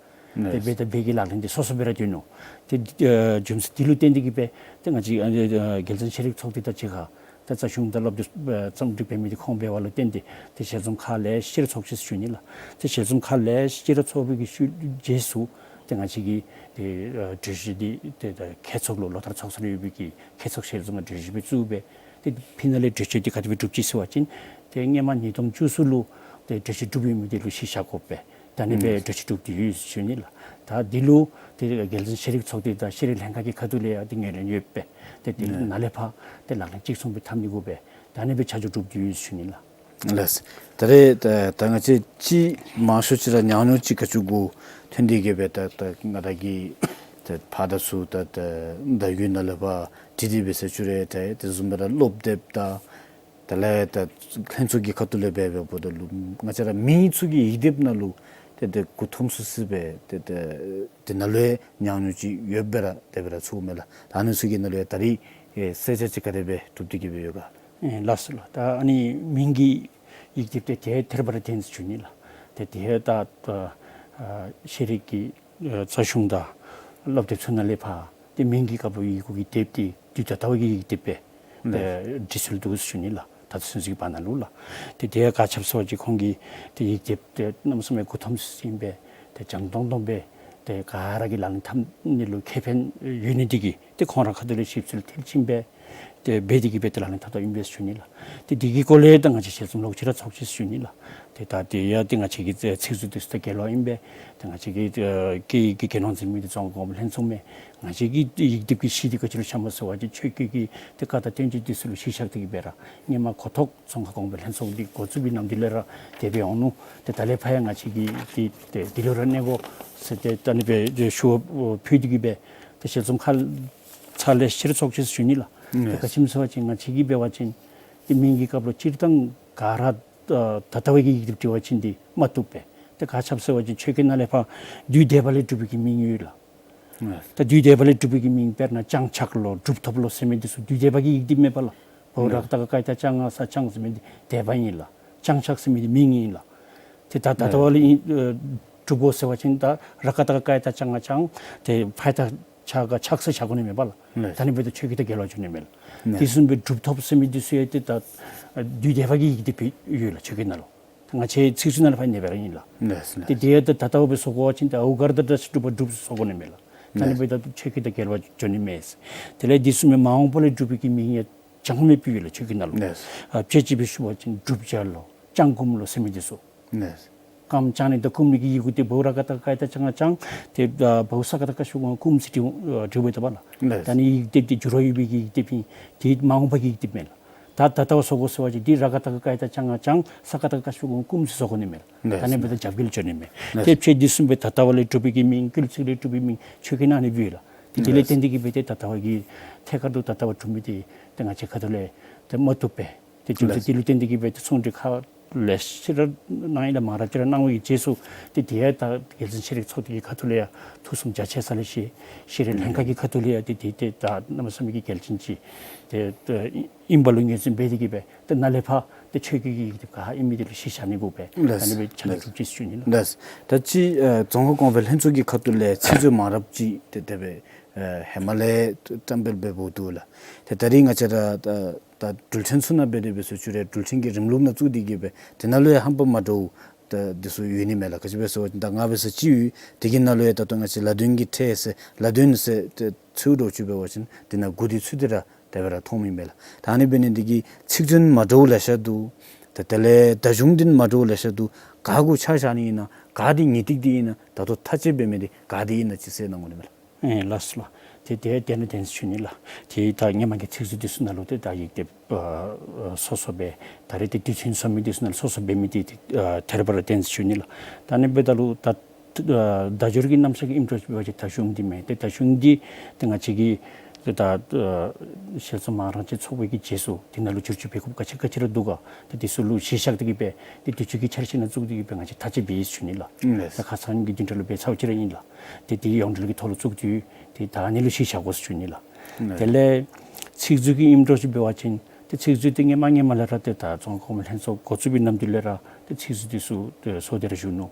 ཏེ་ལགས། བེད་དང་བེད་ཀྱི་ལག་ལེན་འདི་སོ་སོ་སྦེ་ར་སྡོད་ནུག། ཏེ་ཨ་རྒྱུ་མཚན་འདི་ལུ་བརྟེན་ཏེ་གི་སྦེ་ཏེ་ང་བཅས་ཨ་ཨ་རྒྱལ་བཙུན་ཤེས་རིག་ཚོགས་སྡེ་དང་གཅིག་ཁར་ད་རྩ་གཞུང་དང་སློབ་སྡེ་ཨ་རྩོམ་སྒྲིག་འབད་མི་འདི་ཁོང་འབད་བ་ལུ་བརྟེན་ཏེ་ཏེ་ཞལ་འཛོམས་ཁག་ལེ་ཤ་ཅིག་ར་ཚོགས་ཅི་ཟེར་ཞུ་ནི་ལགས། ཏེ་ཞལ་འཛོམས་ཁག་ལེ་ཤ་ཅིག་ར་ཚོགས་པའི་གི་ཤུལ་རྗེས་སུ་ཏེ་ང་བཅས་ཀྱིས་ཏེ་ཨ་གྲོས་གཞི་འདི་ཏེ་ད་ཁྱད་ཚོགས་ལུ་ལོ་ལྟར་ཚོགས་སར་ཡོད་པའི་གི་ཁྱད་ཚོགས་ཞལ་འཛོམས་ཀྱི་གྲོས་གཞི་སྦེ་བཙུགས་སྦེ་ཏེ་ཕི་ནཱ་ལས་གྲོས་ཆོད་འདི་ག་དེ་སྦེ་གྲུབ་ཅི་ཟེར་བ་ཅིན་ཏེ་སྔོན་མ་ཉིས་སྟོང་བཅུ་གསུམ་ལུ་ཏེ་གྲོས་ཆོད་གྲུབ་ཡོད་མི་འདི་ལུ་གཞི་བཞག་དགོ་པས། ད་ཨ་ནི་སྦེ་ཨུམ་གྲོས་ཆོད་གྲུབ་སྟེ་ཡོད་ཟེར་ཞུ་ནི་ལགས། ད་འདི་ལུ་ཏེ་རྒྱལ་བཙུན་ཤེས་རིག་ཚོགས་སྡེ་དང་ཤེས་རིག་ལྷན་ཁག་གི་ཁ་ཐུག་ལས་ཡང་ཏེ་ངོས་ལེན་ཡོད་པས། ཏེ་འདི་ལུ་ཨུམ་ནཱ་ལས་ཕར་ཏེ་ལག་ལེན་གཅིག་མཚུངས་སྦེ་འཐབ་ནི་དགོ་པས། ད་ཨ་ནི་སྦེ་ཆ་འཇོག་གྲུབ་སྟེ་ཡོད་ཟེར་ཞུ་ནི་ལགས། ལགས། ད་རེས་ད་ད་ང་བཅས་ཅིག་མང་ཤོས་ཅིག་ར་ཉང་ཉུང་ཅིག་ཁ་ཚུར་འགོ་ཐོན་ཏེ་གི་སྦེ་ད་ད་ང་བཅས་ཀྱི་ད་ཕར་དང་ཚུར་ད་ད་ད་ཡུལ་ནང་ལས་ཕར་འཁྲིད་དེ་སྦེ་ཟེར་ཞུ་རུང་ད་དེ་བཟུམ་སྦེ་ར་སློབ་དེབ་དང་དེ་ལས་ད་ལྷན་ཚོགས་ཀྱི་ཁ་ཐུག་ལས་འབད་འབདཝ་ད་ལུ་ང་བཅས་ར་མིང་ཚུ་གི་ཡིག་དེབ་ནང་ལུ་ཏེ་ཏེ་མགུ་འཐོམས་སུ་སི་སྦེ་ཏེ་ཏེ་དེ་ནང་ལུ་ཡང་ཉང་ཉུང་ཅིག་ཡོདཔ་སྦེ་ར་དེ་སྦེ་ར་ཚོརཝ་མས་ལགས། ད་ཨ་ནི་ཚུ་གི་ནང་ལུ་ཡང་ད་རེས་ཨེ་གསལ་ཆ་ཅིག་ག་དེ་སྦེ་གྲུབ་སྟེ་གི་སྦེ་ཡོད་ག། ཨེ་ལགས་སོ་ལགས། ད་ཨ་ནི་མིང་གི་ཡིག་དེབ་འདི་ཏེ་ཐད་རི་བ་རི་བརྟེན་ཟེར་ཞུ་ནི་ལགས། ཏེ་དེ་ད་ཨ་ཤེས་རིག་གི་ཨ་རྩ་གཞུང་དང་སློབ་དེབ་ཚུ་ནང་ལས་ཕར་ཏེ་མིང་གི་སྐབས་ལུ་ཡི་གུ་གི་དེབ་འདི་དུས་ད་ལྟ་བ་གི་ཡིག་དེབ་སྦེ་ཏེ་ལགས། འབྲི་སྲོལ་འདུག་ཟེར་ཞུ་ནི་ལགས། ད་ཚུན་ཚོད་ཀྱི་བར་ན་ལུ་ལགས། ཏེ་དེ་ག་ཅི་སྦེ་ཟེར་བ་ཅིན་ཁོང་གིས་ཏེ་ཡིག་དེབ་འདི་གནམ་མེད་ས་མེད་མགུ་འཐོམས་སུ་སི་ཨིན་པས། ཏེ་རྒྱང་མཐོང་མཐོང་སྦེ་ཏེ་ག་ར་གིས་ལག་ལེན་འཐབ་ནི་ལུ་ཁེ་ཕན་ཡོད་ནི་འདི་གིས་ཏེ་ཁོང་རའི་ཁ་ཐུག་ལས་ཞིབ་འཚོལ་མཐིལ་ཕྱིན་སྦེ་ཏེ་འབད་དེ་གི་སྦེ་ཏེ་ལག་ལེན་འཐབ་དོ་ཨིན་པས་ཟེར་ཞུ་ནི་ལགས། ཏེ་འདི་གི་སྐོར་ལས་ད་ང་བཅས་ཞལ་འཛོམས་ལོག་ཅི་ར་ཚོགས་ཅི་ཟེར་ཞུ་ནི་ལགས། ཏེ་ད་དེ་ཡང་ཏེ་ང་བཅས་ཀྱི་ཚིག་མཛོད་འདི་ཚུ་དང་འགལ་བ་ཨིན་པས། ཏེ་ང་བཅས་ཀྱི་ཨེ་གི་གི་གུ་ཡངས་འཛིན་མི་འདི་རྫོང་ཁ་གོང་འཕེལ་ལྷན་ཚོགས་མས། ང་བཅས་ཀྱིས་ཡིག་དེབ་ཀྱི་གཞི་འདི་ག་ཅི་ལུ་བཞགཔ་སྨོ་ཟེར་བ་ཅིན་ཆོས་བརྒྱུད་ཀྱི་ཏེ་བཀའ་དང་བསྟན་བཅོས་འདི་ཚུ་ལུ་གཞི་བཞག་སྟེ་གི་སྦེ་ར་སྔོན་མ་གོ་ཐོག་རྫོང་ཁ་གོང་འཕེལ་ལྷན་ཚོགས་འདི་འགོ་བཙུགས་པའི་ནམ་དུས་ལས་ར་དེ་སྦེ་འོང་ནུག། ཏེ་ད་ལས་ཕར་ཡང་ང་བཅས་ཀྱིས་འདི་ཏེ་འདི་ལུ་ར་གནས་སྒོ་ཟེར་ཏེ་ད་ཨ་ནི་སྦེ་ཞུ་བ་ཕུལ་ཏེ་གི་སྦེ་ཏེ་ཞལ་འཛོམས་ཁག་ཚར་ལེ་ཤ་ར་ཚོགས་ཅི་ཟེར་ཞུ་ནི་ལགས། ཏེ་ག་ཅི་སྨོ་ཟེར་བ་ཅིན་ང་བཅས་ཀྱིས་འབད་བ་ཅིན་ཏེ་མིང་གི་སྐབས་ལུ་སྤྱིར་བཏང་ག་ར་ད་ད་ལྟ་བའི་གི་ཡིག་དེབ་འབྲི་བ་ཅིན་འདི་མ་བཏུབ་པས། ཏེ་ག་ཅི་སྦེ་ཟེར་བ་ཅིན་ཆོས་སྐད་ནང་ལས་ཕར་དུས་འདས་པ་ལས་གྲུབ་པའི་གི་མིང་ཡོད་ལགས། ད་དུས་འདས་པ་ལས་གྲུབ་པའི་གི་མིང་དཔེར་ན་ལྕང་ཕྱག་ལོ་གྲུབ་ཐོབ་ལོ་ཟེར་མི་འདི་ཚུ་དུས་འདས་པ་གི་ཡིག་དེབ་མེན་པ་ལགས། བའོ་ར་ཀ་ཏ་ག་ཀ་ཡ་ཏ་ལྕ་ང་ས་ལྕང་ཟེར་མི་འདི་འདས་པ་ཨིན་ལགས། ལྕང་ཕྱག་ཟེར་མི་འདི་མིང་ཨིན་ལགས། ཏེ་ད་ད་ལྟ་བ་ལས་ཨིན་ཨེ་གྲུབ་དགོ་ཟེར་བ་ཅིན་ད་ར་ཀ་ཏ་ག་ཀ་ཡ་ཏ་ལྕ་ང་ལྕང་ཏེ་ཕ་ཡ་ཏ་ཕྱ་ག་ཕྱག་ཟེར་བཞག་དགོ་ནི་མས་པ་ལགས། ད་ཨ་ནི་འབདཝ་ད་ཆོས་སྐད་དང་འགལ་བ་འགྱོ་ནི་མས་ལགས། དེ་བཟུམ་སྦེ་གྲུབ་ཐོབ་ཟེར་མི་འདི་ཚུ་ཡང་ཏེ་ད་དུས་འདས་པ་གི་ཡིག་དེབ་ཡོད་ལགས་ཆོས་སྐད་ནང་ལུ། ང་བཅས་ཚིག་མཛོད་ནང་ལུ་ཕར་ཨ་ནི་སྦེ་ར་ཨིན་ལགས། ཏེ་དེ་ཡང་ད་ད་ལྟ་བ་སྦེ་བཟོ་དགོ་པ་ཅིན་ཏེ་ཨའུ་ག་ར་དང་འདྲ་ཞིང་གྲུབ་པ་གྲུབ་ཟེར་བཟོ་དགོ་ནི་མས་ལགས། ད་ཨ་ནི་འབདཝ་ད་ཆོས་སྐད་དང་འགལ་བ་འགྱོ་ནི་མས། དེ་ལས་དེ་བཟུམ་སྦེ་མ་འོངས་པ་ལས་གྲུབ་པའི་གི་མིང་ཡང་ཅང་མེད་པའི་ཡོད་ལགས་ཆོས་སྐད་ནང་ལུ། ཨ་དཔེ་ཅིག་སྦེ་ཞུ་བ་ཅིན་གྲུབ་རྒྱལ་ལོ་ལྕང་སྐུམ་ལོ་ཟེར་མི་འདི་ཚུ། ཀམ་ལྕང་ནི་དང་སྐུམ་ནི་གི་ཡི་གུ་འདི་བའོ་ར་ཀ་ཏ་ག་ཀ་ཡ་ཏ་ལྕ་ང་ལྕང་ཏེ་ཨ་བའོ་ས་ཀ་ཏ་ཀ་ཤུ་ཀུ་ང་སྐུམ་ཟེར་འབྲི་འབྲི་འབདཝ་ད་པ་ལགས། ད་ཨ་ནི་ཡིག་དེབ་འདི་འགྱུར་བ་ཡོད་པའི་གི་ཡིག་དེབ་ཨིན། ཏེ་མ་འོངས་པ་གི་ཡིག་དེབ་མས་ལགས། ད་ད་ལྟ་བ་བཟོ་དགོ་ཟེར་བ་ཅིན་འདི་ར་ཀ་ཏ་ག་ཀ་ཡ་ཏ་ལྕ་ང་ལྕང་ས་ཀ་ཏ་ཀ་ཤུ་ཀུ་ང་སྐུམ་ཟེར་བཟོ་དགོ་ནི་མས་ལགས། ད་ཨ་ནི་འབདཝ་ད་རྒྱབ་འགལ་འགྱོ་ནི་མས། ཏེ་དཔེ་དེ་བཟུམ་སྦེ་ད་ལྟ་བ་ལས་གྲུབ་པའི་གི་མིང་སྐུལ་ཚིག་ལས་གྲུབ་པའི་མིང་ཆོས་སྐད་ནང་ཨ་ནི་སྦེ་ཡོད་ལགས། ཏེ་དེ་ལས་བརྟེན་ཏེ་གིས་སྦེ་ཏེ་ད་ལྟོ་གི་ཐད་ཀར་དུ་ད་ལྟོ་གྲུབ་མི་འདི་ཏེ་ང་བཅས་ཁ་ཐུག་ལས་ཏེ་མ་བཏུབ་པས། ཏེ་རྒྱུ་མཚན་དེ་ལུ་བརྟེན་ཏེ་གིས་སྦེ་ཏེ་ཚོགས་འདུ་ཁག་ལེ་ཤ་ར་གནང་ཡི་ལགས། མང་རབས་ཅིག་ར་གནང་བའི་རྗེས་སུ་ཏེ་དེ་ཡང་ད་རྒྱལ་བཙུན་ཤེས་རིག་ཚོགས་སྡེ་གི་ཁ་ཐུག་ལས་ཡང་ཐུགས་སུ་བཅད་ཆེ་ས་ལེ་ཤ་ཤེས་རིག་ལྷན་ཁག་གི་ཁ་ཐུག་ལས་ཡང་ཏེ་དེ་ཏེ་ད་གནམ་མེད་ས་མེད་ཀྱི་གལ་ཆེན་ཅིག་ཏེ་ཨིན་པ་ལུ་ངོས་འཛིན་འབད་དེ་གིས་སྦེ་ཏེ་ནཱ་ལས་ཕར་ཏེ་ཆོས་བརྒྱུད་ཀྱི་ཡིག་དེབ་ག་ཨིན་མི་དེ་ལུ་གཞི་བཞག་ནི་དགོ་པས། ལགས། ད་ནི་སྦེ་ཕྱག་ལཱ་སྒྲུབ་ཅི་ཟེར་ཞུ་ནི་ལགས། ལགས། ད་ཅི་ཨ་རྫོང་ཁ་གོང་འཕེལ་ལྷན་ཚོགས་ཀྱི་ཁ་ཐུག་ལས་ཚིག་མཛོད་མང་རབས་ཅིག་ཏེ་དེ་སྦེ་ཨ་ཧེ་མ་ལས་བཀྲམ་སྤེལ་འབད་འབདཝ་འདུག་ལགས། ཏེ་ད་རིས་ང་བཅས་ར་ད་ད་འགྲུལ་འཕྲིན་ཚུ་ནང་འབད་དེ་འབད་ཟེར་ཞུ་རུང་འགྲུལ་འཕྲིན་གྱི་རིམ་ལུགས་ནང་བཙུགས་ཏེ་གིས་སྦེ་དེ་ནང་ལུ་ཡང་རྣམ་པ་མ་འདྲཝ་ད་འདི་ཚུ་ཡོད་ནི་མས་ལགས། ག་ཅི་སྦེ་ཟེར་བ་ཅིན་ད་ང་འབད་ས་ཅིག་ཡོད། དེ་གི་ནང་ལུ་ཡང་ད་ལྟོ་ང་བཅས་ལ་དོན་གྱི་ཕྲད་ཟེར་ལ་དོན་ཟེར་ཏེ་ཚུ་འདྲཝ་ཅིག་འབད་བ་ཅིན་དེ་ནང་དགུ་དེ་ཚུ་དེ་ར་དེ་སྦེ་ར་མཐོངམ་ཨིན་པས་ལགས། ད་ཨ་ནི་འབད་ནི་འདི་གིས་ཚིག་དོན་མ་འདྲཝ་ལེ་ཤ་འདུག། ད་དེ་ལས་བརྡ་གཞུང་འདི་མ་འདྲཝ་ལེ་ཤ་འདུག། ག་གུ་ཆ་བཞག་ནི་ཨིན་ན་ག་འདི་ངེས་ཏིག་འདི་ཨིན་ན་ད་ལྟོ་མཐའ་དཔྱད་འབད་མི་འདི་ག་འདི་ཨིན་ན་ཅིག་གསལ་གནང་དགོ་ནི་མས་ལགས། ཨེ་ལགས་སོ་ལགས། ཏེ་དེ་དེ་ནི་བདེན་ཟེར་ཞུ་ནི་ལགས། ཏེ་ད་སྔོན་མ་གི་ཚིག་མཛོད་འདི་ཚུ་ནང་ལུ་ཏེ་ད་ཡིག་དེབ་ཨ་ཨ་སོ་སོ་སྦེ་ད་རེས་ཏེ་དུས་ཚོད་སོར་མི་འདི་ཚུ་ནང་ལུ་སོ་སོ་འབད་མི་འདི་ཏེ་ཨ་ཐད་རི་བ་རི་བདེན་ཟེར་ཞུ་ནི་ལགས། ད་ཨ་ནི་འབདཝ་ད་ལུ་ད་ཨ་བརྡ་སྦྱོར་གྱི་རྣམ་གཞག་གི་ཨིནམ་འདྲཝ་ཅིག་འབད་བ་ཅིན་བརྡ་གཞུང་འདི་མས། ཏེ་བརྡ་གཞུང་འདི་ཏེ་ང་བཅས་ཀྱིས་ཏེ་ད་ཨ་ཞལ་འཛོམས་མང་རབས་ཅིག་ཚོགས་པའི་གི་རྗེས་སུ་དེ་ནང་ལུ་བསྒྱུར་བཅོས་འབད་དགོཔ་ག་ཅི་ག་ཅི་ར་འདུག་ག། ཏེ་དེ་ཚུ་ལུ་གཞི་བཞག་སྟེ་གིས་སྦེ་ཏེ་དུས་ཚོད་ཀྱི་འཆར་གཞི་ནང་བཙུགས་ཏེ་གིས་སྦེ་ང་བཅས་མཐའ་དཔྱད་འབད་ཡི་ཟེར་ཞུ་ནི་ལགས། ཨིན་ལགས། ད་ཁ་སང་གི་བདུན་ཕྲག་ལུ་འབད་ཚརཝ་ཅིག་ར་ཨིན་ལགས། ཏེ་དེ་ཡོངས་འབྲེལ་གྱི་ཐོག་ལུ་བཙུགས་ཏེ་ཏེ་ད་ཨ་ནི་ལུ་གཞི་བཞག་དགོ་ཟེར་ཞུ་ནི་ལགས། ཨིན་ལགས། དེ་ལས་ཚིག་མཛོད་ཀྱི་ཨིནམ་འདྲཝ་ཅིག་འབད་བ་ཅིན་ཏེ་ཚིག་མཛོད་འདི་སྔོན་མ་སྔོན་མ་ལས་ར་ཏེ་ད་རྫོང་ཁ་གོང་མའི་ལྷན་ཚོགས་འགོ་བཙུགས་པའི་ནམ་དུས་ལས་ར་ཏེ་ཚིག་མཛོད་འདི་ཚུ་ཏེ་བཟོ་སྟེ་ར་བཞུགས་ནུག།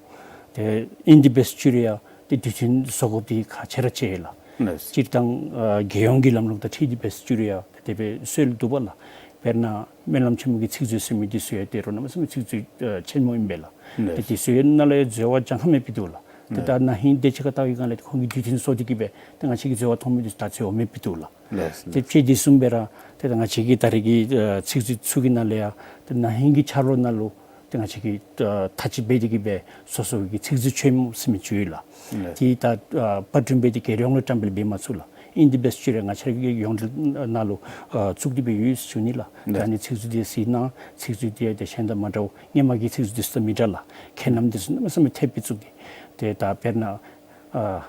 ཏེ་ཨིན་ཏེ་འབད་ཟེར་ཞུ་རུང་ཡང་ཏེ་དུས་ཚོད་བཟོ་དགོཔ་འདི་ཁག་ཆེ་ར་ཆེ་ལགས། ལགས། སྤྱིར་བཏང་ཨ་རྒྱལ་ཡོངས་ཀྱི་ལམ་ལུགས་དང་འཁྲིལ་ཏེ་འབད་ཟེར་ཞུ་རུང་ཡང་ཏེ་དེ་སྦེ་སྲོལ་འདུག་པ་ལགས། དཔེར་ན་སྨོན་ལམ་ཆེན་མོ་གི་ཚིག་མཛོད་ཟེར་མི་འདི་ཚུ་ཡང་ཏེ་རོགས་གནམ་མེད་ས་མེད་ཚིག་མཛོད་ཨ་ཆེན་མོ་ཨིན་པས་ལགས། ལགས། ཏེ་དེ་ཚུ་ཡང་ནང་ལུ་ཡང་འཛོལ་བ་གྱངས་ཁ་མེདཔ་སྦེ་འདུག་ལགས། ཏེ་ད་ལགས། ན་ཧིང་དེ་ཅིག་ཁར་བལྟ་བའི་སྒང་ལས་ཏེ་ཁོང་གིས་དུས་མཐུན་བཟོ་སྟེ་གིས་སྦེ་ཏེ་ང་བཅས་ཀྱིས་འཛོལ་བ་མཐོང་མི་འདི་ད་འཛོལ་བ་མེདཔ་སྦེ་འདུག་ལགས། ལགས། ཏེ་དཔྱེ་འདི་བཟུམ་སྦེ་ར་ཏེ་ད་ང་བཅས་ཀྱི་ད་རེས་ཀྱི་ཨ་ཚིག་མཛོད་ཚུ་གི་ནང་ལས་ཡང་ཏེ་ན་ཧིང་གི་འཆར་ལོ་ནང་ལུ་ཏེ་ང་བཅས་ཀྱིས་ཨ་མཐའ་དཔྱད་འབད་དེ་གིས་སྦེ་སོ་སོ་གི་ཚིག་མཛོད་ཆེན་མོ་ཟེར་མི་ཅིག་ཡོད་ལགས། ལགས། ཏེ་ད་ཨ་པར་སྐྲུན་འབད་དེ་རྒྱལ་ཡོངས་ལུ་བཀྲམ་སྤེལ་འབད་མ་ཚུགས་ལགས། ཨིན་ཏེ་འབད་ཟེར་ཞུ་རུང་ང་བཅས་ཀྱི་ཡོངས་འབྲེལ་ནང་ལུ་ཨ་བཙུགས་ཏེ་སྦེ་ཡོད་ཟེར་ཞུ་ནི་ལགས། ལགས། ད་ཨ་ནི་ཚིག་མཛོད་འདི་ཟེར་ན་ཚིག་མཛོད་འདི་ཡང་ཏེ་གཞན་དང་མ་འདྲཝ། སྔོན་མ་གི་ཚིག་མཛོད་འདི་ཚུ་དང་མི་འདྲ་ལགས། ཁྱད་རྣམ་འདི་ཚུ་གནམ་མེད་ས་མེད་ཐེབས་སྦེ་བཙུགས་ཏེ། ཏེ་ད་དཔེར་ན་ཨ་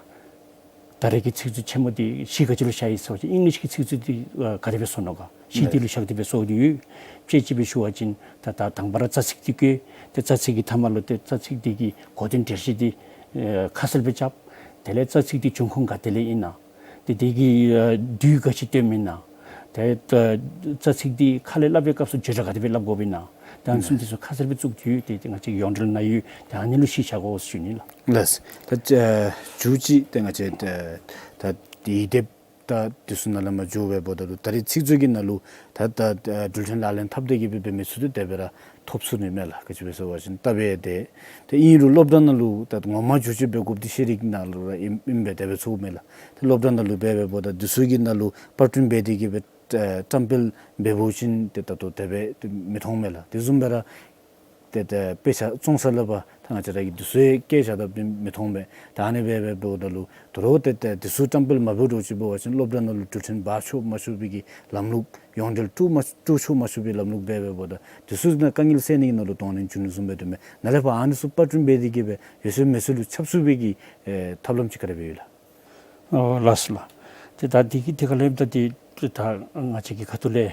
ད་རེས་ཀྱི་ཚིག་མཛོད་ཆེན་མོ་འདི་གཞི་ག་ཅི་ལུ་བཞག་ཡི་ཟེར་བ་ཅིན་ཨིང་ལིཤ་གི་ཚིག་མཛོད་འདི་ཨ་ག་དེ་སྦེ་བཟོ་ནུག་ག། གཞི་འདི་ལུ་བཞག་སྟེ་སྦེ་བཟོ་སྟེ་ཡོད། དཔྱེ་ཅིག་སྦེ་ཞུ་བ་ཅིན་ད་ད་དང་པ་ར་རྩ་ཚིག་འདི་བཀོད། ཏེ་རྩ་ཚིག་གི་མཐའ་མ་ལུ་ཏེ་རྩ་ཚིག་འདི་གི་གོ་དོན་འགྲེལ་བཤད་འདི་ཨེ་ཁ་གསལ་སྦེ་རྐྱབ། དེ་ལས་རྩ་ཚིག་འདི་འབྱུང་ཁུངས་ག་ཏེ་ལས་ཨིན་ན། ཏེ་དེ་གི་ཨ་དུས་ག་ཅི་སྟོནམ་ཨིན་ན། ཏེ་ད་རྩ་ཚིག་འདི་ཁ་ལས་སླབ་པའི་སྐབས་སུ་བརྗོད་སྒྲ་ག་དེ་སྦེ་སླབ་དགོཔ་ཨིན་ན། ད་ཨ་ནི་བཟུམ་འདི་ཚུ་ཁ་གསལ་སྦེ་བཙུགས་ཏེ་ཡོད། ཏེ་ཏེ་ང་བཅས་ཀྱི་ཡོངས་འབྲེལ་ནང་ཡོད། ཏེ་ཨ་ནི་ལུ་གཞི་བཞག་དགོ་ཟེར་ཞུ་ནི་ལགས། ལགས། ད་ཨ་མཇུག་ཅིག་ཏེ་ང་བཅས་ད་ད་ཡིག་དེབ་ད་འདི་ཚུ་ནང་ལས་མར་འགྱོ་བའི་འབདཝ་ད་ལུ་ད་རེས་ཚིག་མཛོད་ཀྱི་ནང་ལུ་ད་ད་ཨ་འགྲུལ་འཕྲིན་ལག་ལེན་འཐབ་སྟེ་གིས་སྦེ་འབད་མི་ཚུ་ཏེ་དེ་སྦེ་ར་ཐོབ་ཚུགས་ནི་མས་ལགས། ག་ཅི་སྦེ་ཟེར་བ་ཅིན་སྟབས་ཡང་བདེ། ཏེ་ཨིན་རུང་སློབ་གྲྭ་ནང་ལུ་ད་ངོ་མ་འགྱོ་བཅུག་འབད་དགོཔ་འདི་ཤེས་རིག་ནང་ལུ་ར་ཨིན་ཨིན་པས། དེ་སྦེ་ཚུགས་མས་ལགས། ཏེ་སློབ་གྲྭ་ནང་ལུ་འབད་བའི་འབདཝ་ད་འདི་ཚུ་གི་ནང་ལུ་པར་སྐྲུན་འབད་དེ་གིས་སྦེ་ཨེ་བཀྲམ་སྤེལ་འབད་བ་ཅིན་ཏེ་ད་ལྟོ་དེ་སྦེ་ཏེ་མི་མཐོང་མས་ལགས། དེ་བཟུམ་སྦེ་ར་ཏེ་ཏེ་དཔེ་ཆ་བཙོང་ས་ལུ་འབད་ད་ང་བཅས་ར་གིས་འདི་ཚུ་ཡང་བཀལ་བཞག་དཔ་འདི་མི་མཐོང་མས། ད་ཨ་ནི་སྦེ་འབད་འབདཝ་ད་ལུ་དོ་རུང་ཏེ་ཏེ་འདི་ཚུ་བཀྲམ་སྤེལ་མ་འབད་འདྲཝ་ཅིག་འབད་བ་ཅིན་སློབ་གྲྭ་ནང་ལུ་འགྲུལ་འཕྲིན་འབག་ཆོག་མ་ཆོག་པའི་གི་ལམ་ལུགས་ཡོངས་འབྲེལ་བཙུགས་མ་བཙུགས་ཆོག་མ་ཆོག་པའི་ལམ་ལུགས་འབད་འབདཝ་ད་འདི་ཚུ་ནང་དཀའ་ངལ་སེལ་ནི་གི་ནང་ལུ་གདོང་ལེན་འབྱུང་ནི་བཟུམ་སྦེ་འདུག་མས། ནཱ་ལས་ཕར་ཨ་ནི་ཚུ་པར་སྐྲུན་འབད་དེ་གིས་སྦེ་ཡོད་ཚད་མེད་ཚད་ལུ་ཁྱབ་ཚུགས་པའི་གི་ཨེ་ཐབས་ལམ་ཅིག་ག་དེ་སྦེ་ཡོད་ལགས། ཨོ་ལགས་སོ་ལགས། ཏེ་ད་འདི་གི་ཐད་ཁར་ལས་ད་ཏེ་ཏེ་ད་ང་བཅས་ཀྱི་ཁ་ཐུག་ལས་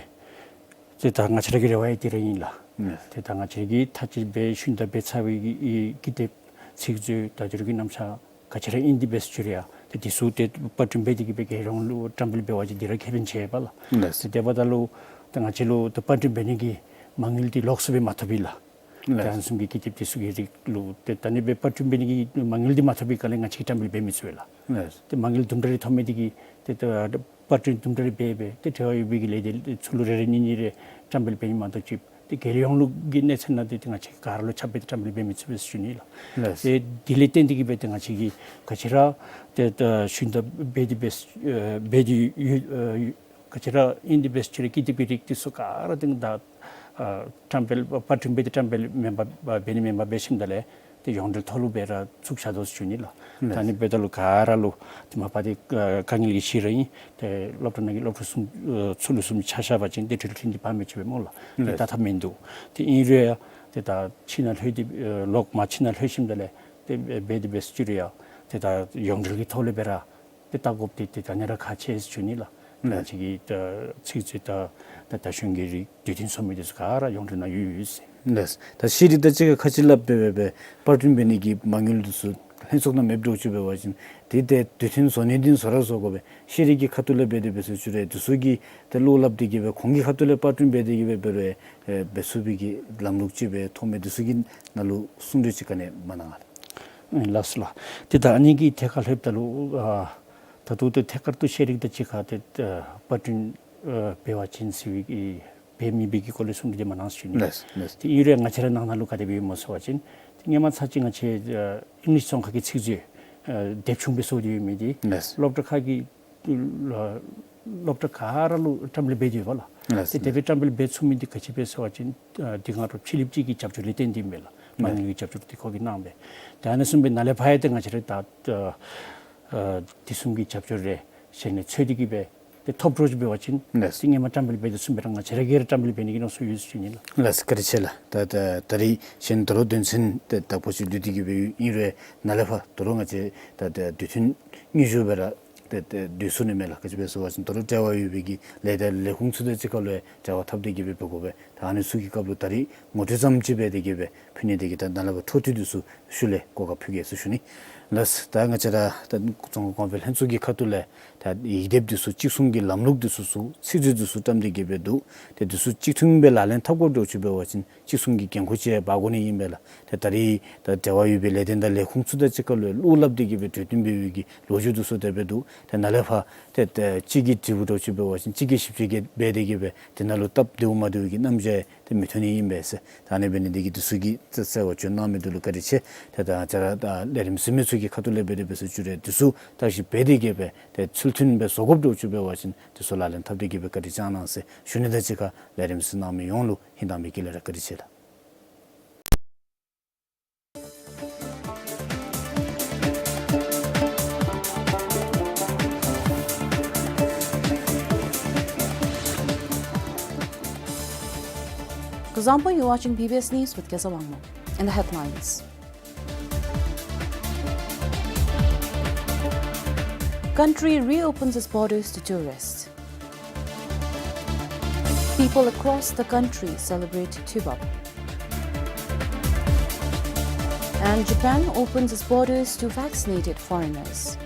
ཏེ་ད་ང་བཅས་ར་གི་རེ་བ་ཡང་དེ་ར་ཨིན་ལགས། ཨེ་ཏེ་ད་ང་བཅས་ཀྱིས་མཐའ་དཔྱད་འབད་ཞུན་དག་འབད་ཚར་བའི་གི་ཨེ་ཀི་དེབ་ཚིག་མཛོད་བརྡ་སྦྱོར་གྱི་རྣམ་གཞག་ག་ཅི་ར་ཨིན་ཏེ་འབད་ཟེར་ཞུ་རུང་ཡང་ཏེ་འདི་ཚུ་ཏེ་པར་སྐྲུན་འབད་དེ་གིས་སྦེ་རྒྱལ་ཡོངས་ལུ་བཀྲམ་སྤེལ་འབད་བ་ཅིན་འདི་ར་ཁེ་ཕན་ཆེ་བས་ལགས། ལགས། ཏེ་དེ་འབདཝ་ད་ལུ་ཏེ་ང་བཅས་ལུ་ཏེ་པར་སྐྲུན་འབད་ནི་གི་མ་དངུལ་འདི་ལོགས་སུ་སྦེ་མ་ཐོབ་པས་ལགས། ལགས། ཏེ་ཨ་ནི་བཟུམ་གྱི་ཀི་དེབ་འདི་ཚུ་གི་རིགས་ལུ་ཏེ་ད་ཨ་ནི་སྦེ་པར་སྐྲུན་འབད་ནི་གི་མ་དངུལ་འདི་མ་ཐོབ་པའི་སྒང་ལས་ང་བཅས་ཀྱིས་བཀྲམ་སྤེལ་འབད་མི་ཚུགས་པས་ལགས། ལགས། ཏེ་མ་དངུལ་དུམ་གྲ་རེ་ཐོབ་མི་འདི་གིས་ཏེ་ཏེ་པར་སྐྲུན་དུམ་གྲ་རེ་འབད་འབད་ཏེ་འབྲེལ་བ་ཡོད་པའི་གི་ལས་སྡེ་ཚུ་ལུ་རེ་རེ་གཉིས་གཉིས་རེ་བཀྲམ་སྤེལ་འབད་ནི་མ་གཏོགས་ཅིག་ཏེ་རྒྱལ་ཡོངས་ལུ་གི་གནས་ཚད་ནང་ཏེ་ཏེ་ང་བཅས་ག་ར་ལུ་ཁྱབ་སྦེ་ཏེ་བཀྲམ་སྤེལ་འབད་མི་ཚུགས་པས་ཟེར་ཞུ་ནི་ལགས། ལགས། ཏེ་དེ་ལས་བརྟེན་ཏེ་གིས་སྦེ་ཏེ་ང་བཅས་ཀྱིས་ག་ཅི་ར་ཏེ་ཏེ་ཞུན་དག་འབད་དེ་འབད་ཨེ་འབད་དེ་ཡོད་ཨེ་ག་ཅི་ར་ཨིན་ཏེ་འབད་ཟེར་ཞུ་རུང་ཀི་དེབ་ཀྱི་རིགས་འདི་ཚུ་ག་ར་ཏེ་ད་ཨ་བཀྲམ་སྤེལ་པར་སྐྲུན་འབད་དེ་བཀྲམ་སྤེལ་མེན་པར་འབད་ནི་མེན་པར་འབད་ཞིནམ་ད་ལས་ཏེ་ཡོངས་འབྲེལ་ཐོག་ལུ་སྦེ་ར་བཙུགས་བཞག་དོ་ཟེར་ཞུ་ནི་ལགས། ལགས། ད་ཨ་ནི་འབདཝ་ད་ལུ་ག་ར་ལུ་ཏེ་མ་པ་འདི་ཨ་དཀའ་ངལ་གྱི་གཞི་ར་ཨིན། ཏེ་སློབ་གྲྭ་ནང་གི་སློབ་ཕྲུག་གསུམ་ཨ་ཚུ་ལུ་གསུམ་ཆ་བཞག་པ་ཅིན་ཏེ་འགྲུལ་འཕྲིན་འདི་འབག་མི་ཚུགས་པས་སྨོ་ལགས། ཏེ་ལགས། ད་ཐབས་མིན་འདུག། ཏེ་ཨིན་རུང་ཡང་ཏེ་ད་ཕྱི་ནང་ལྷོད་དེ་ཨ་ལོག་མར་ཕྱི་ནང་ལྷོད་ཞིནམ་ད་ལས་ཏེ་འབད་དེ་འབད་ཟེར་ཞུ་རུང་ཡང་ཏེ་ད་ཡོངས་འབྲེལ་གྱི་ཐོག་ལས་སྦེ་ར་ ཏེ་བལྟ་དགོཔ་འདི་ཏེ་ད་ཨ་ནི་ར་ཁག་ཆེ་ཟེར་ཞུ་ནི་ལགས། ལགས། ང་བཅས་ཀྱི་ད་ཚིག་མཛོད་དང་ད་ད་གཞུང་གི་རིགས་འདོད་མཐུན་བཟོ་མི་འདི་ཚུ་ག་ར་ཡོངས་འབྲེལ་ནང་ཡོད་ཡོད་ཟེར། ལགས། ད་ཤེས་རིག་དང་གཅིག་ཁར་ཁ་ཅིག་སླབ་སྦེ་སྦེ་སྦེ་པར་སྐྲུན་འབད་ནི་གི་མ་དངུལ་འདི་ཚུ་ལྷན་ཚོགས་ནང་མེདཔ་འདྲཝ་ཅིག་འབད་བ་ཅིན་ཏེ་ཏེ་འདོད་མཐུན་བཟོ་ནི་འདི་བཟོ་ར་བཟོ་དགོ་པས། ཤེས་རིག་གི་ཁ་ཐུག་ལས་འབད་དེ་འབད་ཟེར་ཞུ་རུང་འདི་ཚུ་གིས་ཏེ་བློ་སླབ་སྟེ་གི་སྦེ་ཁོང་གི་ཁ་ཐུག་ལས་པར་སྐྲུན་འབད་དེ་གི་སྦེ་འབད་རུང་ཨེ་འབད་ཚུགས་པའི་གི་ལམ་ལུགས་ཅིག་སྦེ་མཐོང་མས། འདི་ཚུ་གི་ནང་ལུ་གསུང་གྲོས་ཅིག་ག་ནི་མ་གནང་ལགས། ལགས་སོ་ལགས། ཏེ་ད་ཨ་ནི་གི་ཐད་ཁར་ལྷོདཔ་ད་ལུ་ཨ་ད་ལྟོ་ཏེ་ཐད་ཀར་དུ་ཤེས་རིག་དང་གཅིག་ཁར་ཏེ་ཨ་པར་སྐྲུན་ཨ་འབད་བ་ཅིན་ཟེར་བའི་གི་འབད་མི་འབད་གི་སྐོར་ལས་གསུང་གྲོས་འདི་མ་གནང་ཟེར་ཞུ་ནི། ལགས་ལགས། ཏེ་ཨིན་རུང་ང་བཅས་ར་ནང་ན་ལུ་ག་དེ་སྦེ་ཡོདཔ་སྨོ་ཟེར་བ་ཅིན་ཏེ་སྔོན་མ་ཚར་གཅིག་ང་བཅས་ཨ་ཨིང་ལིཤ་རྫོང་ཁག་གི་ཚིག་མཛོད་ཨ་དེབ་ཆུང་སྦེ་བཟོ་སྟེ་ཡོད་མི་འདི། ལགས། སློབ་གྲྭ་ཁག་གི་ཨ་སློབ་གྲྭ་ག་ར་ལུ་བཀྲམ་སྤེལ་འབད་དེ་ཡོད་པས་ལགས། ལགས། ཏེ་དེ་སྦེ་བཀྲམ་སྤེལ་འབད་ཚུགས་མི་འདི་ག་ཅི་སྦེ་ཟེར་བ་ཅིན་ཨ་དེ་སྒང་རོགས་ཕྱི་གླིངཔ་ཅིག་གི་རྒྱབ་སྐྱོར་ལས་བརྟེན་ཏེ་ཨིན་པས་ལགས། མ་དངུལ་གྱི་རྒྱབ་སྐྱོར་འདི་ཁོ་གིས་གནང་སྦེ། ཏེ་ཨ་ནི་བཟུམ་སྦེ་ནཱ་ལས་ཕར་ཡང་ཏེ་ང་བཅས་ར་ད་ཨ་དེ་བཟུམ་གྱི་རྒྱབ་སྐྱོར་རེ་གཞན་ནས་འཚོལ་ཏེ་གི་སྦེ་ཏེ་ཐོབ་འགྱོ་ཅིག་འབད་བ་ཅིན། ལགས། ཏེ་སྔོན་མ་བཀྲམ་སྤེལ་འབད་དེ་ཚུན་སྦེ་ར་ང་བཅས་ར་གིས་ར་བཀྲམ་སྤེལ་འབད་ནི་གི་མནོ་བསམ་ཡོད་ཟེར་ཞུ་ནི་ལགས། ལགས་སོ། བཀའ་དྲིན་ཆེ་ལགས། ད་ད་ད་རིས་གཞན་ད་རུང་དོན་ཚན་ཏེ་དག་པ་ཅིག་ལུས་ཏེ་གི་སྦེ་ཨིན་རུང་ནཱ་ལས་ཕར་ད་རུང་ང་བཅས་ད་ད་དུས་མཐུན་དངོས་སུ་སྦེ་ར་ཏེ་ཏེ་སྡོད་ཚུགས་ནི་མས་ལགས། ག་ཅི་སྦེ་ཟེར་བ་ཅིན་ད་རུང་འབྲེལ་བ་ཡོད་པའི་གི་ལས་སྡེ་ལས་ཁུངས་ཚུ་དང་གཅིག་ཁར་ལུ་འབྲེལ་བ་འཐབ་སྟེ་གི་སྦེ་འབད་དགོ་པས། ད་ཨ་ནི་ཚུ་གི་སྐབས་ལུ་ད་རིས་ངོ་སྤྲོད་ཙམ་ཅིག་འབད་དེ་གི་སྦེ་ཕུལ་ནི་དེ་གིས་ད་ནཱ་ལས་ཕར་འཕྲོ་མཐུད་དེ་ཚུ་ཤུལ་ལས་གོ་སྐབས་ཕུལ་གེ་ཟེར་ཞུ་ནི། ལགས། ད་ང་བཅས་ར་ད་རྫོང་ཁ་གོང་འཕེལ་ལྷན་ཚོགས་ཀྱི་ཁ་ཐུག་ལས་ད་ཡིག་དེབ་འདི་ཚུ་གཅིག་མཚུངས་ཀྱི་ལམ་ལུགས་འདི་ཚུ་ཚུ་ཚིག་མཛོད་འདི་ཚུ་བཀྲམ་སྟེ་གི་སྦེ་འདུག། ཏེ་འདི་ཚུ་གཅིག་མཚུངས་སྦེ་ལག་ལེན་འཐབ་དགོཔ་འདྲཝ་ཅིག་འབད་བ་ཅིན་གཅིག་མཚུངས་ཀྱི་འགན་ཁུར་ཅིག་འབག་དགོ་ནི་ཨིན་པས་ལགས། ཏེ་ད་རིས་ད་འབྲེལ་བ་ཡོད་པའི་ལས་སྡེ་དང་ལས་ཁུངས་ཚུ་དང་གཅིག་ཁར་ལུ་བློ་སླབ་སྟེ་གི་སྦེ་གྲོས་བསྟུན་འབད་བའི་གི་ལོ་རྒྱུས་འདི་ཚུ་དེ་སྦེ་འདུག། ཏེ་ནཱ་ལས་ཕར་ཏེ་ཏེ་གཅིག་གིས་དྲིཝ་འདྲཝ་ཅིག་འབད་བ་ཅིན་གཅིག་གིས་ཞིབ་དཔྱད་འབད་དེ་གི་སྦེ་དེ་ནང་ལུ་སྟབས་བདེཝ་མ་བདེཝ་གི་རྣམ་གཞག་ཏེ་མི་ཐོན་ནི་ཨིན་པས་ཟེར། ད་ཨ་ནི་འབད་ནི་དེ་གིས་འདི་ཚུ་གི་ཏེ་གསལ་བ་བྱོན་གནང་མི་འདི་ལུ་བཀའ་དྲིན་ཆེ། ཏེ་ད་ང་བཅས་ར་ད་ལས་རིམ་གཟིགས་མི་ཚུ་གི་ཁ་ཐུག་ལས་འབད་དེ་འབད་ཟེར་ཞུ་རུང་འདི་ཚུ་བརྟག་ཞིབ་འབད་དེ་གི་སྦེ་ཏེ་ཚུལ་མཐུན་སྦེ་བཟོ་དགོཔ་འདྲཝ་ཅིག་འབད་བ་ཅིན་འདི་ཚུ་ལག་ལེན་འཐབ་སྟེ་གི་སྦེ་བཀའ་དྲིན་བསྐྱང་གནང་ཟེར་ཞུ་ནི་དང་གཅིག་ཁར་ལས་རིམ་གཟིགས་གནང་མི་ཡོངས་ལུ་ཧིང་དྭངས་མའི་དཀྱིལ་ལས་ར་བཀའ་དྲིན་ཆེ་ལགས། Kuzuzangpo, you're watching B B S News with Keza Wangmo. And the headlines. Country reopens its borders to tourists. People across the country celebrate Tubab. And Japan opens its borders to vaccinated foreigners.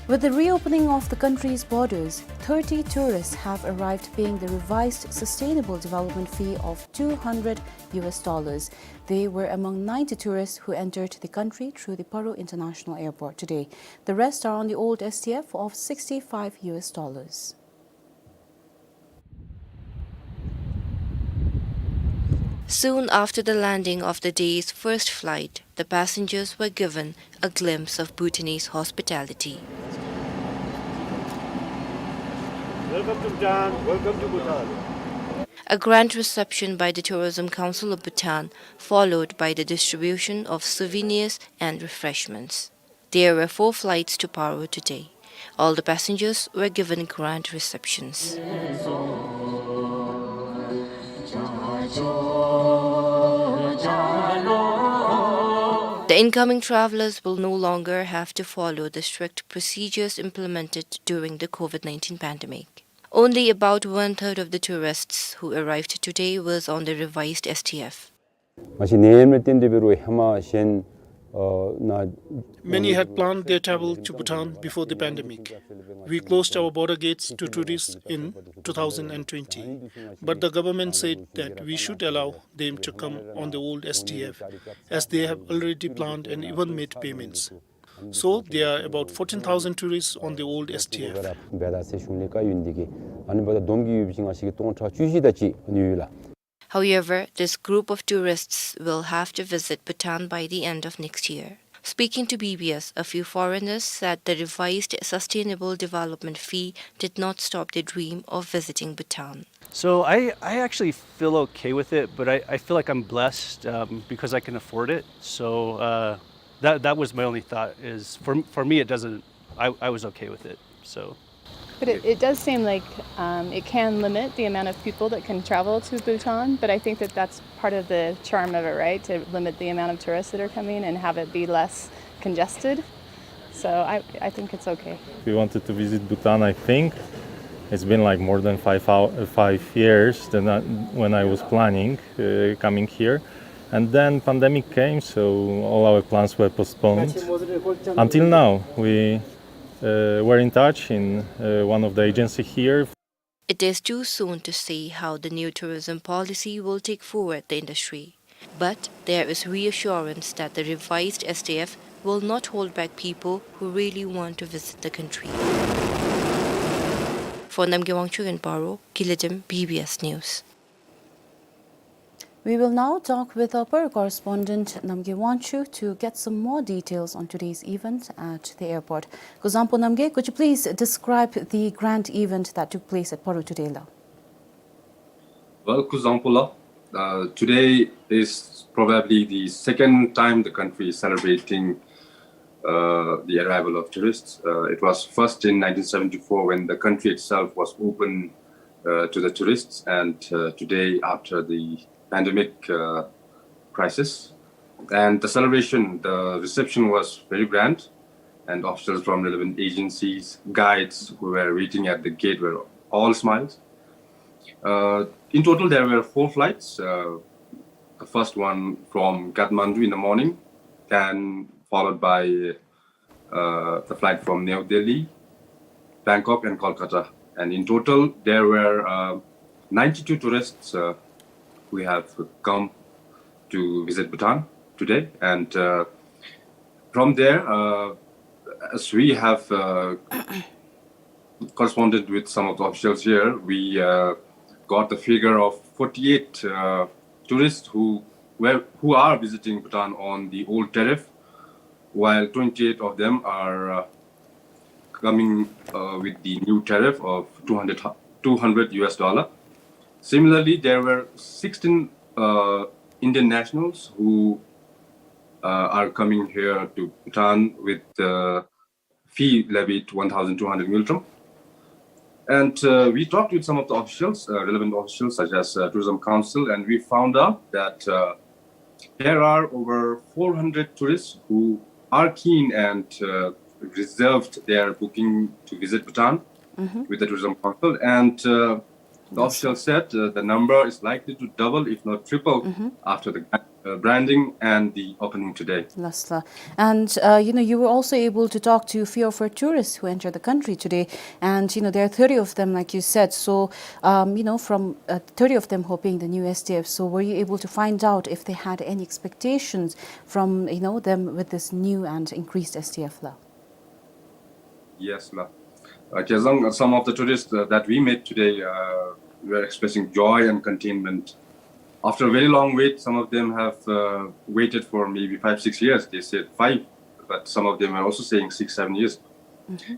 With the reopening of the country's borders, thirty tourists have arrived paying the revised sustainable development fee of two hundred U S dollars. They were among ninety tourists who entered the country through the Paro International Airport today. The rest are on the old S T F of sixty-five U S dollars. Soon after the landing of the day's first flight, the passengers were given a glimpse of Bhutanese hospitality. Welcome to Bhutan. Welcome to Bhutan. A grand reception by the Tourism Council of Bhutan, followed by the distribution of souvenirs and refreshments. There were four flights to Paro today. All the passengers were given grand receptions. The incoming travelers will no longer have to follow the strict procedures implemented during the COVID nineteen pandemic. Only about one-third of the tourists who arrived today was on the revised S T F. ང་བཅས་ནད་ཡམས་ལུ་བརྟེན་ཏེ་འབད་རུང་ཧེ་མ་གཞན་ཨ་ནཱ། Many had planned their travel to Bhutan before the pandemic. We closed our border gates to tourists in two thousand twenty, but the government said that we should allow them to come on the old S T F, as they have already planned and even made payments. So there are about fourteen thousand tourists on the old S T F. འབད་དེ་ཟེར་གཞུང་ལས་བཀའ་ཡོད་ནི་དེ་གིས་ཨ་ནི་འབདཝ་ད་བསྡོམས་ཀྱིས་ཡོད་པ་ཅིན་ང་བཅས་ཀྱི་སྟོང་ཕྲག་བཅུ་བཞི་དེ་ཅིག་ཨ་ནི་ཡོད་ལགས། However, this group of tourists will have to visit Bhutan by the end of next year. Speaking to B B S, a few foreigners said the revised sustainable development fee did not stop their dream of visiting Bhutan. So I, I actually feel okay with it, but I, I feel like I'm blessed, um, because I can afford it. So, uh, that, that was my only thought is for, for me, it doesn't, I, I was okay with it. So. But it, it does seem like um, it can limit the amount of people that can travel to Bhutan, but I think that that's part of the charm of it, right? To limit the amount of tourists that are coming and have it be less congested. So I, I think it's okay. We wanted to visit Bhutan, I think. It's been like more than five, hour, uh, five years than I, when I was planning uh, coming here. And then pandemic came, so all our plans were postponed. Until now, we uh, were in touch in uh, one of the agency here. It is too soon to say how the new tourism policy will take forward the industry. But there is reassurance that the revised S D F will not hold back people who really want to visit the country. For Namgay Wangchuk in Paro, Gilidem, B B S News. We will now talk with our Paro correspondent Namgay Wangchuk to get some more details on today's event at the airport. Kuzangpo Namgay, could you please describe the grand event that took place at Paro today, la? Well, Kuzangpo la, uh, today is probably the second time the country is celebrating uh, the arrival of tourists. Uh, it was first in nineteen seventy-four when the country itself was open uh, to the tourists, and uh, today, after the pandemic uh, crisis. And the celebration, the reception was very grand, and officials from relevant agencies, guides who were waiting at the gate were all smiles. Uh, in total, there were four flights. Uh, the first one from Kathmandu in the morning, then followed by uh, the flight from New Delhi, Bangkok, and Kolkata. And in total, there were uh, ninety-two tourists uh, who have come to visit Bhutan today. And uh, from there, uh, as we have uh, corresponded with some of the officials here, we uh, got the figure of forty-eight uh, tourists who were who are visiting Bhutan on the old tariff, while twenty-eight of them are uh, coming uh, with the new tariff of two hundred, two hundred U S dollar. Similarly, there were sixteen uh, Indian nationals who uh, are coming here to Bhutan with the fee levied one thousand two hundred ngultrum. And uh, we talked with some of the officials, uh, relevant officials such as uh, Tourism Council, and we found out that uh, there are over four hundred tourists who are keen and uh, reserved their booking to visit Bhutan with the Tourism Council. And uh, the officials said uh, the number is likely to double, if not triple, after the uh, branding and the opening today. Last la. And uh, you know, you were also able to talk to a few of our tourists who entered the country today, and you know, there are thirty of them, like you said. So um, you know, from uh, thirty of them hoping the new S D F. So were you able to find out if they had any expectations from, you know, them with this new and increased S D F la? Yes, la. Uh, Kazang, uh, some of the tourists uh, that we met today uh, were expressing joy and contentment. After a very long wait, some of them have uh, waited for maybe five, six years. They said five, but some of them are also saying six, seven years.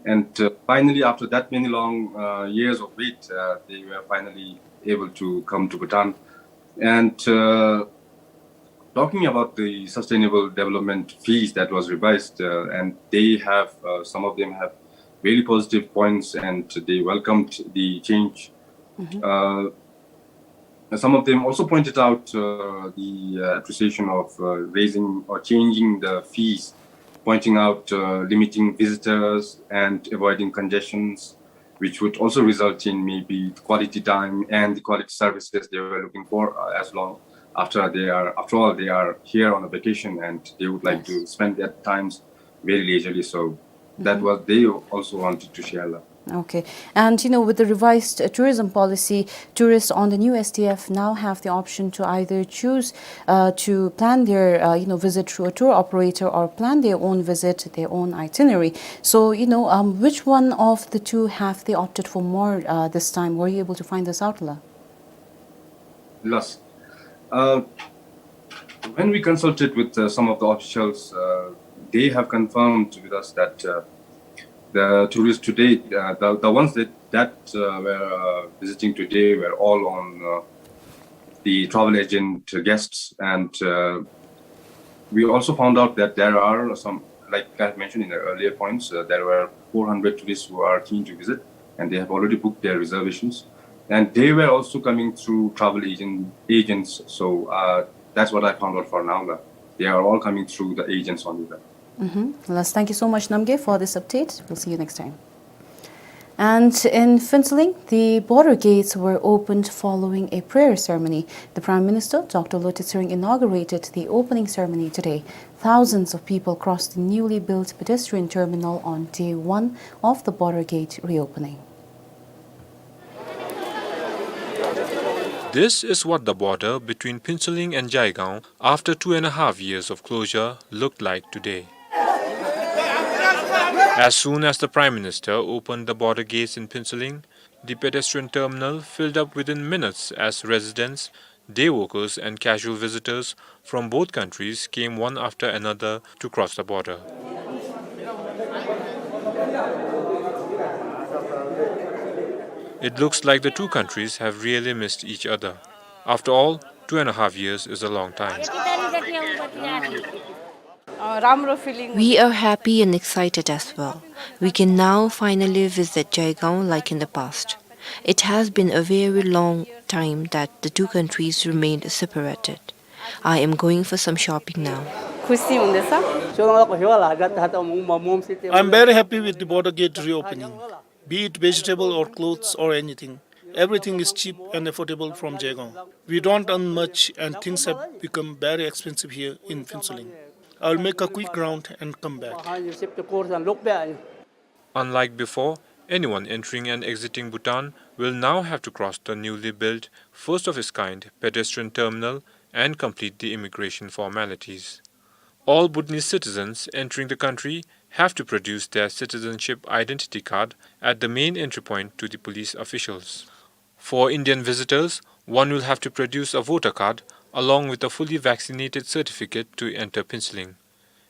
And uh, finally, after that many long uh, years of wait, uh, they were finally able to come to Bhutan. And uh, talking about the sustainable development fees that was revised, uh, and they have uh, some of them have really positive points, and they welcomed the change. Uh, some of them also pointed out uh, the uh, appreciation of uh, raising or changing the fees, pointing out uh, limiting visitors and avoiding congestions, which would also result in maybe the quality time and the quality services they were looking for uh, as long after they are, after all, they are here on a vacation and they would like to spend their times very leisurely. So that was they also wanted to share. Okay. And, you know, with the revised uh, tourism policy, tourists on the new S D F now have the option to either choose uh, to plan their, uh, you know, visit through a tour operator or plan their own visit, their own itinerary. So, you know, um, which one of the two have they opted for more uh, this time? Were you able to find this out, la? Yes. Uh, when we consulted with uh, some of the officials, uh, they have confirmed with us that uh, the tourists today, uh, the, the ones that, that uh, were uh, visiting today were all on uh, the travel agent guests. And uh, we also found out that there are some, like I mentioned in the earlier points, uh, there were four hundred tourists who are keen to visit. and they have already booked their reservations. And they were also coming through travel agent, agents. So, uh, that's what I found out for now, la. They are all coming through the agents only, la. Mm-hmm. Last, thank you so much, Namgay, for this update. We'll see you next time. And in Phuentsholing, the border gates were opened following a prayer ceremony. The Prime Minister, Doctor Lotay Tshering, inaugurated the opening ceremony today. Thousands of people crossed the newly built pedestrian terminal on day one of the border gate reopening. This is what the border between Phuentsholing and Jaigaon, after two and a half years of closure, looked like today. As soon as the Prime Minister opened the border gates in Phuentsholing, the pedestrian terminal filled up within minutes as residents, day workers and casual visitors from both countries came one after another to cross the border. It looks like the two countries have really missed each other. After all, two and a half years is a long time. We are happy and excited as well. We can now finally visit Jaigaon like in the past. It has been a very long time that the two countries remained separated. I am going for some shopping now. I'm very happy with the border gate reopening. Be it vegetable or clothes or anything, everything is cheap and affordable from Jaigaon. We don't earn much and things have become very expensive here in Phuentsholing. I'll make a quick round and come back. Unlike before, anyone entering and exiting Bhutan will now have to cross the newly built, first of its kind pedestrian terminal and complete the immigration formalities. All Bhutanese citizens entering the country have to produce their citizenship identity card at the main entry point to the police officials. For Indian visitors, one will have to produce a voter card along with a fully vaccinated certificate to enter Phuentsholing.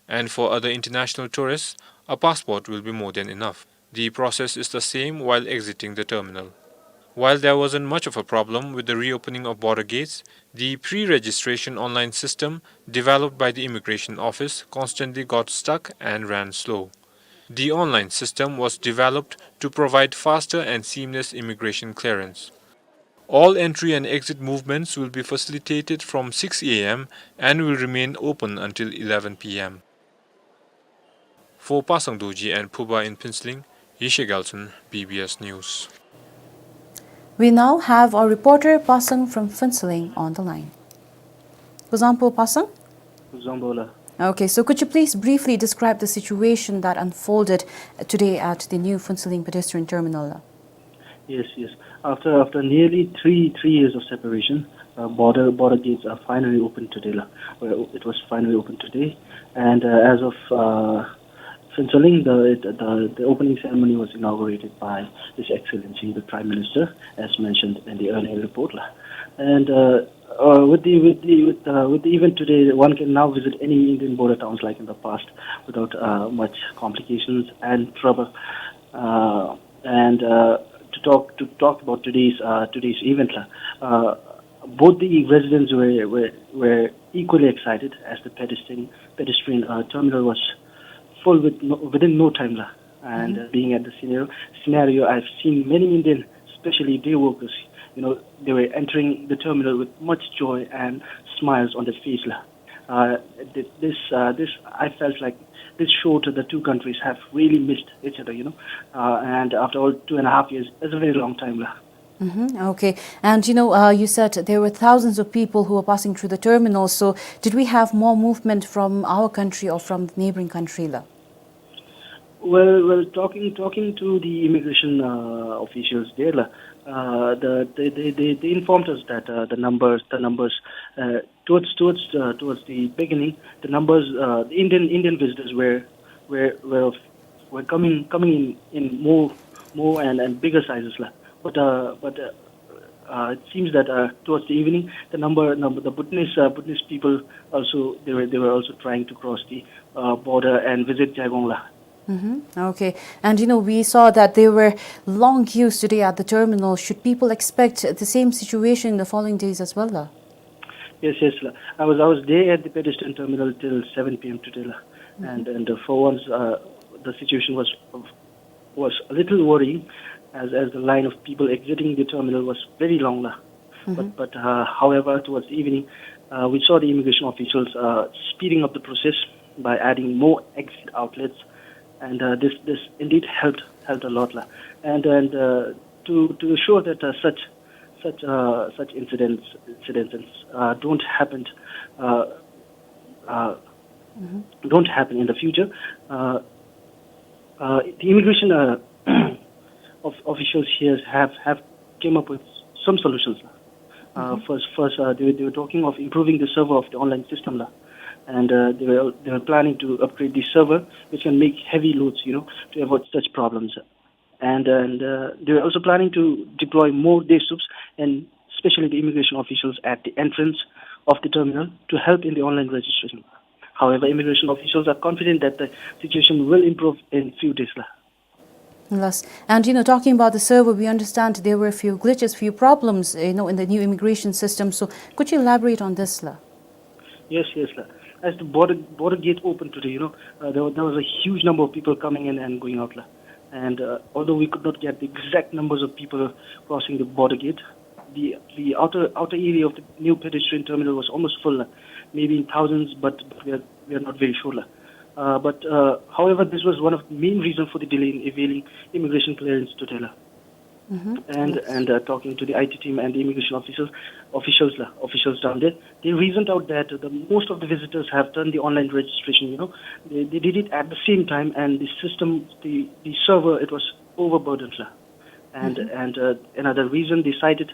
And for other international tourists, a passport will be more than enough. The process is the same while exiting the terminal. While there wasn't much of a problem with the reopening of border gates, the pre-registration online system developed by the Immigration Office constantly got stuck and ran slow. The online system was developed to provide faster and seamless immigration clearance. All entry and exit movements will be facilitated from six A M and will remain open until eleven P M. For Pasang Dorji and Phuba in Phuentsholing, Yeshe Gyaltsen, B B S News. We now have our reporter Pasang from Phuentsholing on the line. Kuzuzangpo Pasang? Kuzuzangpo la. Okay, so could you please briefly describe the situation that unfolded today at the new Phuentsholing pedestrian terminal? Yes, yes. After, after nearly three, three years of separation, uh, border, border gates are finally open today la. Well, it was finally open today, and, uh, as of, uh, Phuentsholing, the, the, the opening ceremony was inaugurated by His Excellency the Prime Minister, as mentioned in the earlier report la. And, uh, uh, with the, with the, with, uh, with the event today, one can now visit any Indian border towns like in the past without, uh, much complications and trouble. Uh, and, uh, to talk, to talk about today's, uh, today's event la, uh, both the residents were, were, were equally excited as the pedestrian, pedestrian, uh, terminal was full with no, within no time la. And, uh, being at the scenario, scenario, I've seen many Indian, especially day workers, you know, they were entering the terminal with much joy and smiles on their face la. Uh, th-, this, uh, this, I felt like this showed that the two countries have really missed each other, you know. Uh, and after all, two and a half years is a very long time la. Mm-hmm. Okay. And, you know, uh, you said there were thousands of people who were passing through the terminal. So did we have more movement from our country or from the neighboring country la? Well, well, talking, talking to the immigration, uh, officials there la, uh, the, they, they, they, they informed us that, uh, the numbers, the numbers, uh, towards, towards, uh, towards the beginning, the numbers, uh, the Indian, Indian visitors were, were, were, were coming, coming in, in more, more and, and bigger sizes la. But, uh, but, uh, uh, it seems that, uh, towards the evening, the number, number, the Bhutanese, uh, Bhutanese people also, they were, they were also trying to cross the, uh, border and visit Jaigaon la. Mm-hmm. Okay. And, you know, we saw that there were long queues today at the terminal. Should people expect the same situation in the following days as well la? Yes, yes la. I was, I was there at the pedestrian terminal till seven P M today la. Mm-hmm. And, and, uh, for once, uh, the situation was, was a little worrying. as, as the line of people exiting the terminal was very long, la. But, but, uh, however, towards the evening, uh, we saw the immigration officials, uh, speeding up the process by adding more exit outlets, and, uh, this, this indeed helped, helped a lot, la. And, and, uh, to, to assure that, uh, such, such, uh, such incidents, incidents, uh, don't happen, uh, uh, don't happen in the future, uh, uh, the immigration, uh, of, officials here have, have came up with some solutions, la. Uh, first, first, uh, they, they were talking of improving the server of the online system, la. And, uh, they were, they were planning to upgrade the server, which can make heavy loads, you know, to avoid such problems. And, and, uh, they were also planning to deploy more DESUPs, and especially the immigration officials at the entrance of the terminal to help in the online registration. However, immigration officials are confident that the situation will improve in few days, la. Yes. And, you know, talking about the server, we understand there were a few glitches, few problems, you know, in the new immigration system. So could you elaborate on this, la? Yes, yes, la. As the border, border gate opened today, you know, uh, there, wa- there was a huge number of people coming in and going out, la. And, uh, although we could not get the exact numbers of people crossing the border gate, the, the outer, outer area of the new pedestrian terminal was almost full, la. Maybe in thousands, but, but we are, we are not very sure, la. Uh, but, uh, however, this was one of the main reasons for the delay in availing immigration clearance today, la. And, and, uh, talking to the I T team and the immigration officers, officials, la, officials down there, they reasoned out that the most of the visitors have done the online registration, you know. They, they did it at the same time, and the system, the, the server, it was overburdened, la. And, and, uh, another reason they cited,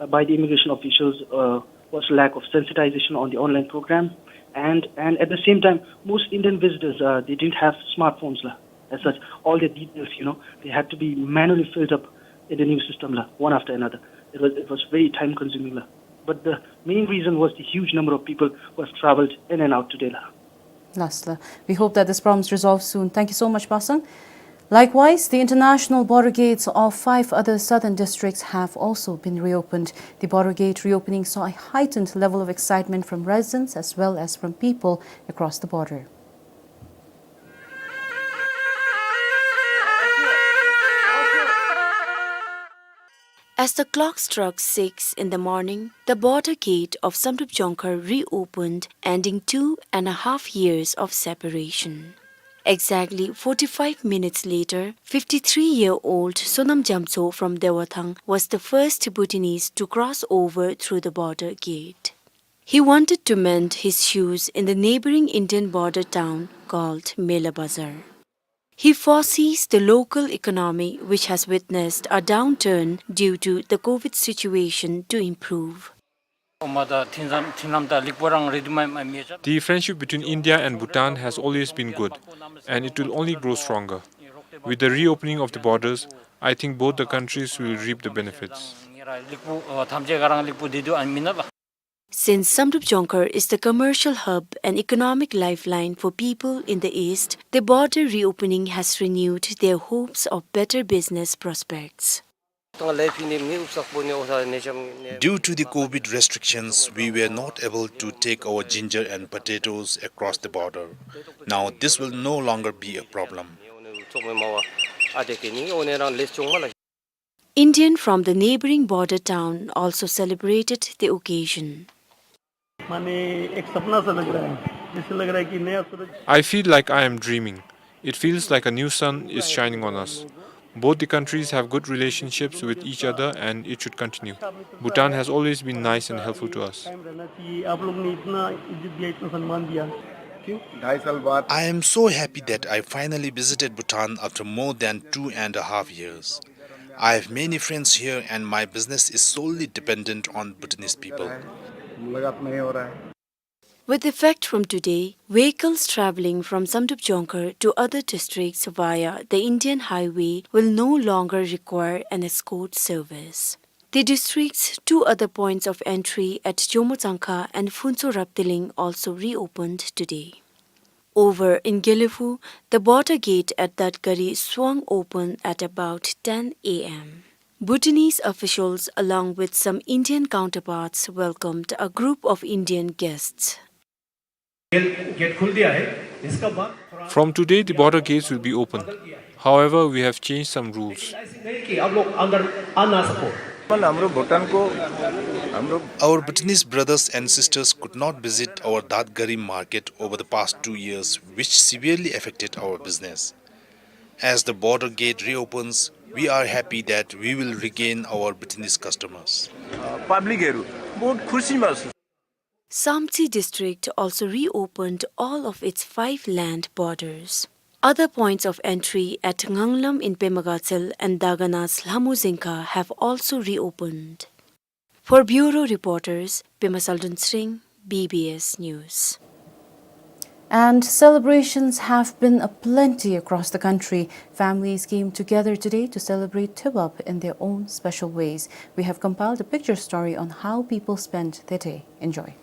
uh, by the immigration officials, uh, was lack of sensitization on the online program. And, and at the same time, most Indian visitors, uh, they didn't have smartphones, la. As such, all their details, you know, they had to be manually filled up in the new system, la, one after another. It was, it was very time consuming, la. But the main reason was the huge number of people who have traveled in and out today, la. Yes, la. We hope that this problem is resolved soon. Thank you so much, Basang. Likewise, the international border gates of five other southern districts have also been reopened. The border gate reopening saw a heightened level of excitement from residents as well as from people across the border. As the clock struck six in the morning, the border gate of Samdrup Jongkhar reopened, ending two and a half years of separation. Exactly forty-five minutes later, fifty-three-year-old Sonam Jamtso from Dewathang was the first Bhutanese to cross over through the border gate. He wanted to mend his shoes in the neighboring Indian border town called Mela Bazar. He foresees the local economy, which has witnessed a downturn due to the COVID situation, to improve. The friendship between India and Bhutan has always been good, and it will only grow stronger. With the reopening of the borders, I think both the countries will reap the benefits. Since Samdrup Jongkhar is the commercial hub and economic lifeline for people in the east, the border reopening has renewed their hopes of better business prospects. Due to the COVID restrictions, we were not able to take our ginger and potatoes across the border. Now this will no longer be a problem. Indian from the neighboring border town also celebrated the occasion. माने एक सपना सा लग रहा है, जैसे लग रहा है कि नया सूरज। I feel like I am dreaming. It feels like a new sun is shining on us. Both the countries have good relationships with each other and it should continue. Bhutan has always been nice and helpful to us. कायम रहना चाहिए। आप लोग ने इतना इज्जत दिया, इतना सम्मान दिया। क्यों? ढाई साल बाद I am so happy that I finally visited Bhutan after more than two and a half years. I have many friends here and my business is solely dependent on Bhutanese people. मुलाकात नहीं हो रहा है। With effect from today, vehicles travelling from Samdrup Jongkhar to other districts via the Indian highway will no longer require an escort service. The district's two other points of entry at Jomo Tsangkha and Phuntsho Raptiling also reopened today. Over in Gelephu, the border gate at Datgari swung open at about ten A M. Bhutanese officials, along with some Indian counterparts, welcomed a group of Indian guests. Gate, gate खुल दिया है। इसका बाद थोड़ा From today, the border gates will be open. However, we have changed some rules. नहीं कि आप लोग अंदर आ ना सको। हाम्रो भुटानको, हाम्रो Our Bhutanese brothers and sisters could not visit our Dadgari market over the past two years, which severely affected our business. As the border gate reopens, we are happy that we will regain our Bhutanese customers. अ, पब्लिकहरू बहुत खुसी महसुस Samtse district also reopened all of its five land borders. Other points of entry at Nganglam in Pema Gatshel and Dagana's Lhamuzengkha have also reopened. For bureau reporters, Pema Saldun Sring, B B S News. And celebrations have been aplenty across the country. Families came together today to celebrate Thibab in their own special ways. We have compiled a picture story on how people spent their day. Enjoy.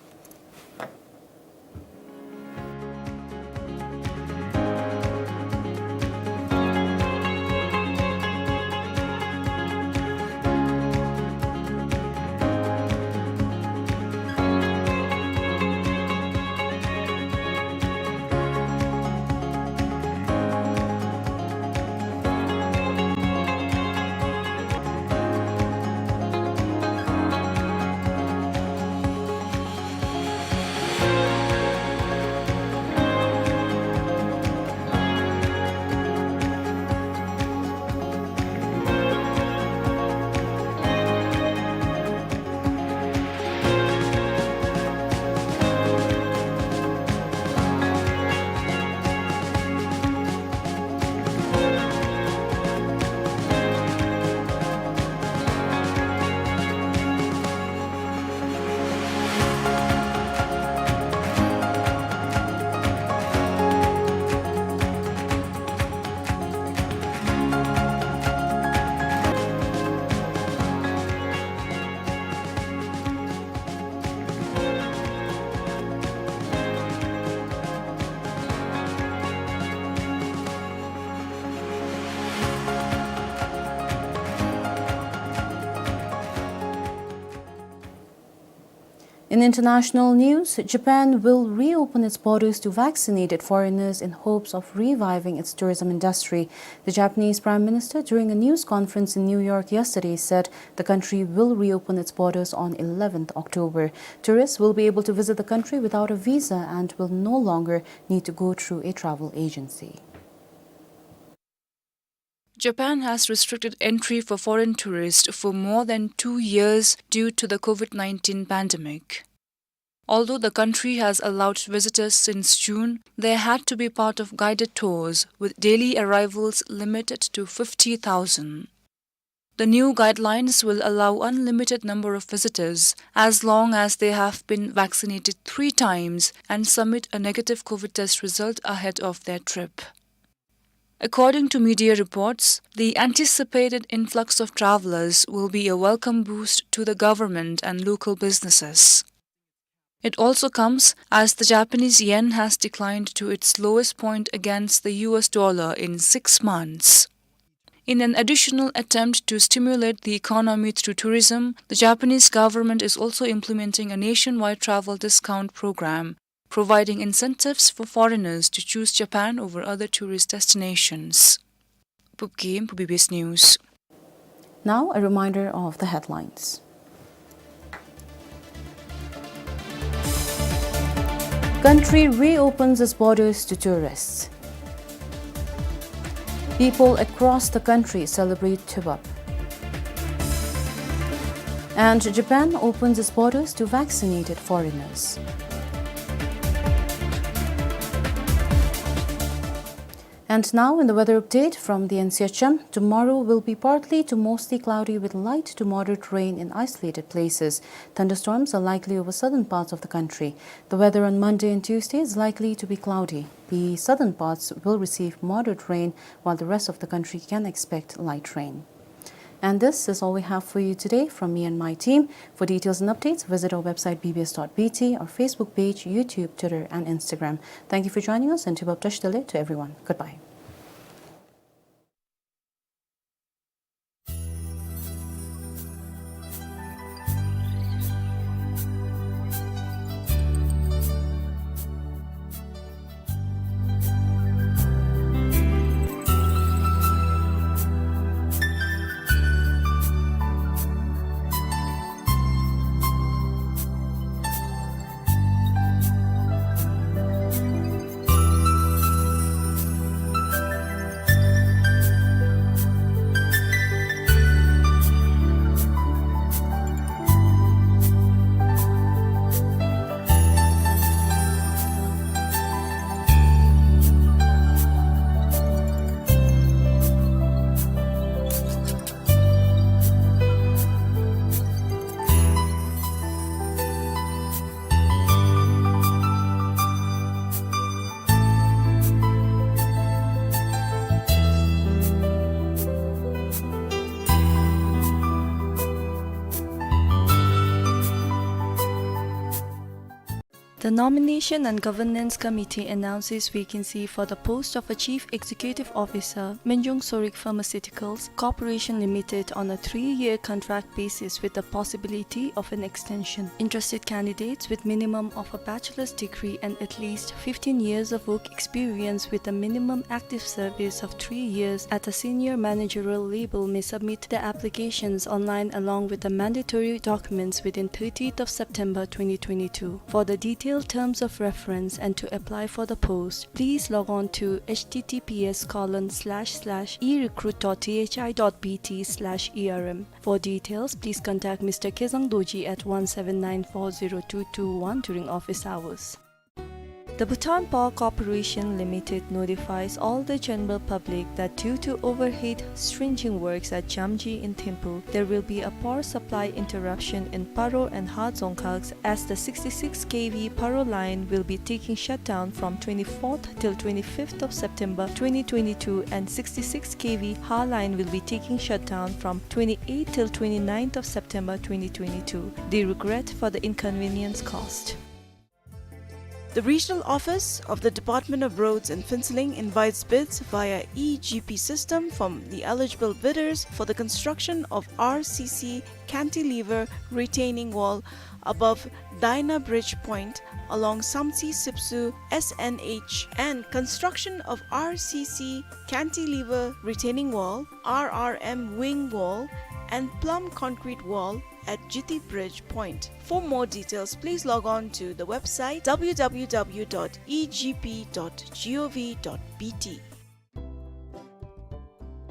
In international news, Japan will reopen its borders to vaccinated foreigners in hopes of reviving its tourism industry. The Japanese Prime Minister, during a news conference in New York yesterday, said the country will reopen its borders on eleventh October. Tourists will be able to visit the country without a visa and will no longer need to go through a travel agency. Japan has restricted entry for foreign tourists for more than two years due to the COVID nineteen pandemic. Although the country has allowed visitors since June, they had to be part of guided tours, with daily arrivals limited to fifty thousand. The new guidelines will allow unlimited number of visitors as long as they have been vaccinated three times and submit a negative COVID test result ahead of their trip. According to media reports, the anticipated influx of travelers will be a welcome boost to the government and local businesses. It also comes as the Japanese yen has declined to its lowest point against the U S dollar in six months. In an additional attempt to stimulate the economy through tourism, the Japanese government is also implementing a nationwide travel discount program, providing incentives for foreigners to choose Japan over other tourist destinations. Pupkim, Pu B B S News. Now, a reminder of the headlines. Country reopens its borders to tourists. People across the country celebrate Thibab. And Japan opens its borders to vaccinated foreigners. And now in the weather update from the N C H M, tomorrow will be partly to mostly cloudy with light to moderate rain in isolated places. Thunderstorms are likely over southern parts of the country. The weather on Monday and Tuesday is likely to be cloudy. The southern parts will receive moderate rain, while the rest of the country can expect light rain. And this is all we have for you today from me and my team. For details and updates, visit our website B B S dot B T, our Facebook page, YouTube, Twitter, and Instagram. Thank you for joining us, and Thibab Tashi Delek to everyone. Goodbye. Nomination and Governance Committee announces vacancy for the post of a Chief Executive Officer, Minjung Sorik Pharmaceuticals Corporation Limited, on a three-year contract basis with the possibility of an extension. Interested candidates with minimum of a bachelor's degree and at least fifteen years of work experience with a minimum active service of three years at a senior managerial level may submit the applications online along with the mandatory documents within thirtieth of September twenty twenty-two. For the detailed terms of reference and to apply for the post, please log on to H T T P S colon slash slash e recruit dot T H I dot B T slash E R M. For details, please contact Mister Kezang Dorji at one seven nine four zero two two one during office hours. The Bhutan Power Corporation Limited notifies all the general public that due to overhead trenching works at Jamji in Thimphu, there will be a power supply interruption in Paro and Ha Dzongkhags, as the sixty-six K V Paro line will be taking shutdown from twenty-fourth till twenty-fifth of September twenty twenty-two, and sixty-six K V Ha line will be taking shutdown from twenty-eighth till twenty-ninth of September twenty twenty-two. They regret for the inconvenience caused. The Regional Office of the Department of Roads in Phuentsholing invites bids via E G P system from the eligible bidders for the construction of R C C cantilever retaining wall above Daina Bridge Point along Samtse Sipsu S N H and construction of R C C cantilever retaining wall, R R M wing wall, and plumb concrete wall at Jiti Bridge Point. For more details, please log on to the website W W W dot E G P dot gov dot B T.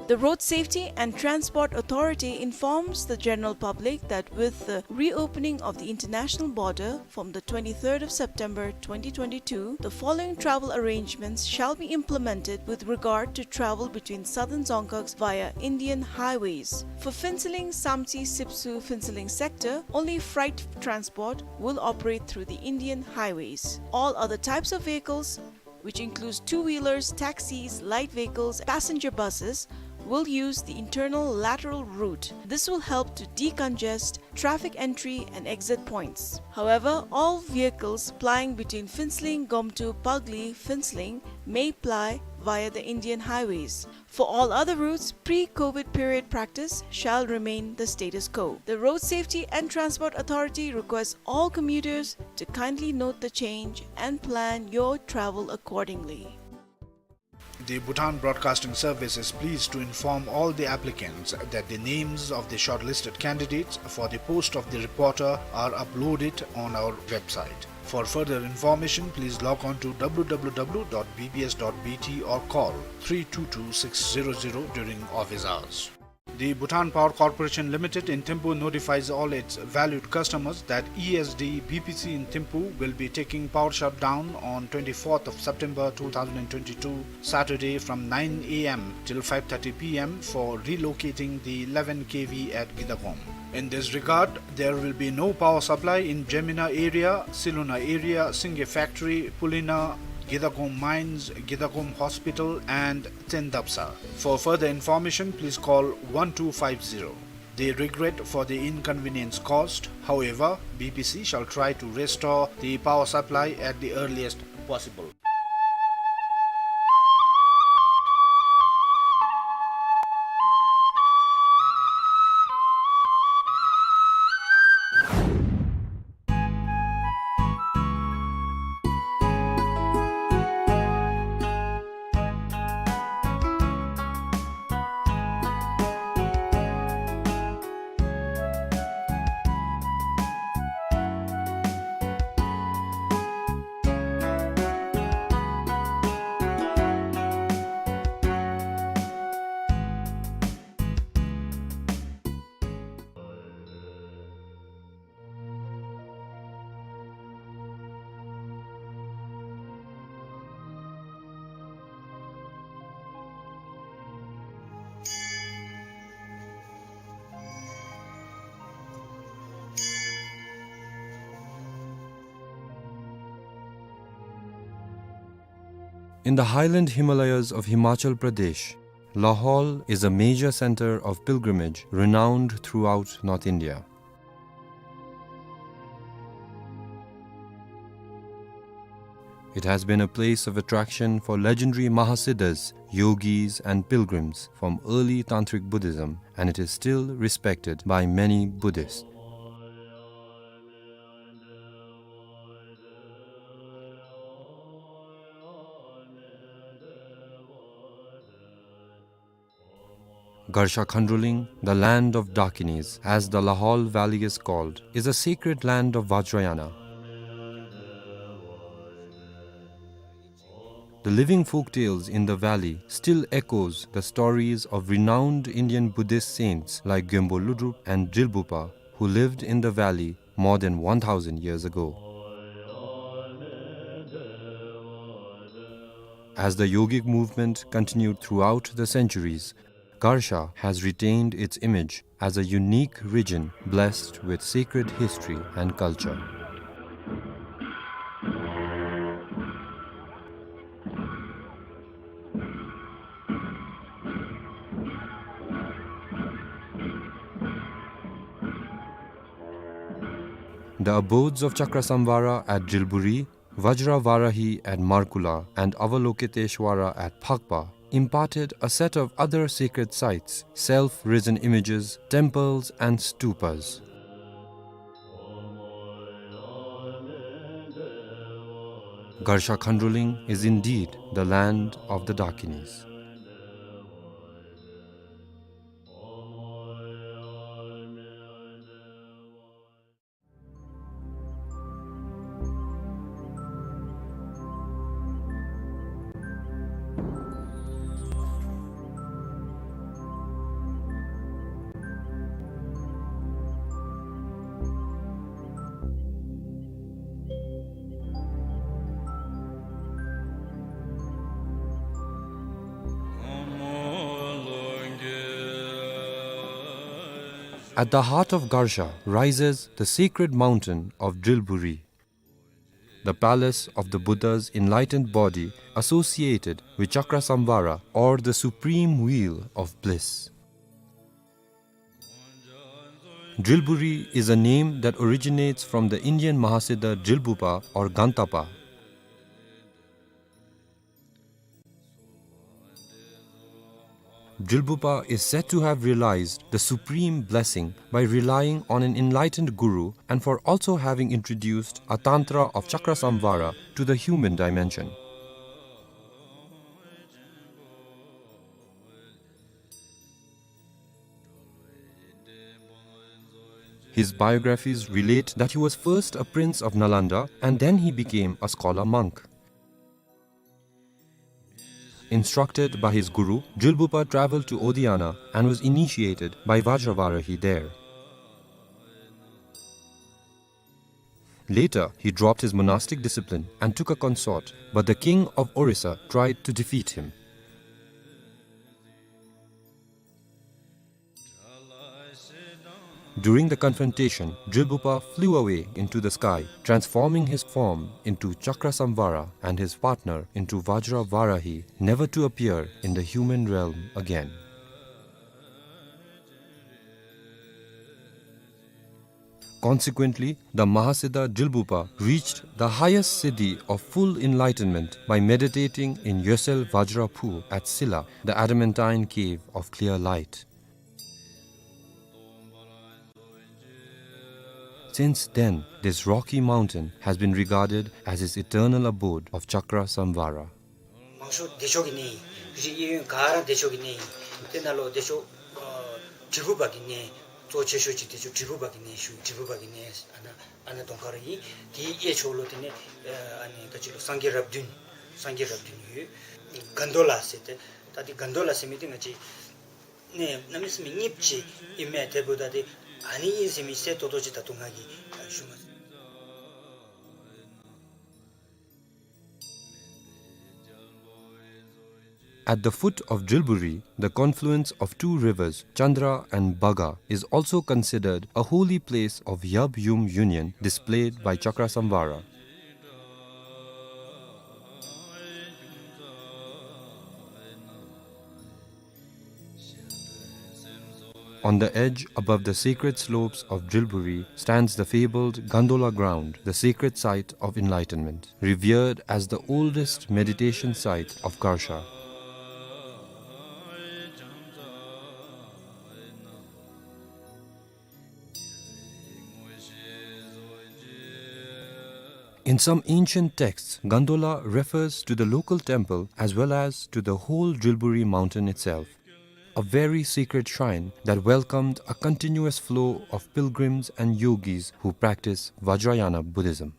The Road Safety and Transport Authority informs the general public that with the reopening of the international border from the twenty-third of September twenty twenty-two, the following travel arrangements shall be implemented with regard to travel between southern Dzongkhags via Indian highways. For Phuentsholing Samtse Sipsu Phuentsholing sector, only freight transport will operate through the Indian highways. All other types of vehicles, which includes two-wheelers, taxis, light vehicles, passenger buses, will use the internal lateral route. This will help to decongest traffic entry and exit points. However, all vehicles plying between Phuentsholing, Gomtu, Pagli, Phuentsholing may ply via the Indian highways. For all other routes, pre-COVID period practice shall remain the status quo. The Road Safety and Transport Authority requests all commuters to kindly note the change and plan your travel accordingly. The Bhutan Broadcasting Service is pleased to inform all the applicants that the names of the shortlisted candidates for the post of the reporter are uploaded on our website. For further information, please log on to W W W dot B B S dot B T or call three two two six zero zero during office hours. The Bhutan Power Corporation Limited in Thimphu notifies all its valued customers that E S D B P C in Thimphu will be taking power shutdown on twenty-fourth of September two thousand twenty-two, Saturday, from nine A M till five thirty P M for relocating the eleven K V at Gidagom. In this regard, there will be no power supply in Jemina area, Siluna area, Singe Factory, Pulina, Gidagom Mines, Gidagom Hospital, and Tsendapsa. For further information, please call one two five zero. They regret for the inconvenience caused. However, B P C shall try to restore the power supply at the earliest possible. In the highland Himalayas of Himachal Pradesh, Lahaul is a major center of pilgrimage renowned throughout North India. It has been a place of attraction for legendary Mahasiddhas, yogis, and pilgrims from early Tantric Buddhism, and it is still respected by many Buddhists. Garsha Khandroling, the land of Dakinis, as the Lahaul Valley is called, is a sacred land of Vajrayana. The living folktales in the valley still echoes the stories of renowned Indian Buddhist saints like Gyonpo Lodrop and Drilbugpa, who lived in the valley more than one thousand years ago. As the yogic movement continued throughout the centuries, Garsha has retained its image as a unique region blessed with sacred history and culture. The abodes of Chakrasamvara at Drilburi, Vajravarahi at Markula, and Avalokiteshvara at Phakpa imparted a set of other sacred sites, self-risen images, temples, and stupas. Garsha Khandroling is indeed the land of the Dakinis. At the heart of Garsha rises the sacred mountain of Drilburi, the palace of the Buddha's enlightened body associated with Chakrasamvara, or the supreme wheel of bliss. Drilburi is a name that originates from the Indian Mahasiddha Drilbugpa or Gantapa. Drilbugpa is said to have realized the supreme blessing by relying on an enlightened guru and for also having introduced a tantra of Chakrasamvara to the human dimension. His biographies relate that he was first a prince of Nalanda and then he became a scholar monk. Instructed by his guru, Drilbugpa traveled to Odiyana and was initiated by Vajravarahi there. Later, he dropped his monastic discipline and took a consort, but the king of Orissa tried to defeat him. During the confrontation, Drilbugpa flew away into the sky, transforming his form into Chakrasamvara and his partner into Vajravarahi, never to appear in the human realm again. Consequently, the Mahasiddha Drilbugpa reached the highest siddhi of full enlightenment by meditating in Yosel Vajra Phu at Silla, the adamantine cave of clear light. Since then, this rocky mountain has been regarded as his eternal abode of Chakrasamvara. མང་ཤོས་བདེ་མཆོག་གི་གནས་ཨིན། རིགས་གཡས་གཡོན་ག་ར་བདེ་མཆོག་གི་གནས་ཨིན། དེ་ནང་ལུ་བདེ་མཆོག་ཨ་དྲིལ་བུ་པ་གི་གནས་གཙོ་ཆེ་ཤོས་ཅིག་བདེ་མཆོག་དྲིལ་བུ་པ་གི་གནས་ཞུ། དྲིལ་བུ་པ་གི་གནས་ཨ་ནཱ་ཨ་ནཱ་གདོང་ཁར་ཨིན། དེའི་གཡས་ཕྱོགས་ལུ་དེ་ནས་ཨ་ནི་ག་ཅི་ལོ་སངས་རྒྱས་རབས་བདུན་སངས་རྒྱས་རབས་བདུན་ཡོད། གན་དྷོ་ལ་ཟེར་ཏེ་ད་དེ་གན་དྷོ་ལ་ཟེར་མི་དེ་ང་བཅས་ནས་གནམ་མེད་ས་མེད་རྙིངམ་ཅིག་ཨིན་མས། དེ་འབདཝ་ད་དེ་ཨ་ནི་ཨིན་ཟེར་མི་གསལ་ཏོག་ཏོ་ཅིག་ད་ལྟོ་ང་གིས་ཞུ་མ་ཚུགས། At the foot of Drilburi, the confluence of two rivers, Chandra and Bhaga, is also considered a holy place of Yab Yum union displayed by Chakrasamvara. On the edge, above the sacred slopes of Drilburi, stands the fabled Gandola ground, the sacred site of enlightenment, revered as the oldest meditation site of Garsha. In some ancient texts, Gandola refers to the local temple as well as to the whole Drilburi mountain itself, a very sacred shrine that welcomed a continuous flow of pilgrims and yogis who practice Vajrayana Buddhism.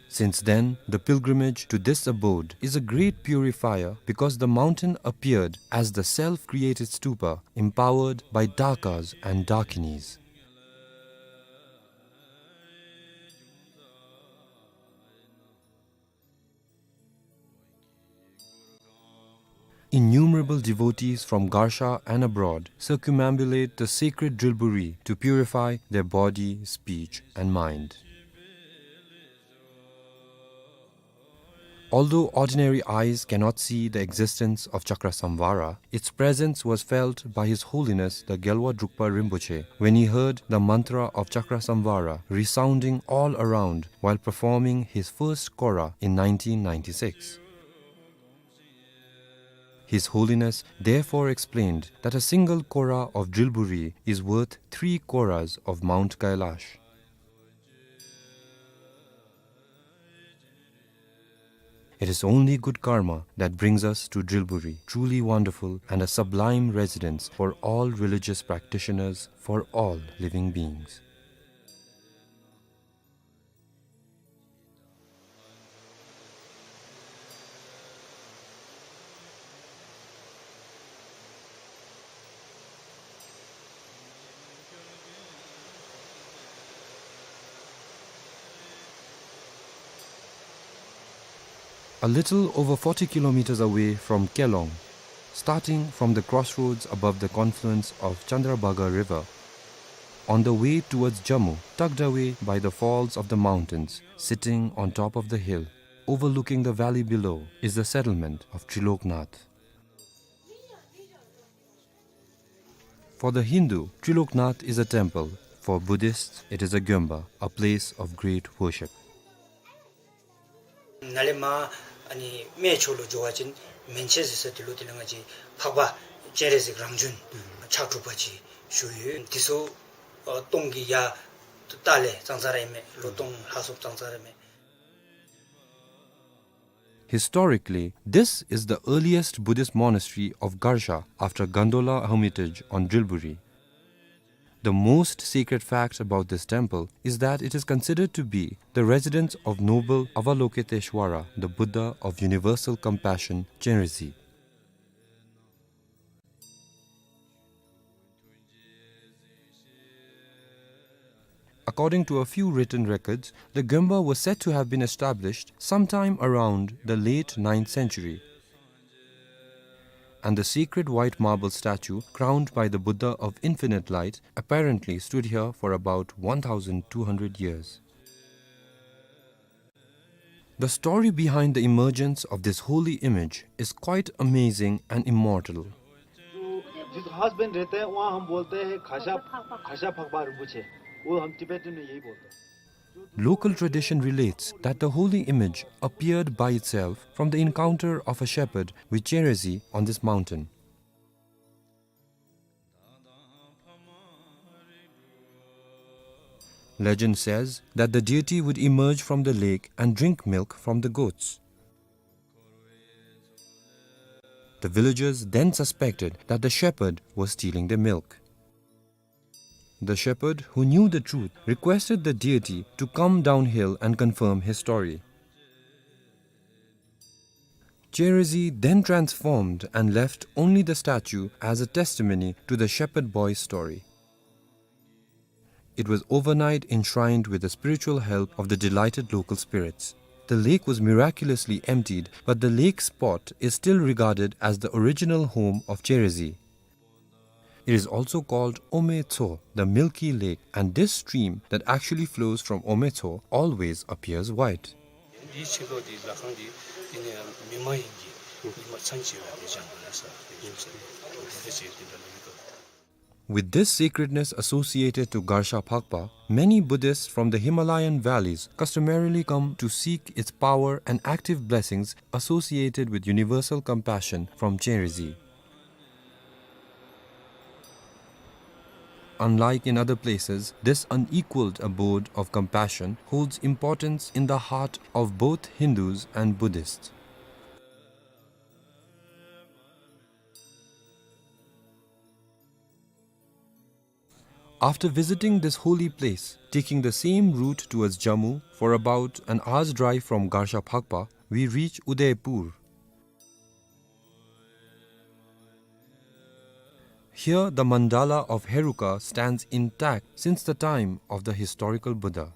Since then, the pilgrimage to this abode is a great purifier because the mountain appeared as the self-created stupa empowered by dakas and dakinis. Innumerable devotees from Garsha and abroad circumambulate the sacred Drilburi to purify their body, speech, and mind. Although ordinary eyes cannot see the existence of Chakrasamvara, its presence was felt by His Holiness the Gyalwa Drukpa Rinpoche when he heard the mantra of Chakrasamvara resounding all around while performing his first kora in nineteen ninety-six. His Holiness therefore explained that a single kora of Drilburi is worth three koras of Mount Kailash. It is only good karma that brings us to Drilburi, truly wonderful and a sublime residence for all religious practitioners, for all living beings. A little over forty kilometers away from Kelong, starting from the crossroads above the confluence of Chandrabhaga River, on the way towards Jammu, tucked away by the falls of the mountains, sitting on top of the hill, overlooking the valley below, is the settlement of Triloknath. For the Hindu, Triloknath is a temple. For Buddhists, it is a gyomba, a place of great worship. ནཱ་ལས་མར་ཨ་ནི་སྨད་ཕྱོགས་ལུ་འགྱོ་བ་ཅིན་མན་ཆད་ཟེར་ས་དེ་ལུ་དེ་ལས་ང་བཅས་འཕགས་པ་སྤྱན་རས་གཟིགས་རང་བྱོན་ཕྱག་དྲུག་པ་ཅིག་བཞུགས་ཡོད། དེ་ཚུ་ཨ་སྟོང་གི་ཡར་ལྟག་ལས་ཙང་ཙང་ར་ཨིན་མས། ལོ་སྟོང་ལྷག་སོངམ་ཙང་ཙང་ར་ཨིན་མས། Historically, this is the earliest Buddhist monastery of Garsha after Gondola Hermitage on Drilburi. The most sacred fact about this temple is that it is considered to be the residence of noble Avalokiteshvara, the Buddha of universal compassion, Chenrezig. According to a few written records, the gyomba was said to have been established sometime around the late ninth century. And the sacred white marble statue crowned by the Buddha of infinite light apparently stood here for about one thousand two hundred years. The story behind the emergence of this holy image is quite amazing and immortal. जो जिस खास बन रहते हैं, वहाँ हम बोलते हैं खासा, खासा फकबा रिंपोचे। वो हम Tibetan में यही बोलते हैं। Local tradition relates that the holy image appeared by itself from the encounter of a shepherd with Chenrezig on this mountain. Legend says that the deity would emerge from the lake and drink milk from the goats. The villagers then suspected that the shepherd was stealing their milk. The shepherd, who knew the truth, requested the deity to come downhill and confirm his story. Chenrezig then transformed and left only the statue as a testimony to the shepherd boy's story. It was overnight enshrined with the spiritual help of the delighted local spirits. The lake was miraculously emptied, but the lake spot is still regarded as the original home of Chenrezig. It is also called Ome Tso, the milky lake, and this stream that actually flows from Ome Tso always appears white. འདིའི་ཕྱི་ལོགས་འདི་ལ་ཁང་འདི་འདི་ནི་མི་མ་ཡིན་གྱི་ ཉི་མ་ཚན་ཅིག་ལ་དེ་སྦྱང་དགོ་ན་ས་དེ་ཞུ་ས་དེ་འདྲ་ཅིག་དེ་འདྲ་ལུ་ཡོད་དོ། With this sacredness associated to Garsha Phakpa, many Buddhists from the Himalayan valleys customarily come to seek its power and active blessings associated with universal compassion from Chenrezig. Unlike in other places, this unequaled abode of compassion holds importance in the heart of both Hindus and Buddhists. After visiting this holy place, taking the same route towards Jammu for about an hour's drive from Garsha Phakpa, we reach Udaipur. Here, the mandala of Heruka stands intact since the time of the historical Buddha.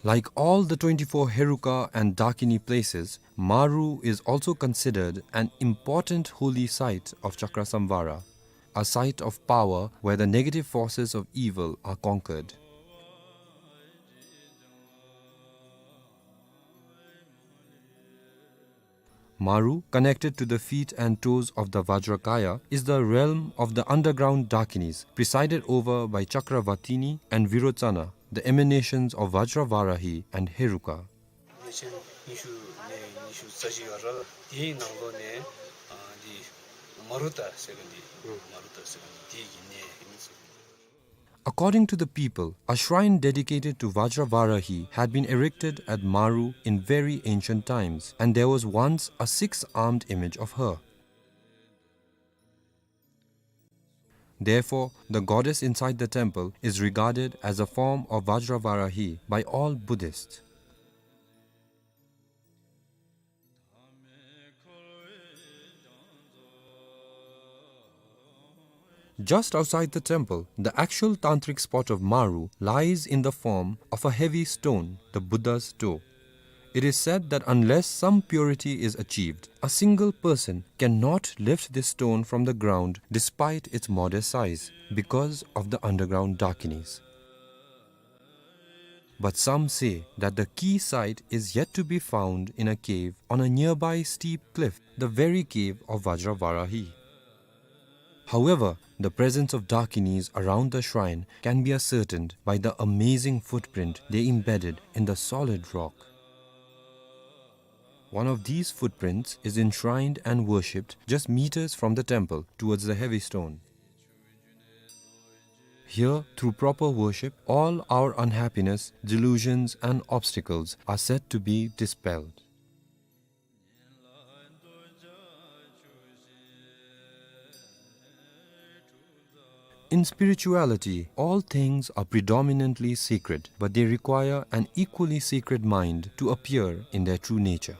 Like all the twenty-four Heruka and Dakini places, Maru is also considered an important holy site of Chakrasamvara, a site of power where the negative forces of evil are conquered. Maru, connected to the feet and toes of the Vajrakaya, is the realm of the underground Dakinis, presided over by Chakravatini and Virochana, the emanations of Vajravarahi and Heruka. གནས་ཆེན་ཉི་ཤུ་ནས་ཉི་ཤུ་རྩ་གཅིག་བར་དེའི་ནང་ལོགས་ནས་ཨ་འདི་མ་རུ་ཏ་ཟེར་མཁན་འདི་ཨུམ་མ་རུ་ཏ་ཟེར་མཁན་འདི་དེའི་གི་གནས་ཨིན་ཟེར། According to the people, a shrine dedicated to Vajravarahi had been erected at Maru in very ancient times, and there was once a six-armed image of her. Therefore, the goddess inside the temple is regarded as a form of Vajravarahi by all Buddhists. Just outside the temple, the actual tantric spot of Maru lies in the form of a heavy stone, the Buddha's toe. It is said that unless some purity is achieved, a single person cannot lift this stone from the ground despite its modest size, because of the underground Dakinis. But some say that the key site is yet to be found in a cave on a nearby steep cliff, the very cave of Vajravarahi. However, the presence of Dakinis around the shrine can be ascertained by the amazing footprint they embedded in the solid rock. One of these footprints is enshrined and worshipped just meters from the temple towards the heavy stone. Here, through proper worship, all our unhappiness, delusions, and obstacles are said to be dispelled. In spirituality, all things are predominantly sacred, but they require an equally sacred mind to appear in their true nature.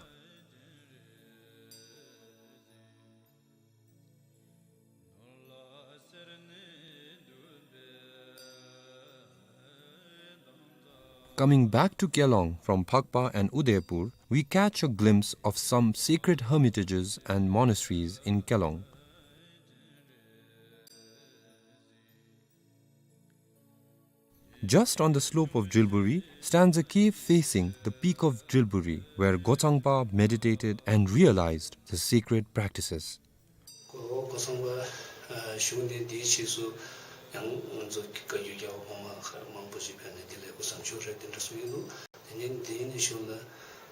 Coming back to Kelong from Phakpa and Udaipur, we catch a glimpse of some sacred hermitages and monasteries in Kelong. Just on the slope of Drilburi stands a cave facing the peak of Drilburi, where Gochangpa meditated and realized the sacred practices. གོ་གོ་ཚང་པ་ཨ་བཞུགས་གནས་འདིའི་ཕྱིས་སུ་ཡང་ང་ཚོ་བཀའ་བརྒྱུད་རྒྱལ་བ་གོང་མ་མང་པོ་ཞིག་ཕེབས་ནས་འདི་ལས་སྐུ་མཚམས་བཞུགས་རེད་དེ་འདྲ་གསུངས་ཡོད་འདུག་དེ་ནས་འདི་ནས་བཞུགས་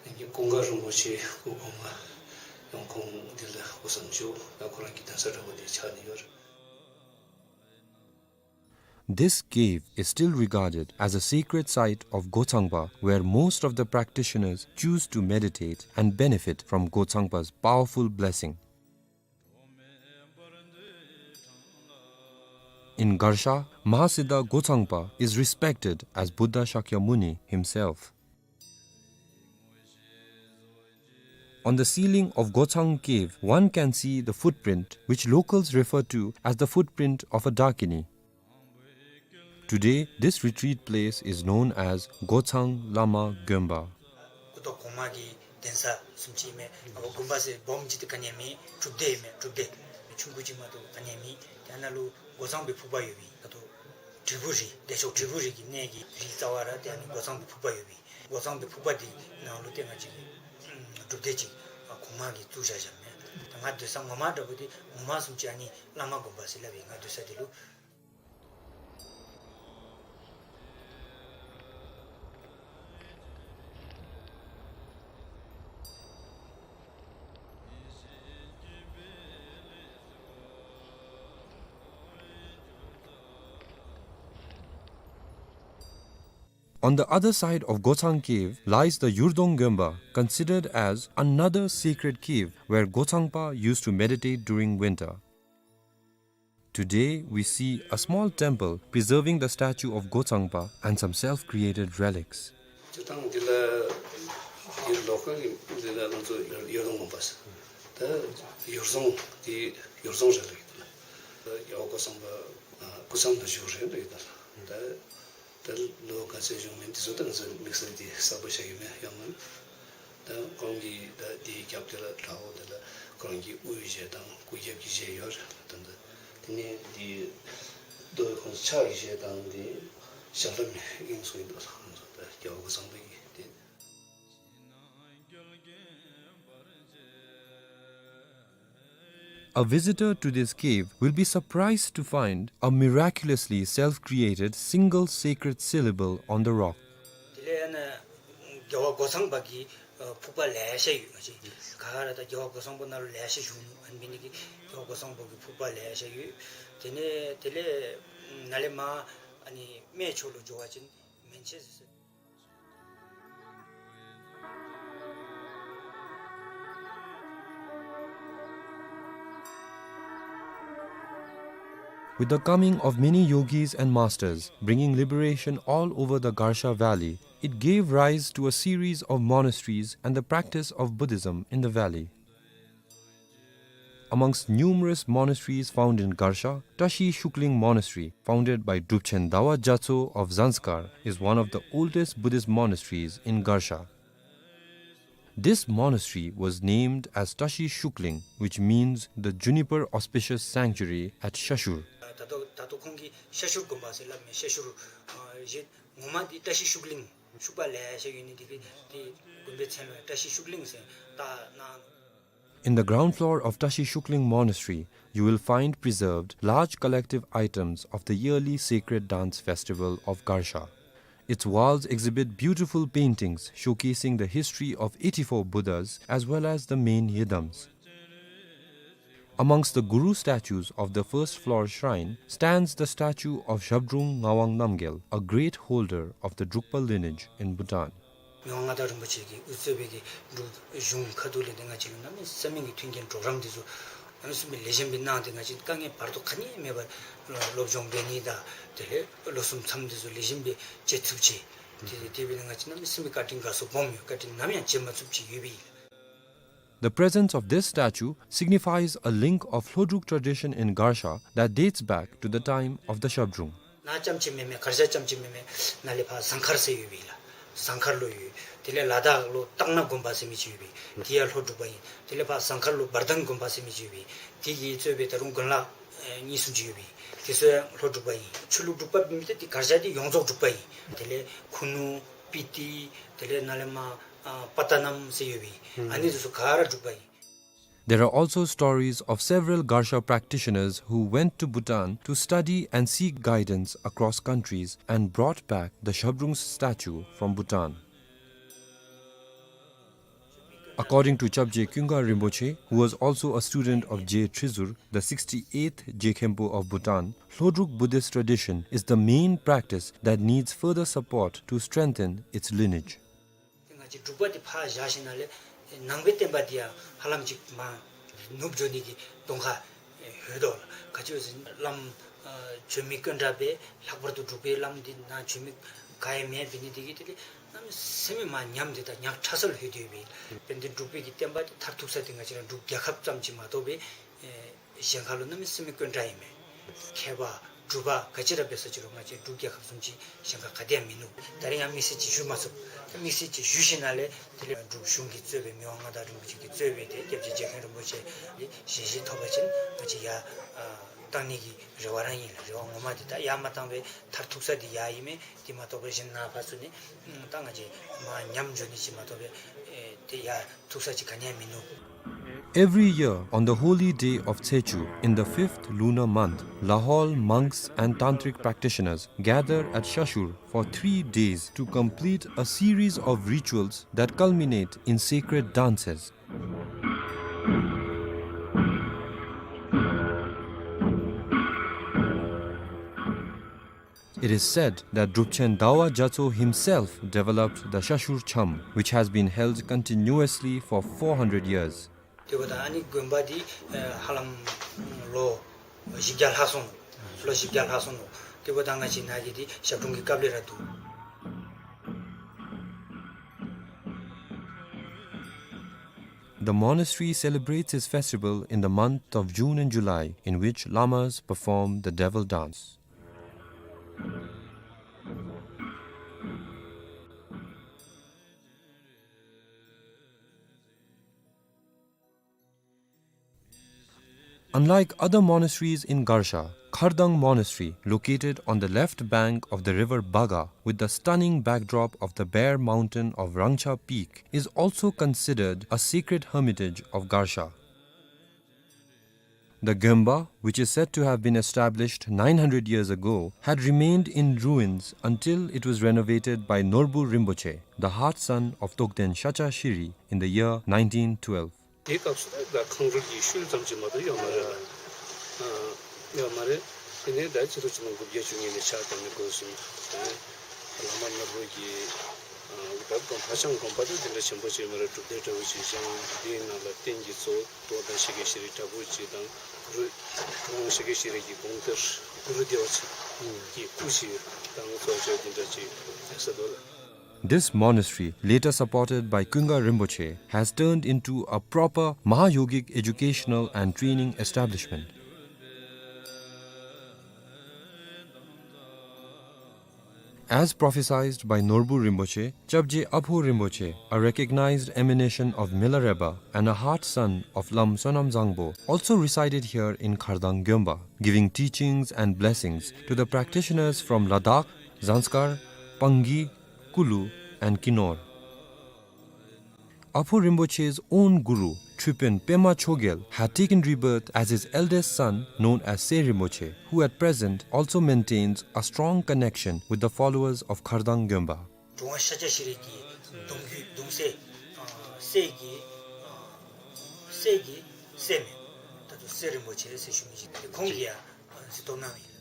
ན་ཀུན་དགའ་རིན་པོ་ཆེ་སྐུ་གོང་མ་ཡང་ཁོང་འདི་ལས་སྐུ་མཚམས་བཞུགས་ད་ཁོ་རང་གི་གདན་ས་འདྲ་བོ་དེ་ཆགས་ནས་ཡོད་རེད། This cave is still regarded as a sacred site of Gochangpa, where most of the practitioners choose to meditate and benefit from Gochangpa's powerful blessing. In Garsha, Mahasiddha Gochangpa is respected as Buddha Shakyamuni himself. On the ceiling of Gochang Cave, one can see the footprint which locals refer to as the footprint of a Dakini. Today, this retreat place is known as Gochang Lama Gonpa. སྐུ་ཐོག་གོང་མ་གི་གདན་ས་བཟུམ་ཅིག་མས། ཨ་དགོན་པ་ཟེར་སྦོམ་ཅིག་ཏུ་ག་ནི་ཡང་མེད། གྲུབ་སྡེ་མས། གྲུབ་སྡེ་མི་ཆུང་ཀུ་ཅིག་མ་གཏོགས་ག་ནི་ཡང་མེད། དེ་ནང་ལུ་སྒོ་གཙང་པའི་ཕུག་པ་ཡོད་པས། ད་ལྟོ་ དྲིལ་བུ་རི་བདེ་མཆོག་དྲིལ་བུ་རི་གི་གནས་ཀྱི་རི་རྩ་བར་ཏེ་ཨ་ནི་སྒོ་ཚང་གི་ཕུག་པ་ཡོད་པས། སྒོ་ཚང་གི་ཕུག་པ་འདི་ནང་ལུ་ཏེ་ང་བཅས་ཀྱི་སྒྲུབ་སྡེ་ཅིག་གོང་མ་གིས་བཙུགས་བཞག་བཞགཔ་མས། ད་ང་སྡོད་ས་ངོ་མ་འདྲ་པོ་འདི་ངོ་མ་བཟུམ་ཅིག་ཨ་ནི་བླ་མ་དགོན་པ་ཟེར་སླབ་ཨིན། ང་སྡོད་ས་འདི་ལུ། On the other side of Gochang Cave lies the Yurdong Gönpa, considered as another sacred cave where Gochangpa used to meditate during winter. Today, we see a small temple preserving the statue of Gochangpa and some self-created relics. ད་ཐང་འདི་ལུ་ཡུལ་ལོ་ཀལ་གྱི་འདི་ལུ་ང་བཅས་ཡུ་རྫོང་དགོན་པ་ཟེར། ད་ཡུ་རྫོང་འདི་ཡུ་རྫོང་རེད་ལབ་ཀྱི་འདུག་ལགས། རྒྱལ་བ་སྐུ་ཚང་པ་སྐུ་མཚམས་ནང་བཞུགས་རེད་ལབ་ཀྱི་འདུག་ལགས། ད་ད་ལོ་ག་ཚོད་བཞུགས་མིན་འདི་ཚུ་ད་ང་ཚོ་དམིགས་བསལ་འདི་གསལ་པོ་ཤེས་ཀྱི་མེད་ཡང་མིན། ད་ཁོང་གི་ད་འདི་རྒྱབ་འདི་ལུ་དགྲ་བོ་འདི་ལུ་ཁོང་གི་དབུའི་གཞས་དང་སྐུ་རྒྱབ་ཀྱི་གཞས་ཡོད་རེད། ད་ད་དེ་ནས་འདི་རྡོ་ཁོང་ཕྱག་གི་གཞས་དང་འདི་ཞབས་ལྷམ་ཨིན་གསུངས་ཀྱི་འདུག་ལགས། ང་ཚོ་ད་རྒྱལ་བ་སྐུ་ཚང་པ་གི་འདི། A visitor to this cave will be surprised to find a miraculously self-created single sacred syllable on the rock. དེ་ལས་ཨ་ནི་རྒྱལ་བ་སྒོ་ཚང་པ་གི་ཕུག་པ་ལེ་ཤ་ཡོད། ང་བཅས་ག་ར་ད་རྒྱལ་བ་སྒོ་ཚང་པ་ནང་ལུ་ལེ་ཤ་བཞུགས་ནུག། ཨ་ནི་འབད་ནི་དེ་གིས་རྒྱལ་བ་སྒོ་ཚང་པ་གི་ཕུག་པ་ལེ་ཤ་ཡོད། དེ་ནས་དེ་ལས་ནཱ་ལས་མར་ཨ་ནི་སྨད་ཕྱོགས་ལུ་འགྱོ་བ་ཅིན་མན་ཆད་ཟེར། With the coming of many yogis and masters bringing liberation all over the Garsha Valley, it gave rise to a series of monasteries and the practice of Buddhism in the valley. Amongst numerous monasteries found in Garsha, Tashi Shukling Monastery, founded by Drupchen Dawa Gyatso of Zanskar, is one of the oldest Buddhist monasteries in Garsha. This monastery was named as Tashi Shukling, which means the juniper auspicious sanctuary at Shashur. ད་ལྟོ་ད་ལྟོ་ཁོང་གིས་ཤ་ཤུར་དགོན་པ་ཟེར་སླབ་མས། ཤ་ཤུར་ཨ་ཡེ་ངོ་མ་འདི་བཀྲ་ཤིས་ཤུགས་གླིང་ཤུག་པ་ལེ་ཤ་ཡོད་ནི་འདི་གིས་འདི་དགོན་པའི་མཚན་ལུ་བཀྲ་ཤིས་ཤུགས་གླིང་ཟེར་བཏགས་གནང་། In the ground floor of Tashi Shukling Monastery, you will find preserved large collective items of the yearly sacred dance festival of Garsha. Its walls exhibit beautiful paintings showcasing the history of eighty-four Buddhas as well as the main yidams. Amongst the Guru statues of the first floor shrine stands the statue of Zhabdrung Ngawang Namgyel, a great holder of the Drukpa lineage in Bhutan. མི་དབང་མངའ་བདག་རིན་པོ་ཆེ་གིས་དབུ་གཙོས་པའི་གི་འབྲུག་གཞུང་ཁ་ཐུག་ལས་ཏེ་ང་བཅས་ཀྱི་གནམ་མེད་ས་མེད་ཀྱི་མཐུན་རྐྱེན་གྲོགས་རམ་འདི་ཚུ་གནམ་མེད་ས་མེད་ལེགས་ཤོམ་སྦེ་གནང་སྟེ་ང་བཅས་དཀའ་ངལ་བར་དོ་ག་ནི་མེད་པར་སློབ་སྦྱོང་འབད་ནི་དང་དེ་ལས་ལོ་གསུམ་མཚམས་འདི་ཚུ་ལེགས་ཤོམ་སྦེ་བཅད་ཚུགསཔ་ཅིག། དེ་དེ་འབད་ནི་ང་བཅས་གནམ་མེད་ས་མེད་བཀའ་དྲིན་དགའ་ཚོར་སྦོམ་ཡོད། བཀའ་དྲིན་ནམ་ཡང་བརྗེད་མ་ཚུགསཔ་ཅིག་ཡོད་པས། The presence of this statue signifies a link of Lhodruk tradition in Garsha that dates back to the time of the Zhabdrung. ནཱ་རྐྱངམ་ཅིག་མེན་མས། གར་ཞ་རྐྱངམ་ཅིག་མེན་མས། ནཱ་ལས་ཕར་ཟངས་དཀར་ཟེར་ཡོད་པས་ལགས། ཟངས་དཀར་ལུ་ཡོད། དེ་ལས་ལ་དྭགས་ལུ་སྟག་སྣ་དགོན་པ་ཟེར་མི་ཅིག་ཡོད་པས། དེ་ཡང་ལྷོ་འབྲུག་པ་ཨིན། དེ་ལས་ཕར་ཟངས་དཀར་ལུ་བར་ལྡན་དགོན་པ་ཟེར་མི་ཅིག་ཡོད་པས། དེ་གིས་གཙོས་པའི་ད་རུང་དགོན་ལག་ཨེ་གཉིས་གསུམ་ཅིག་ཡོད་པས། དེ་ཚུ་ཡང་ལྷོ་འབྲུག་པ་ཨིན། ཆོས་ལུགས་འབྲུག་པ་མེན་ཏེ་དེ་གར་ཞ་དེ་ཡོངས་རྫོགས་འབྲུག་པ་ཨིན། དེ་ལས་ཁུ་ནུ་སྤི་ཏི་དེ་ལས་ནཱ་ལས་མར་ཨ་པ་ཏ་ནམ་ཟེར་ཡོད་པས། ཨ་ནི་དེ་ཚུ་ག་ར་འབྲུག་པ་ཨིན། There are also stories of several Garsha practitioners who went to Bhutan to study and seek guidance across countries and brought back the Zhabdrung's statue from Bhutan. According to Chapje Kyunga Rinpoche, who was also a student of Je Trizur, the sixty-eighth Je Khenpo of Bhutan, Lhodruk Buddhist tradition is the main practice that needs further support to strengthen its lineage. ང་བཅས་འབྲུག་པ་འདི་ཕར་བཞག་ཞིནམ་ལས་ནང་པའི་བསྟན་པ་འདི་ཡང་ཧ་ལམ་ཅིག་མར་ནུབ་འགྱོ་ནི་གི་གདོང་ཁ་ཡོད་དོ་ལགས། ག་ཅི་ཟེར་བླམ་ཨ་བྱོན་མི་དཀོན་དྲགས་སྦེ་ལྷག་པར་དུ་འབྲུག་པའི་བླམ་འདི་ནཱ་བྱོན་མི་ག་ཡང་མེདཔ་འབད་ནི་འདི་གིས་དེ་ལས་གནམ་མེད་ས་མེད་མར་ཉམས་ཏེ་ད་ཉག་ཕྲ་ས་ལུ་ལྷོད་དེ་ཡོད་པས། དཔེར་ན་འབྲུག་པའི་གི་བསྟན་པ་འདི་མཐར་ཐུག་ས་འདི་ང་བཅས་ར་འབྲུག་རྒྱལ་ཁབ་ཙམ་ཅིག་མ་གཏོགས་སྦེ་ཨེ་གཞན་ཁ་ལུ་གནམ་མེད་ས་མེད་དཀོན་དྲགས་ཨིན་མས། མཁས་པ་གྲུབ་པ་ག་ཅི་ར་འབད་ས་ཅིག་རུང་ང་བཅས་འབྲུག་རྒྱལ་ཁབ་བཟུམ་ཅིག་གཞན་ཁ་ག་ཏེ་ཡང་མིན་ནུག། ད་རིས་ཡང་དམིགས་བསལ་ཅིག་ཞུ་མ་ཚུགས། དམིགས་བསལ་ཅིག་ཞུ་ཞིནམ་ལས་དེ་ལས་འབྲུག་གཞུང་གིས་གཙོས་པའི་མི་དབང་མངའ་བདག་རིན་པོ་ཆེ་གིས་གཙོས་པའི་ཏེ་སྐྱབས་རྗེ་རྗེ་མཁན་རིན་པོ་ཆེ་གི་ཞལ་བཞེས་ཐོབ་པ་ཅིན་ང་བཅས་ཡར་ཨ་ བཏང་ནི་གི་རེ་བ་རང་ཨིན་ལགས། རེ་བ་ངོ་མ་འདི་ད་ཡར་མ་བཏང་པའི་མཐར་ཐུག་ས་འདི་ཡར་ཨིན་མས། དེ་མ་གཏོགས་པའི་གཞན་ནཱ་ཕར་ཚུར་ནི་ད་ང་བཅས་མར་ཉམས་འགྱོ་ནི་ཅིག་མ་གཏོགས་པའི་ཨེ་དེ་ཡར་ཐུག་ས་ཅིག་ག་ནི་ཡང་མིན་ནུག། Every year, on the holy day of Tsechu, in the fifth lunar month, Lahaul monks and tantric practitioners gather at Shashur for three days to complete a series of rituals that culminate in sacred dances. It is said that Drupchen Dawa Gyatso himself developed the Shashur Cham, which has been held continuously for four hundred years. དེ་འབདཝ་ད་ཨ་ནི་དགོན་པ་འདི་ཨེ་ཧ་ལམ་ལོ་བཞི་བརྒྱ་ལྷག་སོང་ནུག། ལོ་བཞི་བརྒྱ་ལྷག་སོང་ནུག། དེ་འབདཝ་ད་ང་བཅས་ནཱ་གི་འདི་ཞབས་དྲུང་གི་སྐབས་ལས་ར་འདུག། The monastery celebrates its festival in the month of June and July, in which lamas perform the devil dance. Unlike other monasteries in Garsha, Khardang Monastery, located on the left bank of the river Baga, with the stunning backdrop of the Bear Mountain of Rangcha Peak, is also considered a sacred hermitage of Garsha. The Gyönba, which is said to have been established nine hundred years ago, had remained in ruins until it was renovated by Norbu Rinpoche, the heart son of Togden Shacha Shiri, in the year nineteen twelve. དེའི་སྐབས་སུ་ད་ཁང་རུལ་གྱི་ཤུལ་ཙམ་ཅིག་མ་གཏོགས་ཡོད་མ་རེད་ལགས། ཨ་ཡོད་མ་རེད། དེ་ནས་ད་ཕྱི་ལོ་ཆིག་སྟོང་དགུ་བརྒྱ་བཅུ་གཉིས་ནས་ཕྱག་བཏབ་ནས་འགོ་བཟུང་སྟེ་བླ་མ་ནོར་བུ་གིས་ཨ་ད་དགོན་ཕར་བྱང་དགོན་པ་ད་དེ་འདྲ་ཆེན་པོ་ཅིག་མ་རེད། སྒྲུབ་སྡེ་འདྲ་བོ་ཅིག་བཞེངས། དེའི་ནང་ལ་རྟེན་གྱི་གཙོ་བོ་རྡོ་དང་ཤཱཀྱ་ཤྲཱི་བྲག་ཕུག་ཅིག་དང་གུ་རུ་ཁོང་ཤཱཀྱ་ཤྲཱི་ཡི་དགོངས་གཏེར་གུ་རུ་བདེ་བ་ཆེན་གྱི་སྐུ་ཅིག་དང་གཙོ་བོ་དེ་འདྲ་ཅིག་ཡོད་ས་འདུག་ལགས། This monastery, later supported by Kunga Rinpoche, has turned into a proper Mahayogic educational and training establishment. As prophesied by Norbu Rinpoche, Chapje Apho Rinpoche, a recognized emanation of Milarepa and a heart son of Lam Sonam Zangpo, also resided here in Khardang Gyönba, giving teachings and blessings to the practitioners from Ladakh, Zanskar, Pangi, Kulu, and Kinor. Apho Rinpoche's own guru, Tripin Pema Chogyal, had taken rebirth as his eldest son, known as Se Rinpoche, who at present also maintains a strong connection with the followers of Khardang Gyönba. གྲུབ་དབང་ཤཱཀྱ་ཤྲཱི་གི་གདུང་བརྒྱུད་གདུང་སྲས་ཨ་སྲས་ཀྱི་ཨ་སྲས་ཀྱི་སྲས་མོ་ད་ལྟོ་སེ་རིན་པོ་ཆེ་ཟེར་ཞུ་མི་ཅིག་ཁོང་གིས་ཡང་གཟིགས་རྟོག་གནང་ཡི།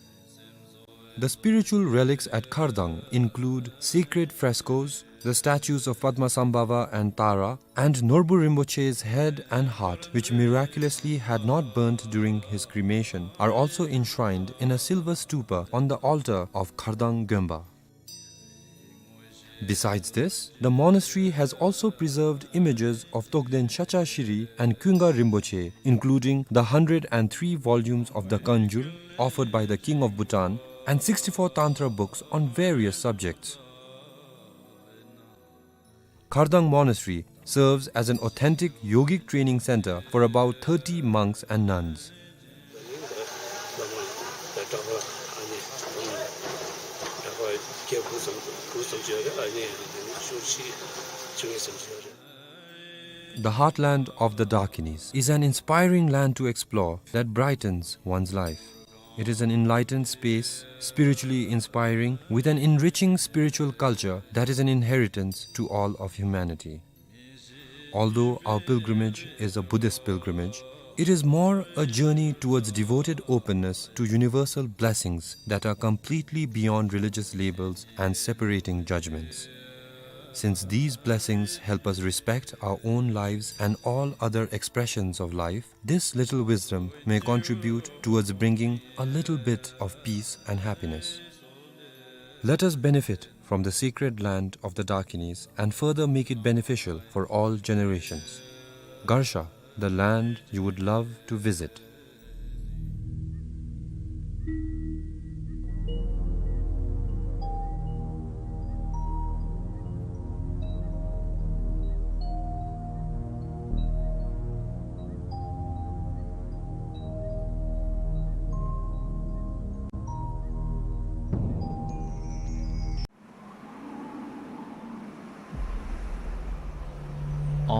The spiritual relics at Khardang include sacred frescoes, the statues of Padmasambhava and Tara, and Norbu Rinpoche's head and heart, which miraculously had not burnt during his cremation, are also enshrined in a silver stupa on the altar of Khardang Gyönba. Besides this, the monastery has also preserved images of Togden Shacha Shiri and Kunga Rinpoche, including the hundred and three volumes of the Kanjur offered by the King of Bhutan and sixty-four Tantra books on various subjects. Khardang Monastery serves as an authentic yogic training center for about thirty monks and nuns. The heartland of the Dakinis is an inspiring land to explore that brightens one's life. It is an enlightened space, spiritually inspiring, with an enriching spiritual culture that is an inheritance to all of humanity. Although our pilgrimage is a Buddhist pilgrimage, it is more a journey towards devoted openness to universal blessings that are completely beyond religious labels and separating judgments. Since these blessings help us respect our own lives and all other expressions of life, this little wisdom may contribute towards bringing a little bit of peace and happiness. Let us benefit from the sacred land of the Dakinis and further make it beneficial for all generations. Garsha, the land you would love to visit.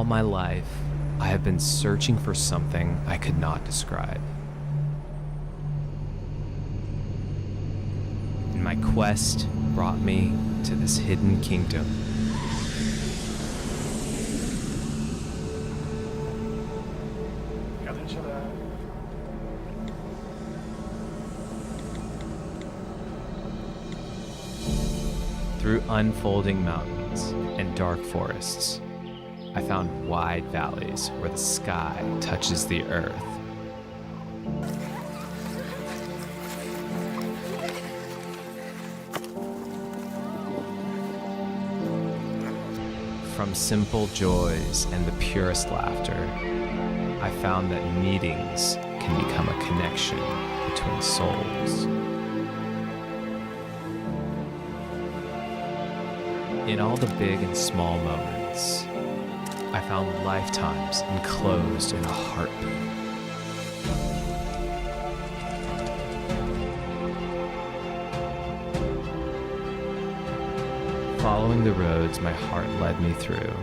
All my life, I have been searching for something I could not describe. And my quest brought me to this hidden kingdom. Through unfolding mountains and dark forests, I found wide valleys where the sky touches the earth. From simple joys and the purest laughter, I found that meetings can become a connection between souls. In all the big and small moments, I found lifetimes enclosed in a heartbeat. Following the roads my heart led me through,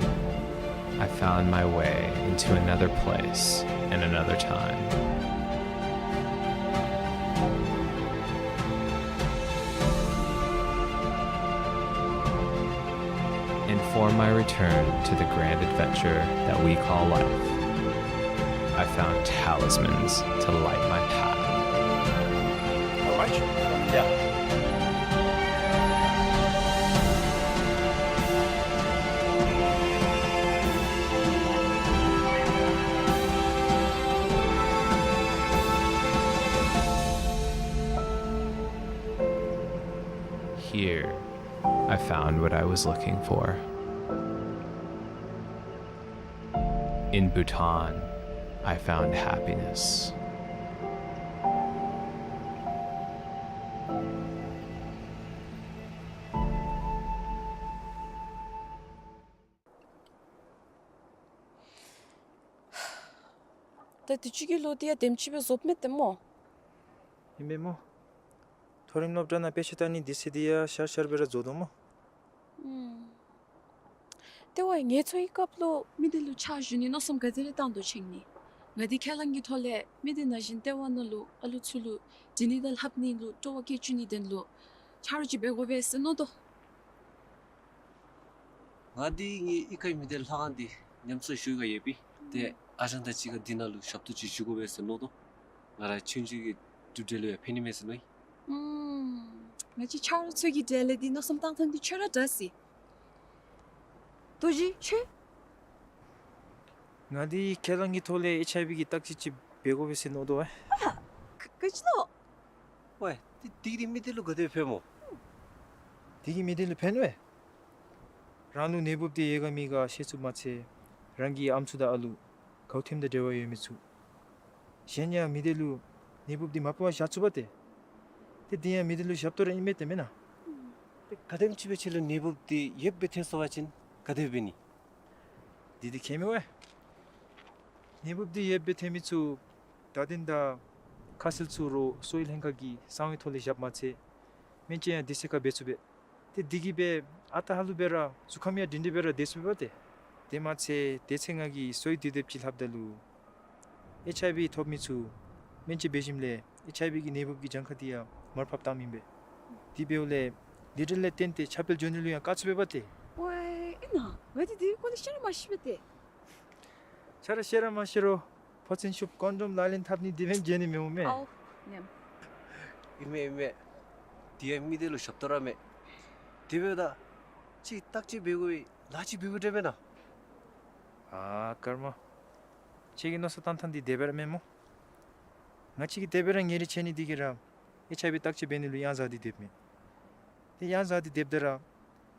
I found my way into another place and another time. And for my return to the grand adventure that we call life, I found talismans to light my path. All right. Yeah. Here, I found what I was looking for. In Bhutan, I found happiness. ད་དུས་ཅི་གི་ལོ་འདི་ཡང་དེམ་ཅིག་སྦེ་རྫོགསཔ་མས་ཏེ་སྨོ། ཨིན་མས་སྨོ། མཐོ་རིམ་སློབ་གྲྭ་ནང་དཔེ་ཆ་ལྟ་ནི་དུས་ཚོད་འདི་ཡང་ཤར་ཤར་སྦེ་ར་རྫོགས་དོ་སྨོ། ཨུམ། ཏེ་ཝའི་ངལ་འཚོ་བའི་སྐབས་ལུ་མི་སྡེ་ལུ་ཕྱག་ཞུ་ནི་མནོ་བསམ་ག་དེ་རེ་བཏང་དོ་ཅིག་ནི། ང་འདི་ཁས་བླངས་ཀྱི་ཐོག་ལས་མི་སྡེ་ནང་བཞིན་ལྟེ་བ་ནང་ལུ་ཨ་ལུ་ཚུ་ལུ་འབྲི་ནི་དང་ལྷབ་ནི་ལུ་སྤྲོ་བ་བསྐྱེད་བཅུག་ནིའི་དོན་ལུ་ཆ་རོགས་ཅིག་འབད་དགོ་པས་ཟེར་མནོ་དོ། ང་འདི་ངེའི་གཡུས་ཁའི་མི་སྡེ་ལྷ་ཁང་འདི་ཉམས་གསོ་ཞུ་ག་ཡོད་པས། ཏེ་ཨ་ཞང་དང་གཅིག་ཁར་འདི་ནང་ལུ་ཞབས་ཏོག་ཅིག་ཞུ་དགོ་པས་ཟེར་མནོ་དོ། ང་ར་ཆུང་ཆུང་གི་གྲུབ་འབྲས་ལུ་ཡང་ཕན་ནི་མས་ཟེར་མནོ་ཡི། ཨུམ། ང་བཅས་ཆ་རོགས་ཚུ་གི་འབྲས་ལས་འདི་མནོ་བསམ་བཏང་ཐངས་འདི་ཁྱོད་ར་དྲག་སོ་ཡི། རྡོ་རྗེ་ཁྱོད། ང་འདི་ཁས་བླངས་ཀྱི་ཐོག་ལས་ཨེཆ་ཨའི་ཝི་གི་བརྟག་དཔྱད་ཅིག་འབད་དགོ་པས་ཟེར་མནོ་དོ་ཨེ། ཨ་ཧ། ག་ག་ཅི་ལོ། ཝའི་འདི་འདི་གིས་མི་སྡེ་ལུ་ག་དེ་ཕན་སྨོ། འདི་གིས་མི་སྡེ་ལུ་ཕན་ཝའི། རང་ལུ་ནད་འབུབ་འདི་ཡོད་ག་མེད་ག་ཤེས་ཚུགསཔ་མ་ཚད་རང་གི་ཨམ་སྲུ་དང་ཨ་ལུ་གའུ་ཐེམ་དང་འབྲེལ་བ་ཡོད་མི་ཚུ་གཞན་ཡང་མི་སྡེ་ལུ་ནད་འབུབ་འདི་མ་ཕོག་པར་བཞག་ཚུགས་པ་ཏེ། ཏེ་འདི་ཡང་མི་སྡེ་ལུ་ཞབས་ཏོག་ར་ཨིན་མས་ཏེ་མེན་ན། ཏེ་ག་དེམ་ཅིག་སྦེ་ཁྱོད་ལུ་ནད་འབུབ་འདི་ཡོདཔ་སྦེ་ཐོན་སོང་པ་ཅིན་ག་དེ་འབད་ནི། འདི་འདི་ཁྱད་མེད་ཝའི། ནད་འབུབ་འདི་ཡོདཔ་སྦེ་ཐོན་མི་ཚུ་བརྡ་དོན་དང་ཁ་གསལ་ཚུ་རོགས་གསོ་བའི་ལྷན་ཁག་གི་གསང་བའི་ཐོག་ལས་བཞགཔ་མ་ཚད་སྨན་བཅོས་ཡང་དུས་ཚོད་ཁར་འབད་ཚུགས་པས། ཏེ་འདི་གིས་སྦེ་ཨ་རྟག་ཧ་ལུགས་སྦེ་ར་གཟུགས་ཁམས་ཡང་སྒྲིང་སྒྲིང་སྦེ་ར་སྡོད་ཚུགས་པས་ཏེ། དེ་མ་ཚད་དེ་ཚེ་ང་གིས་གསོ་བའི་དུས་དེབ་ཅིག་ལྷབ་ད་ལུ་ཨེཆ་ཨའི་ཝི་ཐོབ་མི་ཚུ་སྨན་བཅོས་འབད་ཞིནམ་ལས་ཨེཆ་ཨའི་ཝི་གི་ནད་འབུབ་ཀྱི་གྱངས་ཁ་འདི་ཡང་མར་ཕབ་བཏངམ་ཨིན་པས། དེ་འབདཝ་ལས་ལི་ཊར་ལས་བརྟེན་ཏེ་ཁྱབ་སྤེལ་འགྱོ་ནི་ལུ་ཡང་བཀག་ཚུགས་པས་པ་ཏེ། ཝའི་ཨིན་ན། ང་འདི་འདི་སྐོར་ལས་ཤེས་ར་མ་ཤེས་པས་ཏེ། ཆ་ར་ཤེས་ར་མ་ཤེས་རུང་ཕོ་མཚན་ཤོབ་ཀོན་ཌོམ་ལག་ལེན་འཐབ་ནི་འདི་འབདན་འགྱོ་ནི་མི་འོང་མས། ཨའོ་ཉམས། ཨིན་མས་ཨིན་མས། འདི་ཡང་མི་སྡེ་ལུ་ཞབས་ཏོག་ར་མས། དེ་འབདཝ་ད་ཅིག་བརྟག་དཔྱད་འབད་དགོ་པའི་ལཱ་ཅིག་འབད་དགོ་དྲན་མེན་ན། ཨ་ཀརྨ། ཁྱོད་ཀྱི་མནོ་བསམ་བཏང་ཐངས་འདི་དེ་སྦེ་ར་མེན་སྨོ། ང་བཅས་ཀྱིས་དེ་སྦེ་ར་ཉེ་རིང་ཆེ་ནི་འདི་གིས་ར་ཨེཆ་ཨའི་ཝི་བརྟག་དཔྱད་འབད་ནི་ལུ་གཡང་ཟ་སྟེ་སྡོདཔ་མས། ཏེ་གཡང་ཟ་སྟེ་སྡོདཔ་ད་ར་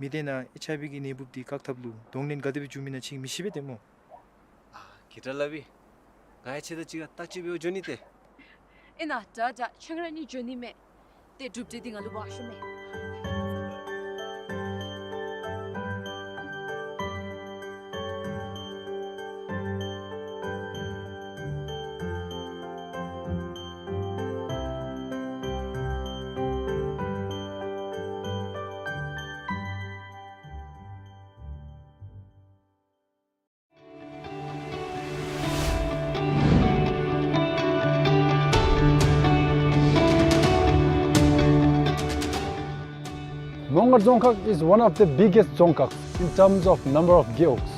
མི་སྡེ་ནང་ཨེཆ་ཨའི་ཝི་གི་ནད་འབུབ་འདི་བཀག་ཐབས་ལུ་གདོང་ལེན་ག་དེ་སྦེ་བྱུང་མེན་ན་ཁྱོད་ཀྱིས་མི་ཤེས་པས་ཏེ་སྨོ། ཨ་གི་དྲག་སླབ་ཨིན། ང་ཡང་ཁྱོད་དང་གཅིག་ཁར་བརྟག་དཔྱད་འབདཝ་འགྱོ་ནི་ཏེ། ཨིན་ན་དྲག་དྲག་ཁྱོད་ར་གཉིས་འགྱོ་ནི་མས། ཏེ་གྲུབ་འབྲས་འདི་ང་ལུ་འབག་ཤོག་མས། Monggar Dzongkhag is one of the biggest dzongkhags in terms of number of gewogs.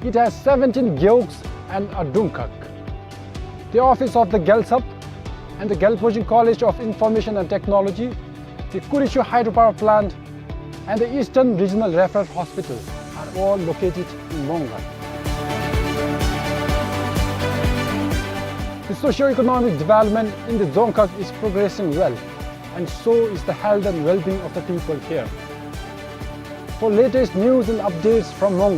It has seventeen gewogs and a dungkhag. The office of the Gyaltsap and the Gyalpo-Jing College of Information and Technology, the Kurichu Hydropower Plant, and the Eastern Regional Referral Hospital are all located in Monggar. The socio-economic development in the Dzongkhag is progressing well, and so is the health and well-being of the people here. For latest news and updates from Monggar,